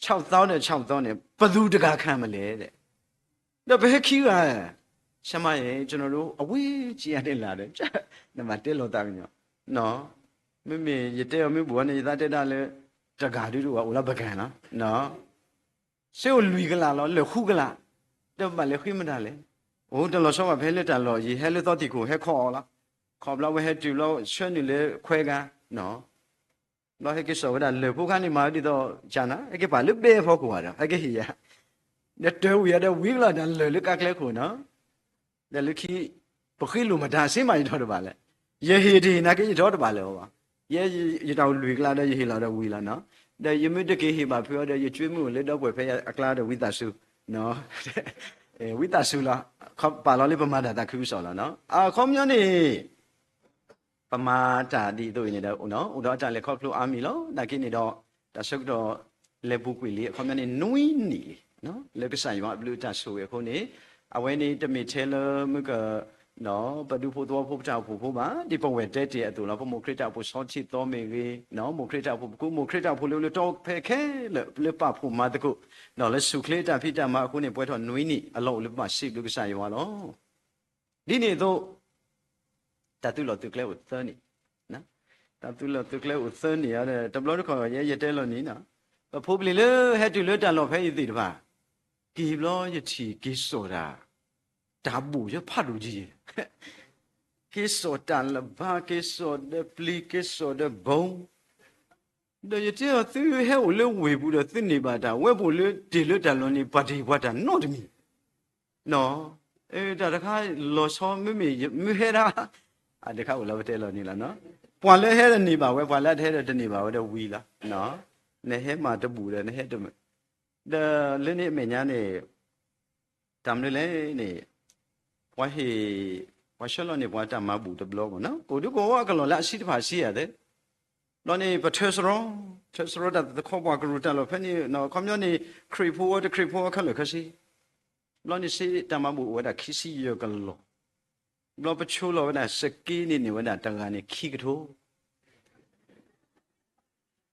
ခြောက်သောင်း ဒီး ခြောက်သောင်း န့ၣ် ပသူတဂၤခံမလဲၣ် ဒီးပဟဲခံဂၤ ဆရာမရယ် ကျွန်တော်တို့ အဝေးကြီးကနေလာတယ် နမတဲလီၤသးကညီၤ မ့မ့ၢ်ယတဲအီၤမ့ၢ်ဘူးအီၤန့ၣ် ယသးတဲဒၣ်လၢ တဂၤဒုးဒုးဝဲအိၣ်လၢပကၤလီၤ. စ့အိၣ်လွံၢ်ကလးလီၤ, လၢာ်ဃုကလး, ဒီးဘၣ်လဲၤဃ့မတၤလဲၣ်. အိၣ်တလီၤဆီဘၣ် ဖဲလၢတၢ်လီၢ်ယံၤ ဟဲလၢသီတံၢ်ခိၣ် ဟဲခီအီၤလီၤ. ခီဘျီဝဲဟဲတုၤဘျီ ဆှၢနုာ်လၢခွဲဂၤ ဘျီဟဲက့ၤစိာ်ဝဲဒၣ်လၢာ်ဖိခါန့ၣ် မၤဝဲဒ်သိး ကနၤ ဟဲက့ၤပာ်လၢဘဲအဖီခိၣ်ဘၣ်ဒီး ဟဲက့ၤဟ့ၣ်ယၤ, ဒီးတၢ်ဝံၤအီၤဒီးဝံၤကလီၤ တၢ်လၢာ်လၢကါကျဲခိၣ်နီၤ. ဒီးလၢခံ ပဃ့လိာ်မတၤစ့မး ယထီၣ်တဘၣ်လဲၣ်. ယဟ့ၣ်တဟ့ၣ်နာ်က့ ယထီၣ်တဘၣ်လၢၤအီၤဘၣ်. ယဲယတၢ်အိၣ်လွံၢ်ကလးဒီး ယဟ့ၣ်လီၤဒီးဝံၤလီၤနီၤ. ဒီးယမ့ၢ်တက့ၤဟ့ၣ်ဘၣ်ဖုးအီၤဒီး ယကၠွ့မုၣ်အိၣ်လၢဒီပုၢ်ဝဲၢ်ဖဲအကျါဒီး ဝံသးစူၤ ဝံသးစူၤလီၤ. ပာ်လီၤလၢပမၤတၢ်သးခုကစီၣ်လီၤနီၤ. အခီပညီန့ၣ် ပမၤတၢ်ဒ်သိးအံၤန့ၣ်ဒီး အိၣ်ဒီးအတၢ်လဲၤခီဖျိအါမံၤလီၤ. နာ်က့န့ၣ်ဒီး တၢ်ဆၢကတီၢ် လဲၤပူၤကွံာ်လံ အခီပညီန့ၣ် နွံနံၣ်လံ လၢကစၢ်ယွၤအဘျုးအတၢ်ဆိၣ်ဂ့ၤအဃိန့ၣ်, အဝဲန့ၣ်တမ့ၢ်ထဲလၢမုၢ်က ပဒူဖိသဝီဖိ ပတၢ်အိၣ်ဖှိၣ်ဖိဘၣ်, ဒ်ပဝဲၢ်တဲတ့ၢ်အသိးလီၤ. ပမိၢ်ခရံာ်တၢ်အိၣ်ဖှိၣ်ဆီထံသီမ့ၢ်ဂ့ၤ, မိၢ်ခရံာ်တၢ်အိၣ်ဖှိၣ်ပကိး မိၢ်ခရံာ်တၢ်အိၣ်ဖှိၣ်လၢလၢတီခဲလၢာ် လၢပာ်ဖှိၣ်မၤသကိး ဒီးလၢဆူၣ်ချ့တၢ်ဖံးတၢ်မၤအဃိန့ၣ် ပှဲၤထီၣ်နွံနံၣ် အလီၢ်အိၣ်လၢပဘၣ်စံးဘျုးကစၢ်ယွၤလီၤ. ဒ်န့ၣ်အသိး တၢ်သုးလီၢ်သုးကျဲအိၣ်သၢနံၣ်, တၢ်သုးလီၢ်သုးကျဲအိၣ်သၢနံၣ်အံၤဒီး တဘျီတခီၣ်ယဲယတဲလီၤနံၣ်နီၤ, ပဖိပလံၤလၢဟဲတုၤလၢတၢ်လီၢ်ဖဲအံၤသ့ၣ်တဖၣ်, က့ၤဘျီယထံၣ်က့ၤစိာ်တၢ်, တၢ်ဘိၣ်ယဖးဒိၣ်ကံ, က့ၤစိာ်တၢ်လၢၤဘၣ် က့ၤစိာ်ဒီးပျံၤ က့ၤစိာ်ဒီးဘီ, ဒီးယတဲအီၤ သုဟဲအိၣ်လၢဝ့ၢ်ပူၤဒီး သုန့ၢ်ဘၣ်တၢ်ဝဲ ပအိၣ်လၢတ့ၢ်လၢတၢ်လီၢ်န့ၣ် ပှၤတဟ့ၣ်ပှၤတၢ်နီတမံၤ တၢ်တခါလီၤဆီ မ့မ့ၢ်မုၢ်ဟဲဒၣ်, အတခါအိၣ်လၢပတဲလီၤန့ၣ်လီၤ. ပှၤလၢဟဲဒီးန့ၢ်ဘၣ်ဝဲ ပှၤလၢအတဟဲဒီးတန့ၢ်ဘၣ်ဝဲဒီးဝံၤလီၤ. နဟဲမၤတဘူၣ်ဒီး နဟဲတမုာ်, ဒီးလၢန့ၣ်အမဲာ်ညါန့ၣ် တၢ်မနုၤလဲၣ်န့ၣ်, ပှၤဟ့ၣ်, ပှၤဆှၢလီၤန့ၢ်ပှၤတၢ်မၤဘူၣ်တဘျီမ့ၢ်နီၤ, ကအိၣ်ဒုးကအိၣ်ဝဲအကလီၢ်လၢအဆံတဖၣ်ဆံယၤသ့, ဘျီန့ၣ် ပထၢစရီ, ထၢစရီတၢ်သခီပှၤကရူၢ်တၢ်လီၢ်ဖဲန့ၣ်, အခီပညီန့ၣ် ခရံာ်ဖိဝဲတခရံာ်ဖိဝဲခဲလၢာ်ခဲဆ့, ဘျီန့ၣ်စ့တၢ်မၤဘူၣ်အိၣ်ဝဲဒၣ်ခံဆံယဲၢ်ကလီၢ်, ဘျီပဆိလီၤဝဲဒၣ် စက့န့ၣ်န့ၢ်ဝဲဒၣ်တဂၤန့ၣ်ခံကထိ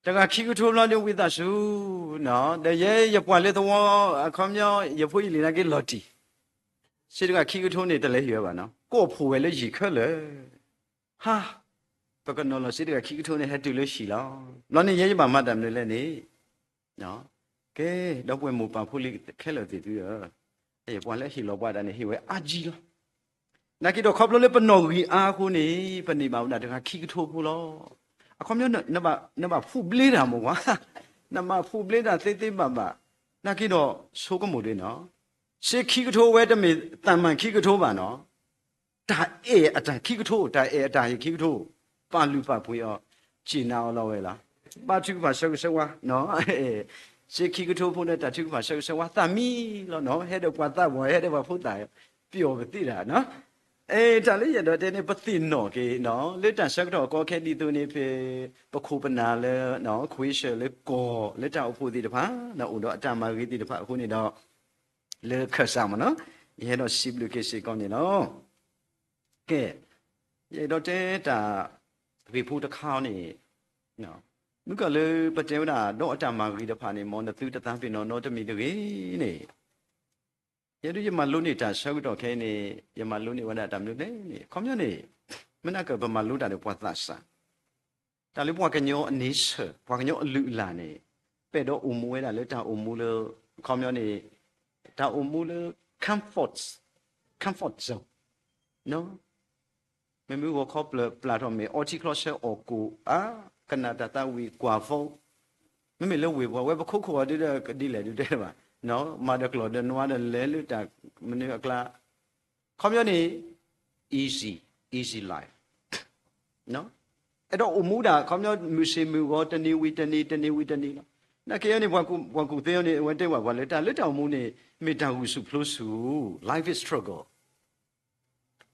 တဂၤခံကထိဘျီဒီးဝံသးစူၤ, ဒီးယဲယပှၤလၢသဝီ, အခီပညီ ယဖိယလံၤနာ်က့လီၤတံၢ်, စ့တဂၤခံကထိန့ၣ် တလဲၤဟ့ၣ်ဝဲဘၣ်နီၤ, ကိးဖှိၣ်ဝဲလၢယံၤခဲလၢာ်, ဟါ, ပကနီၤလီၤစ့တဂၤခံကထိန့ၣ် ဟဲတုၤလၢဟံၣ်လီၤ. ဘျီန့ၣ်ယဲယဘၣ်မၤတၢ်မနုၤလဲၣ်န့ၣ် ကဲ, ဒီပုၢ်ဝဲၢ်မိၢ်ပၢ်ဖိလံၤခဲလၢာ်သ့ၣ်သုဧၢ, ပှၤလၢအဟ့ၣ်လီၤပှၤတၢ်န့ၣ် ဟ့ၣ်ဝဲအါကံလီၤ. နာ်က့ဒီးခီဖျိလၢပနီၣ်ဂံၢ်အါအဃိန့ၣ် ပန့ၢ်ဘၣ်ဝဲဒၣ်တဂၤခံကထိဖိလီၤ. အခီပညီ နဘၣ်ဖူးဘျ့တၢ်မ့ၢ်ဝဲ, နဘၣ်ဖူးဘျ့တၢ်သ့သ့ဘၣ်ဘၣ်, နာ်က့ဒီးဆိကမိၣ်ဒ်နီၤ, စ့ခံကထိဝဲတမ့ၢ်သးမၤခံကထိဘၣ်နီၤ တၢ်အဲၣ်အတၢ်ခံကထိ, တၢ်အဲၣ်အတၢ်ဟ့ၣ်ခံကထိ, ပာ်လုၢ်ပာ်ပှ့ၤအီၤ, စ့ၣ်နၤအီၤလီၤဝဲလီၤ. ဘါထုကဖၣ်ဆၢဂ့ၤဆၢဝါ, စ့ခံကထိဖိဒီးတၢ်ထုကဖၣ်ဆၢဂ့ၤဆၢဝါသးမံလီၤနီၤ, ဟဲဒီးပှၤသးပှၢ် ဟဲဒီးပှၤဖိသၣ်, ပျီၣ်ပသ့တၢ်နီၤ. တၢ်လၢယအဲၣ်ဒိးတဲန့ၣ် ပသ့ၣ်နီၣ်က့ၤနီၤ, လၢတၢ်ဆၢကတီၢ်အကီခဲဒ်သိးန့ၣ် ဖဲပခိၣ်ပနၢ်လၢ ခွ့ဆၢၣ်လၢကီၢ် လၢတၢ်အိၣ်ဖှိၣ်သ့ၣ်တဖၣ် ဒီးအိၣ်ဒီးအတၢ်မၤဂ့ၤသ့ၣ်တဖၣ်အဃိန့ၣ်ဒီး လၢခၢၣ်စးမ့ၢ်နီၤ, ယဟဲဒီးစံးဘျုးက့ၤစ့ၢ်ကီးန့ၣ်လီၤ. ကဲ, ယအဲၣ်ဒိးတဲတၢ်ဂ့ၢ်ဖိတခါန့ၣ်, မုၢ်ကီၢ်လၢပတဲဝဲဒၣ် ဒီးအတၢ်မၤဂ့ၤတဖၣ်န့ၣ် မ်နသုတသးပ့ၤနီၣ်နီတမံၤတဂ့ၤန့ၣ်, ယဲဒၣ်ယမၤလိန့ၢ်တၢ်ဆၢကတီၢ်ခဲအံၤန့ၣ် ယမၤလိန့ၢ်ဝဲဒၣ်တၢ်မနုၤလဲၣ်န့ၣ် အခီပညီန့ၣ်, မ့ၢ်နကပမၤလိတၢ်ဒီးပှၤသးစၢ် တၢ်လၢပှၤကညီအန့ဆၢၣ် ပှၤကညီအလုၢ်အလၢ်န့ၣ်, ပဲၣ်ဒီးအိၣ်မူဝဲဒၣ်လၢတၢ်အိၣ်မူလၢ, အခီပညီန့ၣ်, တၢ်အိၣ်မူလၢ comfort, comfort zone, မ့မ့ၢ်ဂီၤခီပျၢၤပျၢ်ထီၣ်မ့ၢ် အီထံချီဆၢအီၣ်ကိၣ်အါ, ကနၣ်တၢ်သးဝံၣ်ကွၢ်ဖိ, မ့မ့ၢ်လၢဝ့ၢ်ပူၤဝဲပခိခိၣ်အီၤဒ်ဒီးကဒ်လဲၣ်ဒုးတဲဘၣ်, မၤဒီးကျီၢ်ဒီးနွါဒီးလဲၤလၢတၢ်မနုၤအကျါ ခီပညီန့ၣ် easy, easy life, အဲၣ်ဒိးအိၣ်မူဒၣ် ခီပညီမုၢ်ဆ့ၣ်မုၢ်ဂီၤ တနံၤဝံၤတနံၤ တနံၤဝံၤတနံၤလီၤ. နာ်က့အံၤန့ၣ် ပှၤကူၣ်သ့အီၤန့ၣ် အဝဲတဲဘၣ်ပှၤလၢတၢ်လၢတၢ်အိၣ်မူန့ၣ် မ့ၢ်တၢ်ဂုာ်ဆူၣ်ပျိဆူၣ်, life is struggle.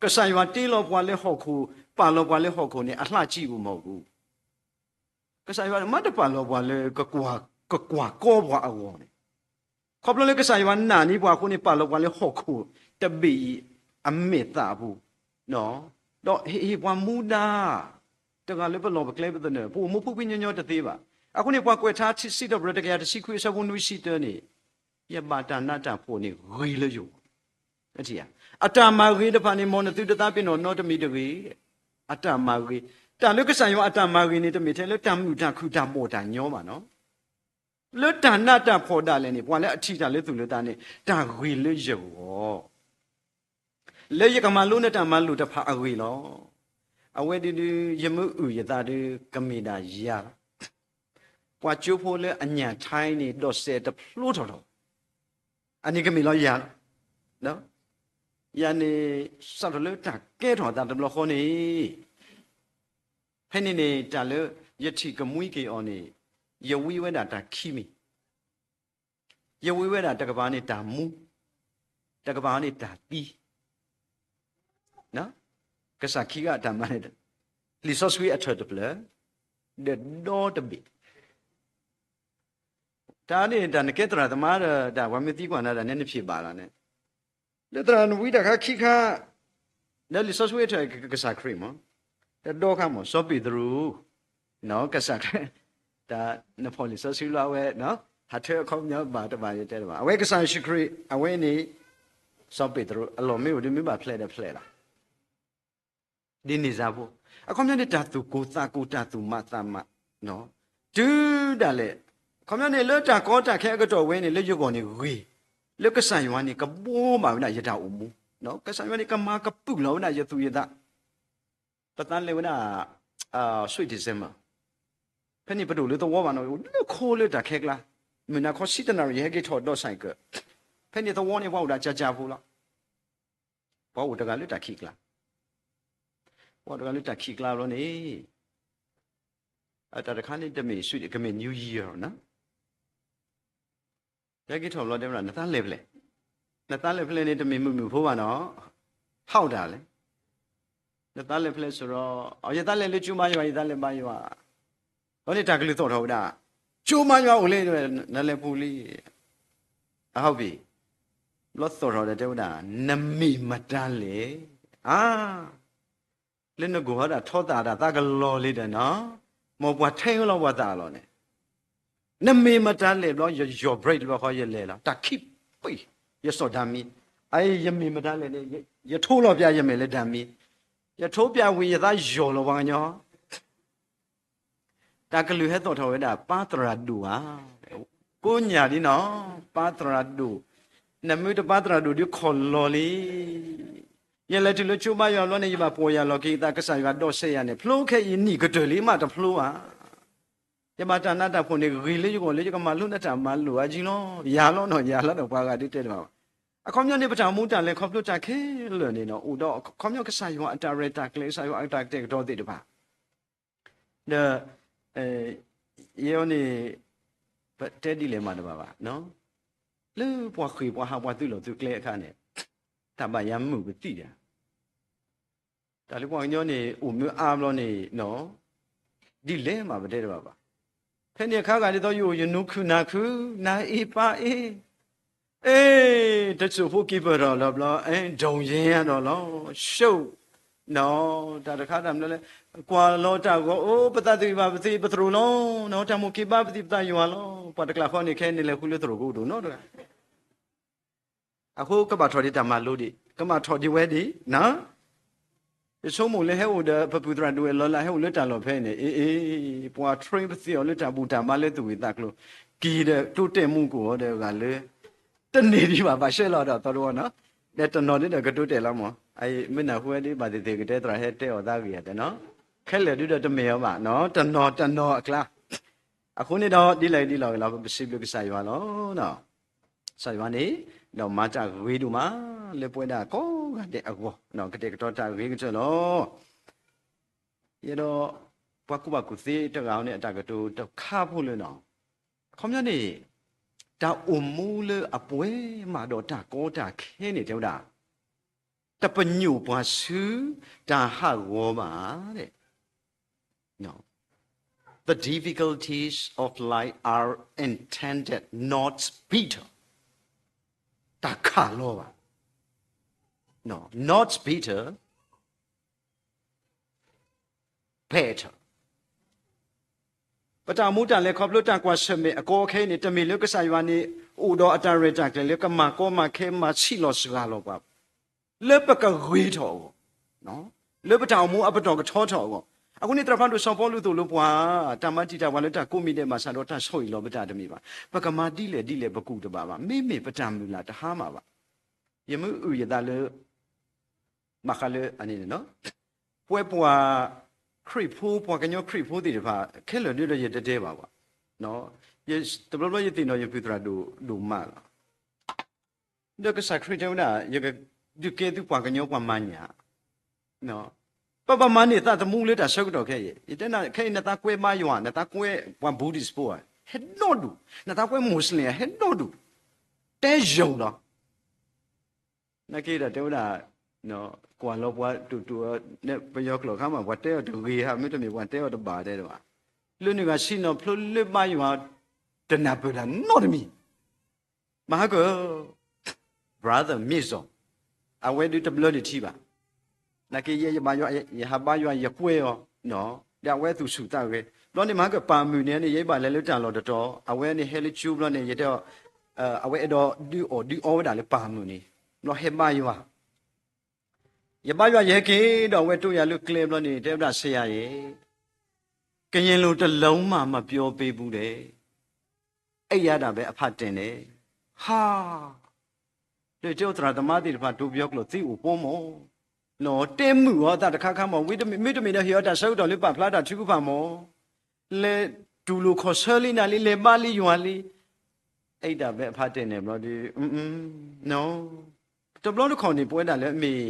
ကစၢ်ယွၤတ့လီၤပှၤလၢဟီၣ်ခိၣ်, ပာ်လီၤပှၤလၢဟီၣ်ခိၣ်န့ၣ် အလှၣ်ကံၢ်ပူၤမီၢ်ပူၤ ကစၢ်ယွၤမ့ၢ်တပာ်လီၤပှၤလၢ ကကွၢ်ကီပှၤအဂီၢ်န့ၣ်, ခီဖျိလၢကစၢ်ယွၤနာ်န့ၢ်ပှၤအဃိန့ၣ် ပာ်လီၤပှၤလၢဟီၣ်ခိၣ်တဘ့ၣ်အံၤ အမဲာ်သၣ်အပူၤ, ဒီးဟ့ၣ်ပှၤမူဒါ တဂၤလၢပလီၢ်ပကျဲပသနၢၣ် ပအိၣ်မူဖှံဖှံညီညီတသ့ဘၣ်. အဃိန့ၣ် ပှၤကွဲးထါ စံးထီၣ်ပတြၢၤတကယၤတဆံခွံအဆၢဖိနွံဆံတၢန့ၣ်, ယဘၣ်တၢ်နးတၢ်ဖှီၣ်န့ၣ်ဂ့ၤလၢယဂီၢ် အတၢ်မၤဂ့ၤတဖၣ်န့ၣ် မ်နသုတသးပ့ၤနီၣ်နီတမံၤတဂ့ၤ. အတၢ်မၤဂ့ၤ, တၢ်လၢကစၢ်ယွၤအတၢ်မၤဂ့ၤန့ၣ် တမ့ၢ်ထဲလၢတၢ်မုာ်တၢ်ခုၣ်တၢ်ဘီၣ်တၢ်ညီဘၣ်နီၤ. လၢတၢ်နးတၢ်ဖှီၣ်ဒၣ်လဲာ်န့ၣ် ပှၤလၢအထံၣ်တၢ်လၢသူၣ်လၢသးန့ၣ် တၢ်ဂ့ၤလၢယဂီၢ် လၢယကမၤလိနတၢ်မၤလိာ်တဖၣ်အဂ့ၢ်လီၤ. အဝဲဒုဒု ယမ့ၢ်အုၣ်ယသးဒု ကမ့ၢ်ဒၣ်ယၤလီၤ. ပှၤကၠိဖိလၢအညၣ်ထါန့ၣ် ဒိးစဲးတဖျိထီၣ်ထီၣ်, အန့ၣ်ကမ့ၢ်လီၤယၤလီၤ. ယၤန့ၣ် စးထီၣ်လၢတၢ်ကဲထီၣ်အသးတဘျီဃီန့ၣ် ဖဲန့ၣ်န့ၣ် တၢ်လၢယထံၣ်ကမှံက့ၤအီၤန့ၣ် ယဝံဝဲဒၣ်တၢ်ခံမံၤ, ယဝံဝဲဒၣ်တကပၤန့ၣ်တၢ်မူ, တကပၤန့ၣ်တၢ်သံ, ကစၢ်ခံဂၤအတၢ်မၤန့ၣ် လံာ်စီဆှံအထၢၣ်တဖျၢၣ် ဒီးဒီတဘ့ၣ် တၢ်န့ၣ် တၢ်နကဲသရၣ်သမါဒီး တၢ်ပှၤမ့ၢ်သံကွၢ်နၤတၢ်န့ၣ် နဖံးဘၣ်လီၤန့ၣ်, လၢသရၣ်နဝံတၢ်ခါခံခါ, ဒီးလံာ်စီဆှံအထၢၣ်ကစၢ်ခရံာ်မး, တၢ်ဒီခါမး စီၤပ့းတရူး, ကစၢ်ခရံာ်, တၢ်နဖီၣ်လံာ်စီဆှံလီၤအဝဲ, ဟးထၢအခီပညီဘၣ်တဘၣ်ယတဲတဘၣ်, အဝဲကစၢ်ယ့ၣ်ၡူးခရံာ် အဝဲန့ၣ်, စီၤပ့းတရူး အလီၢ်မ့ၢ်အိၣ်ဒုးမ့ၢ်ဘၣ်ဖျဲးဒီးဖျဲးလီၤ ဒ်န့ၣ်စါဖိ, အခီပညီန့ၣ် တၢ်သူၣ်ကိၢ်သးကိၢ် တၢ်သူၣ်မးသးမး, တုၤဒၣ်လဲာ်, အခီပညီန့ၣ် လၢတၢ်ကီတၢ်ခဲအကတီၢ်ဝဲန့ၣ် လၢယဂီၢ်န့ၣ်ဂ့ၤ, လၢကစၢ်ယွၤန့ၣ် ကဘှီဘၣ်ဝဲဒၣ်ယတၢ်အိၣ်မူ, ကစၢ်ယွၤန့ၣ် ကမၤကပုာ်လီၤဝဲဒၣ်ယသူၣ်ယသး, ပသးလဲၤဝဲဒၣ်, ဆွံၣ်ဒံၣ်စ့ဘၢၣ်, ဖဲန့ၣ်ပဒိၣ်လၢသဝီဘၣ်နီၤ လၢခိလၢတၢ်ခဲကျါ, မုၢ်နၤခီဆံတနၣ်ရံၣ် ယဟဲက့ၤထီၣ်ဒီး ဆိုင်ကယ်, ဖဲန့ၣ်သဝီန့ၣ် ပှၤအိၣ်ဒၣ်ကၢ်ကၢ်ဖိလီၤ ပှၤအိၣ်တဂၤလၢတၢ်ခံးကျါ, ပှၤအိၣ်တဂၤလၢတၢ်ခံးကျါဘျီန့ၣ်, တၢ်တခါန့ၣ်တမ့ၢ် ဆွံၣ်ဒံၣ် ကမ့ၢ် New Year နီၤ, ယဟဲက့ၤထီၣ်ဘျီတဲဝဲဒၣ် နသးလဲၤဖဲလဲၣ်, နသးလဲၤဖဲလဲၣ်န့ၣ် တမ့ၢ်မုာ်မုာ်ဖိဘၣ်နီၤ, ဟးအိၣ်တၢ်လဲၣ်, နသးလဲၤဖဲလဲၣ်စရီ, ယသးလဲၤလၢကၠိမါယွၤ ယသးလဲၤဘါယွၤ, ဘျီန့ၣ်တၢ်ကလုၢ်သီၣ်ထီၣ်ဝဲဒၣ်, ကၠိမါယွၤအိၣ်လံ, နလဲၤပူၤလံ, အဟီၣ်ဘ့ၣ်, ဘျီသီၣ်ထီၣ်ဒီးတဲဝဲဒၣ်, နမ့ၢ်မတၤလဲၣ်, အါ လၢနဂိၢ်ဟီဒၣ်ထီသၣ်ဒၣ်သးကလီၤလံဒီးနီၤ, မ်ပှၤထဲလီၤပှၤသးလီၤန့ၣ်, နမ့ၢ်မတၤလဲၣ်ဘျီ ယယီၢ် brake တဘျီဃီယလဲၤလီၤ, တၢ်ခံးပံၤ, ယစီၣ်ဒၢမံၤ, အအံၤ ယမ့ၢ်မတၤလဲၣ်န့ၣ်, ယထိလီၤပၠးယမဲာ်လၢဒၢမံၤ, ယထိပၠးဝံၤ ယသးယီၢ်လီၤပှၤကညီ တၢ်ကလုၢ်ဟဲသီၣ်ထီၣ်ဝဲဒၣ် ပၢ်သရၣ်ဒိၣ်ဧါ, ကိးညၣ်ဒ်နီၤ, ပၢ်သရၣ်ဒိၣ်, နမ့ၢ်တပၢ်သရၣ်ဒိၣ်ဒုးခီၣ်လီၤလံ, ယလဲၤတုၤလၢကၠိမါယွၤဘျီန့ၣ် ယဘၣ်ပီၢ်ယၢ်လီၤက့ၤယသး ကစၢ်ယွၤဒီးစဲးယၤန့ၣ် ဖျိခဲအံၤနံၣ်ကတၢၢ်လံမးတဖျိဘၣ်, ယဘၣ်တၢ်နးတၢ်ဖှီၣ်န့ၣ် ဂ့ၤလၢယဂီၢ်လၢ ယကမၤလိနတၢ်မၤလိာ်အါကံလီၤ, ယၤလီၤနီၤ ယၤလီၤဒီး ပှၤဂၤဒုးတဲတဘၣ်ဘၣ်, အခီပညီန့ၣ် ပတၢ်မူတၢ်လဲၤခီဖျိတၢ်ခဲလၢာ်န့ၣ်နီၤ အိၣ်ဒီးအခီပညီကစၢ်ယွၤအတၢ်ရဲၣ်တၢ်ကျဲၤ ကစၢ်ယွၤအတၢ်ကတဲာ်ကတီၤသ့ၣ်တဖၣ် ဒီး ယဲန့ၣ် ပတဲဒ်လဲၣ်မးတဘၣ်ဘၣ်, လၢပှၤဃ့ၢ်ပှၤဟးပှၤသုးလီၢ်သုးကျဲအခါန့ၣ် တၢ်ဘၣ်ယၤမုာ်ပသံၣ်ဒၣ်, တၢ်လၢပှၤကညီန့ၣ် အိၣ်မ့ၢ်အါဘျီန့ၣ် ဒ်လဲၣ်မးပတဲတဘၣ်ဘၣ်, ဖဲန့ၣ်အခါဂၤဒ်သိး ယအိၣ်ယနူၤခုၣ်နၢ်ခုၣ် နၤအ့ၣ်ပၢ်အ့ၣ် အ့ၣ် တစိၢ်ဖိကံၢ်ပၢၢ်ထီၣ်လီၤဘျီ ဒိၣ်ယဲၢ်ဒီးလီၤ ရှုံး နီၤ တၢ်တခါတၢ်မနုၤလဲၣ် ကွၢ်လီၤတၢ်ဂီၤအိၣ် ပသးသယုၢ်ဘၣ်ပသ့ၣ်ပသရိာ်လီၤ နီၤ တၢ်မိၣ်က့ၤဘါပသံၣ်ပသးယွၤလီၤ ပှၤတကျးဃီန့ၣ် ခဲအံၤန့ၣ်လဲၤဃုလၢသရိာ်ကအိၣ်တအိၣ်နီတဂၤ အဃိကဘၣ်ထီၣ်ဒံးတၢ်မၤလိဒံး ကမၣ်ထီၣ်ဒံးဝဲဒံး ယဆိကမိၣ်လၢဟဲအိၣ်ဒီးပပုၢ်သရၣ်ဒိၣ်ဝဲလီၤလၢဟဲအိၣ်လၢတၢ်လီၢ်ဖဲအံၤန့ၣ် အ့ၣ် အ့ၣ် ပှၤ train ပသ့အီၤလၢတၢ်ဘူၣ်တၢ်ဘါလၢသူၣ်ဝံၣ်သးကျိၤ က့ၤဒီးတိတဲာ်မူကအိၣ်ဒီးဂၤလၢ တန့ၢ်ဒံးဘၣ် ဘၣ်ရှဲလီၤဒီးသီတဝီနီၤ ဒီးတနီၤဒ်ဒီးကတိၤတဲာ်လီၤမး အအံၤမ့ၢ်နၢ်ဟူဝဲဒ်ဘၣ်သ့ၣ်သ့ၣ်ကတဲသရၣ်ဟဲတဲအီၤသးဂ့ၢ်ဧါတဲနီၤ ခဲလၢာ်ဒုဒီးတမ့ၢ်အီၤဘၣ်နီၤ တနီၤတနီၤအကျါ အဃိန့ၣ်ဒီးဒ်လဲၣ်ဒ်လဲၣ်ဂ့ၤလီၤ ပစံးဘျုးကစၢ်ယွၤလီၤ ကစၢ်ယွၤန့ၣ် ဒီးမၤတၢ်ဂ့ၤဒိၣ်မး လၢပဝဲဒၣ်ကိးဂၤဒဲးအဂီၢ် ကတဲာ်ကတီၤတၢ်ဂ့ၤကတၢၢ်လီၤ ယဲဒီး ပှၤကူၣ်ဘၣ်ကူၣ်သ့တဂၤန့ၣ် အတၢ်ကတိၤတခါဖိလၢနီၤ အခီပညီန့ၣ် တၢ်အိၣ်မူလၢအပှဲၤမးဒီးတၢ်ကီတၢ်ခဲန့ၣ် တဲဝဲဒၣ် တပညိၣ်ပှၤဆူတၢ်ဟးဂီၤဘၣ် The difficulties of life are intended not bitter တၢ်ခးလီၤဘၣ် not bitter better ပတၢ်မူတၢ်လဲၤခီဖျိတၢ်ကွၢ်ဆၢၣ်မဲာ် အကီအခဲအံၤန့ၣ် တမ့ၢ်လၢကစၢ်ယွၤန့ၣ် အိၣ်ဒီးအတၢ်ရဲၣ်တၢ်ကျဲၤလၢကမၤကီမၤခဲမၤဆံးလီၤစှၤလီၤပှၤ လၢပကဂ့ၤထီၣ်အဂီၢ် လၢပတၢ်အိၣ်မူအပတီၢ်ကထီထီၣ်အဂီၢ် အဃိန့ၣ် သရၣ်ဖးဒိၣ်စီၤပီလူးသိၣ်လိပှၤ, တၢ်မၤတံာ်တာ်ပှၤလၢတၢ်ကိးမံၤဒဲးဘၣ်ဆၣ်ဒီးတၢ်ဆီၣ်အံၤလီၤပတၢ်တမ့ၢ်ဘၣ်. ပကမၤဒ်လဲၣ်ဒ်လဲၣ်ပကူၣ်တဘၣ်ဘၣ်. မ့မ့ၢ်ပတၢ်မုၢ်လၢ်တဟါမၢ်ဘၣ်. ယမ့ၢ်အုၣ်ယသးလၢ ဘၣ်ဃးလၢအန့ၣ်န့ၣ်လီၤ. ပဝဲပှၤခရံာ်ဖိ, ပှၤကညီခရံာ်ဖိသ့ၣ်တဖၣ် ခဲလၢာ်ဒၣ်ဒီးယတတဲဘၣ်ဘၣ်. တဘျီဘျီယသ့ၣ်နီၣ်ယပုၢ်သရၣ်ဒိၣ်ဒိၣ်မးလီၤ. ဒီးကစၢ်ခရံာ်တဲဝဲဒၣ် ယကဒုးကဲသုပှၤကညီပှၤမၤညၣ်, ပဘၣ်မၤန့ၢ်သးသမူလၢတၢ်ဆၢကတီၢ်ခဲအံၤ, ယတဲနၤခဲအံၤ နသးကွဲဘါယွၤ, နသးကွဲပှၤ Buddhist ဖိဧါ, ဟဲဒီဒူၣ်, နသးကွဲ Muslim ဧါ, ဟဲဒီဒူၣ်, တဲယုာ်လီၤ. နာ်က့ဒီးတဲဝဲဒၣ် ကွၢ်လီၤပှၤတူၢ်တူၢ်အီၤ, ပယီၤကျိာ်ခါမး ပှၤတဲအီၤတဂ့ၤဧါ, မ့တမ့ၢ်ပှၤတဲအီၤတဘၣ်တဲဒၣ်ဘၣ်. လၢနဂၤဆ့ၣ်နီၤဖျိလၢဘါယွၤ တနၢ်ပၢၢ်တၢ်နီတမံၤ, မၤဟါကၢ brother မ့ၢ်စီၤ, အဝဲဒုးတဘျၢတထံၣ်ဘၣ်. နာ်က့ယဲယဘါယွၤ, ယဟးဘါယွၤယကွဲအီၤ, ဒီးအဝဲသူၣ်ဆူၣ်သးဂဲၤ. ဘျီန့ၣ်မၤဟါကၢပၢ်မုၢ်န့ၣ်န့ၣ် ယဘၣ်လဲၤလၢတၢ်လီၢ်တတီၤ, အဝဲန့ၣ်ဟဲလၢကၠိဘျီန့ၣ် ယတဲအီၤ, အဝဲအဲၣ်ဒိးဒုးအီၣ်ဒုးအီဝဲဒၣ်လၢပၢ်မုၢ်န့ၣ်, ဘျီဟဲဘါယွၤ ယဘါယွၤယဟဲက့ၤဒီး အဝဲတိၢ်ယၤလၢကျဲဘျီန့ၣ် တဲဝဲဒၣ်ဆရာရေ, ကရင်လို တစ်လုံးမှ မပြောပေးဘူးတဲ့, အဲၣ်ရတာပဲ အဖတ်တင်တယ်, ဟါ, ဒီးတဲအီၤသရၣ်သမါသ့ၣ်တဖၣ် တိပယီၤကျိာ်သ့အိၣ်ပီမး, တဲမုာ်အီၤအသးတခါခါမး, မ့တမ့ၢ်ဒီးဟ့ၣ်အီၤတၢ်ဆၢကတီၢ်လၢပာ်ဖျါတၢ်ထုကဖၣ်မး, လဲၤတူၢ်လိာ်ခီၣ်ဆၢလံနၤလံ လဲၤဘါလံယွၤလံ, အဲၣ်တၢ်ပဲအဖါတဲာ်န့ၣ်ဘျီဒီး တဘျီတခီၣ်န့ၣ် ပဝဲဒၣ်လၢအမ့ၢ်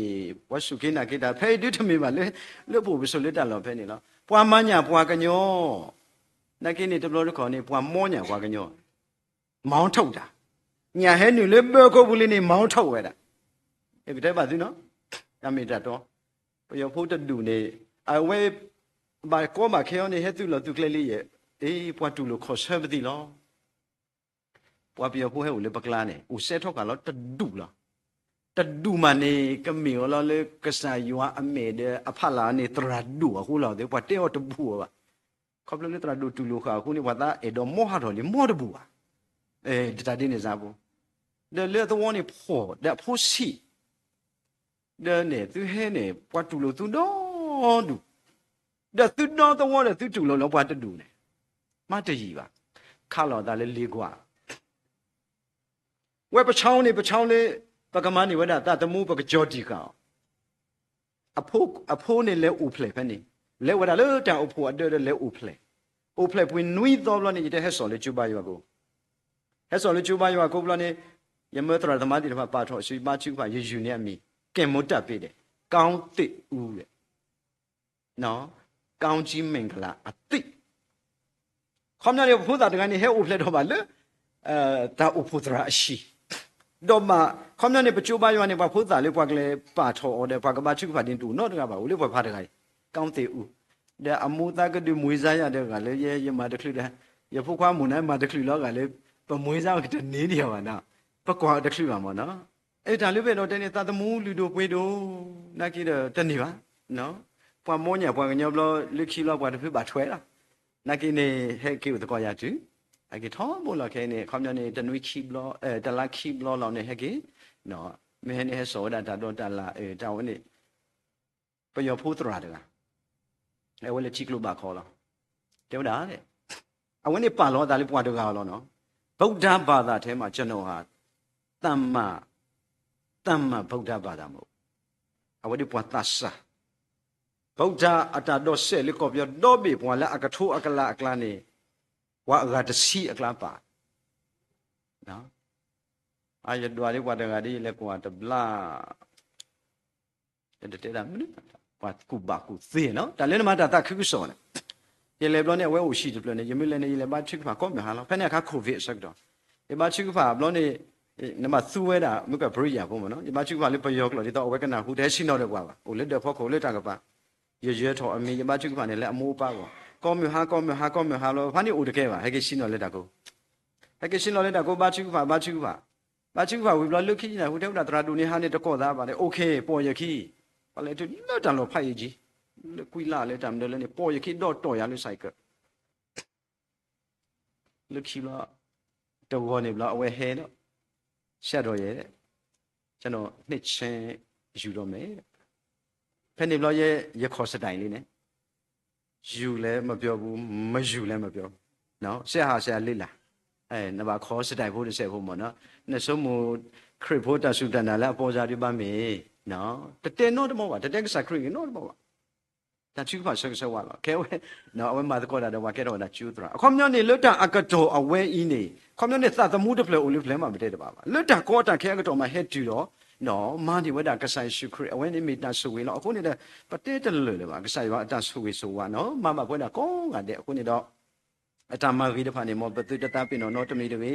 ပှၤစူၢ်က့ၤနာ်က့ၤတၢ် ဖဲအံၤဒုတမ့ၢ်ဘၣ်လၢ လၢပအိၣ်ပဆိးလၢတၢ်လီၢ်ဖဲန့ၣ်လီၤ. ပှၤမၤညၣ်ပှၤကညီ နာ်က့န့ၣ် တဘျီတခီၣ်န့ၣ် ပှၤမီညၣ်ပှၤကညီ မောင်းထုတ်တာ, ညၣ်ဟဲနုာ်လၢဘၢခိၣ်ပူၤလံန့ၣ် မောင်းထုတ်ဝဲဒၣ်, ယကတဲဘၣ်သုနီၤ, တၢ်မ့ၢ်တၢ်တီ, ပယီၤဖိတဒူၣ်န့ၣ် အဝဲ ဘၣ်ကီဘၣ်ခဲအီၤန့ၣ် ဟဲသုးလီၢ်သုးကျဲလံယဲ, အ့ ပှၤတူၢ်လိာ်ခီၣ်ဆၢပသံလီၤ. ပှၤပယီၤဖိဟဲအိၣ်လၢပကျါန့ၣ် အိၣ်စဲထီၣ်ဃာ်လီၤတဒူၣ်လီၤ. တဒူၣ်မးန့ၣ် ကမ့ၢ်အီၤလီၤလၢကစၢ်ယွၤအမဲာ်ဒီးအဖီလာ်န့ၣ် သရၣ်ဒိၣ်အဃိလီၤ, ပှၤတဲအီၤတဘူၣ်အီၤဘၣ်. ခီဖျိလၢသရၣ်ဒိၣ်တူၢ်လိာ်ဃာ်အဃိန့ၣ် ပှၤသးအဲၣ်ဒိးမီဟးထီၣ်လံ မီတဘူၣ်ဘၣ်. တၢ်ဒ်န့ၣ်စ့ၢ်ဖိ, ဒီးလၢအသဝီန့ၣ်ဖှီၣ် ဒီးအဖိဆံး ဒီးန့ၣ် သုဟဲန့ၣ် ပှၤတူၢ်လိာ်သုဒီဒူၣ်, ဒီးသုဒီသဝီဒီးသုတူၢ်လိာ်လၢပှၤတဒူၣ်န့ၣ် မ့ၢ်တယံာ်ဘၣ်, ခးလီၤအသးလၢလ့ကွၢ် ဝဲပဆီန့ၣ် ပဆီလၢ ပကမၤန့ၢ်ဝဲဒၣ်သးသမူ ပကကၠီတံၢ်ဃာ်အီၤ, အဖိန့ၣ်လဲၤအိၣ်ဖျဲၣ်ဖဲန့ၣ်, လဲၤဝဲဒၣ်လၢတၢ်အိၣ်ဖှိၣ်အဒၢးဒီးလဲၤအိၣ်ဖျဲၣ်, အိၣ်ဖျဲၣ်ပှဲၤနွံသီဘျီန့ၣ် ယတဲဟဲစိာ်လၢကၠိဘါယွၤကိ, ဟဲစိာ်လၢကၠိဘါယွၤကိဘျီန့ၣ်, ယမၢသရၣ်သမါသ့ၣ်တဖၣ်ပာ်ထီၣ်ဆူယဘါထုကဖၣ် ယယုၢ်န့ၢ်အမံၤ ကဲမိတၢ်ပ့ၤဒဲး ကောင်းသစ်ဦး ကောင်းကြီးမင်္ဂလာအသစ်, ခီပညီန့ၣ် ပဖိသၣ်တဂၤန့ၣ် ဟဲအိၣ်ဖျဲၣ်ထီၣ်ဘၣ်လၢ တၢ်အိၣ်ဖှိၣ်သရၣ်အဟံၣ်, ဒီးမ့ၢ်ခီပညီန့ၣ် ပကၠိဘါယွၤန့ၣ် ပှၤဖိသၣ်လၢပှၤကလဲၤပာ်ထီၣ်အီၤဒီး ပှၤကဘါထုကဖၣ်ဒ်န့ၣ် တအိၣ်နီတဂၤဘၣ်, အိၣ်လၢပှၤဖးတဂၤအံၤ, ကောင်းသစ်ဦး, ဒီးအမိၢ်သးကဒုးမွေးစားရ တဂၤလၢယဲယမၤတချုးဒီး, ယဖိခွါမိၢ်န့ၣ် မၤတချုးလီၤဂာ်လၢ ပမွေးစားကတန့ၢ်ဒံးဘၣ်နီၤ, ပကွၢ်တချုးဘၣ်မ့ၢ်နီၤ, အဲၣ်တၢ်လၢပအဲၣ်ဒိးတဲန့ၣ် သးသမူလုၢ်ဒိၣ်ပှ့ၤဒိၣ်, နာ်က့ဒီးတန့ၢ်ဘၣ်, ပှၤမီညၣ်ပှၤကညီဘျီ လၢခံဘျီပှၤတဖုဘၣ်ထွဲလီၤ, နာ်က့န့ၣ် ဟဲက့ၤအိၣ်သကိးယၤတုၤ, ဟဲက့ၤထီဘိလီၤခဲအံၤန့ၣ် ခီပညီန့ၣ် တနွံခံဘျီ, တလါခံဘျီလီၤန့ၣ် ဟဲက့ၤ, မ့ၢ်ဟဲန့ၣ်ဟဲစိာ်ဝဲဒၣ်တၢ်ဒိးတၢ်လၢ် တၢ်ဝဲန့ၣ် ပယီၤဖိသရၣ်တဂၤ, အဝဲလၢထံကျိဘၣ်ခီလီၤ, တဲဝဲဒၣ်, အဝဲန့ၣ်ပာ်လီၤအသးလၢပှၤတဂၤလီၤနီၤ, ဗုဒ္ဓဘာသာထဲမှာ ကျွန်တော်ဟာ သမ္မာ, သမ္မာဗုဒ္ဓဘာသာမဟုတ်ဘူး, အဝဲဒၣ်ပှၤသးစၢ်, ဗုဒ္ဓအတၢ်ဒိးစဲးလၢကီၢ်ပယီၤဒီဘ့ၣ် ပှၤလၢအကထိအကလးအကျါန့ၣ်, ပှၤအဂၤတဆံအကျါပာ် ယဒွးဒ်ပှၤတဂၤဒ်ယလဲၤကွၢ်တဘျီ, တတဲဒၣ်မနုၤ, ပှၤကူၣ်ဘၣ်ကူၣ်သ့နီၤ, တၢ်လၢနမၤတၢ်သးခုကစီၣ်န့ၣ်, ယလဲၤဘျီန့ၣ် အဝဲအိၣ်ဆံးတဖျၢၣ်န့ၣ် ယမ့ၢ်လဲၤန့ၣ် ယလဲၤဘါထုကဖၣ်ကိးမုၢ်ဟါလီၤ, ဖဲန့ၣ်အခါ COVID အဆၢကတီၢ်, ယဘါထုကဖၣ်ဘျီန့ၣ်, နဘၣ်သူဝဲဒၣ် မ့ၢ်ကပရံယၤဖိမ့ၢ်နီၤ, ယဘါထုကဖၣ်လၢပယီၤကျိာ်ဒ်သိး အဝဲကနၢ်ဟူတဟဲဆ့ၣ်နီၤဒီးပှၤဘၣ်, အိၣ်လၢဒၢးဖီခိၣ်လၢတၢ်ကပၤ, ယယၢၤထီၣ်အမံၤ ယဘါထုကဖၣ်န့ၣ် လၢအမိၢ်အပၢ်အဂီၢ်, ကိးမုၢ်ဟါ ကိးမုၢ်ဟါ ကိးမုၢ်ဟါလီၤ, ဖဲန့ၣ်အိၣ်တကဲဘၣ်, ဟဲက့ၤဆ့ၣ်နီၤလၢတၢ်ကိး ဟဲက့ၤဆ့ၣ်နီၤလၢတၢ်ကိး ဘါထုကဖၣ် ဘါထုကဖၣ်, ဘါထုကဖၣ်ဝံၤဘျီလၢခံကနၢ်ဟူ တဲဝဲဒၣ်သရၣ်ဒိၣ်န့ၣ်ဟါန့ၣ်တကိးသးဘၣ်ဒီး OK ပိာ်ယခံ, ပှၤလဲၤတုၤလၢတၢ်လီၢ်ဖးအံၤကံ, လၢကွံလၢ်လၢတၢ်မနုၤလၢန့ၣ် ပိာ်ယခံဒီးတီၢ်ယၤလၢ cycle လၢခံဘျီ, တဂီၤန့ၣ်ဘျီ အဝဲဟဲဒီး, ဆရာတော်ရဲ့, ကျွန်တော် နှစ်ခြင်းယူတော့မယ်, ဖဲန့ၣ်ဘျီယဲ ယခီၣ်စတိုင်လံန့ၣ်, ယူၤလဲမပြောဘူး, မယူၤလဲမပြောဘူး. နော်, ဆရာဟာဆရာလေ့လာ, အဲ, နဘၣ်ခီစတိုင်ဖိတစဲးဖိမ့ၢ်နော်, နဆိကမိၣ် ခရံာ်ဖိတၢ်စူၢ်တၢ်နာ်လၢအပီၢ်စၢ်ဒုးဘၣ်မ့ၢ်, တတဲနီတမီၢ်ဘၣ်, တတဲကစၢ်ခရံာ်ဂ့ၤနီတမီၢ်ဘၣ်. တၢ်ထုကဖၣ်ဆၢကဆၢဝါလီၤ. ခဲဝဲ, အဝဲမၤသကိးတၢ်ဒီးပှၤကဲထီၣ်ဝဲဒၣ်ကၠိသရၣ်. အခီပညီန့ၣ် လၢတၢ်အကတီၢ်အဝဲအံၤန့ၣ်, အခီပညီန့ၣ် သးသမူတဖျၢၣ်အိၣ်လၢပျၢၤမး ပတဲတဘၣ်ဘၣ်. လၢတၢ်ကီတၢ်ခဲအကတီၢ်မးဟဲတုၤဒီး မၤန့ၢ်ဝဲဒၣ်ကစၢ်ယ့ၣ်ၡူးခရံာ် အဝဲန့ၣ်မ့ၢ်တၢ်ဆိၣ်ဂ့ၤလီၤ. အဃိန့ၣ်ဒီး ပတဲတလၢာ်လၢၤဘၣ်. ကစၢ်ယွၤအတၢ်ဆိၣ်ဂ့ၤဆိၣ်ဝါနီၤ မၤဘၣ်ပဝဲဒၣ်ကိးဂၤဒဲး. အဃိန့ၣ်ဒီး အတၢ်မၤဂ့ၤတဖၣ်န့ၣ် မ်ပသုတသးပ့ၤနီၣ်နီတမံၤတဂ့ၤ.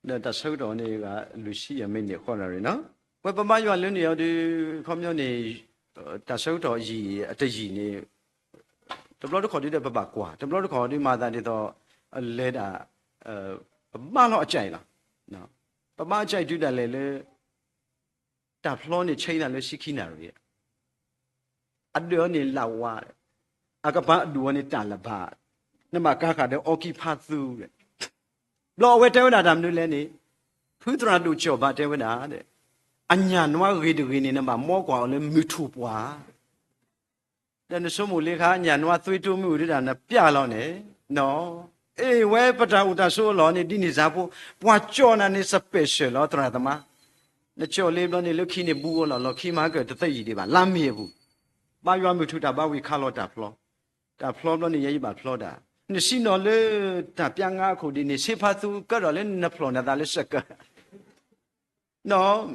ဒီးတၢ်ဆၢကတီၢ်န့ၣ် လွံၢ်ဆံယဲၢ်မံးနံးဃီနၣ်ရံၣ်နီၤ. ဝဲပဘါယွၤလၢန့ၣ်အီၤဒီး ခီပညီန့ၣ် တၢ်ဆၢကတီၢ်ယံာ်အတယံာ်န့ၣ် တဘျီတခီၣ်ဒုဒီးပဘၣ်ကွၢ်, တဘျီတခီၣ်ဒုမၤသးဒ်သိး လဲၤဒၣ် ပဘါလီၤအကၠဲးလီၤ. ပဘါအကၠဲးတုၤဒၣ်လဲာ်လၢ တၢ်ဖျီန့ၣ်ဆဲးနၤလၢဆံခံနၣ်ရံၣ် အဒၢးအီၤန့ၣ်လၢဝါ, အကပၤအဒူၣ်အီၤန့ၣ်တၢ်လၢၤဘၣ်, နဘၣ်ကါဃာ်ဒီးအီကံဖးသူ, ဘျီအဝဲတဲဝဲဒၣ်တၢ်မနုၤလဲၣ်န့ၣ်, ဖုသရၣ်ဒိၣ်ကၠီၣ်ဘၣ်တဲဝဲဒၣ်, အညၣ်နွါဂ့ၤတဂ့ၤန့ၣ် နဘၣ်မီကွၢ်အီၤလၢမုၢ်ထူၣ်ပှၢ် ဒီးနဆိကမိၣ်လၢခါညၣ်နွါသွံတိမုၢ်ဒုတၢ်နပျၢ်လီၤန့ၣ်, အ့ၣ် ဝဲပတၢ်အိၣ်တၢ်ဆိးအလီၢ်န့ၣ် ဒ်န့ၣ်စါဖိ, ပှၤကၠီၣ်နၤန့ၣ် special လီၤ သရၣ်သမါ, နကၠီၣ်လံဘျီန့ၣ် လၢခံန့ၣ်ဘူးအီၤလီၤ, လီၢ်ခံမၤကၢၢ်တသယံာ်ဒံးဘၣ်, လါမ့ၤအပူၤ, ဘါယွၤမုၢ်ထူၣ်တၢ်ဘါဝံၤခါလီၤတၢ်ဖျီ, တၢ်ဖျီဘျီန့ၣ် ယဲယဘၣ်ဖျီတၢ်, နစံးနီၤလၢတၢ်ပျၢ်ငါအခိၣ်ဒ်န့ၣ် ဆ့ဖါသူကၢထီၣ်လၢနဖျီၣ်နသးလၢစကၢၢ်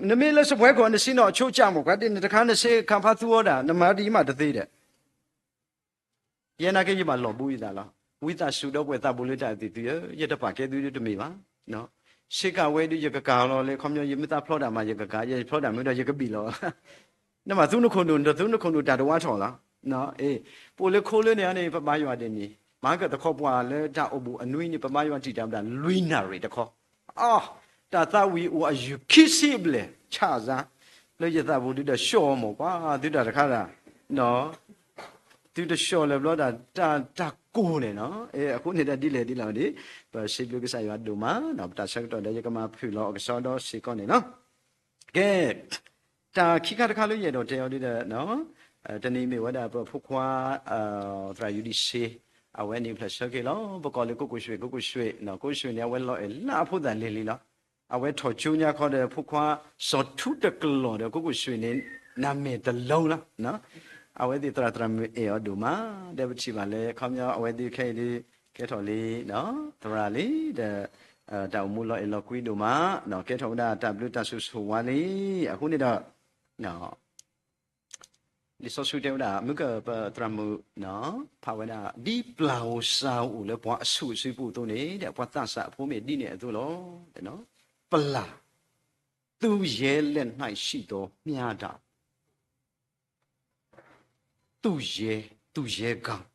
နမ့ၢ်လၢစပွဲခိၣ် နစံးနီၤအဆိကၢ်မ့ၢ်ကွၢ်ဒ်န့ၣ်တခါ နဆ့ခါဖါသူအီၤဒၣ် နမၤဒ်ယမးတသ့ဒီး, ယဲနာ်က့ယဘၣ်လီၤဘှံးယသးလီၤ. ဝံသးစူၤဒီးပှဲၤသးဘိလၢတၢ်အုၣ်သံၣ်သုဧၢ, ယတပာ်ကဲသုဒ်တမ့ၢ်ဘၣ်. ဆ့ကၤဝဲဒုးယကကၤလီၤလၢ ခီပညီယမ့ၢ်သးဖျီတၢ်မး ယကကၤ, ယဖျီတၢ်မ့ၢ်ဒီးယကဘံၣ်လီၤ. နဘၣ်သူနခိၣ်နူာ် နသူနခိၣ်နူာ်တၢ်တဝါထီၣ်လီၤ. အ့ၣ်, ပအိၣ်လၢခိလၢန့ၣ်န့ၣ် ပဘါယွၤဒ်န့ၣ်, မၤကၢၢ်သခီပှၤလၢတၢ်အိၣ်ဘူးအနွံန့ၣ် ပဘါယွၤတံာ်တာ်ဝဲဒၣ်လွံၢ်နၣ်ရံၣ်တခီ, အ, တၢ်သးဝံၣ်အိၣ်အယုၢ်ခံဆံအဘျဲၣ် ဆၣ်စါ, လၢယသးပူၤဒုဒီး ဆှီမ့ၢ်ကွၢ် သုတၢ်တခါဒၣ်, သုတဆှီလၢၤဘျီဒၣ် တၢ်ကိၢ်န့ၣ်နီၤ, အဃိန့ၣ်ဒီးဒ်လဲၣ်ဒ်လဲၣ်ဒ်, ပစံးဘျုးကစၢ်ယွၤဒိၣ်မး, ပတၢ်ဆၢကတီၢ်ဒီးယကမၤဖုၣ်လီၤအကစီဒီစ့ၢ်ကီးန့ၣ်လီၤ. ကဲ, တၢ်ခံခါတခါလၢယအဲၣ်ဒိးတဲအီၤဒ်ဒီး, တနံၤမ့ၢ်ဝဲဒၣ်ပဖိခွါ သရၣ်ယူဒံၡ့, အဝဲန့ၣ်ဖျၢၣ်ဆၢက့ၤလီၤ, ပကိးလၢကိကိၣ်ရွှ့ၣ်, ကိကိၣ်ရွှ့ၣ်, ကိကိၣ်ရွှ့ၣ်န့ၣ် အဝဲလီၤအဲၣ်လၢအဖိသၣ်လဲၤလံလီၤ. အဝဲထီၣ်ကၠိညါခီဒီးဖိခွါစီၤထူတကလီၢ်ဒီးကိကိၣ်ရွှ့ၣ်န့ၣ် နမဲာ်တလိၤလီၤ. အဝဲသ့ၣ်သရၣ်သရၣ်မုၣ်အဲၣ်အီၤဒိၣ်မး, ဒီးပထံၣ်ဘၣ်လၢ ခီပညီအဝဲသ့ၣ်ခဲအံၤဒုး ကဲထီၣ်လံ, သရၣ်လံ, ဒီး တၢ်အိၣ်မူလီၤအဲၣ်လီၤကွံဒိၣ်မး, ကဲထီၣ်ဝဲဒၣ်တၢ်ဘျုးတၢ်ဆိၣ်ဂ့ၤဆိၣ်ဝါလံ. အဃိန့ၣ်ဒီး လံာ်စီဆှံတဲဝဲဒၣ် မုၢ်ကၢၢ်ပသရၣ်မုၣ် ဖးဝဲဒၣ် ဒ်ပျၢ်ဧိၤစှၤဧိၤလၢပှၤအဆူၣ်အစုပူၤအသိးန့ၣ် ဒီးပှၤသးစၢ်အဖိမ့ၢ်ဒ်န့ၣ်အသိးလီၤ. ပျၢ်, သူရဲလက်၌ရှိသောမျှတၢ် သူရဲ, သူရဲကောင်း,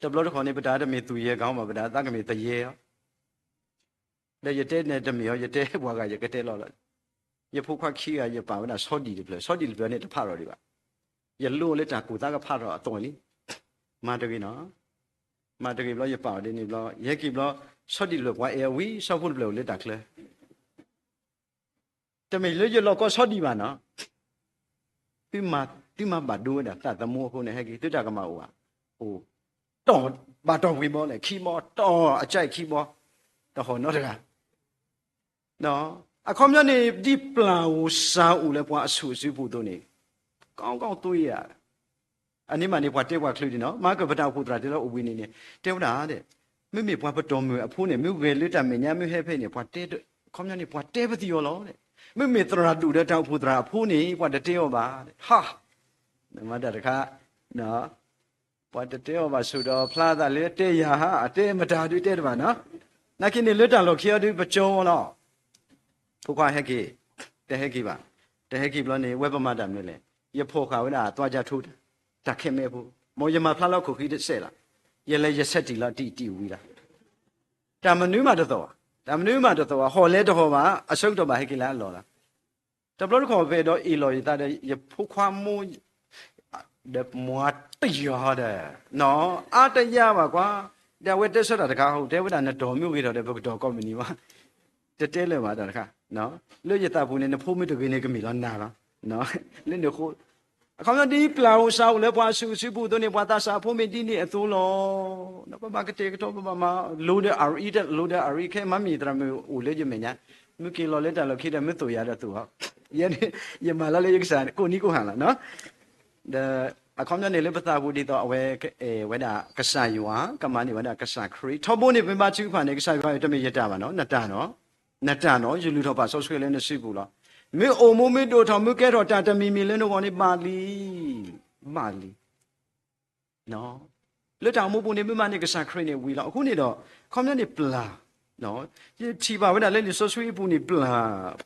တဘျီတခီၣ်န့ၣ် ပတၢ်တမ့ၢ်သူရဲကောင်းဘၣ်, ပတၢ်သးကမ့ၢ်သူရဲအီၤ, ဒီးယတဲန့ၣ်တမ့ၢ်အီၤ ယတဲပှၤဂၤယကတဲလီၤလီၤ. ယဖိခွါခံဂၤ ယပာ်ဝဲဒၣ်ဆီဒံၣ်တဖျၢၣ်, ဆီဒံၣ်တဖျၢၣ်န့ၣ်တဖးထီၣ်ဒံးဘၣ်. ယလိလၢတၢ်ကူၣ်သးကဖးထီၣ်အသီၣ်လံ. မၤတဂ့ၤနီၤ, မၤတဂ့ၤဘျီ ယပာ်အီၤဒ်န့ၣ်ဘျီ ယဟဲက့ၤဘျီ, ဆီဒံၣ်တဖျၢၣ်ပှၤအဲၣ်အဝံၤ ဆီဖိတဖျၢၣ်အိၣ်လၢတၢ်ချၢ တမ့ၢ်လၢယလီၤကီဆီဒံၣ်ဘၣ်နီၤ, သုမၤဘၣ်ဒိဝဲဒၣ်သးသမူအဃိန့ၣ် ဟဲက့ၤ သုတၢ်ကမၣ်အိၣ်ဧါ, အိၣ်, တီၢ်ဘၣ်တီၢ်ဝံၤဘီလဲၣ် ခံဘီ, တီၢ်အကၠဲးခံဘီ, တဟီၣ်နီတဂၤ အခီပညီန့ၣ် ဒ်ပျၢ်ဧိၤစှၤဧိၤလၢပှၤအဆူၣ်အစုပူၤအသိးန့ၣ်, ကောင်းကောင်းသွေးရ, အန့ၣ်မးန့ၣ် ပှၤတဲပှၤချုးဒံးနီၤ, မၤကၢၢ်ပတၢ်အိၣ်ဖှိၣ်သရၣ်တဲလၢအိၣ်ဘှံးန့ၣ်န့ၣ် တဲဝဲဒၣ်ဒီး, မ့မ့ၢ်ပှၤပတီၢ်မုၢ်အဖိန့ၣ် မ့ၢ်ဂဲၤလၢတၢ်မဲာ်ညါမ့ၢ်ဟဲဖဲန့ၣ် ပှၤတဲ, အခီပညီန့ၣ် ပှၤတဲပသံၣ်အီၤလီၤ. မ့မ့ၢ်သရၣ်ဒိၣ်ဒီးတၢ်အိၣ်ဖှိၣ်သရၣ်အဖိန့ၣ် ပှၤတတဲအီၤဘၣ်, ဟး, နမၤတၢ်တခါ ပှၤတတဲအီၤဘၣ်ဆိၣ်ဒီး ဖျါသးလၢတဲယၤဟါ အတဲမတၤဒုးတဲတဘၣ်နီၤ, နာ်က့န့ၣ်လၢတၢ်လီၢ်ခံအီၤဒုး ပကၠီဝဲလီၤ. ဖိခွါဟဲက့ၤ, တဟဲက့ၤဘၣ်, တဟဲက့ၤဘျီန့ၣ် ဝဲပမၤတၢ်မနုၤလဲၣ်, ယဖီၣ်ဃာ်ဝဲဒၣ်သွါကၠါထူ တၢ်ခဲမ့ၢ်ဖိ, မ်ယမၤဖျါလီၤခိၣ်ဃံတစဲးလီၤ, ယလဲၤယဆဲးတံၢ်လီၤတံၢ်တံၢ်ဝံၤလီၤ. တၢ်မနုၤမးတသိးဘၣ်, တၢ်မနုၤမးတသိးဘၣ်, ဟီၣ်လဲတဟီၣ်ဘၣ်, အဆၢကတီၢ်ဘၣ်ဟဲက့ၤလၢအလီၢ်လီၤ. တဘျီတခီၣ်ပအဲၣ်ဒိးအ့ၣ်လိာ်ယသးဒီး ယဖိခွါမိၢ် ဒီးမၤတယီၤဒီး, အါတယါဘၣ်ကွၢ်, ဒီးအဝဲတဲဆၢတၢ်တခါ ဟိတဲဝဲဒၣ်နတီၢ်မ့ၢ်ဂ့ၤထီၣ်ဒီး ပကတီၢ်ကိးမုၢ်နံၤဘၣ်, တတဲလၢၤဘၣ်တၢ်တခါ, လၢယသးပူၤန့ၣ် နဖိမ့ၢ်တဂ့ၤန့ၣ် ကမ့ၢ်လီၤနၤလီၤ, လၢနဃိ, အခီပညီဒ်ပျၢ်ဧိၤစှၤဧိၤလၢပှၤအစုအစုပူၤအသိးန့ၣ် ပှၤသးစၢ်အဖိမ့ၢ်ဒ်န့ၣ်အသိးလီၤ. ပဘၣ်ကတဲာ်ကတီၤ ပဘၣ်မၤလိဒီးအရံ တလိၤဒီးအရံ ခဲမၤမ့ၢ်သရၣ်မုၣ်အိၣ်လၢယမဲာ်ညါ, မုၢ်က့ၤလီၤလၢတၢ်လီၢ်ခံဒီး မုၢ်သိၣ်ယၤဒီးသိၣ်ဟီ, ယဲန့ၣ် ယမၤလီၤလၢယကစၢ်ကိးနံၤကိးဟါလီၤ. ဒီးအခီပညီန့ၣ်လၢပသးပူၤဒ်သိးအဝဲ ဝဲဒၣ်ကစၢ်ယွၤ ကမၤန့ၢ်ဝဲဒၣ်ကစၢ်ခရံာ် ထီဘိန့ၣ် ပမ့ၢ်ဘါထုကဖၣ်န့ၣ် ကစၢ်ယွၤ တမ့ၢ်ယတၢ်ဘၣ်နီၤ, နတၢ်နီၤ, နတၢ်နီၤ, ယလုၢ်ထီၣ်ပာ်စီဆှံလၢနစုပူၤလီၤ. မ့ၢ်အိၣ်မူမ့ၢ်ဒိၣ်ထီၣ် မ့ၢ်ကဲထီၣ်တၢ်တမံၤမံၤလၢနဂီၢ်န့ၣ် ဘၣ်လံ, ဘၣ်လံ. လၢတၢ်အိၣ်မူပူၤန့ၣ် မ့ၢ်မၤန့ၢ်ကစၢ်ခရံာ်န့ၣ်ဝံၤလီၤ. အဃိန့ၣ်ဒီး အခီပညီန့ၣ်ပျၢ်, ယထံၣ်ဘၣ်ဝဲဒၣ်လၢလံာ်စီဆှံအပူၤန့ၣ် ပျၢ်,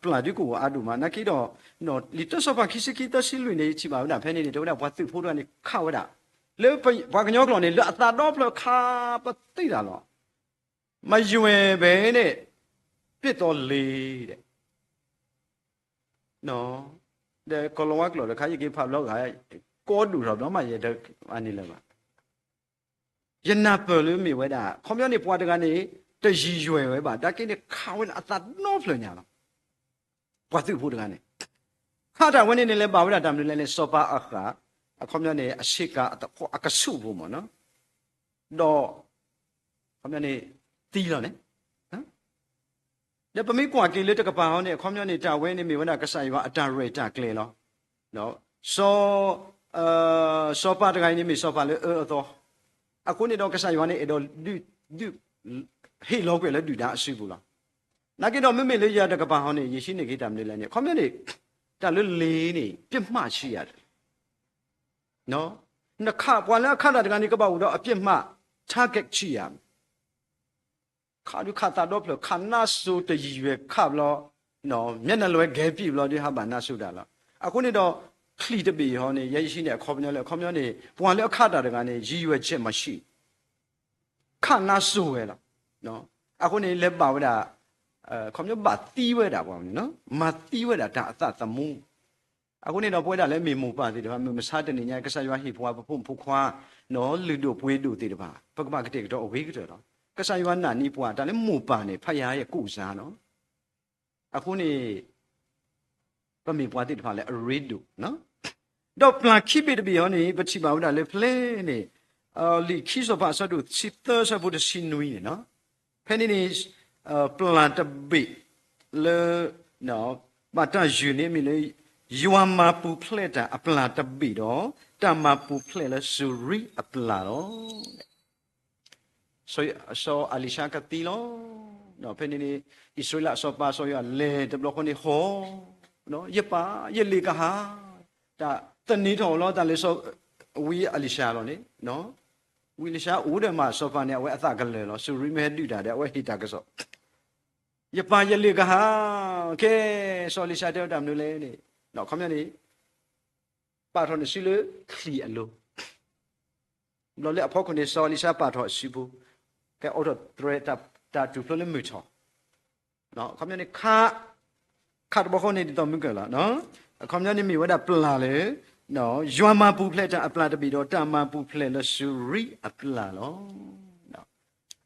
ပျၢ်ဒ်ကအိၣ်အါဒိၣ်မး နာ်က့ဒီး လံာ်တၢ်စီၤပၤခံဆံခံ သၢဆံလွံၢ်န့ၣ် ယထံၣ်ဘၣ်ဝဲဒၣ်ဖဲန့ၣ်န့ၣ် တဲဝဲဒၣ်ပှၤသုးဖိတဂၤန့ၣ် ခးဝဲဒၣ်, လၢပှၤကညီကျိာ်န့ၣ် လၢအသးဒီဖျၢၣ်ခးပသံတၢ်လီၤ. မယွဲၢ်ဘဲန့ၣ် ပျဲၢ်သီလ့ၤဒီး ဒီးကီၤလၤဝါကျိာ်ဒီးခါယက့ၤဖးဘျီဂၤ ကိးဒူၣ်ထီၣ်ဘျီမး ယတန့ၢ်လၢၤဘၣ်. ယနၢ်ပၢၢ်လၢမ့ၢ်ဝဲဒၣ် အခီပညီန့ၣ် ပှၤတဂၤန့ၣ် တယံာ်ယွဲၢ်ဝဲဘၣ် ဒ်က့န့ၣ်ခးဝဲဒၣ်အသးနီဖျၢၣ်ညါလီၤ. ပှၤသုးဖိတဂၤန့ၣ် ခးတၢ်ဝဲန့ၣ်န့ၣ် လဲၤဘၣ်ဝဲဒၣ်တၢ်မနုၤလဲၣ်န့ၣ် စီၤပၤအဃး, အခီပညီန့ၣ် အဆ့ကၤအကဆူၣ်ဖိမ့ၢ်နီၤ, ဒီး အခီပညီန့ၣ် သံလီၤန့ၣ် ဒီးပမ့ၢ်ကွၢ်က့ၤလၢတကပၤဟီန့ၣ် အခီပညီန့ၣ် တၢ်ဝဲန့ၣ်မ့ၢ်ဝဲဒၣ်ကစၢ်ယွၤအတၢ်ရဲၣ်တၢ်ကျဲၤလီၤ. စီၤ, စီၤပၤတဂၤအံၤန့ၣ်မ့ၢ်စီၤပၤလၢအအၢအသီ, အဃိန့ၣ်ဒီးကစၢ်ယွၤန့ၣ်အဲၣ်ဒိးဒုး, ဒုး, ဟ့ၣ်လီၤကွံာ်လၢဒုၣ်ဒါအစုပူၤလီၤ. နာ်က့ဒီးမ့မ့ၢ်လၢယၤတကပၤဟီန့ၣ် ယဟံးန့ၢ်က့ၤတၢ်မနုၤလဲၣ်န့ၣ် အခီပညီန့ၣ် တၢ်လၢလ့ၤန့ၣ် ပျဲၢ်မးဆံးယၤ နခးပှၤလၢအခးတၢ်တဂၤန့ၣ် ကဘၣ်အိၣ်ဒီးအပျဲၢ်မး target ဆံးယၤ, ခးဒုးခးသးဒီဖျၢၣ် ခးနါစိၤတယံာ်ယွဲၢ်ခးဘျီ, မျက်နှာလွှဲခဲပြတ်ဘျီဒီး ဟးဘၣ်နါစိၤတၢ်လီၤ. အဃိန့ၣ်ဒီး ချံၣ်တဘ့ၣ်အံၤဟီန့ၣ် ယဲယဟံးန့ၢ်အခီပညီလၢ အခီပညီန့ၣ် ပှၤလၢအခးတၢ်တဂၤန့ၣ် ရည်ရွယ်ချက်မရှိ ခးနါစိၤဝဲလီၤ. အဃိန့ၣ် လဲၤဘၣ်ဝဲဒၣ်, အခီပညီဘၣ်သံဝဲဒၣ်ပှၤန့ၣ်, မၤသံဝဲဒၣ်တၢ်အသးသမူ. အဃိန့ၣ်ဒီး ပဝဲဒၣ်လၢမ့ၢ်မိၢ်ပၢ်သ့ၣ်တဖၣ် မုၢ်မဆါတနံၤညါ ကစၢ်ယွၤဟ့ၣ်ပှၤပဖိမုၣ်ဖိခွါ လုၢ်ဒိၣ်ပှ့ၤဒိၣ်သ့ၣ်တဖၣ် ပကဘၣ်ကတဲာ်ကတီၤအဂ့ၤကတၢၢ်လီၤ. ကစၢ်ယွၤနာ်န့ၢ်ပှၤ တၢ်လၢမိၢ်ပၢ်န့ၣ် ဖးယၤယကူၣ်စါလီၤ. အဃိန့ၣ် ပမ့ၢ်ပှၤသ့ၣ်တဖၣ်လၢအရ့ဒိၣ်, ဒီးပျၢ်ခံဘ့ၣ်တဘ့ၣ်ဟီန့ၣ် ပထံၣ်ဘၣ်ဝဲဒၣ်လၢဖဲလဲၣ်န့ၣ်, လံာ်ခံစီၤပၤအဆၢဒိၣ်တဆံသၢ အဆၢဖိတဆံနွံန့ၣ်လီၤ. ဖဲန့ၣ်န့ၣ် ပျၢ်တဘ့ၣ်လၢ ဘၣ်တၢ်ယုၢ်န့ၣ်မ့ၢ်လၢ ယွၤမၤပူၤဖျဲးတၢ်အပျၢ်တဘ့ၣ်ဒီး တၢ်မၤပူၤဖျဲးလၢစူၤရံအပျၢ်လီၤ. စီၤအလံၤၡါကသံလီၤ. ဖဲန့ၣ်န့ၣ် အံၣ်စရ့လးအစီၤပၤစီၤယိၤအၤလဲၤတဘျီဃီန့ၣ်ဟီၣ်, ယပၢ်ယလ့ၣ်ကဟၣ်, တၢ်သန့ၤထီၣ်အီၤလီၤ တၢ်လၢ ဝံအလံၤၡါလီၤန့ၣ်, ဝံအလံၤၡါအိၣ်ဒီးမးစီၤပၤန့ၣ် အဝဲအသးကလၢာ်လီၤ စူၤရံမ့ၢ်ဟဲဒုၣ်တၢ်ဒီး အဝဲဟ့ၣ်တၢ်ကစီၣ်, ယပၢ်ယလ့ၣ်ကဟၣ်, ကဲ စီၤအလံၤၡါတဲဝဲတၢ်မနုၤလဲၣ်န့ၣ်, ခီပညီန့ၣ် ပာ်ထီၣ်နစုလၢချံၣ်အလိၤ ဘျီလၢအဖီခိၣ်န့ၣ် စီၤအလံၤၡါပာ်ထီၣ်အစုပူၤ, ကဲအိးထီၣ်တြဲၤ တၢ်တုၤဖျိလၢမုၢ်ထီၣ်, အခီပညီန့ၣ် ခး, ခးတဘျီဃီန့ၣ်ဒ်သိးမုၢ်ကၢၢ်လီၤ. အခီပညီန့ၣ်မ့ၢ်ဝဲဒၣ်ပျၢ်လၢ ယွၤမၤပူၤဖျဲးတၢ်အပျၢ်တဘ့ၣ်ဒီး တၢ်မၤပူၤဖျဲးလၢစူၤရံအပျၢ်လီၤ.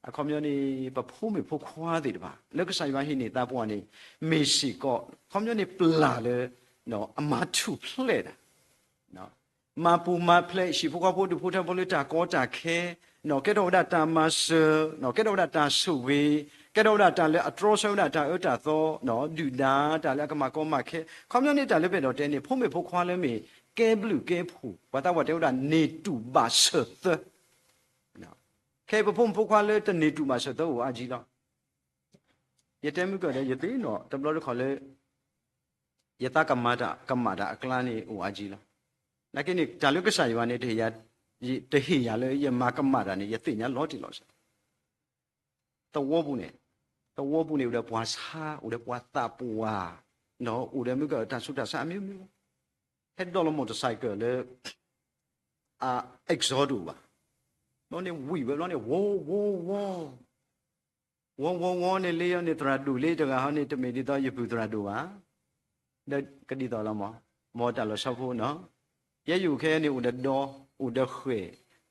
အခီပညီန့ၣ် ပဖိမုၣ်ဖိခွါသ့ၣ်တဖၣ် လၢကစၢ်ယွၤဟ့ၣ်န့ၢ်သးပှၢ်န့ၣ် မ့ၢ်စ့ၢ်ကီး အခီပညီန့ၣ် ပျၢ်လၢ အမၤထူၣ်ဖျဲးတၢ် မၤပူၤမၤဖျဲး ဟံၣ်ဖိဃီဖိဒူၣ်ဖိထၢဖိလၢတၢ်ကီတၢ်ခဲ, ကဲထီၣ်ဝဲဒၣ်တၢ်မၤစၢၤ, ကဲထီၣ်ဝဲဒၣ်တၢ်ဆိၣ်ဂ့ၤ, ကဲထီၣ်ဝဲဒၣ်တၢ်လၢအတြီဆၢဝဲဒၣ်တၢ်အၢတၢ်သီ, ဒုၣ်ဒါတၢ်လၢအကမၤကီမၤခဲ, အခီပညီန့ၣ် တၢ်လၢပအဲၣ်ဒိးတဲန့ၣ် ဖိမုၣ်ဖိခွါလၢမ့ၢ်ကဲဘျုးကဲဖှိၣ် ပှၤသးပှၢ်တဲဝဲဒၣ်န့ၢ်တူၢ်ဘၣ်စၢၤသၢ ခဲအံၤပဖိမုၣ်ဖိခွါလၢတန့ၢ်တူၢ်ဘၣ်စၢၤသၢအိၣ်အါကံလီၤ. ယတဲမုၢ်ကၢၢ်ဒီးယသ့ၣ်နီၣ်တဘျီတခီၣ်လၢ ယသးကမၤတၢ်ကမၣ်တၢ်အကျါန့ၣ်အိၣ်အါကံလီၤ. နာ်က့န့ၣ် တၢ်လၢကစၢ်ယွၤန့ၣ် တဟ့ၣ်ယၤလၢယမၤကမၣ်တၢ်န့ၣ် ယသ့ၣ်ညါလီၤတံၢ်လီၤဆဲး သဝီပူၤန့ၣ်, သဝီပူၤန့ၣ် အိၣ်ဒီးပှၤဆါ, အိၣ်ဒီးပှၤသးပှၢ်, အိၣ်ဒီးမုၢ်ကၢၢ်တၢ်ဆူးတၢ်ဆါအမျိုးမျိုး, ဟဲဒိးလီၤ motorcycle လၢ အ exhaust တအိၣ်ဘၣ်, ဘျီန့ၣ်ဝံၣ်ဝဲဘျီန့ၣ် ဝီဝီဝီ, ဝီဝီဝီန့ၣ် လၢယၤန့ၣ် သရၣ်ဒိၣ်လၢတဂၤဟီန့ၣ် တမ့ၢ်ဒ်သိးယပုၢ်သရၣ်ဒိၣ်ဘၣ်, ဒီးကဒ်သိးလီၤမး, မ်တၢ်လီၤဆီဖိနီၤ, ယဲယအိၣ်ခဲအံၤန့ၣ် အိၣ်ဒီးဒီ, အိၣ်ဒီးဃဲၣ်,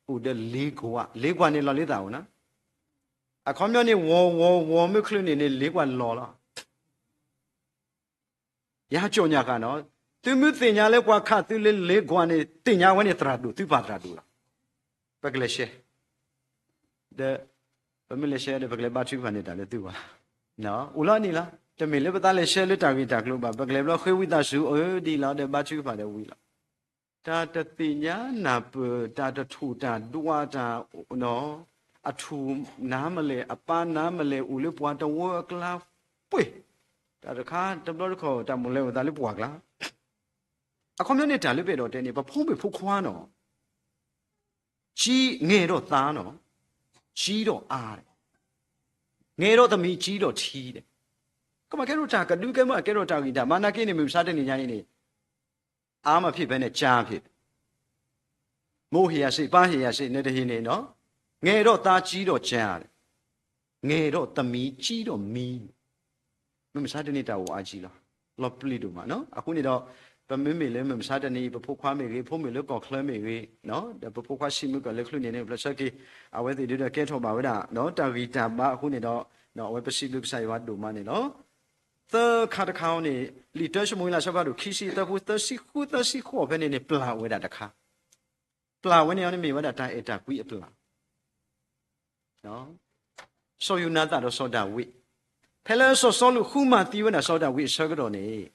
အိၣ်ဒီးလ့ကွၢ်, လ့ကွၢ်န့ၣ်လီၤလၢသးအိၣ်နီၤ, အခီပညီန့ၣ် ဝီဝီဝီမ့ၢ်ချုးန့ၣ်န့ၣ် လ့ကွၢ်လီၤလီၤ. ယဟးကၠီၣ်ညါဃာ်နီၤ, သုမ့ၢ်သ့ၣ်ညါလၢပှၤခးသုလၢလ့ကွၢ်န့ၣ် သ့ၣ်ညါဝဲန့ၣ်သရၣ်ဒိၣ်, သုပာ်သရၣ်ဒိၣ်လီၤ. ပကလဲၤရှဲ, ဒီး ပမ့ၢ်လဲၤရှဲဒီး ပကလဲၤဘါထုကဖၣ်န့ၢ်တၢ်လၢသုဂီၢ်, အိၣ်လီၤန့ၣ်လီၤ. တမ့ၢ်လၢပသးလဲၤရှဲလၢတၢ်ဂ့ၢ်တၢ်ကျိၤဘၣ်, ပကလဲၤဘျီဃ့ဝံသးစူၤအၢဒ်လီၤဒီး ဘါထုကဖၣ်ဒီးဝံၤလီၤ. တၢ်တသ့ၣ်ညါနၢ်ပၢၢ်, တၢ်တထူၣ်တၢ်ဒွးတၢ်, အထူၣ်နါမလဲၣ်, အပၢ်နါမလဲၣ်, အိၣ်လၢပှၤတဝၢအကျါပှ့ၤ, တၢ်တခါတဘျီတခီၣ် တၢ်မၤလဲၤအိၣ်သးလၢပှၢ်ကျါ, အခီပညီန့ၣ် တၢ်လၢပအဲၣ်ဒိးတဲန့ၣ် ပဖိမုၣ်ဖိခွါနီၤ, ကံ, ငဲၤဒီးသါနီၤ, ကံဒီးအါ, ငဲၤဒီးသမံး ကံဒီးထံဒီး, ကဘၣ်ကဲထီၣ်တၢ်ကဒုကဲမုၢ် အကဲထီၣ်တၢ်ဂံၢ်တၢ်ဘါနာ်က့န့ၣ် မုၢ်မဆါတနံၤညါအံၤန့ၣ် အါမးဖံးဖဲန့ၣ် ကါဖံး, မိၢ်ဟ့ၣ်ယၤစ့ၢ် ပၢ်ဟ့ၣ်ယၤစ့ၢ် နတဟ့ၣ်န့ၣ်နီၤ, ငဲၤဒီးသါ ကံဒီးကါ, ငဲၤဒီးသမံး ကံဒီးမံ, မုၢ်မဆါတနံၤတၢ်အိၣ်အါကံလီၤ, လီၤပျံၤဒိၣ်မးနီၤ. အဃိန့ၣ်ဒီး ပမ့မ့ၢ်လၢမုၢ်မဆါတနံၤအံၤ ပဖိခွါမ့ၢ်ဂ့ၤ, ဖိမုၣ်လၢကီၢ်ချၢမ့ၢ်ဂ့ၤ, ဒီးပဖိခွါဆံးမုၢ်ကီၢ်လၢချုးန့ၣ်န့ၣ် ပျၢၢ်ဆၢက့ၤ အဝဲသ့ၣ်ဒုးဒီးကဲထီၣ်ဘၣ်ဝဲဒၣ် တၢ်ဂံၢ်တၢ်ဘါအဃိန့ၣ်ဒီး အဝဲပစံးဘျုးကစၢ်ယွၤဒိၣ်မးန့ၣ်လီၤ. သၢခါတခါအံၤန့ၣ် လံာ်တၢၡမူၤအ့လး အဆၢဖးဒိၣ်ခံဆံသၢ ဖိသၢဆံဃု သၢဆံဃိးဖဲန့ၣ်န့ၣ် ပျၢ်ဝဲဒၣ်တခါ, ပျၢ်ဝဲန့ၣ်န့ၣ်မ့ၢ်ဝဲဒၣ်တၢ်အဲၣ်တၢ်ကွံအပျၢ် စီၤယိၤနၤသၣ်ဒီးစီၤဒၤဝံး, ဖဲလၢစီၤစီလူးဃုမၤသံဝဲဒၣ်စီၤဒၤဝံးအဆၢကတီၢ်န့ၣ်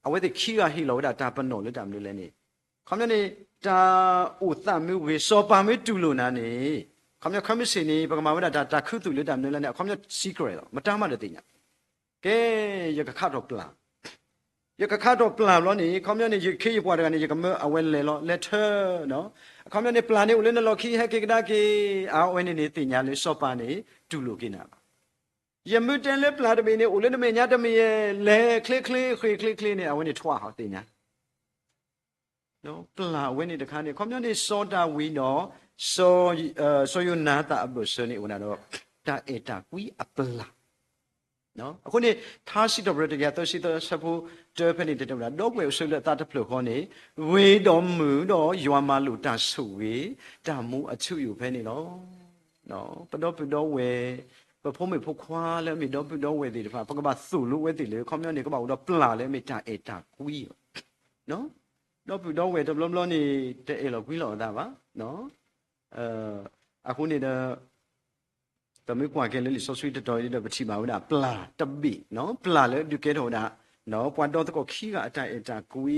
အဝဲသ့ၣ်ခံဂၤဟ့ၣ်လီၤဝဲဒၣ်တၢ်ပနီၣ်လၢတၢ်မနုၤလဲၣ်န့ၣ်, ခီပညီန့ၣ် တၢ်အိၣ်သးမ့ၢ်ဂ့ၤ စီၤပၤမ့ၢ်တူၢ်လိာ်နၤန့ၣ်, ခီပညီခဲမုၢ်ဆ့ၣ်န့ၣ် ပကမၤဝဲဒၣ်တၢ် တၢ်ခူသူၣ်လၢတၢ်မနုၤလဲၣ်န့ၣ် အခီပညီ secret လီၤ, မတၤမးတသ့ၣ်ညါ. ကဲ, ယကခးထီၣ်ပျၢ် ယကခးထီၣ်ပျၢ်ဘျီန့ၣ် ခီပညီန့ၣ် ယခ့ယပှၤတဂၤန့ၣ် ယကမၢအဝဲလဲၤလီၤ လဲၤထၢ, အခီပညီန့ၣ် ပျၢ်န့ၣ်အိၣ်လၢနလီၢ်ခံ ဟဲက့ၤကဒါက့ၤ, အဝဲန့ၣ်န့ၣ်သ့ၣ်ညါလၢစီၤပၤန့ၣ် တူၢ်လိာ်က့ၤနၤလီၤ. ယမ့ၢ်တဲလၢပျၢ်တဘ့ၣ်န့ၣ် အိၣ်လၢနမဲာ်ညါတမံၤယဲၢ် လဲၤချ့ချ့ဃ့ချ့ချ့န့ၣ် အဝဲန့ၣ်ထွးဟီၣ်သ့ၣ်ညါ ပျၢ်ဝဲန့ၣ်တခါန့ၣ် ခီပညီန့ၣ် စီၤဒၤဝံးဒီး စီၤယိၤနၤသၣ်အဘၢၣ်စၢၤန့ၣ် အိၣ်ဝဲဒၣ်ဒီး တၢ်အဲၣ်တၢ်ကွံအပျၢ်. အဃိန့ၣ် ထါစံးထီၣ်ပတြၢၤ တကယၤသၢဆံသၢ အဆၢဖိတၢ ဖဲန့ၣ်တဲဝဲဒၣ် ဒီပုၢ်ဝဲၢ်အိၣ်ဆိးလၢအသးတဖျၢၣ်ဃီန့ၣ် ဂ့ၤဒီးမုာ်ဒီးယွၤမၤလိာ်တၢ်ဆိၣ်ဂ့ၤ တၢ်မူအထူအယိာ်ဖဲန့ၣ်လီၤ. ပဒီပုၢ်ဒီဝဲၢ်, ပဖိမုၣ်ဖိခွါလၢအမ့ၢ်ဒီပုၢ်ဒီဝဲၢ်သ့ၣ်တဖၣ် ပကဘၣ်သိၣ်လိဝဲသ့ၣ်လၢ ခီပညီန့ၣ် ကဘၣ်အိၣ်ဒီးပျၢ်လၢအမ့ၢ်တၢ်အဲၣ်တၢ်ကွံလီၤ. ဒီပုၢ်ဒီဝဲၢ်တဘျီဘျီန့ၣ် တအဲၣ်လီၤကွံလီၤအသးဘၣ်. အဃိန့ၣ်ဒီး ပမ့ၢ်ကွၢ်က့ၤလၢလံာ်စီဆှံတတီၤအံၤဒီး ပထံၣ်ဘၣ်ဝဲဒၣ်ပျၢ်တဘ့ၣ်, ပျၢ်လၢဒုးကဲထီၣ်ဝဲဒၣ် ပှၤဒီသကိးခံဂၤအတၢ်အဲၣ်တၢ်ကွံ,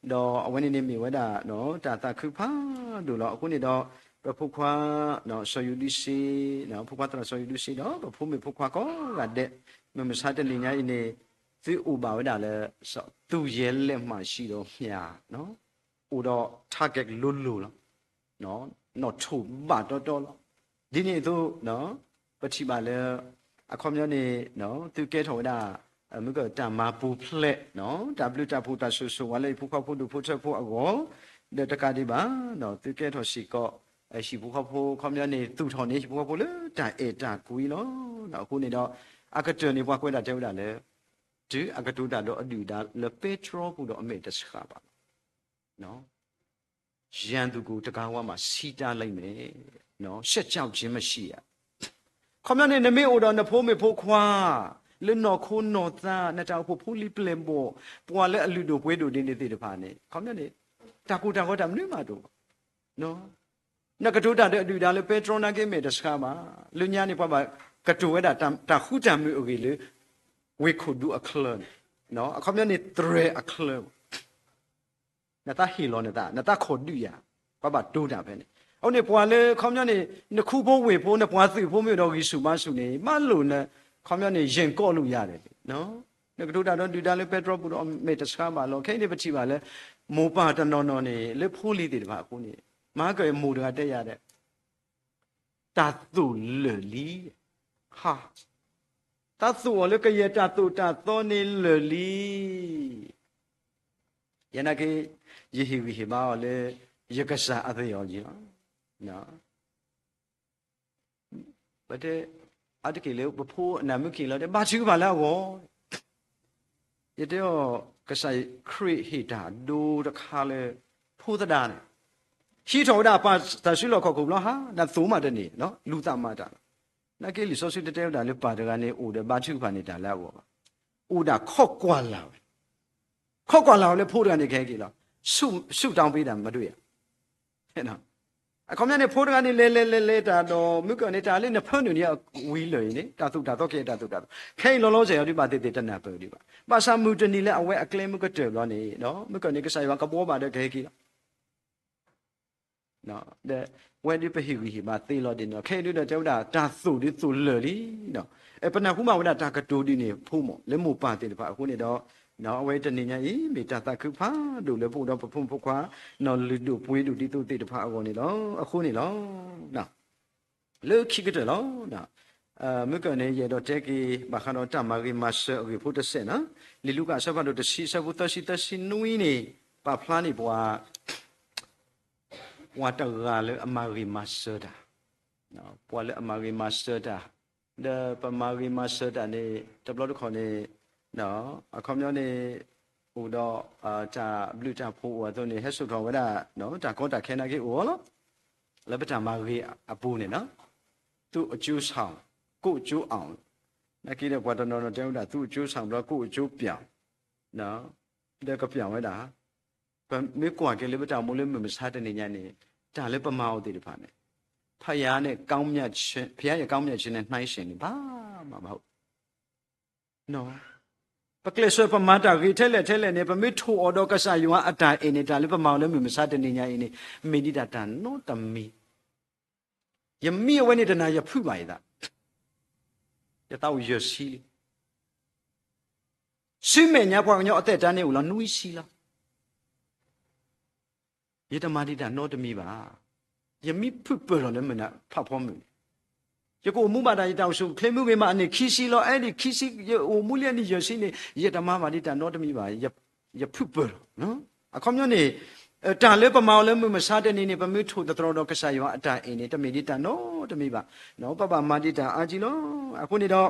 ဒီးအဝဲန့ၣ်န့ၣ်မ့ၢ်ဝဲဒၣ် တၢ်သးခုဖးဒိၣ်လီၤ. အဃိန့ၣ်ဒီး ပဖိခွါ စီၤယူဒုစ့, ဖိခွါသရၣ်စီၤယူဒုစ့ဒီး ပဖိမုၣ်ဖိခွါကိးဂၤဒဲး မုၢ်မဆါတနံၤညါအံၤန့ၣ် သုအိၣ်ဘၣ်ဝဲဒၣ်လၢ သူၣ်ယဲၢ်လဲးမးရှံဒီးမျး အိၣ်ဒီး target လိၤလိၤလီၤ. နီၣ်ထိၣ်ဘၣ်တီတီလီၤ. ဒ်န့ၣ်အသိး ပထံၣ်ဘၣ်လၢ အခီပညီန့ၣ် သုကဲထီၣ်ဝဲဒၣ် မ့ၢ်ကတၢ်မၤပူၤဖျဲး တၢ်ဘျုးတၢ်ဖှိၣ်တၢ်ဆိၣ်ဂ့ၤဆိၣ်ဝါလၢဟံၣ်ဖိဃီဖိဒူၣ်ဖိထၢဖိအဂီၢ် ဒီးတကးဒံးဘၣ် သုကဲထီၣ်စ့ၢ်ကီး ဟံၣ်ဖိဃီဖိ အခီပညီန့ၣ် သူၣ်ထီၣ်န့ၢ်ဟံၣ်ဖိဃီဖိလၢတၢ်အဲၣ်တၢ်ကွံလီၤ. အဃိန့ၣ်ဒီး အကတၢၢ်န့ၣ် ပှၤကွဲးဒၣ်တဲဝဲဒၣ်လၢ တုၤအကတိၤတၢ်ဒီးအဒုၣ်အဒါလၢပဲတြီပူၤဒီးအမဲာ်တဆှးဘၣ်လီၤ. ရန်သူကို တံခါးဝမှာ ဆီးတားလိုက်မယ်, ရှက်ကြောက်ခြင်းမရှိရ. ခီပညီန့ၣ် နမ့ၢ်အိၣ်ဒီးနဖိမုၣ်ဖိခွါ လၢနီၢ်ခိနီၢ်သး နတၢ်အိၣ်ဖှိၣ်ဖိလံၤပျဲၢ်ဘီၣ် ပှၤလၢအလုၢ်ဒိၣ်ပှ့ၤဒိၣ်ဒ်န့ၣ်သ့ၣ်တဖၣ်န့ၣ် ခီပညီန့ၣ် တၢ်ကိၢ်တၢ်ဂီၤတၢ်မနုၤမးတအိၣ်ဘၣ်. နကတိၤတၢ်ဒီးအဒုၣ်ဒါလၢပဲတြီနာ်က့ မဲာ်တဆှးဘၣ်. လၢညါန့ၣ် ပှၤဘၣ်ကတိၤဝဲဒၣ်တၢ်ဃူတၢ်မုာ်အဂ့ၢ်လၢ ဝ့ၢ်ခိၣ်ဒူအချၢန့ၣ် အခီပညီန့ၣ် သရဲအချၢဘၣ်. နသးဟ့ၣ်လီၤနသး နသးခိၣ်ဒုးယၤ ပှၤဘၣ်တိၤတၢ်ဖဲန့ၣ် အဃိန့ၣ် ပှၤလၢခီပညီန့ၣ် နခူဖိဝ့ၢ်ဖိ နပှၤသုးဖိမ့ၢ်အိၣ်ဒီးဂံၢ်ဆူၣ်ဘါဆူၣ်န့ၣ် မၤလိာ်န ခီပညီန့ၣ် ယဲၢ်ကီၢ်လူၤယၤဒီး နကတိၤတၢ်ဒီးဒုၣ်ဒါလၢပဲတြီပူၤဒီးမဲာ်တဆှးဘၣ်လီၤ. ခဲအံၤန့ၣ် ပထံၣ်ဘၣ်လၢ မိၢ်ပၢ်တနီၤနီၤန့ၣ် လၢဖိလံၤသ့ၣ်တဖၣ်အဃိန့ၣ် မၤက့ၤမိၢ်တဂၤတဲယၤဒီး တၢ်သိၣ်လၢာ်လံ. ဟါ, တၢ်သိၣ်အီၤလၢကယဲၢ်တၢ်သိၣ်တၢ်သီန့ၣ်လၢာ်လံ. ယနာ်က့ ယဟ့ၣ်ဂံၢ်ဟ့ၣ်ဘါအီၤလၢ ယကစၢ်အသယီၤယံၤလီၤ. ပတဲ အါတက့ၢ်လၢပဖိအနၢ်မုၢ်က့ၤလီၤ တဲဘါထုကဖၣ်လၢအဂီၢ် ယတဲအီၤ ကစၢ်ခရံာ်ဟ့ၣ်တၢ်ဒိတခါလၢ ဖိသဒါန့ၣ် ဟံးထီၣ်ဝဲဒၣ်ပၢ်တၢ်စုလီၢ်ခီၣ်ခိၣ်ဘျီဟါ နသိၣ်မးတန့ၢ် လူၤသးမၤတၢ်လီၤ. နာ်က့လံာ်စီဆှံတတဲဝဲဒၣ်လၢပၢ်တဂၤန့ၣ် အိၣ်ဒီးဘါထုကဖၣ်န့ၢ်တၢ်လၢအဂီၢ်ဘၣ်. အိၣ်ဒၣ်ခီၣ်ကွၢ်လၢ်ဝဲ ခိးကွၢ်လၢ်အီၤလၢဖိတဂၤန့ၣ်ကဟဲက့ၤလီၤ. ဆူၣ်တၢ်ပ့ၤတၢ်မ့ၢ်တဒုဧါ. အခီပညီန့ၣ် ဖိတဂၤန့ၣ် လဲၤလဲၤလဲၤလဲၤတၢ်ဒီး မုၢ်ကၢၢ်န့ၣ် တၢ်လၢနဖၢနုာ်န့ၣ်အဝံၤလၢာ်အံၤန့ၣ် တၢ်သိၣ်တၢ်သီကဲတၢ်သိၣ်တၢ်သီ ခဲအံၤလီၤလီၤဆဲးအီၤဒုး ဘၣ်သ့ၣ်သ့ၣ်တနၢ်ပၢၢ်ဒံးဘၣ်. ဘၣ်ဆၣ်မုၢ်တနံၤလၢအဝဲအကျဲမုၢ်ကတၢၢ်ဘျီန့ၣ် မုၢ်ကၢၢ်န့ၣ် ကစၢ်ယွၤကဘှီဘၣ်ဒီးကဟဲက့ၤလီၤ. ဒီးဝဲဒုးပဟ့ၣ်ဂံၢ်ဟ့ၣ်ဘါသ့လီၤဒ်န့ၣ်လီၤ. ခဲအံၤဒုးဒီးတဲဝဲဒၣ် တၢ်သိၣ်ဒုးသိၣ်လၢာ်လံ. ပနၢ်ဟူမးဝဲဒၣ်တၢ်ကတိၤဒ်န့ၣ် ဖိမး လၢမိၢ်ပၢ်သ့ၣ်တဖၣ်အဃိန့ၣ်ဒီး အဝဲတနံၤညါအံၤ မ့ၢ်တၢ်သးခုဖးဒိၣ်လၢပအိၣ်ဒီးပဖိမုၣ်ဖိခွါ နီၢ်လုၢ်ဒိၣ်ပှ့ၤဒိၣ်ဒ်သိးသ့ၣ်တဖၣ်အဂီၢ်န့ၣ်လီၤ. အဃိန့ၣ်လီၤ. လၢခံကတၢၢ်လီၤ. မုၢ်ကၢၢ်န့ၣ် ယအဲၣ်ဒိးတဲက့ၤ ဘၣ်ဃးဒီးတၢ်မၤဂ့ၤမၤစၢၤအဂ့ၢ်ဖိတစဲးန့ၣ်, လံာ်လူၤကၣ်အဆၢဖးဒိၣ်တဆံ အဆၢဖိသၢဆံသၢဆံနွံန့ၣ် ပာ်ဖျါန့ၢ်ပှၤ ပှၤတဂၤလၢအမၤဂ့ၤမၤစၢၤတၢ်, ပှၤလၢအမၤဂ့ၤမၤစၢၤတၢ်, ဒီးပမၤဂ့ၤမၤစၢၤတၢ်န့ၣ် တဘျီတခီၣ်န့ၣ် အခီပညီန့ၣ် အိၣ်ဒီး တၢ်ဘျုးတၢ်ဖှိၣ်အိၣ်အသိးန့ၣ် ဟဲစိာ်ထီၣ်ဝဲဒၣ် တၢ်ကီတၢ်ခဲနာ်က့အိၣ်လီၤ. လၢပတၢ်မၤဂ့ၤအပူၤန့ၣ် သူ့အကျိုးဆောင် ကိုယ့်အကျိုးအောင် နာ်က့ဒီးပှၤတနီၤနီၤတဲဝဲဒၣ် သူ့အကျိုးဆောင် ဘျီ ကိုယ့်အကျိုးပျောက် ဒီးကပျောက်ဝဲဒၣ် ပမ့ၢ်ကွၢ်က့ၤလၢပတၢ်အိၣ်မူလၢမုၢ်မဆါတနံၤညါန့ၣ် တၢ်လၢပမၤအီၤသ့ၣ်တဖၣ်န့ၣ် ဘုရားရဲ့ကောင်းမြတ်ခြင်းနဲ့ နှိုင်းယှဉ်ရင် ဘာမှမဟုတ် ပကျဲးစၢးပမၤတၢ်ဂ့ၤထဲလဲၣ်ထဲလဲၣ်န့ၣ် ပမ့ၢ်ထိၣ်အီၤဒီးကစၢ်ယွၤအတၢ်အဲၣ်န့ၣ် တၢ်လၢပမၤအီၤလၢမုၢ်မဆါတနံၤညါအံၤန့ၣ် မ့ၢ်ဒ်တၢ်တၢ်နီတမံၤ ယမံအဝဲန့ၣ်တနၤ ယဖုးဘၣ်ယသး, ယသးအိၣ်ယဲၢ်ဆံလံ. ဆူမဲာ်ညါပှၤကညီအသက်တာန့ၣ်အိၣ်လီၤနွံဆံလီၤ. ယတမၤဒံးတၢ်နီတမံၤဘၣ်. ယမံဖုးပၢၢ်လီၤလၢမုၢ်နၤဖးဖီမုၢ်န့ၣ်, ယကအိၣ်မူဘၣ်တၢ် ယတၢ်အိၣ်ဆူၣ်အိၣ်ချ့မုၢ်ဂ့ၤမး အနံၣ်ခံဆံလီၤ. အဲၣ်ဒိးခံဆံ ယအိၣ်မူလံအနံၣ်ယဲၢ်ဆံန့ၣ် ယတမၤဘၣ်ဒံးတၢ်နီတမံၤဘၣ်. ယဖုးပၢၢ်လီၤ. အခီပညီန့ၣ် တၢ်လၢပမၤအီၤလၢမုၢ်မဆါတနံၤန့ၣ် ပမ့ၢ်ထိၣ်သတြီၤဒီးကစၢ်ယွၤအတၢ်အဲၣ်န့ၣ် တမ့ၢ်ဒံးတၢ်နီတမံၤဘၣ်. ပဘၣ်မၤဒံးတၢ်အါကံလီၤ. အဃိန့ၣ်ဒီး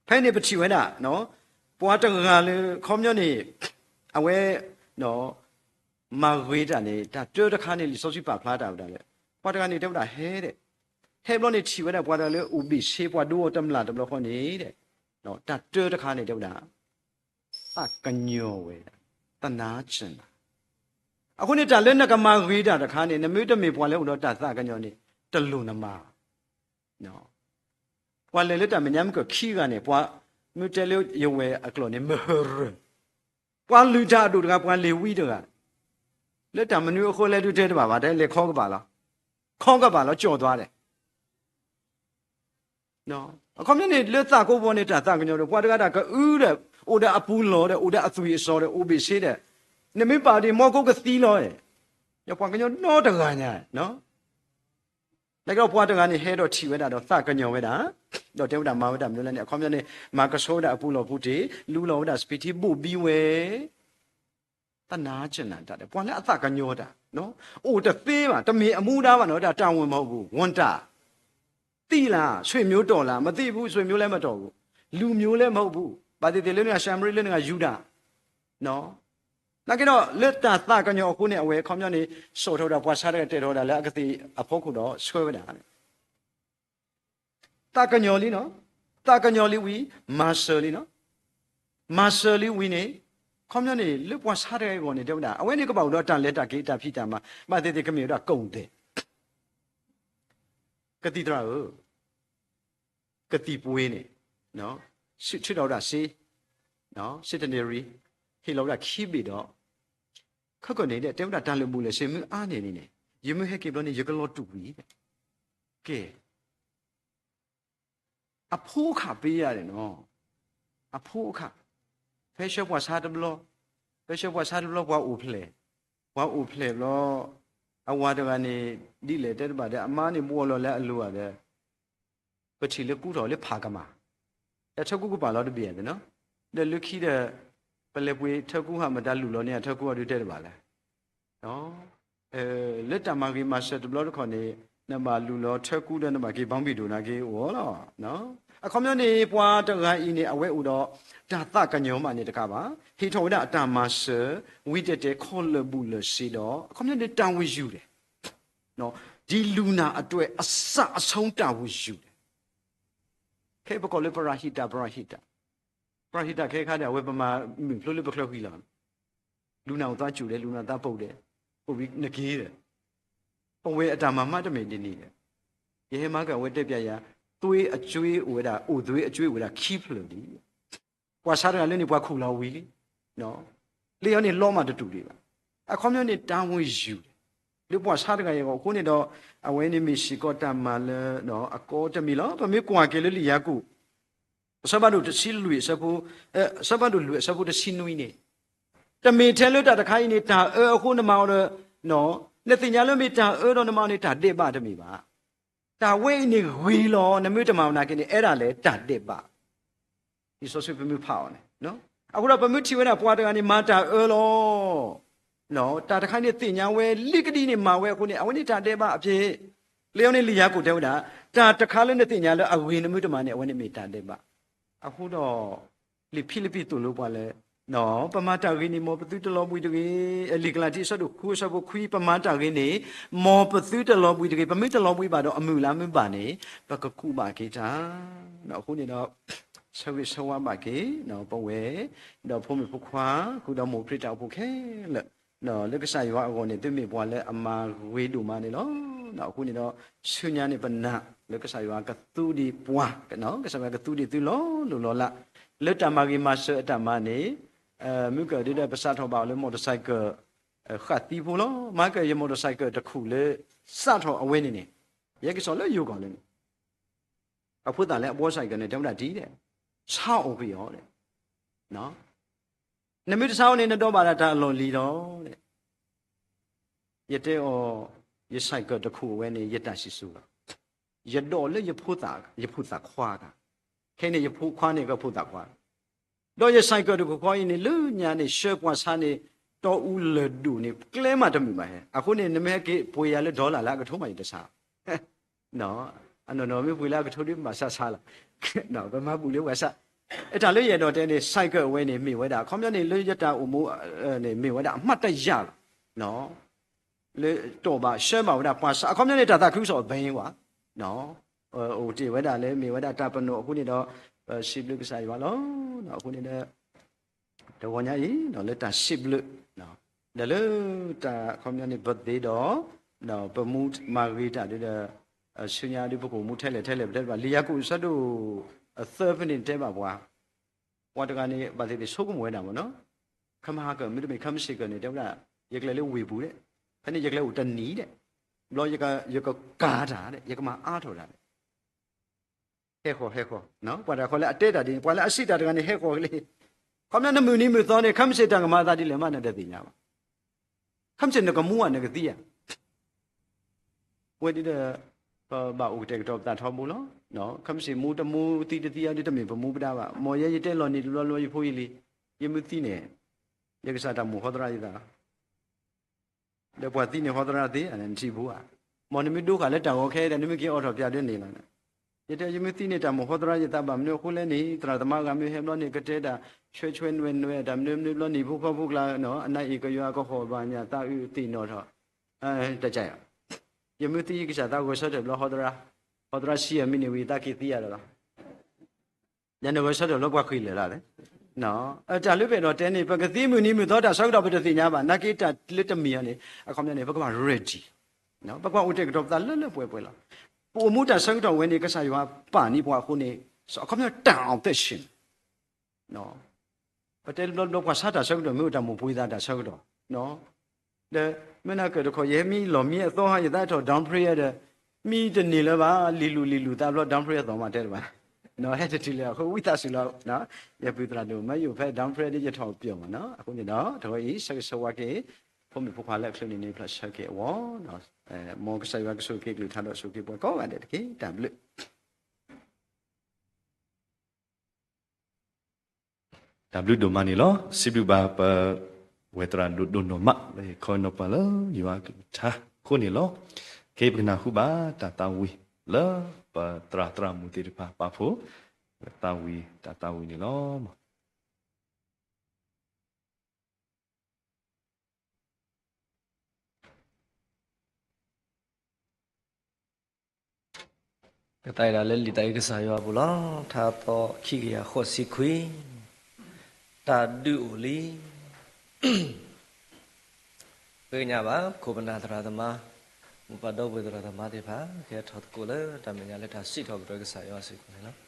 ဖဲန့ၣ်ပထံၣ်ဝဲဒၣ် ပှၤတဂၤလၢ အခီပညီန့ၣ် အဝဲ မၤဂ့ၤတၢ်န့ၣ် တၢ်တၢတခါန့ၣ် လံာ်စီဆှံပာ်ဖျါတၢ်ဝဲဒၣ်လၢ ပှၤတဂၤန့ၣ်တဲဝဲဒၣ်ဟဲဒီး ဟဲဘျီန့ၣ်ထံၣ်ဝဲဒၣ်ပှၤတဂၤလၢအိၣ်ဘ့ၣ်ဆ့ ပှၤဒိအီၤတမျၢ်တဘျီဃီန့ၣ်ဒီး တၢ်တၢတခါန့ၣ်တဲဝဲဒၣ် သးကညီၤဝဲဒၣ် သနာ်က့န့ၣ် အဃိန့ၣ် တၢ်လၢနကမၤဂ့ၤတၢ်တခါန့ၣ် နမ့ၢ်တမ့ၢ်ပှၤလၢအိၣ်ဒီးတၢ်သးကညီၤန့ၣ် တလိၣ်နမၤ ပှၤလဲၤလၢတၢ်မဲာ်ညါမုၢ်ကၢၢ်ခံဂၤန့ၣ် ပှၤမ့ၢ်တဲလၢယဝဲၢ်အကျိာ်န့ၣ် မဟၢၣ်ရၢၢ်, ပှၤလုၢ်တၢ်အဒိၣ်တဂၤ ပှၤလ့ၤဝံတဂၤ, လၢတၢ်မနုၤအဃိလဲၣ်ဒုးတဲတဘၣ်ဘၣ် တဲလဲၤခီကဘၣ်လီၤ, ခီကဘၣ်လီၤ ကၠီၣ်သွားဒီး အခီပညီန့ၣ် လၢသးကိးဘီန့ၣ် တၢ်သးကညီၤဒီး ပှၤတဂၤတၢ်ကအုဒီး အိၣ်ဒီးအပူၤလီၢ်ဒီး အိၣ်ဒီးအသွံၣ်အစီၤဒီး အိၣ်ဘ့ၣ်ဆ့ဒီး နမ့ၢ်ပာ်ဒံးမီၢ်ကိးကသံလီၤ, ယပှၤကညီနီတဂၤညါ လၢကဒီးပှၤတဂၤန့ၣ် ဟဲဒီးထံၣ်ဝဲဒၣ်ဒီးသးကညီၤဝဲဒၣ်, ဒီးတဲဝဲဒၣ်မၤဝဲဒၣ်မနုၤလဲၣ်န့ၣ် အခီပညီန့ၣ် မၤကဆှီဝဲဒၣ်အပူၤလီၢ်ပူၤတ့ၢ်, လူလီၤဝဲဒၣ်စပံးထံဘိၣ်ဘံဝဲ, သနာ်က့န့ၣ် တၢ်ဒီး ပှၤလၢအသးကညီၤတၢ် အိၣ်တသ့ဘၣ်, တမ့ၢ်အမူဒါဘၣ်န့ၣ် ဝဲဒၣ်တာဝန်မဟုတ်ဘူး, ဝန်တာ သိလား ဆွေမျိုးတော်လား မသိဘူး, ဆွေမျိုးလည်းမတော်ဘူး, လူမျိုးလည်းမဟုတ်ဘူး, ဘၣ်သ့ၣ်သ့ၣ်လၢနဂၤၡမရံ လၢနဂၤယူဒၤ နာ်က့ဒီး လၢတၢ်သးကညီၤအဃိန့ၣ် အဝဲအခီပညီန့ၣ် စိာ်ထီၣ်ဝဲဒၣ်ပှၤဆါတဂၤ တဲာ်ထီၣ်ဝဲဒၣ်လၢအကသ့ၣ်အဖီခိၣ်ဒီးဆှၢဝဲဒၣ် သးကညီၤလံနီၤ, သးကညီၤလံဝံၤ မၤစၢၤလံနီၤ, မၤစၢၤလံဝံၤန့ၣ် အခီပညီန့ၣ် လၢပှၤဆါတဂၤအဂီၢ်န့ၣ် တဲဝဲဒၣ် အဝဲန့ၣ်ကဘၣ်အိၣ်ဒီးတၢ်လဲၤတၢ်က့ၤတၢ်ဖံးတၢ်မၤ ဘၣ်သ့ၣ်သ့ၣ်ကမ့ၢ်ဝဲဒၣ်ကုန်သည် ကသံၣ်သရၣ်ဧၢ ကသံၣ်ပှ့ၤန့ၣ် ဆူၣ်ထံထီၣ်ဝဲဒၣ်စ့ စ့တနံၤရံ ဟ့ၣ်လီၤဝဲဒၣ်ခံဘ့ၣ်ဒီး ခဲကနံၣ်န့ၣ် တဲဝဲဒၣ်တၢ်လၢာ်ဘူၣ်လၢာ်စ့မ့ၢ်အါန့ၢ်န့ၣ်န့ၣ် ယမ့ၢ်ဟဲက့ၤဘျီန့ၣ် ယကလီၤတူာ်ဝံၤ ကဲ အဖိအခၣ်ပေးရတယ်နီၤ, အဖိအခၣ်, ဖဲဆှၢပှၤဆါတဘျီ, ဖဲဆှၢပှၤဆါတဘျီ ပှၤအိၣ်ဖျဲၣ်, ပှၤအိၣ်ဖျဲၣ်ဘျီ, အဝၤတဂၤန့ၣ် ဒ်လဲၣ်တဲတဘၣ်ဒီး အမါန့ၣ်ဘှီလီၤလၢအလိၤဧါဒီး ပထံၣ်လၢကူထီၣ်လၢဖးကမၣ်, ဒီးထၢကူကပာ်လီၤတဘ့ၣ်ဧါသ့ၣ်နီၤ, ဒီးလၢခံဒီး ပလဲၤပှ့ၤထၢကူဟးမတၤလူၢ်လီၤန့ၢ်အထၢကူအီၤဒုးတဲတဘၣ်လဲၣ် လၢတၢ်မၤဂ့ၤမၤစၢၤတဘျီတခီၣ်န့ၣ် နဘၣ်လူလီၤထၢကူဒီးနဘၣ်က့ၤဘီဘံၣ်ဒိၣ်နာ်က့အိၣ်လီၤ. အခီပညီန့ၣ် ပှၤတဂၤအံၤန့ၣ် အဝဲအိၣ်ဒီးတၢ်သးကညီၤမးန့ၣ်တကးဘၣ်, ဟ့ၣ်ထီၣ်ဝဲဒၣ်အတၢ်မၤစၢၤ ဝံၤတဲာ်တဲာ်ခီလၢာ်ဘူၣ်လၢာ်စ့ဒီး အခီပညီန့ၣ် တာဝန်ယူတယ်, ဒီလူနာအတွက်အစအဆုံးတာဝန်ယူတယ်. ခဲအံၤပကိးလၢ ပရဟိတ ပရဟိတ ပရဟိတခဲခါဒီး အဝဲပမၤမုၢ်ဖျိလၢပချၢဃံလၤ လူနာကိုသွားကြည့်တယ်, လူနာသးပုတ်တယ်, ပုတ်ပြီးနက့ဒီး, ပဝဲအတၢ်မၤမးတမ့ၢ်ဒ်န့ၣ်ဒီး, ယဟဲမၤက့ၤအဝဲတဲပျးယၤ, သွေးအကြွေးအိၣ်ဝဲဒၣ်, အိၣ်သွေးအကြွေးအိၣ်ဝဲဒၣ်ခံဖျၢၣ်လံ. ပှၤဆါတဂၤလၢန့ၣ် ပှၤခူၣ်လီၤဝံၤလံ, လၢယၤန့ၣ်လီၤမးတတူၢ်ဒံးဘၣ်. အခီပညီန့ၣ် တာဝန်ယူၤ လၢပှၤဆါတဂၤအံၤအဂီၢ်အဃိန့ၣ်ဒီး, အဝဲန့ၣ်မ့ၢ်စ့ၢ်ကီးတၢ်မၤလၢအကီတမံၤလီၤ. ပမ့ၢ်ကွၢ်က့ၤလၢလံာ်ယၤကိာ် အဆၢဖးဒိၣ်တဆံလွံၢ်အဆၢဖိ, အဆၢဖးဒိၣ်လွံၢ်အဆၢဖိတဆံနွံန့ၣ်, တမ့ၢ်ထဲလၢတၢ်တခါအံၤန့ၣ် တၢ်အၢအဃိနမၤအီၤဒီး, နသ့ၣ်ညါလၢမ့ၢ်တၢ်အၢဒီးနမၤအီၤန့ၣ် တၢ်ဒဲးဘးတမ့ၢ်ဘၣ်. တၢ်ဝဲအံၤန့ၣ်ဂ့ၤလီၤ, နမ့ၢ်တမၤအီၤနာ်က့န့ၣ် အဲၣ်ဒၣ်လဲာ်တၢ်ဒဲးဘး လံာ်စီဆှံပမ့ၢ်ဖးအီၤန့ၣ်, အဃိဒီးပမ့ၢ်ထံၣ်ဝဲဒၣ်ပှၤတဂၤန့ၣ် မၤတၢ်အၢလီၤ. တၢ်တခါန့ၣ်သ့ၣ်ညါဝဲလံကဒံန့ၣ် မၤဝဲအဃိန့ၣ် အဝဲန့ၣ်တၢ်ဒဲးဘးအဖြစ်, လၢယၤန့ၣ်လံာ်ယၤကိာ်တဲဝဲဒၣ်, တၢ်တခါလၢနသ့ၣ်ညါလၢအဂ့ၤနမ့ၢ်တမၤန့ၣ် အဝဲန့ၣ်မ့ၢ်တၢ်ဒဲးဘး. အဃိဒီး လံာ်ဖံလံးပံးသိၣ်လိပှၤလၢ ပမၤတၢ်ဂ့ၤန့ၣ် မ်ပသုတလီၤဘှံးတဂ့ၤ. လံာ်ကလၤတံ အဆၢဒိၣ်ဃု အဆၢဖိခွံ, ပမၤတၢ်ဂ့ၤန့ၣ် မ်ပသုတလီၤဘှံးတဂ့ၤ. ပမ့ၢ်တလီၤဘှံးဘၣ်ဒီး အမုၢ်လၢ်မ့ၢ်ဘၣ်န့ၣ် ပကကူးဘၣ်က့ၤတၢ်. အဃိန့ၣ်ဒီး ဆၢဂ့ၤဆၢဝါဘၣ်က့ၤ ပဝဲ ဒီးဖိမုၣ်ဖိခွါ ဃုာ်ဒီးမိၢ်ပြံတၢ်အိၣ်ဖှိၣ်ခဲလၢာ် လၢကစၢ်ယွၤအဂီၢ်န့ၣ် သုမ့ၢ်ပှၤလၢအမၤဂ့ၤဒိၣ်မးန့ၣ်လီၤ. အဃိန့ၣ်ဒီး ဆူညါန့ၣ်ပနာ်လၢကစၢ်ယွၤကသူဒံးပှၤ, ကစၢ်ယွၤကသူဒံးသုလီၤလိၢ်လီၤလး လၢတၢ်မၤဂ့ၤမၤစၢၤအတၢ်မၤန့ၣ်, မုၢ်ကၢၢ်ဒုဒီးပစးထီၣ်ဘၣ်အီၤလၢ motorcycle ဃၣ်သံဖိလီၤ. မၤကၢၢ်ယ motorcycle တခူၣ်လၢ စးထီၣ်အဝဲန့ၣ်န့ၣ်, ယဲကစီၣ်လၢယိၤကီၢ်လၢန့ၣ် အဖိသၣ်လၢအဘှီ cycle န့ၣ် တဲဝဲဒၣ်ဒ်လဲၣ်, ဆါအီၣ်ကွံာ်အီၤ, နမ့ၢ်တဆါအီၤန့ၣ် နဒိးဘၣ်ဒၣ်တၢ်အလီၢ်လံၤလီၤ. ယတဲအီၤ, ယ cycle တခူၣ်အဝဲန့ၣ် ယတၢ်စံၣ်စိၤလီၤ. ယဒိးလၢယဖိသၣ်, ယဖိသၣ်ခွါတၢ်, ခဲအံၤန့ၣ် ယဖိခွါန့ၣ် ကဖိသၣ်ခွါ ဒီးယ cycle တခူၣ်ဃီအံၤန့ၣ် လၢညါန့ၣ် ဆှၢပှၤဆါန့ၣ် တီအူလၢၢ်ဒိၣ်န့ၣ် ကျဲမးတမုာ်ဘၣ်ဟဲ. အဃိန့ၣ် နမ့ၢ်ဟဲက့ၤပှ့ၤယၤလၢ dollar လၢအကထိမး ယတဆါ အနီၢ်နီၢ်မ့ၢ်ပှ့ၤလၢအကထိဒီး ဘၣ်ဆါဆါလီၤ. ပမၤဘူၣ်လၢပှၤဆါ, အတၢ်လၢယအဲၣ်ဒိးတဲန့ၣ် cycle အဝဲန့ၣ် မ့ၢ်ဝဲဒၣ် အခီပညီန့ၣ် လၢယတၢ်အိၣ်မူန့ၣ် မ့ၢ်ဝဲဒၣ်အမှတ်တရလီၤ. လၢတီၢ်ဘၣ်ဆှၢဘၣ်ဝဲဒၣ်ပှၤဆါ အခီပညီန့ၣ် တၢ်သးခုကစီၣ်အဘၣ်ဝဲ အိၣ်တ့ၢ်ဝဲဒၣ်လၢမ့ၢ်ဝဲဒၣ်တၢ်ပနီၣ်အဃိန့ၣ်ဒီး ပစံးဘျုးကစၢ်ယွၤလီၤ. အဃိန့ၣ်ဒီး တဂီၤညါအံၤ လၢတၢ်စံးဘျုး ဒီးလၢတၢ်အခီပညီန့ၣ် birthday ဒီး ပမူမၤဂ့ၤတၢ်ဒ်ဒီး ဆူညါဒ်ပကအိၣ်မူထဲလဲၣ်ထဲလဲၣ် ပတဲတဘၣ် လံာ်ယၤကိာ်အဆၢဒိၣ်သၢဖဲန့ၣ်တဲဘၣ်ပှၤ ပှၤတဂၤန့ၣ် ဘၣ်သ့ၣ်သ့ၣ်ဆိကမိၣ်ဝဲဒၣ်မ့ၢ်နီၤ, ခမဟါကၢၢ် မ့တမ့ၢ် ခမစ့ၢ်ကၢၢ်န့ၣ် တဲဝဲဒၣ် ယကလဲၤလၢဝ့ၢ်ပူၤဒဲး, ဖဲန့ၣ်ယကလဲၤအိၣ်တနံၤဒဲး, ဘျီယကကၤတၢ်ဒဲး ယကမၤအါထီၣ်တၢ်ဒဲး ဟဲဃီၤဟဲဃီၤ, ပှၤတဂၤဃီလၢအတဲတၢ်ဒ်န့ၣ် ပှၤလၢအစံးတၢ်တဂၤန့ၣ် ဟဲဃီၤက့ၤလံ, ခီပညီနမုၢ်နံၤမုၢ်သီန့ၣ် ခမစ့ၢ်တၢ်ကမၤအသးဒ်လဲၣ်မး နတသ့ၣ်ညါဘၣ်, ခမစ့ၢ်နကမူဧါ နကသံဧါ ဝဲဒ်ဒီး ပဘၣ်အိၣ်ကတဲာ်ကတီၤပသးထီဘိလီၤ. ခမစ့ၢ်မူတမူသံတသံအံၤ ဒ်တမ့ၢ်ပမူပဒါဘၣ်. မ်ယဲယတဲလီၤနံၤတဘျီဘျီယဖိယလံၤ, ယမ့ၢ်သံန့ၣ် ယကစၢ်တၢ်မိၣ်ဟီသရၣ်ယသးလီၤ. ဒီးပှၤသံန့ၣ်ဟီသရၣ်သ့ နထံၣ်ဖိဧါ. မ်နမ့ၢ်ဒိဃာ်လၢတၢ်ဂီၤခဲအံၤဒီး နမ့ၢ်က့ၤအိးထီၣ်ပၠးဒ်န့ၣ်လီၤ. ယတဲယမ့ၢ်သံန့ၣ် တၢ်မိၣ်ဟီသရၣ်ယသးဘၣ်မနုၤအဃိလဲၣ်န့ၣ် သရၣ်သမါဂၤမ့ၢ်ဟဲဘျီန့ၣ် ကတဲတၢ်ဆွဲဆွဲနွဲၣ်နွဲၣ် တၢ်မနုၤမနုၤဘျီန့ၣ် ဖိဃီဖိကျါ အနၢ်အ့ၣ်ကယွၤကဟီၣ်ဘၣ်ညၣ်သးအုးသ့ၣ်နီၣ်ထီၣ် တၢ်ကါယၤ, ယမ့ၢ်သံယကစၢ်သးဂဲၤဆၢထၢၣ်ဘျီဟီသရၣ်, ဟီသရၣ်ဆံးအမံၤန့ၣ်ဝံၤ ယသးက့ၤသံယၤဒီးလီၤ. ယနဂဲၤဆၢထၢၣ်လၢပှၤဃ့ၢ်လၢာ်လၢ်လဲၣ်. တၢ်လၢပအဲၣ်ဒိးတဲန့ၣ် ပကသံမုၢ်နံၤမုၢ်သီတၢ်ဆၢကတီၢ်ပတသ့ၣ်ညါဘၣ် နာ်က့တၢ်လၢတမံၤအံၤန့ၣ် အခီပညီန့ၣ် ပကဘၣ် ready, ပကဘၣ်အိၣ်တဲာ်ကတီၤပသးလၢလၢပှဲၤပှဲၤလီၤ. ပအိၣ်မူတၢ်ဆၢကတီၢ်ဝဲန့ၣ် ကစၢ်ယွၤပာ်န့ၢ်ပှၤအဃိန့ၣ် အခီပညီတၢ်အီၣ်သ့ၣ်ဆ့ၣ် ပတဲတဘျီတဘျီ ပှၤဆါတၢ်ဆၢကတီၢ် မ့ၢ်အိၣ်တၢ်မိၣ်ပှ့ၤသးတၢ်ဆၢကတီၢ်, ဒီးမ့ၢ်နကၢၣ်တခီ ယဟဲမံလီၢ်မံအသီဟါ ယသးထီၣ် down prayer ဒီး မံတန့ၢ်လၢၤဘၣ် လံၤလူၤလံၤလူၤသးဘျီ down prayer သီမးတဲတဘၣ်, ဟဲတတုၤလၢအဃိဝံသးစူၤလီၤ, ယပုၢ်သရၣ်ဒိၣ်မး ယအိၣ်ဖဲ down prayer ဒ်ယထီၣ်ပၠီၣ်မးနီၤ, အဃိန့ၣ်ဒီး တဂီၤအံၤ ဆၢဂ့ၤဆၢဝါက့ၤ ဖိမုၣ်ဖိခွါလၢအချုးန့ၢ်န့ၣ် ဖျါဆၢက့ၤအဂီၢ်, မ်ကစၢ်ယွၤကဆိၣ်ဂ့ၤက့ၤကလုၢ်ကထါဒီးဆိၣ်ဂ့ၤက့ၤပှၤကိးဂၤဒဲးတက့ၢ်. တၢ်ဘျုး တၢ်ဘျုးဒိၣ်မးန့ၣ်လီၤ. စံးဘျုးဘၣ်ပ ဝဲၢ်သရၣ်ဒိၣ်ဒိၣ်နီၢ်မး လၢဟ့ၣ်ခီနီၤပှၤလၢယွၤအကလုၢ်ကထါအဃိန့ၣ်လီၤ. ခဲအံၤပကနၢ်ဟူဘၣ်တၢ်သးဝံၣ်လၢ ပသရၣ်သရၣ်မုၣ်သ့ၣ်တဖၣ်ပာ်ဖှိၣ် သးဝံၣ် တၢ်သးဝံၣ်န့ၣ်လီၤ. ကသးဝံၣ်ဒၣ်လၢလံာ်သးဝံၣ်ကစၢ်ယွၤအပူၤလီၤ. ထါသီခံကယၤဃိးဆံခွံ, တၢ်ဒုးအိၣ်လံ. ပသ့ၣ်ညါဘၣ် ခိၣ်ပနၢ်သရၣ်သမါ, မိၢ်ပၢ်ဒီပုၢ်ဝဲၢ်သရၣ်သမါသ့ၣ်တဖၣ် ကဟဲထီၣ်သကိးလၢတၢ်မဲာ်ညါလၢတၢ်စံးထီၣ်ပတြၢၤကစၢ်ယွၤစ့ၢ်ကီးန့ၣ်လီၤ.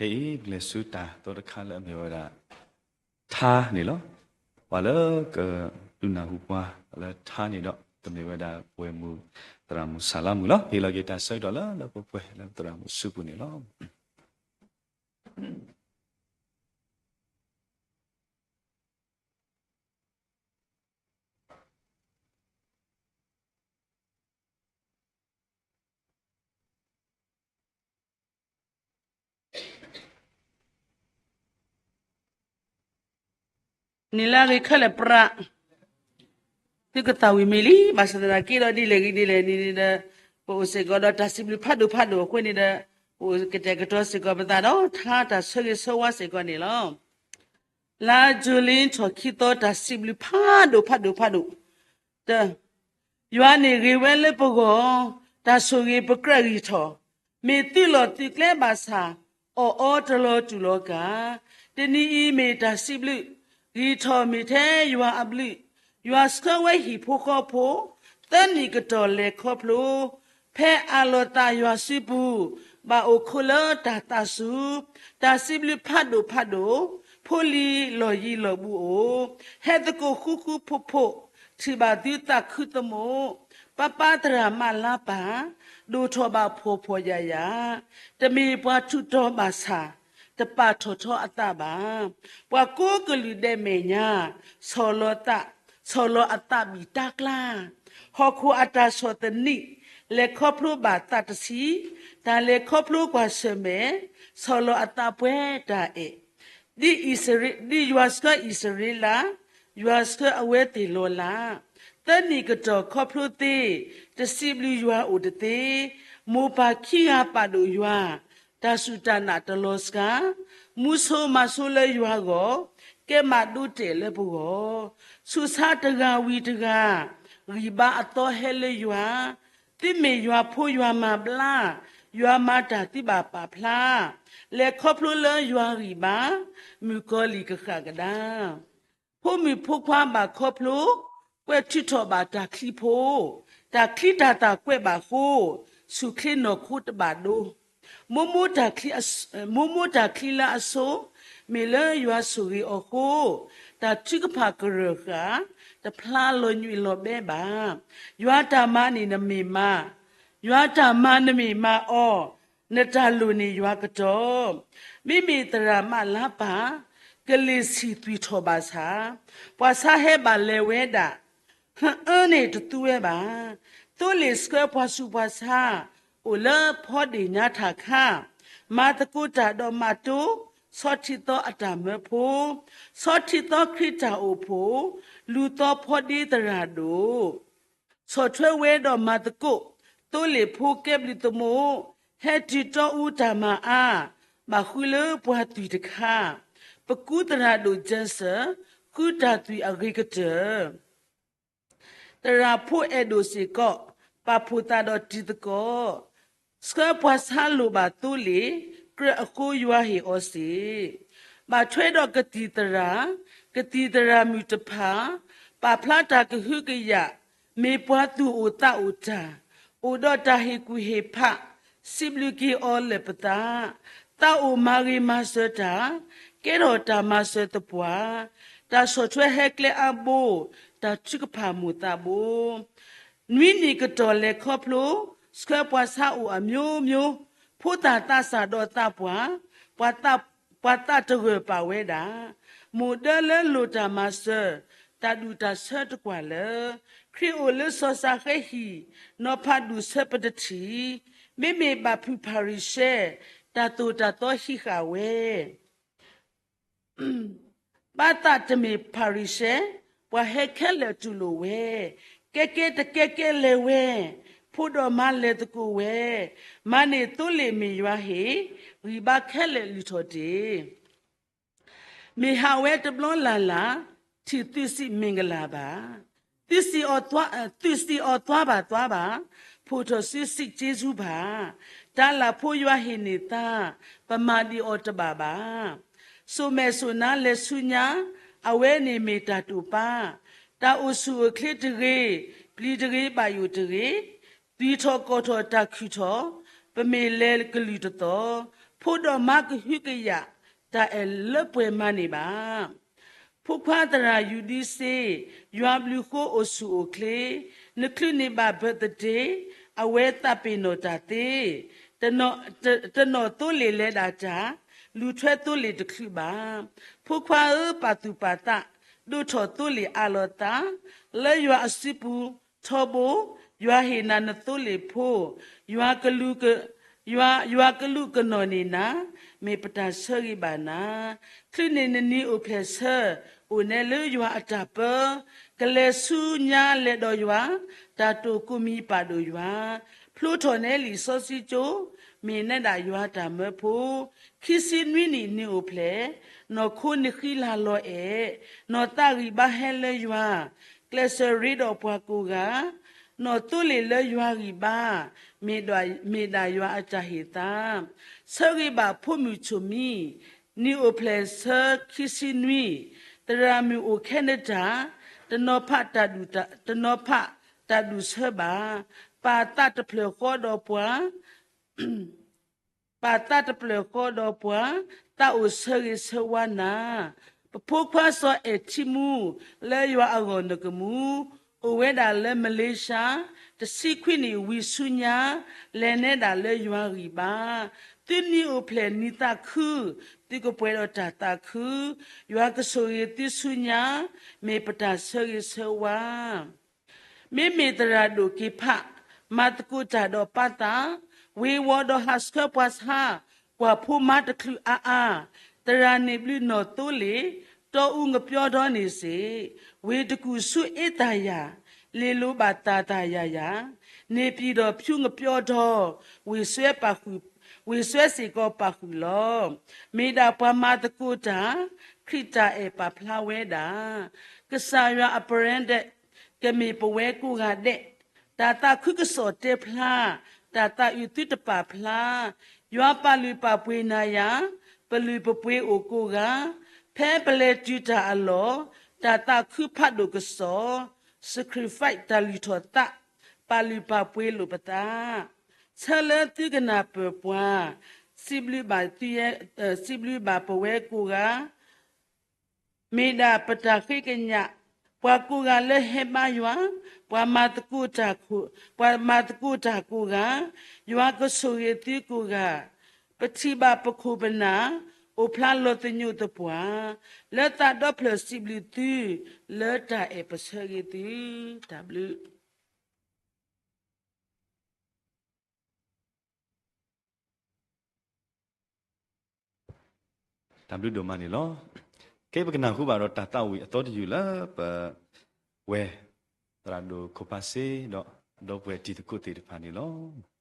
ခဲအံၤ ပကလဲၤဆူတၢ်သီတခါလၢအမ့ၢ်ဝဲဒၣ် ထါန့ၣ်လီၤ. ပှၤလၢကဒုးနၢ်ဟူပှၤလၢထါန့ၣ်ဒီး ကမ့ၢ်ဝဲဒၣ်ပဝဲမုၢ်သရၣ်မုၣ်စၢ်လါမုၢ်လီၤ. ဟ့ၣ်လီၤက့ၤတၢ်ဆၢကတီၢ်လၢလၢပှဲၤပှဲၤလၢပသရၣ်မုၣ်စုပူၤန့ၣ်လီၤ. နံၤလၢအဂ့ၤခဲလၢာ်ပြး, သုကသးဝံၣ်မံၤလံ, ဘၣ်ဆၣ်သနာ်က့ဒီး ဒ်လဲၣ်ဂ့ၤဒ်လဲၣ်န့ၣ်ဒီး ပအိၣ်စ့ၢ်ကီးဒီးတၢ်စံးဘျုးဖးဒိၣ်ဖးဒိၣ်အဃိန့ၣ်ဒီး ပအိၣ်ကတဲာ်ကတီၤစ့ၢ်ကီးပသးဒီး ထါတၢ်ဆၢဂ့ၤဆၢဝါစ့ၢ်ကီးန့ၣ်လီၤ. လါယူၤလံ ထီၣ်ခံသီ တၢ်စံးဘျုးဖးဒိၣ်ဖးဒိၣ်ဖးဒိၣ်, တ ယွၤန့ၣ်ဂ့ၤဝဲလၢပဂီၢ်, တၢ်ဆိၣ်ဂ့ၤပကြၢးဂံၢ်ထီၣ်, မ့ၢ်သုးလီၢ်သုးကျဲဘၣ်ဆၣ်, အီၣ်အီတလီၤတူာ်လီၤကာ်, တနံၤအံၤမ့ၢ်တၢ်စံးဘျုး, ဂံၢ်ထီၣ်မ့ၢ်ထဲယွၤအဘျုး, ယွၤဆှၢဝဲဟံၣ်ဖိဃီဖိ, သၢနံၣ်ကတီၢ်လဲၤခီဖျိ ဖဲအးလီၤသးယွၤစုပူၤ, ဘၣ်အိၣ်ခိးလၢတၢ်သးစူၤ, တၢ်စံးဘျုးဖးဒိၣ်ဖးဒိၣ်, ဖိလံၤလီၢ်ယံၤလီၢ်ဘူးအိၣ်, ဟဲသကိးဃူဃူဖိးဖိး, ထံၣ်ဘၣ်သုသးခုသမူ, ပၢ်ပၢ်သရၣ်မုၣ်လါပၢ်, ဒိၣ်ထီၣ်ဘၣ်ဖှီၣ်ဖှီၣ်ယာ်ယာ်, တမ့ၢ်ပှၤထူးတီၤဘၣ်ဆၣ်, တပာ်ထီၣ်ထီအသးဘၣ်. ပှၤကိးကလုာ်ဒဲးမဲာ်ညါ, ဆီၣ်လီၤသး, ဆီၣ်လီၤအသးဘံၣ်တၢ်ကျါ, ဟီၣ်ခိၣ်အတၢ်ဆီၣ်သနံး, လဲၤခီဖျိဘၣ်သးတဆံး, တၢ်လဲၤခီဖျိကွၢ်ဆၢၣ်မဲာ်, ဆီၣ်လီၤအသးပှဲၤတၢ်အဲၣ် ဒ်အံၤစရ့, ဒ်ယွၤဆှၢအံၣ်စရ့လး, ယွၤဆှၢအဝဲသ့ၣ်လီၤလး, သၢနံၣ်ကတီၢ်ခီဖျိသ့, တစံးဘျုးယွၤအိၣ်တသ့, မိၢ်ပၢ်ခံဂၤပာ်ဒိၣ်ယွၤ, တၢ်စူၢ်တၢ်နာ်တလီၤစှၤ, မူဆိမၤဆိလၢယွၤဂီၢ်, ကဲမးဒိတဲာ်လၢပဂီၢ်, ဆူးဆါတဂၤဝံၤတဂၤ, ဂံၢ်ဘါအသီဟဲလၢယွၤ, သုမ့ၢ်ယွၤဖိယွၤမၤဘျါ, ယွၤမၤတၢ်သုဘၣ်ပာ်ဖျါ, လဲၤခီဖျိလၢယွၤဂံၢ်ဘါ, မုၣ်ကီၤလံၢ်ကဃၣ်ကဒါ. ဖိမုၣ်ဖိခွါဘၣ်ခီဖျိ, ကွဲးထုးထီၣ်ဘၣ်တၢ်ချံဖိ, တၢ်ချံတၢ်သၣ်ကွဲးဘၣ်ဃိ, ဆူၣ်ချ့နီၢ်ခိတဘၣ်ဒိ, မိမိတၢ်ချံအစိ, မိမိတၢ်ချံလၢအဆိ, မ့ၢ်လၢယွၤဆိၣ်ဂ့ၤအီၤဃိ, တၢ်ထုကဖၣ်ကရၢၢ်ဃာ်, တဖျါလီၤညွံးလီၤဘဲဘၣ်. ယွၤတၢ်မၤန့ၣ်နမ့ၢ်မၤ, ယွၤတၢ်မၤနမ့ၢ်မၤအီၤ, နတၢ်လိၣ်န့ၢ်ယွၤကတီၢ်, မ့မ့ၢ်သရၣ်မုၣ်လါပၢ်, ကလ့ၢ်ဆံၣ်သွံၣ်ထီၣ်ဘၣ်ဆၣ်, ပှၤဆါဟဲဘၣ်လဲၤဝဲဒၣ်, ဟၢအၢန့ၣ်တသူဝဲဘၣ်. သိလ့ၣ်ဆှၢပှၤဆူးပှၤဆါ, အိၣ်လၢဖီဒ့ၣ်ညါထၣ်ခါ, မၤသကိးတၢ်ဒီးမးတိ, ဆီထံသီအတၢ်မၢဖိ, ဆီထံသီခရံာ်တၢ်အိၣ်ဖှိၣ်, လူၤသီဖီဒ့သရၣ်ဒိၣ် ဆီၣ်ထွဲဝဲဒီးမၤသကိး, သိလ့ၣ်ဖိကဲဘျုးသမူ, ဟဲတုၤတီအူတၢ်မၤအါ, ဘၣ်ဃုလၢပှၤသွံၣ်တခါ, ပကူသရၣ်ဒိၣ်ကၠၢစၢၣ်, ဃုတၢ်သွံၣ်အဂ့ၤကတၢၢ် သရၣ်ဖိအဲၣ်ဒိၣ်စ့ၢ်ကီး, ပာ်ဖှိၣ်သးဒီးတံၤသကိး, ဆှၢပှၤဆါလိၣ်ဘၣ်သိလ့ၣ်, ကြၢးအဃိယွၤဟ့ၣ်အီၤစ့ၢ် ဘၣ်ထွဲဒီးကသံၣ်သရၣ်, ကသံၣ်သရၣ်မုၣ်တဖၣ်, ပာ်ဖျါတၢ်ကဟုကယာ်, မ့ၢ်ပှၤသူၣ်အိၣ်သးအိၣ်တၢ်, အိၣ်ဒီးတၢ်ဟ့ၣ်ကူၣ်ဟ့ၣ်ဖး, စံးဘျုးက့ၤအီၤလၢပသး, သးအိၣ်မၤဂ့ၤမၤစၢၤတၢ်, ကဲထီၣ်တၢ်မၤစၢၤသပှၢ်, တၢ်ဆီၣ်ထွဲဟဲကျဲအါဘိ, တၢ်ထုကဖၣ်မိၢ်သးဘိ နွံနံၣ်ကတီၢ်လဲၤခီဖျိ, ဆှၢပှၤဆါအိၣ်အမျိုးမျိုး, ဖိသၣ်သးစၢ်ဒီးသးပှၢ်, ပှၤသးတဂၢၢ်ပာ်ဝဲဒၣ်, မိၢ်ဒၢလၢလိၣ်တၢ်မၤစၢၤ, တၢ်ဒူၣ်တၢ်ဆၢတကွၢ်လၢ, ခရံာ်အိၣ်လၢစီၤစးဃဲဟံၣ်, နီၤဖးဒူၣ်ဆၢပတထံၣ်, မ့မ့ၢ်ဘၣ်ဖုးဖၤရံၤၡဲ, တၢ်သိၣ်တၢ်သီဟံးဃာ်ဝဲ ဘၣ်သးတမ့ၢ်ဖၤရံၤၡဲ, ပှၤဟဲခဲလၢာ်တူၢ်လိာ်ဝဲ, ကဲကဲတကဲကဲလဲၤဝဲ, ဖိဒီးမါလဲၤသကိးဝဲ, မၤန့ၢ်သိလ့ၣ်မ့ၢ်ယွၤဟ့ၣ်, ဂံၢ်ဘါခဲလၢာ်လုၢ်ထီၣ်တ့ၢ် မ့ၢ်ဟးဝဲတဘျီလၢ်လၢ်, ထံၣ်သုစံးမ့ၢ်ကလၢ်ဘၣ်. သုစံးအီၤသွါ, သုစံးအီၤသွါဘၣ်သွါဘၣ်, ဖှိၣ်ထီၣ်စုစံးက့စူဘၣ်. တၢ်လၢ်ဖိယွၤဟ့ၣ်န့ၢ်သါ, ပမၤဒံးအီၤတဘၣ်ဘၣ်. စိာ်မဲာ်စိာ်နါလဲၤဆူညါ, အဝဲန့ၣ်မ့ၢ်တၢ်တိာ်ပာ်. တၢ်အိၣ်ဆူၣ်အိၣ်ချ့တဂ့ၤ, ပျံၤတဂ့ၤဘၣ်ယိၣ်တဂ့ၤ, သွံၣ်ထီၣ်ကီၢ်ထီၣ်တၢ်ခုၣ်ထီၣ်, ပမ့ၢ်လဲၤကလုၢ်တသီၣ်, ဖိဒီးမါကဟုကယာ်တၢ်အဲၣ်လၢပှဲၤမးန့ၣ်ဘၣ်. ဖိခွါသရၣ်ယူၤဒံစ့, ယွၤဘျုးဃိအိၣ်ဆူၣ်အိၣ်ချ့, နချုးန့ၢ်ဘၣ် birthday, အဝဲသးပ့ၤနီၣ်တၢ်သ့, တနီၣ်သိလ့ၣ်လဲၤဒၣ်တၢ်, လူၤထွဲသိလ့ၣ်တချုးဘၣ်. ဖိခွါဧၢ, ပာ်သူၣ်ပာ်သး, ဒိၣ်ထီၣ်သိလ့ၣ်အးလီၤသး, လၢယွၤအစုပူၤထီဘိ, ယွၤဟ့ၣ်နၤနသိလ့ၣ်ဖိ, ယွၤကလူးက ယွၤကလူးကနီၣ်န့ၢ်နၤ, မ့ၢ်ပတၢ်ဆၢဂ့ၤဘၣ်နၤ. ချုးန့ၢ်နနံၤအိၣ်ဖျဲၣ်ဆၢ, အိၣ်နဲလၢယွၤအတၢ်ပၢ, ကလဲၤဆူညါလဲၤဒီးယွၤ, တၢ်တိာ်ကိးမံၤပာ်ဒိၣ်ယွၤ, ဖျိထီၣ်နဲလံာ်စီဆှံကၠိ, မ့ၢ်နဲဒၣ်ယွၤတၢ်မၢဖိ, ခံဆံနွံနံၣ်နံၤအိၣ်ဖျဲၣ်, နီၢ်ခိနဃံလၤလီၤအဲၣ်, နီၢ်သးဂံၢ်ဘါဟဲလၢယွၤ, ကျဲးစၢးရ့ဒီးပှၤကိးဂၤ, နီၢ်သိလ့ၣ်လၢယွၤဂံၢ်ဘါ, မ့ၢ်ဒၣ်ယွၤအတၢ်ဟ့ၣ်သး, ဆၢဂ့ၤဘၣ်ဖိမုၣ်ဆိၣ်မံ, နံၣ်အိၣ်ဖျဲၣ်ဆၢခံဆံနွံ, သရၣ်မုၣ်အိၣ်ခဲနတၢ်, တနီၤဖးတၢ်ဒူၣ်, တနီၤဖးတၢ်ဒူၣ်ဆၢဘၣ်, ပာ်သးတဖျၢၣ်ဃီဒီးပှၤ ပာ်သးတဖျၢၣ်ဃီဒီးပှၤ, သးအိၣ်ဆၢဂ့ၤဆၢဝါနၤ. ပဖိခွါစီၤအဲၣ်ထံမူ, လၢယွၤအဂီၢ်နကမူ, အိၣ်ဝဲဒၣ်လၢမလ့ၡါ, တဆံခွံနံၣ်ဝံၤဆူညါ, လဲၤနဲဒၣ်လၢယွၤဂံၢ်ဘါ, သုနံၤအိၣ်ဖျဲၣ်နံၤသးခု, သုကပှဲၤဒီးတၢ်သးခု, ယွၤကဆိၣ်ဂ့ၤသုဆူညါ, မ့ၢ်ပတၢ်ဆၢဂ့ၤဆၢဝါ မ့မ့ၢ်သရၣ်ဒိၣ်က့ၤဖး, မၤသကိးတၢ်ဒီးပၢ်သး, ဝ့ၤဝီၤဒီးဟးဆှၢပှၤဆါ, ကွၢ်ဖိမါတချုးအါအါ, သရၣ်န့ၣ်ဘျုးနီၢ်သိလ့ၣ်, တီအူငပျီဒီန့ၣ်စ့ၢ်, ဝ့ၢ်တကူၣ်ဆူအ့တၢ်ယၢ်, လ့ၣ်လိၤဘၣ်သၣ်တၢ်ယၢ်ယၢ်, န့ၣ်ပံၤဒီးဖၠူငပျီဒီ, ဝ့ၢ်စွဲပာ်ဃုာ်, ဝ့ၢ်စွဲစ့ၢ်ကီးပာ်ဃုာ်လီၤ. မ့ၢ်ဒၣ်ပှၤမၤသကိးတၢ်, ခရံာ်တၢ်အဲၣ်ပာ်ဖျါဝဲဒၣ်, ကစၢ်ယွၤအပရၢဒဲး, ကမ့ၢ်ပဝဲကိးဂၤဒဲး, တၢ်သးခုကစီၣ်တဲဖျါ, တၢ်သးအုးသုတပာ်ဖျါ, ယွၤပာ်လုၢ်ပာ်ပှ့ၤနၤယၤ, ပလုၢ်ပပှ့ၤအိၣ်ကိးဂၤ, ဖဲပလဲၤတုၤတၢ်အလီၢ်, တၢ်သးခုဖးဒိၣ်ကစီၣ်, sacrifice တၢ်လုၢ်ထီၣ်သး, ပာ်လုၢ်ပာ်ပှ့ၤလိာ်ပသး ဆၢလၢသုကနၢ်ပၢၢ်ပှၤ, စံးဘျုးဘၣ်သု, စံးဘျုးဘၣ်ပဝဲကိးဂၤ, မ့ၢ်ဒၣ်ပတၢ်ဃ့ကညး, ပှၤကိးဂၤလၢဟဲဘါယွၤ, ပှၤမၤသကိးတၢ်ကိး, ပှၤမၤသကိးတၢ်ကိးဂၤ, ယွၤကဆိၣ်ဂ့ၤသုကိးဂၤ, ပထံၣ်ဘၣ်ပခိၣ်ပနၢ်, အိၣ်ဖျါလီၤသညိးသပှၢ်, လၢသးဒီဖျၢၣ်စံးဘျုးသု, လၢတၢ်အဲၣ်ပဆၢဂ့ၤသု, တၢ်ဘျုး တၢ်ဘျုးဒိၣ်မးန့ၣ်လီၤ. ကဲ ပကနၢ်ဟူဘၣ်ဒီးတၢ်သးဝံၣ်အသီတယုၢ်လၢပဝဲ သရၣ်ဒိၣ်ခိၣ်ဖးစ့ဒီး ဒီပုၢ်ဝဲၢ်တံၤသကိးသ့ၣ်တဖၣ်န့ၣ်လီၤ.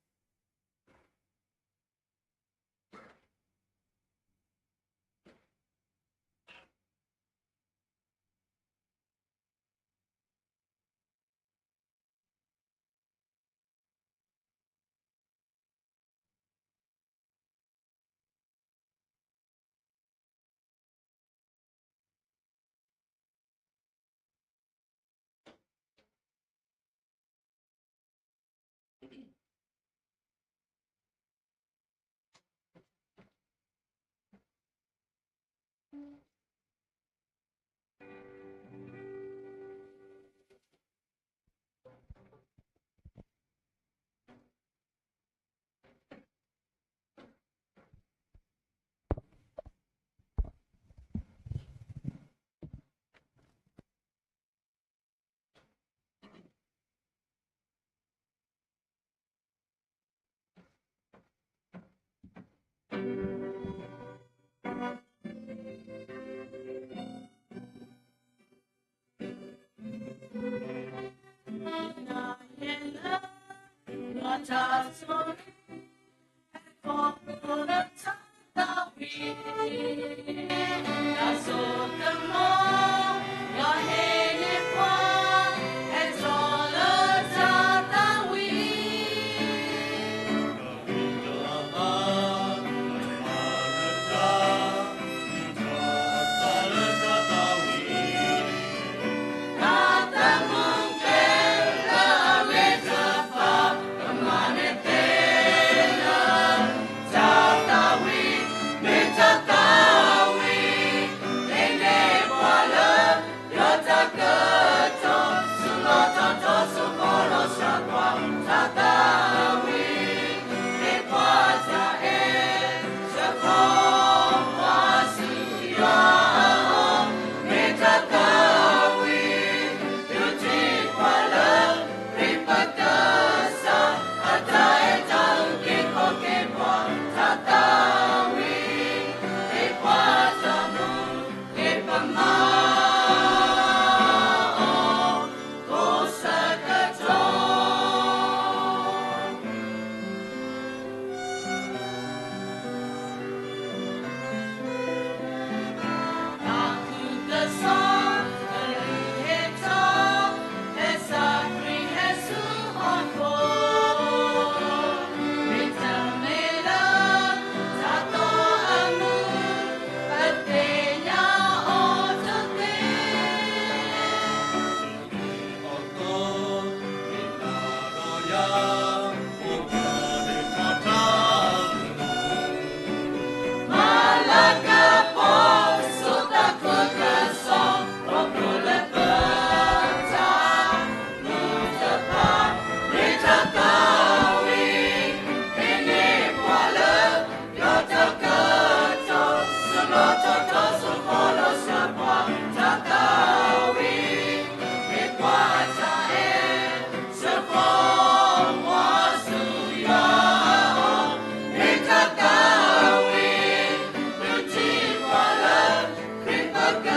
က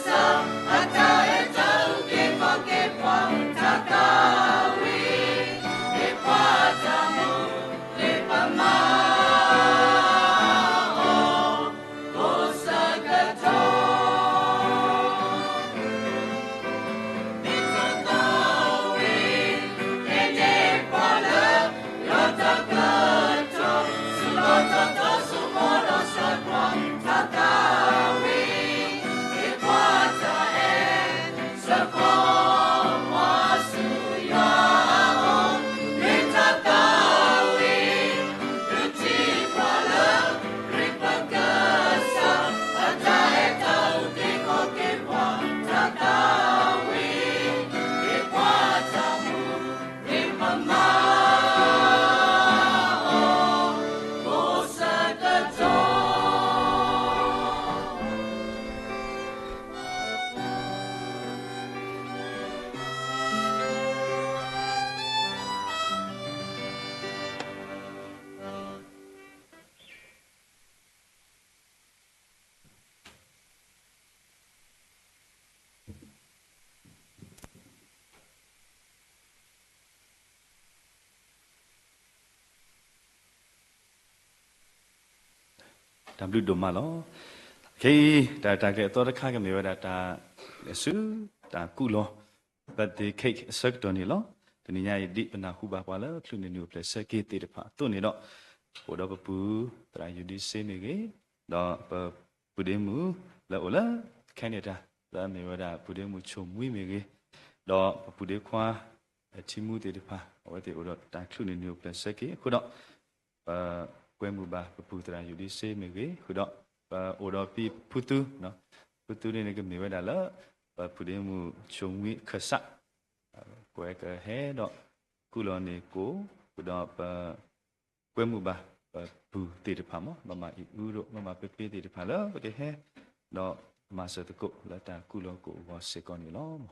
စၢ်အတၢ်အဲၣ်တၢ်အုၣ်က့ၤခီၣ်က့ၤပှၤ တၢ်သးဝံၣ် မ့ၢ်ပှၤတၢ်မူလၢပမၤအီၤ ကိးဆၢကတီၢ် မ့ၢ်တၢ်သးဝံၣ် ကဲန့ၢ်ပှၤလၢ လီၤတၢ်ကတိၤ စူၤလီၤတီတီ ဆိကမိၣ်ဒီးစၢၤကွၢ် တၢ်သးဝံၣ် မ့ၢ်ပှၤတၢ်အဲၣ် စၢဃီၤပှၤဆူယွၤအအိၣ် မ့ၢ်တၢ်သးဝံၣ် ဒုးထံၣ်ပှၤလၢ ခရံာ်ပကစၢ် အတၢ်အဲၣ်တၢ်အုၣ်က့ၤခီၣ်က့ၤပှၤ တၢ်သးဝံၣ် မ့ၢ်ပှၤတၢ်မူ မ့ၢ်ပမၤအီၤ ကိးဆၢကတီၢ် တၢ်ဘျုးဒိၣ်မးလီၤ. ခဲအံၤ တၢ် တၢ်ကျဲၤအသီတခါကမ့ၢ်ဝဲဒၣ်တၢ် ဆူ တၢ်ကူၣ်လီၤ birthday cake အဆၢကတီၢ်န့ၣ်လီၤ. တနံၤညါအံၤ ဒ်ပနၢ်ဟူဘၣ်ပှၤလၢ ချုးန့ၢ်နုာ်အိၣ်ဖျဲၣ်ဆၢက့ၤသ့ၣ်တဖၣ်အသိးန့ၣ်ဒီး အိၣ်ဒီးပပုၢ် သရၣ်ယူၤဒံစ့မ့ၢ်ဂ့ၤ, ဒီးပပုၢ်ဒ့မုၣ်လၢအိၣ်လၢ Canada လၢအမ့ၢ်ဝဲဒၣ်ပုၢ်ဒ့မုၣ်ဆိၣ်မှံမ့ၢ်ဂ့ၤ, ဒီးပပုၢ်ဒ့ခွါ ထံမူသ့ၣ်တဖၣ် အဝဲသ့ၣ်အိၣ်ဒီးတၢ်ချုးန့ၢ်နုာ်အိၣ်ဖျဲၣ်ဆၢက့ၤအဃိဒီး ပကွဲမုာ်ဘၣ်ပပုၢ်သရၣ်ယူၤဒံစ့မ့ၢ်ဂ့ၤ, ဃုာ်ဒီး ပအိၣ်ဒီးဖံဖုသူ, ဖုသူန့ၣ်န့ၣ်ကမ့ၢ်ဝဲဒၣ်လၢ ပပုၢ်ဒ့မုၣ်ဆိၣ်မှံအခၢၣ်စး, ပဝဲကဟဲဒီး ကူၣ်လီၤန့ၢ်ကိၣ်, ဃုာ်ဒီးပ ကွဲမုာ်ဘၣ် ပပုၢ်သ့ၣ်တဖၣ်မး, မမၤအံၤအူဒိၣ် မမၤပ့ပ့သ့ၣ်တဖၣ်လၢပကဟဲ ဒီးမၤစၢၤသကိးလၢတၢ်ကူၣ်လီၤကိၣ်အဂီၢ်စ့ၢ်ကီးန့ၣ်လီၤ.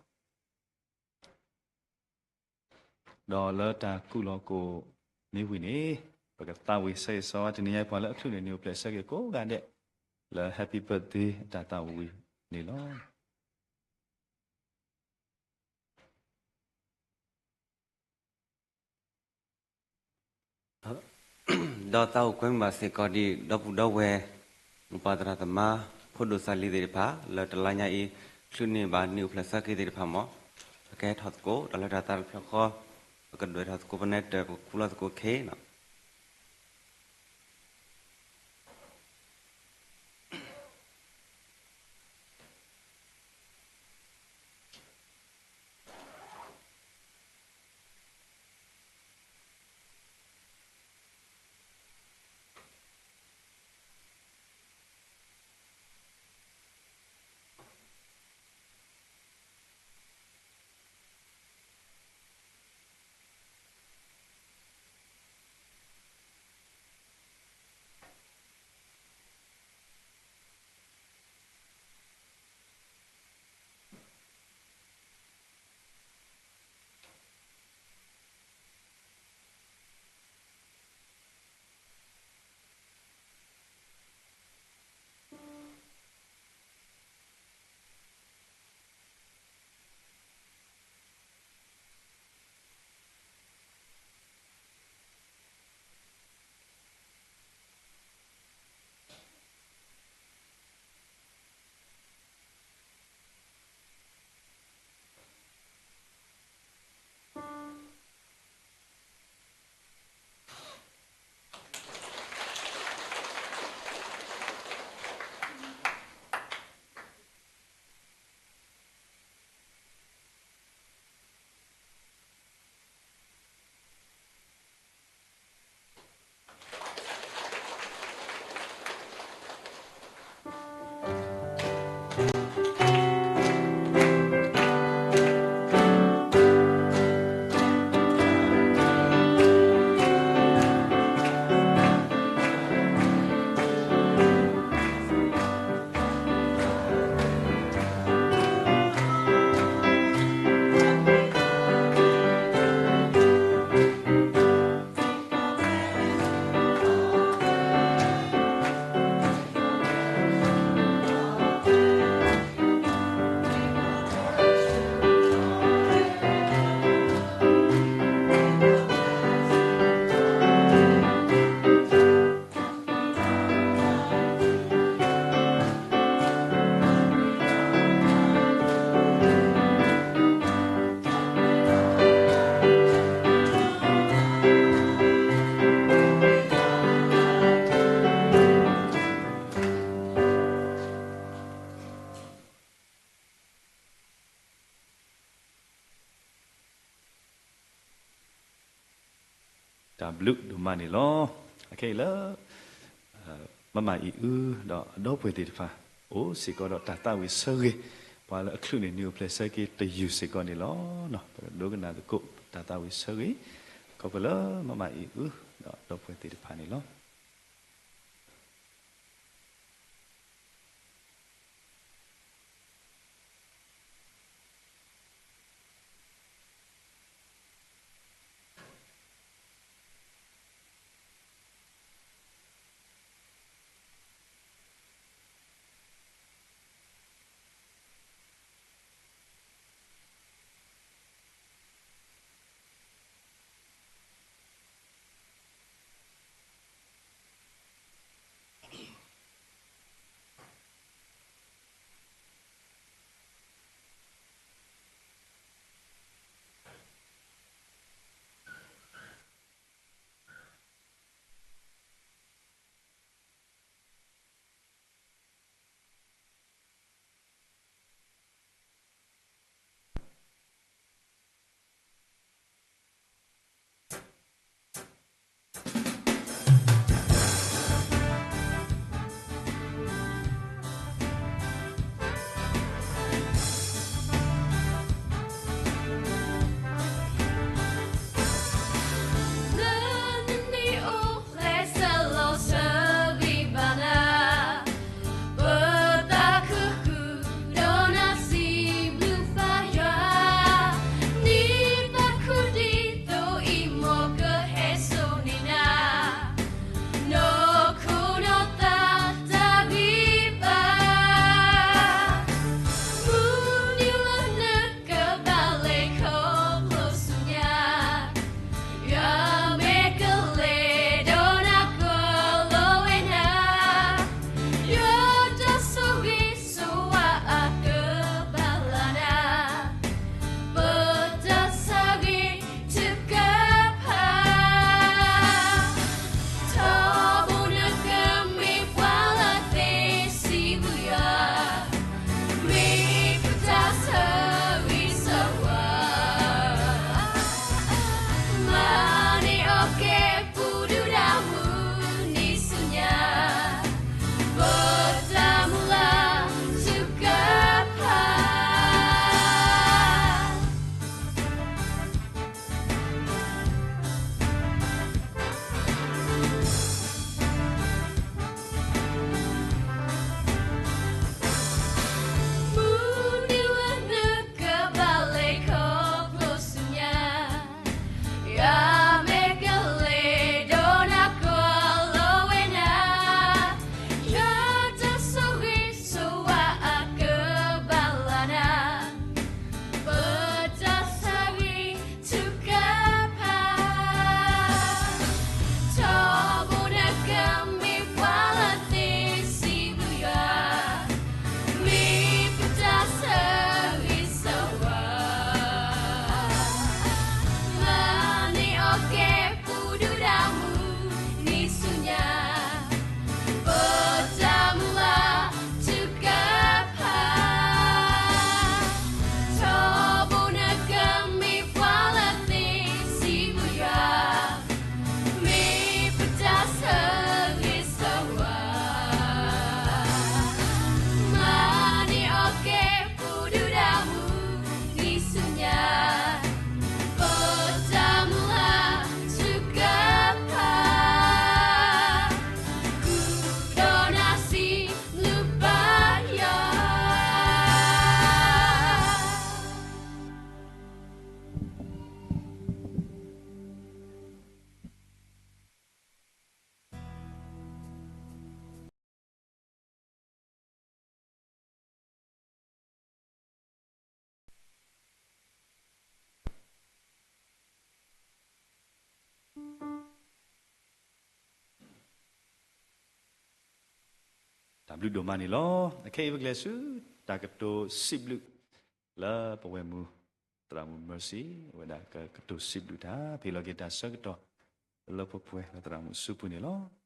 ဒီးလၢတၢ်ကူၣ်လီၤကိၣ်မ့ၢ်ဝံၤန့ၣ် ပကသးဝံၣ်ဆၢဂ့ၤဆၢဝါတနံၤညါအံၤ ပှၤလၢအချုးန့ၢ်နုာ်အိၣ်ဖျဲၣ်ဆၢက့ၤကိးဂၤဒဲး လၢ Happy Birthday အတၢ်သးဝံၣ်န့ၣ်လီၤ. ဒီးသးအိၣ်ကွဲမုာ်ဘၣ်စ့ၢ်ကီးဒ် ဒီပုၢ်ဒီဝဲၢ် မိၢ်ပၢ်သရၣ်သမါ ဖိဒိၣ်စၢ်လံၤသ့ၣ်တဖၣ် လၢတလါညါအံၤ ချုးန့ၢ်ဘၣ်နုာ်အိၣ်ဖျဲၣ်ဆၢက့ၤသ့ၣ်တဖၣ်မး, ပကဟဲထီၣ်သကိး ဒီးလၢတၢ်သးတဖျၢၣ်ဃီ ပကဒွဲၣ်ထီၣ်သကိးပနဲတၢၢ် ပကကူၣ်လီၤသကိးခဲအံၤန့ၣ် တၢ်ဘျုးဒိၣ်မးန့ၣ်လီၤ. အခဲအံၤလၢ မမၤအံၤအု ဒီးအဒီပုၢ်ဝဲၢ်သ့ၣ်တဖၣ် အိၣ်စ့ၢ်ကီးဒီးတၢ်သးဝံၣ်ဆၢဂ့ၤ, ပှၤလၢအချုးန့ၣ် နုာ်အိၣ်ဖျဲၣ်ဆၢက့ၤတယုၢ်စ့ၢ်ကီးန့ၣ်လီၤ. ပကဒိကနၣ်သကိးတၢ်သးဝံၣ်ဆၢဂ့ၤ ခီဖျိလၢမမၤအံၤအု ဒီးအဒီပုၢ်ဝဲၢ်သ့ၣ်တဖၣ်န့ၣ်လီၤ.လၢနမ့ၢ်အိၣ်ဖျဲၣ်ဆၢလီၤဆၢဂ့ၤဘၣ်နၤ, ပသးခုဃုာ်ဒီးနၤ စံးဘျုးဘၣ်ယွၤ, နံၤသးခုဒ်သိးအံၤ မ်ကဟဲစိာ်န့ၢ်နၤ နီၢ်ခိနီၢ်သးတၢ်ဂံၢ်ဘါ, မုၢ်နံၤလၢနကဘၣ်လဲၤခီဖျိဆူညါ, ယွၤမ့ၢ်ကလဲၤဒီးနၤ ကလီၤဝဲနၤ, ယွၤတၢ်ဆိၣ်ဂ့ၤဆိၣ်ဝါအကဘၣ်လၢနၤ ပတၢ်ဆၢဂ့ၤထုကဖၣ်, ထီဘိနကမ့ၢ်ပှၤလၢသ့စံးဘျုးယွၤ, မ့ၢ်ပတၢ်ဆၢဂ့ၤဆၢဝါ, မၤန့ၢ်အီၣ်ကဲပူၤဒုၣ်ဒါမုၢ်နံၤဆူညါ ပတၢ်မုၢ်လၢ်ထုကဖၣ်. မုၢ်နံၤလၢနကဘၣ်လဲၤခီဖျိဆူညါ, ယွၤမ့ၢ်ကလဲၤဒီးနၤ ကလီၤဝဲနၤ, ယွၤတၢ်ဆိၣ်ဂ့ၤဆိၣ်ဝါအကဘၣ်လၢနၤ ပတၢ်ဆၢဂ့ၤထုကဖၣ်, ထီဘိနကမ့ၢ်ပှၤလၢသ့စံးဘျုးယွၤ, မ့ၢ်ပတၢ်ဆၢဂ့ၤဆၢဝါ, မၤန့ၢ်အီၣ်ကဲပူၤဒုၣ်ဒါမုၢ်နံၤဆူညါ ပတၢ်မုၢ်လၢ်ထုကဖၣ်, ထီဘိနကမ့ၢ်ပှၤလၢသ့စံးဘျုးယွၤ, မ့ၢ်ပတၢ်ဆၢဂ့ၤဆၢဝါ, မၤန့ၢ်အီၣ်ကဲပူၤဒုၣ်ဒါမုၢ်နံၤဆူညါ ပတၢ်မုၢ်လၢ်ထုကဖၣ်, ဃုာ်ဒီးနၤစံးဘျုးဘၣ်ယွၤ. တၢ်ဘျုးဒိၣ်မးန့ၣ်လီၤ. အခဲအံၤပကလဲၤဆူ တၢ်ကတိၤစံးဘျုး လၢပဝဲၢ်မုၣ် သရၣ်မုၣ် Mercy အဝဲဒၣ်ကကတိၤစံးဘျုးတၢ် ဖဲလီၤက့ၤတၢ်ဆၢကတီၢ် လၢပှဲၤပှဲၤလၢသရၣ်မုၣ်အစုပူၤန့ၣ်လီၤ. တၢ်ဘျုးဒိၣ်မး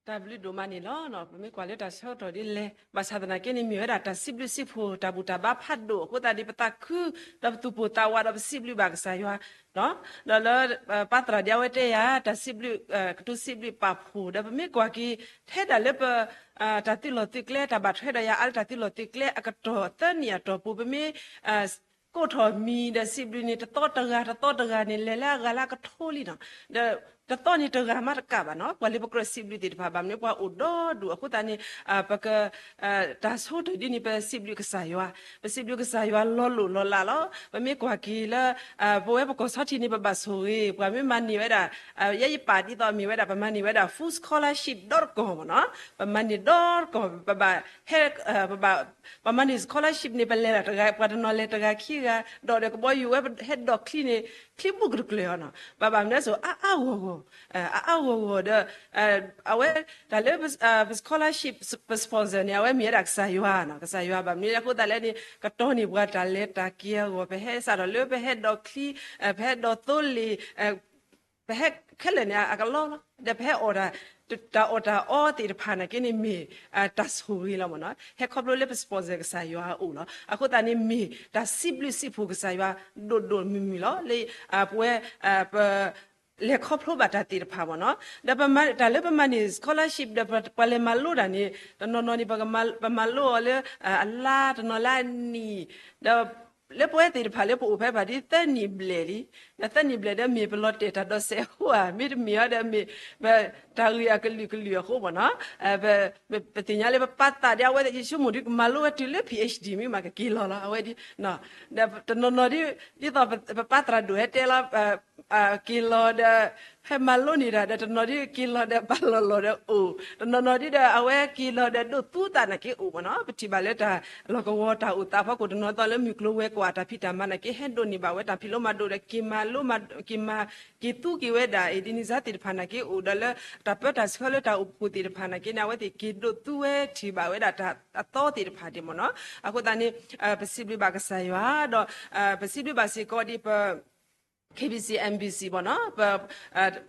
တၢ်ဘျုးဒိၣ်မးန့ၣ်လီၤ. ပမ့ၢ်ကွၢ်လၢတၢ်ဆၢကတီၢ်ဒ်လဲၣ် ဘၣ်ဆၣ်သနာ်က့န့ၣ် မ့ၢ်ဝဲဒၣ်တၢ်စံးဘျုးစံးဖှိၣ် တၢ်ဘူၣ်တၢ်ဘါဖးဒိၣ်အဃိသတးန့ၣ် ပသးခု ဒီးပသူၣ်ပိၢ်သးဝးဒီးပစံးဘျုးဘၣ်ကစၢ်ယွၤ ဒီးလၢ ပၢ်သရၣ်ဒ်အဝဲတဲယၤ တၢ်စံးဘျုး ကတိၤစံးဘျုးပာ်ဖှိၣ် ဒီးပမ့ၢ်ကွၢ်က့ၤ ထဲဒၣ်လၢပ တၢ်သုးလီၢ်သုးကျဲ တၢ်ဘၣ်ထွဲဒီးယၤအါလၢတၢ်သုးလီၢ်သုးကျဲအကတီၢ်သၢနံၣ်အတီၢ်ပူၤ ပမ့ၢ် ကိးထီၣ်မံၤဒီးစံးဘျုးန့ၣ် တသီတဂၤ တသီတဂၤန့ၣ် လဲၤလၢအဂၤလၢအကထိလံနီၤ. ဒီးတသီန့ၣ်တဂၤမးတကးဘၣ်နီၤ ပှၤလၢပကြၢးစံးဘျုးသ့ၣ်တဖၣ် ဘၣ်မနုၤပှၤအိၣ်ဒီဒူၣ်အဃိသတးန့ၣ် ပက တၢ်ဆိကတၢၢ်ဒ်န့ၣ် ပစံးဘျုးကစၢ်ယွၤ ပစံးဘျုးကစၢ်ယွၤလီၤလိၢ်လီၤလးလီၤ. ပမ့ၢ်ကွၢ်က့ၤလၢ ပဝဲပကီၢ်ဆီထံးန့ၣ် ပဘၣ်ဆိၣ်ဂ့ၤ ပှၤမ့ၢ်မၤန့ၢ်ဝဲဒၣ် ယဲယပာ်ဒ်သိးမ့ၢ်ဝဲဒၣ် ပမၤန့ၢ်ဝဲဒၣ် full scholarship ဒီတကီၢ်မ့ၢ်နီၤ ပမၤန့ၢ်ဒီတကီၢ် ပဘၣ်ဟဲ ပဘၣ် ပမၤန့ၢ် scholarship န့ၣ် ပလဲၤတဂၤ ပှၤတနီၤလဲၤတဂၤခံဂၤ ဒီးဒီးကဘီယူၤဝဲဟဲဒီးချံန့ၣ် ချံဘူးကတကျၢၤအီၤနီၤ ဘၣ်ဘၣ်မနုၤစိၤ အါအါဂီၢ်ဂီၢ် အါအါဂီၢ်ဂီၢ်ဒီး အဝဲ တၢ်လၢ ပ scholarship ပ sponsor န့ၣ် အဝဲမ့ၢ်ဝဲဒၣ်ကစၢ်ယွၤနီၤ ကစၢ်ယွၤဘၣ်မနုၤအဃိသတးလဲၣ်န့ၣ် ကတီၤန့ၢ်ပှၤတၢ်လဲၤတၢ်က့ၤအဂီၢ် ပဟဲစးထီၣ်လၢပဟဲဒီးချံ ပဟဲဒီးသိလ့ၣ် ပဟဲခဲလၢာ်န့ၣ် အကလီလီၤ ဒီးပဟဲအီၣ်တၢ် တၢ်အီၣ်တၢ်အီသ့ၣ်တဖၣ်နာ်က့န့ၣ်မ့ၢ် တၢ်ဆိၣ်ဂ့ၤလီၤမ့ၢ်နီၤ ဟဲခီဖျိလၢပ sponsor ကစၢ်ယွၤအအိၣ်လီၤ. အဃိသတးန့ၣ်မ့ၢ်တၢ်စံးဘျုးစံးဖှိၣ်ကစၢ်ယွၤဒိၣ်ဒိၣ်မုၢ်မုၢ်လီၤ လၢ ပဝဲ ပ လဲၤခီဖျိဘၣ်တၢ်သ့ၣ်တဖၣ်မ့ၢ်နီၤ ဒီးတၢ်လၢပမၤန့ၢ် scholarship ဒီးပှၤလဲၤမၤလိတၢ်န့ၣ် တနီၤနီၤန့ၣ် ပမၤလိအီၤလၢ အလါ တနီၤလၢအနံၣ် ဒီး လၢပဝဲသ့ၣ်တဖၣ်လၢပအိၣ်ဖဲဖၣ်ဒ်သၢနံၣ်ဘျဲၣ်လံ ဒီးသၢနံၣ်ဘျဲၣ်ဒီးမ့ၢ်ပလီၤတဲာ်တၢ်ဒီးစဲးအဃိဧါ မ့တမ့ၢ်အီၤဒီးမ့ၢ် ပတၢ်ဂ့ၢ်အကလုာ်ကလုာ်အဃိမ့ၢ်နီၤ ပသ့ၣ်ညါလၢပပၢ်သးဒ်အဝဲသ့ၣ်ယဆိကမိၣ်ဒ်ကမၤလိဝဲတုၤလၢ PhD မ့ၢ်မးကက့ၤလီၤလီၤ အဝဲဒ် ဒီးတနီၤနီၤဒ် ဒ်သိးပပၢ်သရၣ်ဒိၣ်ဟဲတဲလီၤ က့ၤလီၤဒီး ဟဲမၤလိန့ၢ်တၢ်ဒီး တနီၤဒ်က့ၤလီၤဒီးဘၣ်လီၤလီၤဒီးအိၣ် တနီၤနီၤဒ်ဒီး အဝဲက့ၤလီၤဒီးဒိးသူသးနာ်က့အိၣ်မ့ၢ်နီၤ ပထံၣ်ဘၣ်လၢတၢ်လီၢ်ကဝီၤတၢ်အိၣ်သးဖီခိၣ် တနီၤသီလၢမုၢ်ကျိၤဝဲၤကွာ်တၢ်ဖံးတၢ်မၤနာ်က့ ဟဲဒိးန့ၢ်ဘၣ်ဝဲတၢ်ဖံးလိမၤဒိးဒီး က့ၤမၤလိမၤ က့ၤမၤ က့ၤသူက့ၤဝဲဒၣ် Ebenezer သ့ၣ်တဖၣ်နာ်က့အိၣ်ဒီးလၢ တၢ်ပၢတၢ်ဆှၢလၢတၢ်အိၣ်ဖှိၣ်သ့ၣ်တဖၣ်နာ်က့န့ၣ် အဝဲသ့ၣ်က့ၤဒိးသူဝဲထံၣ်ဘၣ်ဝဲဒၣ်တၢ်အသီသ့ၣ်တဖၣ်ဒ်မ့ၢ်နီၤ အဃိသတးန့ၣ် ပစံးဘျုးဘၣ်ကစၢ်ယွၤဒီး ပစံးဘျုးဘၣ်စ့ၢ်ကီးဒ်ပ KBC MBC မ့ၢ်နီၤ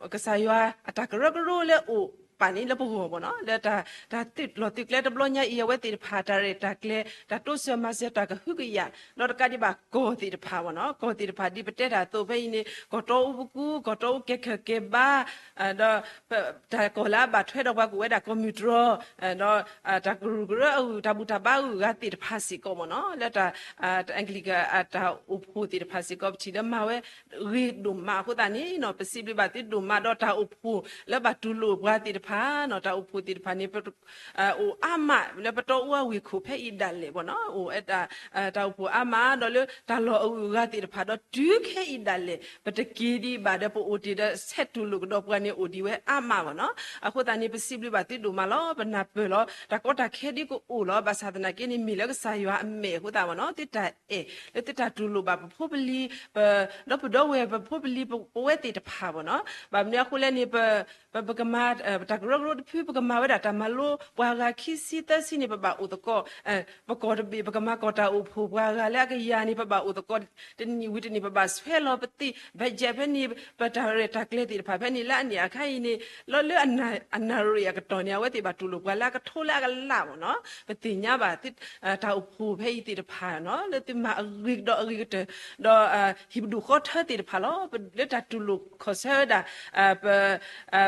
ပ ကစၢ်ယွၤအတၢ်ကရၢကရိလၢအိၣ်ပာ်န့ၣ်လၢပဂီၢ်မ့ၢ်နီၤ လၢတၢ် တၢ်သုးလီၢ်သုးကျဲတဘျီညါအံၤ အဝဲသ့ၣ်တဖၣ် တၢ်ရဲၣ်တၢ်ကျဲၤ တၢ်တိစၢၤမၤစၢၤ တၢ်ကဟုကယာ် ဒီးတကးဒံးဘၣ်ကီၢ်သ့ၣ်တဖၣ်မ့ၢ်နီၤ ကီၢ်သ့ၣ်တဖၣ်ဒ်ပတဲတၢ်အသိးဖဲအံၤန့ၣ် ကီၢ်တီအူပကူ ကီၢ်တီအူကဲၤခၢၣ်ကဲၤဘါ ဒီး တၢ်ကီၢ်လၢအဘၣ်ထွဲဒီးပှၤကအိၣ်ဝဲဒၣ်ကီၢ်မုၢ်တြီၢ် ဒီး တၢ်ကရူၢ်ကရၢအဂုၤ တၢ်ဘူၣ်တၢ်ဘါအဂုၤအဂၤသ့ၣ်တဖၣ်စ့ၢ်ကီးမ့ၢ်နီၤ လၢတၢ် Anglican အတၢ်အိၣ်ဖှိၣ်သ့ၣ်တဖၣ်စ့ၢ်ကီး ပထံၣ်လၢမၤဝဲဂ့ၤဒိၣ်မးအဃိသတးန့ၣ်နီၤ ပစံးဘျုးဘၣ်သုဒိၣ်မး ဒီးတၢ်အိၣ်ဖှိၣ်လၢဘၣ်တူၢ်လိာ်ပှၤသ့ၣ်တဖၣ်နီၤ တၢ်အိၣ်ဖှိၣ်သ့ၣ်တဖၣ်န့ၣ် အိၣ်အါမးလၢပတီအူအဝ့ၢ်ခိၣ်ဖဲအံၤဒၣ်လဲာ်မ့ၢ်နီၤ အိၣ် တၢ်အိၣ်ဖှိၣ်အါမးဒီးလၢတၢ်လီၢ်အဂုၤအဂၤသ့ၣ်တဖၣ်ဒီးတုၤခဲအံၤဒၣ်လဲာ် ပတက့ၤဒံးဘၣ်ဒီးပအိၣ်တ့ၢ်ဒီးဆဲးတူၢ်လိာ်ကဒီးပှၤန့ၣ်အိၣ်ဒံးဝဲအါမးမ့ၢ်နီၤ အဃိသတးန့ၣ် ပစံးဘျုးဘၣ်သုဒိၣ်မးလီၤ ပနၢ်ပၢၢ်လီၤ တၢ်ကီတၢ်ခဲဒ်ကအိၣ်လီၤ ဘၣ်ဆၣ်သနာ်က့န့ၣ် မ့ၢ်လၢကစၢ်ယွၤအမဲာ်အဃိသတးမ့ၢ်နီၤ သုတၢ်အဲၣ်လၢသုတၢ်တူၢ်လိာ်ဘၣ်ပဖိပလံၤ ပဒီပုၢ်ဒီဝဲၢ်ပဖိပလံၤပဝဲသ့ၣ်တဖၣ်မ့ၢ်နီၤ ဘၣ်မနုၤအဃိလဲၣ်န့ၣ် ပ ပကမၤ ပတၢ်ကရၢကရိတဖု ပကမၤဝဲဒၣ်တၢ်မၤလိ ပှၤဂၤခံဆံသၢဆံန့ၣ် ပဘၣ်အိၣ်သကိး ပကီၢ်တဘ့ၣ် ပကမၤကီၢ်တၢ်အိၣ်ဖှိၣ်ပှၤဂၤလၢအကယၤန့ၣ် ပဘၣ်အိၣ်သကိး တနံၣ်ဝံၤတနံၣ် ပဘၣ်ဆွဲလီၤပသ့ၣ် budget ဖဲန့ၣ် ပတၢ်ရဲၣ်တၢ်ကျဲၤသ့ၣ်တဖၣ်ဖဲန့ၣ် လၢအနံၣ်အခါအံၤန့ၣ် လီၤလၢအနၣ်ရံၣ်အကတီၢ်န့ၣ် အဝဲသ့ၣ်ဘၣ်တူၢ်လိာ်ပှၤလၢအကထိလၢအကလးမ့ၢ်နီၤ ပသ့ၣ်ညါဘၣ် တၢ်အိၣ်ဖှိၣ်ဖဲအံၤသ့ၣ်တဖၣ်နီၤ လၢသုမၤအဂ့ၤကဒီးအဂ့ၤကတၢၢ် ဒီး ဟံၣ်ပဒိၣ်ဃီထၢသ့ၣ်တဖၣ်လီၤ လၢတၢ်တူၢ်လိာ်ခီၣ်ဆၢဝဲဒၣ် ပ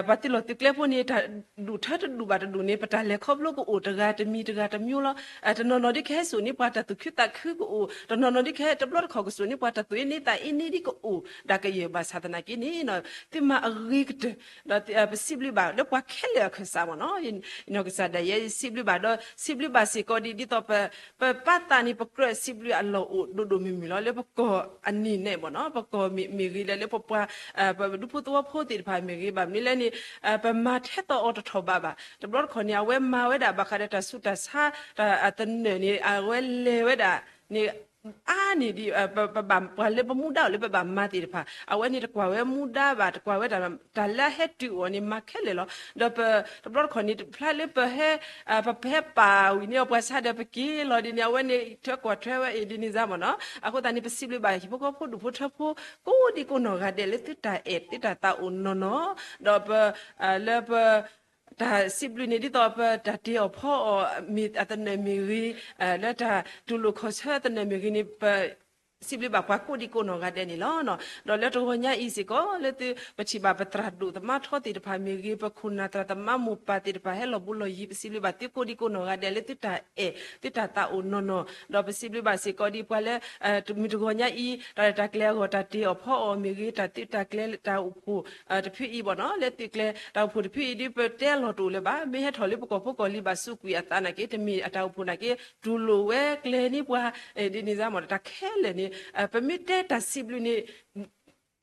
ပှၤသုးလီၢ်သုးကျဲဖိန့ၣ် တၢ်ဒူၣ်ထၢတဒူၣ်ဘၣ်တဒူၣ်န့ၣ် ပတၢ်လဲၤခီဖျိကအိၣ်တဂၤတမံၤတဂၤတမျိုးလီၤ တနီၤနီၤဒ်ကဟဲစိာ်န့ၢ်ပှၤတၢ်သူၣ်ခုသးခုကအိၣ် တနီၤနီၤဒ်ကဟဲတဘျီတခီၣ်ကစိာ်န့ၢ်ပှၤတၢ်သူၣ်အ့န့သးအ့န့ဒ်ကအိၣ် ဒၣ်ကယဲၢ်ဘၣ်ဆၣ်သနာ်က့န့ၣ် သုမၤအဂ့ၤကတၢၢ် ဒီးပစံးဘျုးဘၣ်လၢပှၤခဲလၢာ်အခၢၣ်စးမ့ၢ်နီၤ နီၢ်ကစၢ်ဒၣ်ယဲစံးဘျုးဘၣ်ဒီး စံးဘျုးဘၣ်စ့ၢ်ကီးဒ် ဒ်သိးပ ပပၢ်သးန့ၣ် ပကြၢးစံးဘျုးအလီၢ်အိၣ်ဒိၣ်ဒိၣ်မုၢ်မုၢ်လီၤ လၢပကီၢ်အနံၣ်န့ၣ်မ့ၢ်နီၤ ပကီၢ်မ့ၢ်ဂ့ၤလၢ လၢပပှၤ ပဒူဖိသဝီဖိသ့ၣ်တဖၣ်မ့ၢ်ဂ့ၤ ဘၣ်မနုၤလဲၣ်န့ၣ် ပမၤထဲသိးအီၤတထီၣ်ဘးဘၣ် တဘျီတခီၣ်န့ၣ် အဝဲမၤဝဲဒၣ်ဘၣ်ဃးဒီးတၢ်ဆူးတၢ်ဆါ တၢ်သနၢၣ်န့ၣ် အဝဲလဲၤဝဲဒၣ်န့ၣ် အါန့ၢ်ဒ် ပဘၣ်ပှၤလၢပမူဒါအိၣ်လၢပဘၣ်မၤသ့ၣ်တဖၣ် အဝဲန့ၣ်တကွၢ်ဝဲမူဒါဘၣ် တကွၢ်ဝဲဒၣ် တၢ်လၢအဟဲတုၤအီၤန့ၣ် မၤခဲလၢာ်လီၤ ဒီးပ တဘျီတခီၣ်န့ၣ် တဖျါလၢပဟဲ ပဟဲပာ်ဝံၤန့ၢ်အီၤပှၤဆါဒီးပက့ၤလီၤဒ်န့ၣ် အဝဲန့ၣ်ထွဲကွၢ်ထွဲဝဲအံၤဒ်န့ၣ်စါမ့ၢ်နီၤ အဃိသတးန့ၣ် ပစံးဘျုးဘၣ်ဟံၣ်ဖိဃီဖိဒူၣ်ဖိထၢဖိ ကိးဒံကိးနီၢ်ဂၤဒဲးလၢသုတၢ်အဲၣ်သုတၢ်သးအိၣ်နီၢ်နီၢ် ဒီးပ လၢပ တၢ်စံးဘျုးန့ၣ် ဒ်သိးပတၢ်တ့အီၤဖီအီၤ မ့ၢ်အသနၢၣ်မ့ၢ်ဂ့ၤ, လၢတၢ်တူၢ်လိာ်ခီၣ်ဆၢသနၢၣ်မ့ၢ်ဂ့ၤန့ၣ် ပစံးဘျုးဘၣ်ပှၤကိးဒံကိးနီၢ်ဂၤဒဲးန့ၣ်လီၤ. ဒီးလၢတဂီၤညါအံၤစ့ၢ်ကီး လၢသုပထံၣ်ဘၣ်ပသရၣ်ဒိၣ်သမါထီသ့ၣ်တဖၣ်မ့ၢ်ဂ့ၤ, ပခိၣ်နၢ်သရၣ်သမါမိၢ်ပၢ်သ့ၣ်တဖၣ်ဟဲလီၤဘူးလီၤယံၤ, ပစံးဘျုးဘၣ်သုကိးဒံကိးနီၢ်ဂၤဒဲး လၢသုတၢ်အဲၣ် သုတၢ်သးအိၣ်နီၢ်နီၢ်, ဒီးပစံးဘျုးဘၣ်စ့ၢ်ကီးဒ်ပှၤလၢ မုၢ်တဂီၤညါအံၤ တၢ်ရဲၣ်တၢ်ကျဲၤအဂီၢ် တၢ်တ့အီၤဖီအီၤမ့ၢ်ဂ့ၤ, တၢ်သုးတၢ်ကျဲၤတၢ်အိၣ်ဖှိၣ်တဖုအံၤဘၣ်နီၤ, လၢသုးကျဲၤတၢ်အိၣ်ဖှိၣ်တဖုအံၤ ဒ်ပတဲလီၤတအိၣ်လၢၤဘၣ်, မ့ၢ်ဟဲထီၣ်လၢပကီၢ်ဖိကီၢ်လံၤဘၣ်စူးကွံာ်အသးနာ်က့ တမ့ၢ်အတၢ်အိၣ်ဖှိၣ်နာ်က့ တူၢ်လိာ်ဝဲကျဲၤန့ၢ်ပှၤ ဒ်န့ၣ်စ့ၢ်မ့ၢ် တၢ်ခဲလၢာ်န့ၣ် ပမ့ၢ်တဲတၢ်စံးဘျုးန့ၣ်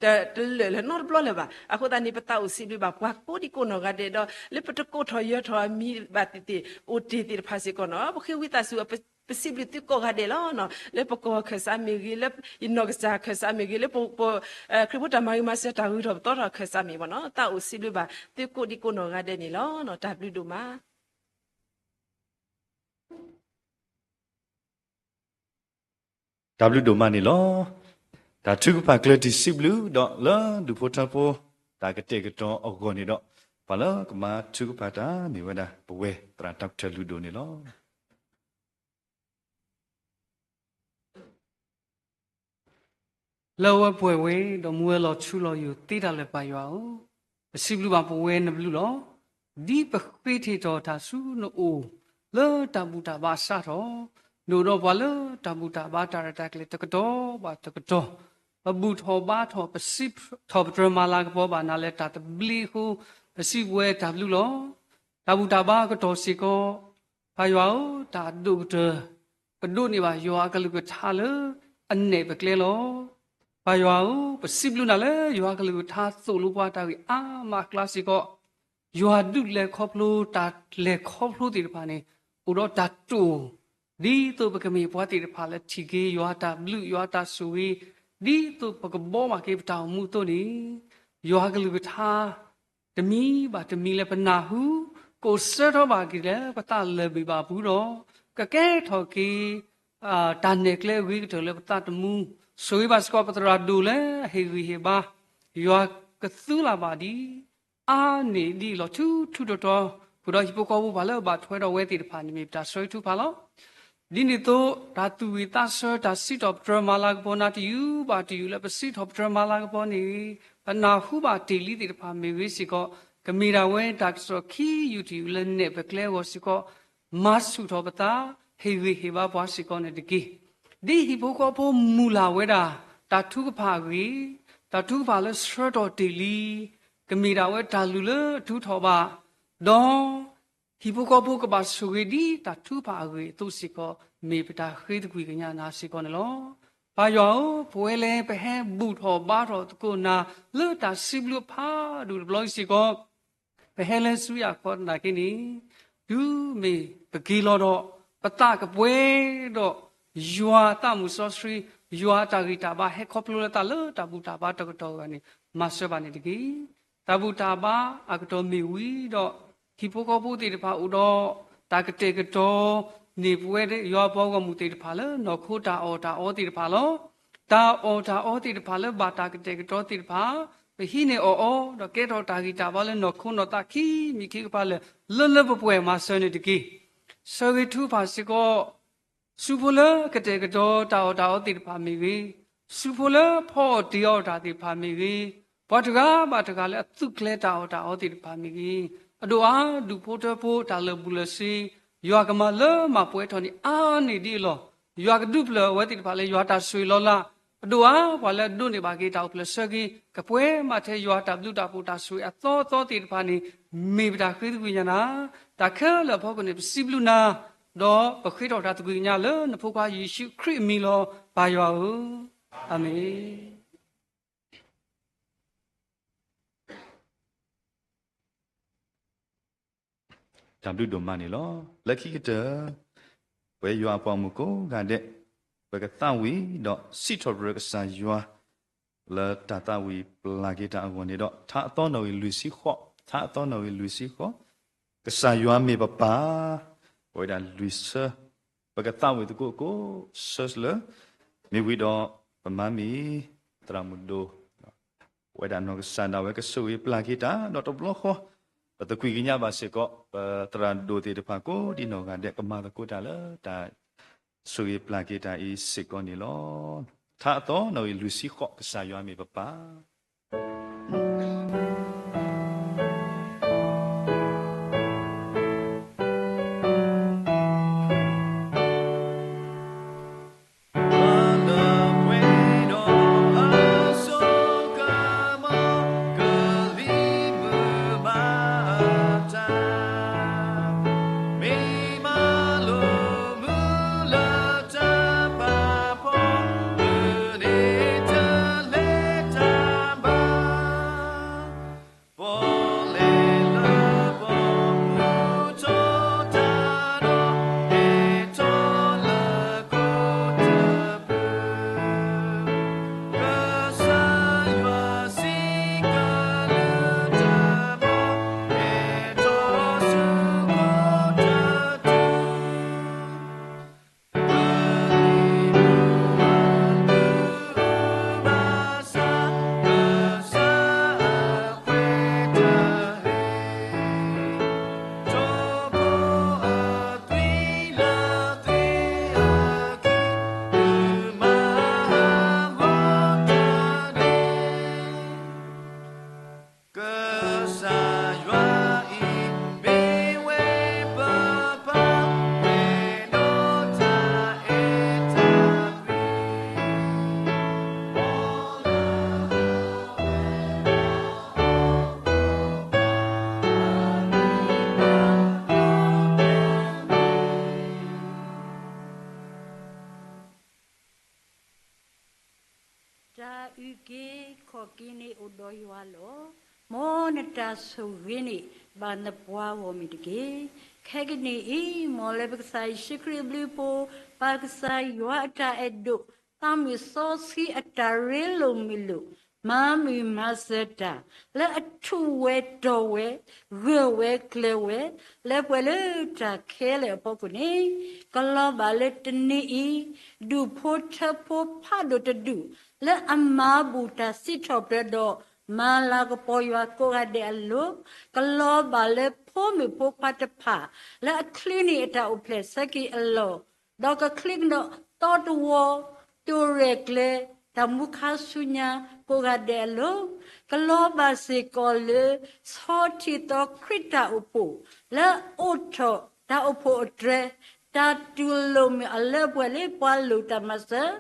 တလၢာ်လၢၤနီတဘျီလၢၤဘၣ်. အဃိသတးန့ၣ် ပသးအိၣ်စံးဘျုးဘၣ်ပှၤကိးဒံကိးနီၢ်ဂၤဒဲးဒီး လၢပတကိးထီၣ်ယၢၤထီၣ်အမံၤဘၣ်သ့ၣ်သ့ၣ် အိၣ်တ့ၢ်သ့ၣ်တဖၣ်စ့ၢ်ကီးနီၤ, ပဃ့ဝံသးစူၤ ပစံးဘျုးသုကိးဂၤဒဲးလီၤ. လၢပကီၢ်ခၢၣ်စးမ့ၢ်ဂ့ၤ, လၢယနီၢ်ကစၢ်ခၢၣ်စးမ့ၢ်ဂ့ၤ, လၢပခရံာ်ဖိတၢ်မၤဂ့ၤမၤစၢၤတၢ်ဂုၤထီၣ်ပသီထီၣ်ခၢၣ်စးမ့ၢ်ဘၣ်နီၤ, သးအိၣ်စံးဘျုးဘၣ်သုကိးဒံကိးနီၢ်ဂၤဒဲးန့ၣ်လီၤ. တၢ်ဘျုးဒိၣ်မး တၢ်ဘျုးဒိၣ်မးန့ၣ်လီၤ. တၢ်ထုကဖၣ်ကျၢၤတံၢ်စံးဘျုးဒီး လၢဒူၣ်ဖိထၢဖိ တၢ်ကတဲာ်ကတီၤအဂီၢ်န့ၣ်ဒီး ပှၤလၢကမၤထုကဖၣ်တၢ်မ့ၢ်ဝဲဒၣ် ပဝဲသရၣ်တၢ်ကထၢၣ်လုၢ်ဒိၣ်န့ၣ်လီၤ. လၢအဝဲပှဲၤဝဲ ဒီးမူဝဲလီၤထူလီၤယိာ်သ့တၢ်လၢပၢ်ယွၤဧၢ, ပစံးဘျုးဘၣ်ပဝဲနဘျုးလီၤ. ဒ်ပဃ့ထီၣ်တၢ်ဆူနအိၣ် လၢတၢ်ဘူၣ်တၢ်ဘါအစးထီၣ်, ဒိၣ်ဒီးပှၤလၢတၢ်ဘူၣ်တၢ်ဘါတၢ်ရဲၣ်တၢ်ကျဲၤတကတီၢ်ဘၣ်တကတီၢ်, ပဘူၣ်ထီၣ်ဘါထီၣ် ပစံးထီၣ်ပတြၢၤမၤလၤကပီၤဘၣ်နၤလၢတၢ်သဘျ့အဃိ, ပစံးပဝဲတၢ်ဘျုးလီၤ. တၢ်ဘူၣ်တၢ်ဘါအကတီၢ်စ့ၢ်ကီး, ပၢ်ယွၤဧၢ, တၢ်အဒိၣ်ကတၢၢ် ပဒိးန့ၢ်ဘၣ်ယွၤအကလုၢ်ကထါလၢအနဲၣ်ပကျဲလီၤ. ပၢ်ယွၤဧၢ, ပစံးဘျုးနၤလၢယွၤအကလုၢ်ကထါသိၣ်လိပှၤတၢ်ဂ့ၢ်အါမးအကျါစ့ၢ်ကီး, ယွၤဒုးလဲၤခီဖျိတၢ်လဲၤခီဖျိသ့ၣ်တဖၣ်န့ၣ် အိၣ်ဒီးတၢ်တိာ်, ဒ်သိးပကမ့ၢ်ပှၤသ့ၣ်တဖၣ်လၢထံၣ်က့ၤယွၤတၢ်ဘျုးယွၤတၢ်ဆိၣ်ဂ့ၤ, ဒ်သိးပကဘီမးက့ၤပတၢ်အိၣ်မူအသိးန့ၣ်, ယွၤအကလုၢ်ကထါ တမံၤဘၣ်တမံၤလၢပနၢ်ဟူ ကိးဆၢထီၣ်ဘၣ်က့ၤလၢပသးလၢာ်ဘ့ၣ်ဘၣ်ပူၤဒီး ကကဲထီၣ်က့ၤ တၢ်နဲၣ်ကျဲအဂ့ၤကတၢၢ်လၢပသးသမူ, ဆိၣ်ဂ့ၤဘၣ်စ့ၢ်ကီးပသရၣ်ဒိၣ်လၢအဟ့ၣ်ဂံၢ်ဟ့ၣ်ဘါ, ယွၤကသုလၢ်ဘၣ်ဒ် အါန့ၢ်ဒ်အလီၢ်ထူထူတီတီ, ဃုာ်ဒီးဟံၣ်ဖိဃီဖိပှၤလၢအဘၣ်ထွဲဒီးဝဲသ့ၣ်တဖၣ်န့ၣ်မ့ၢ်ပတၢ်ဆၢဂ့ၤထုကဖၣ်လီၤ. ဒ်န့ၣ်အသိး တၢ်သူၣ်ဝံၣ်သးဆၢ တၢ်စံးထီၣ်ပတြၢၤမၤလၤကပီၤနၤ တယူးဘၣ်တယူးလၢပစံးထီၣ်ပတြၢၤမၤလၤကပီၤန့ၣ်, ပနၢ်ဟူဘၣ်တ့ၢ်လံသ့ၣ်တဖၣ်မ့ၢ်ဂ့ၤစ့ၢ်ကီး, ကမ့ၢ်ဒၣ်ဝဲတၢ်ကစီၣ်ခံယူၢ်တယူၢ်လၢနဲၣ်ပကျဲအဂီၢ်စ့ၢ်ကီး, မၤဆူၣ်ထီၣ်ပသး, ဟ့ၣ်ဂံၢ်ဟ့ၣ်ဘါပှၤစ့ၢ်ကီးန့ၣ်တက့ၢ်. ဒ်ဟံၣ်ဖိဃီဖိမုၢ်လၢ်ဝဲဒၣ် တၢ်ထုကဖၣ်အဂ့ၢ်, တၢ်ထုကဖၣ်လၢဆှၢထီၣ်တ့ၢ်လံ, ကမ့ၢ်ဒၣ်ဝဲတၢ်လုၢ်လၢအထုးထီၣ်ဘၣ်, ဒီး ဟံၣ်ဖိဃီဖိကဘၣ်ဆိၣ်ဂ့ၤဒ်တၢ်ထုကဖၣ်အဂ့ၢ်အသိးစ့ၢ်ကီး, မ့ၢ်ပတၢ်ဃ့သကွံၢ်ကညးနၤစ့ၢ်ကီးန့ၣ်လီၤ. ပၢ်ယွၤဧၢ, ပဝဲလၢပဟဲဘူၣ်ထီၣ်ဘါထီၣ်သကိးနၤ လၢတၢ်စံးဘျုးအဖးဒိၣ်တဘျီအံၤစ့ၢ်ကီး, ပဟဲလၢဆူယၤခီနာ်က့န့ၣ်, တုၤမ့ၢ်ပက့ၤလီၤဒီး ပသးကပှဲၤဒီး ယွၤအသးမုၢ်စီဆှံ, ယွၤအတၢ်ဂံၢ်တၢ်ဘါဟဲခီဖျိလၢသးလၢတၢ်ဘူၣ်တၢ်ဘါတကတီၢ်အဂီၢ်န့ၣ် မၤစၢၤဘၣ်န့ၣ်တက့ၢ်. တၢ်ဘူၣ်တၢ်ဘါအကတီၢ်မ့ၢ်ဝံၤဒီး ဟံၣ်ဖိဃီဖိသ့ၣ်တဖၣ်အိၣ်ဒီး တၢ်ကတဲာ်ကတီၤန့ၢ်ပဝဲယွၤပှၤဂီၢ်မုၢ်သ့ၣ်တဖၣ်လၢနီၢ်ခိတၢ်အီၣ်တၢ်အီသ့ၣ်တဖၣ်လီၤ. တၢ်အီၣ်တၢ်အီသ့ၣ်တဖၣ်လၢဘၣ်တၢ်ကတဲာ်ကတီၤသ့ၣ်တဖၣ်, ပဟံးန့ၢ်အီၣ်အီ ဒီးကဲထီၣ်တၢ်ဂံၢ်တၢ်ဘါလၢနီၢ်ခိနီၢ်သးခံမံၤခံကပၤလၢာ် လၢလၢပှဲၤပှဲၤမၤစၢၤန့ၣ်တက့ၢ်. ဆၢဂ့ၤထုကဖၣ်စ့ၢ်ကီး ဆူဖိလၢကတဲာ်ကတီၤတၢ်အီၣ်တၢ်အီသ့ၣ်တဖၣ်မ့ၢ်ဂ့ၤ, ဆူဖိလၢဖီအီၣ်တ့ၤအီၣ်တၢ်သ့ၣ်တဖၣ်မ့ၢ်ဂ့ၤ, ပှၤတဂၤဘၣ်တဂၤလၢအသုးကျဲၤတၢ်အီၣ်တၢ်အီသ့ၣ်တဖၣ်မ့ၢ်ဂ့ၤ, အဒိၣ်အါဒူၣ်ဖိထၢဖိတၢ်လၢာ်ဘူၣ်လၢာ်စ့, ယွၤကမၤလၢမၤပှဲၤထီၣ်န့ၢ်အါန့ၢ်ဒ်အလီၢ်, ယွၤကဒုးပျၢၤအဝဲသ့ၣ်တဖၣ်လၢယွၤတၢ်ဆိၣ်ဂ့ၤလီၤလး, အဒိၣ်အါပှၤလၢအဒိးန့ၢ်ဘၣ်က့ၤတၢ်အိၣ်ဖျဲၣ်ဆၢက့ၤ ကပှဲၤမးထဲယွၤတၢ်ဘျုးတၢ်ဖှိၣ်တၢ်ဆိၣ်ဂ့ၤအသီသီသ့ၣ်တဖၣ်န့ၣ် မ့ၢ်ပတၢ်ဃ့သကွံၢ်ညါနၤ, တၢ်ခဲလၢာ်အဖီခိၣ်န့ၣ် ပစံးဘျုးနၤ, ဒီးပဃ့ထီၣ်တၢ်သကွံၢ်ကညးလၢနဖိခွါယ့ၣ်ၡူးခရံာ်အမံၤလီၤ, ပၢ်ယွၤဧၢ, အၤမ့ၣ်. တၢ်ဘျုးဒိၣ်မးန့ၣ်လီၤ. လၢခံကတၢၢ် ပဝဲယွၤအပှၤမုၣ်ကိးဂၤဒဲး ပကသးဝံၣ်ဒီးစံးထီၣ်ပတြၢၤကစၢ်ယွၤ လၢတၢ်သးဝံၣ်ပျၢ်က့ၤတၢ်အဂီၢ်န့ၣ်ဒီး ထါအသီနီၣ်ဂံၢ်လွံၢ်ဆံဃိး, ထါအသီနီၣ်ဂံၢ်လွံၢ်ဆံဃိး, ကစၢ်ယွၤမ့ၢ်ပပၢ်, ပဝဲဒၣ်လွံၢ်ဆၢ, ပကသးဝံၣ်သကိးကိးဆၢလၢ မ့ၢ်ဝံၤဒီး ပမၤမ့ၢ်သရၣ်မုၣ်ဒိၣ် ပဝဲဒၣ်နီၢ်ကစၢ်ဒၣ်ဝဲကဆိၣ်ဂ့ၤပျၢ်က့ၤတၢ် ဒီးတဘျီဃီ ပသကွံာ်ကညးဘၣ်စ့ၢ်ကီး ပသရၣ်ဒိၣ်သ့ၣ်တဖၣ်ကိးဒံးနီၢ်ဂၤဒဲး ကမၤသကိးတၢ်လၢတၢ်ဆိၣ်ဂ့ၤပျၢ်က့ၤတၢ်အံၤစ့ၢ်ကီးန့ၣ်လီၤ. ထါအသီနီၣ်ဂံၢ်လွံၢ်ဆံဃိး ကစၢ်ယွၤမ့ၢ်ပပၢ်. တၢ်အုၣ်က့ၤခီၣ်က့ၤန့ၣ်အိၣ်ဒီးယွၤလီၤ. မ်နတၢ်ဆိၣ်ဂ့ၤန့ၣ်ဘၣ်နပှၤဂီၢ်မုၢ်တက့ၢ်. ခဲကနံၣ်အံၤ မ်လၢပကစၢ်ယ့ၣ်ၡူးခရံာ်အဘျုးအဖှိၣ်, ပၢ်ကစၢ်ယွၤအတၢ်အဲၣ်ဒိၣ်, သးမုၢ်စီဆှံအတၢ်ရ့လိာ်မုာ်လိာ်, မၤမုာ်မၤစၢၤတၢ်, လၢအထူးဝဲတီၤဝဲ, ဂၢၢ်ဝဲကျၢၤဝဲ, လၢပှဲၤလၢတၢ်ခဲလၢာ်အဖီခိၣ်န့ၣ်, ကလီၤဘၣ်လၢတနံၤအံၤ, ဒူၣ်ဖိထၢဖိဖးဒိၣ်တဒူၣ်, လၢအမၤဘူၣ်တၢ်စံးထီၣ်ပတြၢၤဒီး မၤလၤကပီၤယွၤကိးဂၤဒဲးအလိၤ, ကလီၤဘၣ်လၢဖိမုၣ်ဖိခွါတဖၣ်, လၢအချုးန့ၢ်အတၢ်အိၣ်ဖျဲၣ်ဆၢက့ၤအလီၢ်, ဒီးကချုးကဒီးသီတဝီ, တိၢ်ရဲၣ်ကျဲၤ, တၢ်မူခါဆူညါကိးဂၤဒဲးအလိၤ, ကလီၤဘၣ်စ့ၢ်ကီးလၢ ဆီထံၣ်သီခရံာ်တၢ်အိၣ်ဖှိၣ်, လၢအအိးထီၣ်တၢ်အိၣ်ဖှိၣ်အတြဲၤ, တၢ်တူၢ်လိာ်မုာ်အလၢအပှဲၤလၢပှၤလိၣ်တၢ်မၤစၢၤ,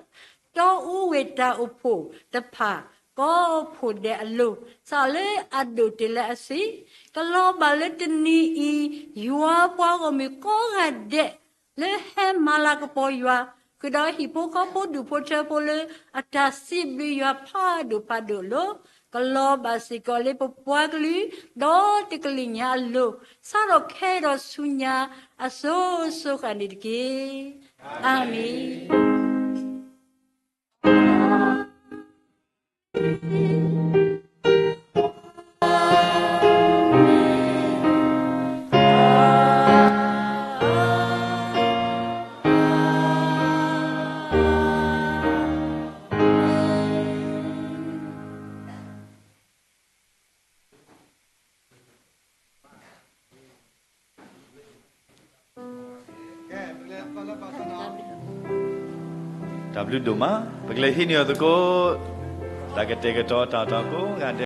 တီအူဝ့ၢ်တၢ်အိၣ်ဖှိၣ်တဖၣ်, ကိးဖှိၣ်ဒဲးအလိၤ, စးလၢအဒိၣ်တ့ၢ်လၢအဆံး, ကလီၤဘၣ်လၢတနံၤအံၤ, ယွၤပှၤဂီၢ်မုၢ်ကိးဂၤဒဲး လၢဟဲမၤလၤကပီၤယွၤ, ဃုာ်ဒီးဟံၣ်ဖိဃီဖိဒူၣ်ဖိထၢဖိလၢအတၢ်စံးဘျုးယွၤဖးဒိၣ်ဖးဒိၣ်အလိၤ, ကလီၤဘၣ်စ့ၢ်ကီးလၢပပှၤကလုာ်, ဒီးတကလုာ်ညါအလိၤ, စးထီၣ်ခဲအံၤဒီးဆူညါအစိၤစိၤဃၣ်န့ၣ်တက့ၢ်. အၤမ့ၣ်. တၢ်ဘျုးဒိၣ်မး, ပကလဲၤဟံးန့ၢ်အီၤသကိး, တၢ်ကတဲာ်ကတီၤတၢ်တီကိးဂၤဒဲး.